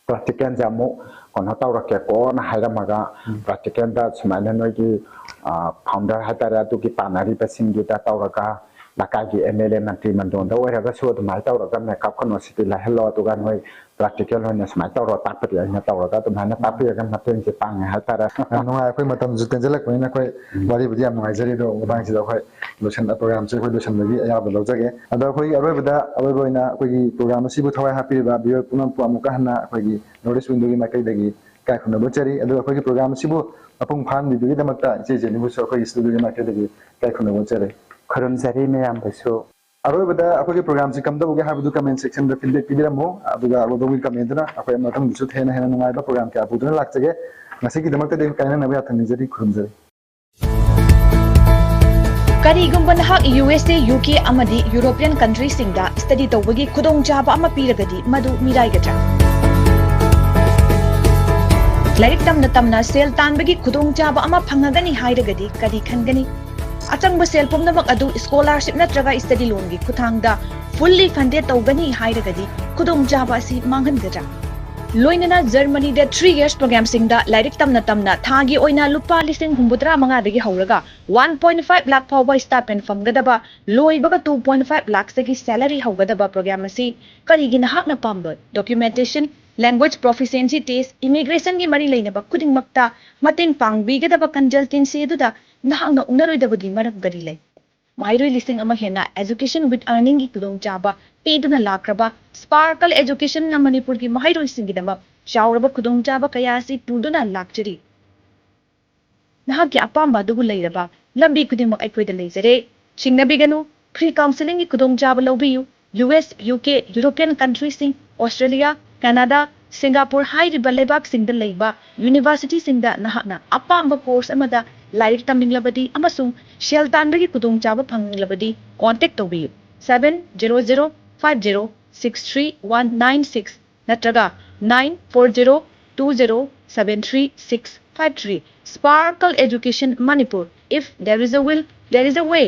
ꯄ꯭ꯔꯦꯛꯇꯤꯀꯦꯜꯁꯦ ꯑꯃꯨꯛ ꯀꯩꯅꯣ ꯇꯧꯔꯛꯀꯦꯀꯣꯅ ꯍꯥꯏꯔꯝꯃꯒ, ꯎꯝ꯫ ꯄ꯭ꯔꯦꯛꯇꯤꯀꯦꯜꯗ ꯁꯨꯃꯥꯏꯅ ꯅꯣꯏꯒꯤ, ꯑ, ꯐꯥꯎꯟꯗꯔ ꯍꯥꯏꯇꯥꯔꯦ, ꯑꯗꯨꯒꯤ ꯄꯥꯟꯅꯔꯤꯕꯁꯤꯡꯗꯨꯗ ꯇꯧꯔꯒ, ꯂꯩꯀꯥꯏꯒꯤ ꯑꯦꯝ ꯑꯦꯜ ꯑꯦ ꯃꯟꯇ꯭ꯔꯤ ꯃꯟꯗꯣꯟꯗ ꯑꯣꯏꯔꯒꯁꯨ ꯑꯗꯨꯃꯥꯏꯅ ꯇꯧꯔꯒ ꯃꯦꯀꯞ ꯀꯩꯅꯣꯁꯤꯗꯤ ꯂꯩꯍꯜꯂꯣ, ꯑꯗꯨꯒ ꯅꯣꯏ ꯄ꯭ꯔꯥꯛꯇꯤꯀꯦꯜ ꯑꯣꯏꯅ ꯁꯨꯃꯥꯏꯅ ꯇꯧꯔꯣ ꯇꯥꯛꯄꯗꯤ ꯑꯩꯅ ꯇꯧꯔꯒ ꯑꯗꯨꯃꯥꯏꯅ ꯇꯥꯛꯄꯤꯔꯒ ꯃꯇꯦꯡꯁꯦ ꯄꯥꯡꯉꯦ ꯍꯥꯏꯇꯥꯔꯦ꯫ ꯌꯥꯝ ꯅꯨꯡꯉꯥꯏ, ꯑꯩꯈꯣꯏ ꯃꯇꯝꯁꯨ ꯇꯦꯟꯖꯜꯂꯛꯄꯅꯤꯅ ꯑꯩꯈꯣꯏ ꯎꯝ꯫ ꯋꯥꯔꯤꯕꯨꯗꯤ ꯌꯥꯝ ꯅꯨꯡꯉꯥꯏꯖꯔꯤ, ꯑꯗꯣ ꯃꯇꯥꯡꯁꯤꯗ ꯑꯩꯈꯣꯏ ꯂꯣꯏꯁꯟ ꯄ꯭ꯔꯣꯒ꯭ꯔꯥꯝꯁꯦ ꯑꯩꯈꯣꯏ ꯂꯣꯏꯁꯟꯕꯒꯤ ꯑꯌꯥꯕ ꯂꯧꯖꯒꯦ꯫ ꯑꯗꯣ ꯑꯩꯈꯣꯏꯒꯤ ꯑꯔꯣꯏꯕꯗ ꯑꯔꯣꯏꯕ ꯑꯣꯏꯅ ꯑꯩꯈꯣꯏꯒꯤ ꯄ꯭ꯔꯣꯒ꯭ꯔꯥꯝ ꯑꯁꯤꯕꯨ ꯊꯋꯥꯏ ꯍꯥꯞꯄꯤꯔꯤꯕ ꯚꯤꯌꯨꯋꯔ ꯄꯨꯝꯅꯃꯛꯄꯨ ꯑꯃꯨꯛꯀ ꯍꯟꯅ ꯑꯩꯈꯣꯏꯒꯤ ꯅꯣꯔꯠ ꯏꯁ ꯋꯤꯟꯗꯣꯒꯤ ꯃꯥꯏꯀꯩꯗꯒꯤ ꯏꯀꯥꯏ ꯈꯨꯝꯅꯕ ꯎꯠꯆꯔꯤ꯫ ꯑꯗꯨꯒ ꯑꯩꯈꯣꯏꯒꯤ ꯄ꯭ꯔꯣꯒ꯭ꯔꯥꯝ ꯑꯁꯤꯕꯨ ꯃꯄꯨꯡ ꯐꯥꯍꯟꯕꯤꯕꯒꯤꯗꯃꯛꯇ ꯏꯆꯦ ꯖꯦꯅꯤꯕꯨꯁꯨ ꯑꯩꯈꯣꯏꯒꯤ ꯁ꯭ꯇꯨꯗꯤꯑꯣꯒꯤ ꯃꯥꯏꯀꯩꯗꯒꯤ ꯏꯀꯥꯏ ꯈꯨꯝꯅꯕ ꯎꯠꯆꯔꯤ꯫ ꯈꯨꯔꯨꯝꯖꯔꯤ ꯃꯌꯥꯝꯕꯨꯁꯨ꯫ ꯑꯔꯣꯏꯕꯗ ꯑꯩꯈꯣꯏꯒꯤ ꯄ꯭ꯔꯣꯒ꯭ꯔꯥꯝꯁꯤ ꯀꯝꯗꯧꯒꯦ ꯍꯥꯏꯕꯗꯨ ꯀꯃꯦꯟ ꯁꯦꯛꯁꯟꯗ ꯐꯤꯗꯕꯦꯛ ꯄꯤꯕꯤꯔꯝꯃꯨ, ꯑꯗꯨꯒ ꯑꯗꯣꯝꯒꯤ ꯀꯃꯦꯟꯗꯨꯅ ꯑꯩꯈꯣꯏ ꯃꯊꯪꯗꯁꯨ ꯍꯦꯟꯅ ꯍꯦꯟꯅ ꯅꯨꯡꯉꯥꯏꯕ ꯄ꯭ꯔꯣꯒ꯭ꯔꯥꯝ ꯀꯌꯥ ꯄꯨꯗꯨꯅ ꯂꯥꯛꯆꯒꯦ꯫ ꯉꯁꯤꯒꯤꯗꯃꯛꯇꯗꯤ ꯀꯥꯏꯅꯅꯕ ꯌꯥꯊꯪ ꯅꯤꯖꯔꯤ, ꯈꯨꯔꯨꯝꯖꯔꯤ꯫ ꯀꯔꯤꯒꯨꯝꯕ ꯅꯍꯥꯛ ꯌꯨ ꯑꯦꯁ ꯑꯦ, ꯌꯨ ꯀꯦ ꯑꯃꯗꯤ ꯌꯨꯔꯣꯄꯤꯌꯟ ꯀꯟꯇ꯭ꯔꯤꯁꯤꯡꯗ ꯁ꯭ꯇꯗꯤ ꯇꯧꯕꯒꯤ ꯈꯨꯗꯣꯡꯆꯥꯕ ꯑꯃ ꯄꯤꯔꯒꯗꯤ, ꯃꯗꯨ ꯃꯤꯔꯥꯏꯒꯗ꯭ꯔꯥ? ꯂꯥꯏꯔꯤꯛ ꯇꯝꯅ ꯇꯝꯅ ꯁꯦꯜ ꯇꯥꯟꯕꯒꯤ ꯈꯨꯗꯣꯡꯆꯥꯕ ꯑꯃ ꯐꯪꯉꯒꯅꯤ ꯍꯥꯏꯔꯒꯗꯤ ꯀꯔꯤ ꯈꯟꯒꯅꯤ? ꯑꯆꯪꯕ ꯁꯦꯜ ꯄꯨꯝꯅꯃꯛ ꯑꯗꯨ ꯁ꯭ꯀꯣꯂꯥꯔꯁꯤꯞ ꯅꯠꯇ꯭ꯔꯒ ꯁ꯭ꯇꯗꯤ ꯂꯣꯟꯒꯤ ꯈꯨꯠꯊꯥꯡꯗ ꯐꯨꯜꯂꯤ ꯐꯟꯗꯦꯗ ꯇꯧꯒꯅꯤ ꯍꯥꯏꯔꯒꯗꯤ ꯈꯨꯗꯣꯡꯆꯥꯕ ꯑꯁꯤ ꯃꯥꯡꯍꯟꯒꯗ꯭ꯔꯥ? ꯂꯣꯏꯅꯅ ꯖꯔꯃꯅꯤꯗ ꯊ꯭ꯔꯤ ꯌꯔꯁ ꯄ꯭ꯔꯣꯒ꯭ꯔꯥꯝꯁꯤꯡꯗ ꯂꯥꯏꯔꯤꯛ ꯇꯝꯅ ꯇꯝꯅ ꯊꯥꯒꯤ ꯑꯣꯏꯅ ꯂꯨꯄꯥ ꯂꯤꯁꯤꯡ ꯍꯨꯝꯐꯨꯇꯔꯥ ꯃꯉꯥꯗꯒꯤ ꯍꯧꯔꯒ ꯋꯥꯟ ꯄꯣꯏꯟ ꯐꯥꯏꯚ ꯂꯥꯈ ꯐꯥꯎꯕ ꯁ꯭ꯇꯥꯏꯄꯦꯟ ꯐꯪꯒꯗꯕ, ꯂꯣꯏꯕꯒ ꯇꯨ ꯄꯣꯏꯟ ꯐꯥꯏꯚ ꯂꯥꯈꯇꯒꯤ ꯁꯦꯂꯔꯤ ꯍꯧꯒꯗꯕ ꯄ꯭ꯔꯣꯒ꯭ꯔꯥꯝ ꯑꯁꯤ ꯀꯔꯤꯒꯤ ꯅꯍꯥꯛꯅ ꯄꯥꯝꯂꯣꯏ? ꯗꯣꯀ꯭ꯌꯨꯃꯦꯟꯇꯦꯁꯟ, ꯂꯦꯡꯒ꯭ꯋꯦꯖ ꯄ꯭ꯔꯣꯐꯤꯁꯤꯌꯦꯟꯁꯤ ꯇꯦꯁ, ꯏꯃꯤꯒ꯭ꯔꯦꯁꯟꯒꯤ ꯃꯔꯤ ꯂꯩꯅꯕ ꯈꯨꯗꯤꯡꯃꯛꯇ ꯃꯇꯦꯡ ꯄꯥꯡꯕꯤꯒꯗꯕ ꯀꯟꯁꯜꯇꯦꯟꯁꯤ ꯑꯗꯨꯗ ꯅꯍꯥꯛꯅ ꯎꯅꯔꯣꯏꯗꯕꯒꯤ ꯃꯔꯝ ꯀꯔꯤ ꯂꯩ? ꯃꯍꯩꯔꯣꯏ ꯂꯤꯁꯤꯡ ꯑꯃ ꯍꯦꯟꯅ Education with Earningꯒꯤ ꯈꯨꯗꯣꯡꯆꯥꯕ ꯄꯤꯗꯨꯅ ꯂꯥꯛꯈ꯭ꯔꯕ ꯁ꯭ꯄꯥꯔꯀꯜ ꯑꯦꯖꯨꯀꯦꯁꯟꯅ ꯃꯅꯤꯄꯨꯔꯒꯤ ꯃꯍꯩꯔꯣꯏꯁꯤꯡꯒꯤꯗꯃꯛ ꯆꯥꯎꯔꯕ ꯈꯨꯗꯣꯡꯆꯥꯕ ꯀꯌꯥ ꯑꯁꯤ ꯄꯨꯗꯨꯅ ꯂꯥꯛꯆꯔꯤ꯫ ꯅꯍꯥꯛꯀꯤ ꯑꯄꯥꯝꯕ ꯑꯗꯨꯕꯨ ꯂꯩꯔꯕ ꯂꯝꯕꯤ ꯈꯨꯗꯤꯡꯃꯛ ꯑꯩꯈꯣꯏꯗ ꯂꯩꯖꯔꯦ꯫ ꯆꯤꯡꯅꯕꯤꯒꯅꯨ, ꯐ꯭ꯔꯤ ꯀꯥꯎꯟꯁꯤꯂꯤꯡꯒꯤ ꯈꯨꯗꯣꯡꯆꯥꯕ ꯂꯧꯕꯤꯌꯨ꯫ U S, U K, European ꯀꯟꯇ꯭ꯔꯤꯁꯤꯡ, ꯑꯣꯁꯇ꯭ꯔꯦꯂꯤꯌꯥ, ꯀꯅꯥꯗꯥ, ꯁꯤꯡꯒꯥꯄꯨꯔ ꯍꯥꯏꯔꯤꯕ ꯂꯩꯕꯥꯛꯁꯤꯡꯗ ꯂꯩꯕ ꯌꯨꯅꯤꯚꯔꯁꯤꯇꯤꯁꯤꯡꯗ ꯅꯍꯥꯛꯅ ꯑꯄꯥꯝꯕ ꯀꯣꯔꯁ ꯑꯃꯗ ꯂꯥꯏꯔꯤꯛ ꯇꯝꯅꯤꯡꯂꯕꯗꯤ ꯑꯃꯁꯨꯡ ꯁꯦꯜ ꯇꯥꯟꯕꯒꯤ ꯈꯨꯗꯣꯡꯆꯥꯕ ꯐꯪꯅꯤꯡꯂꯕꯗꯤ ꯀꯣꯟꯇꯦꯛ ꯇꯧꯕꯤꯌꯨ, seven zero zero five zero six three one nine six ꯅꯠꯇ꯭ꯔꯒ nine four zero two zero seven three six five three꯫ Sparkle Education Manipur, if there is a will, there is a way.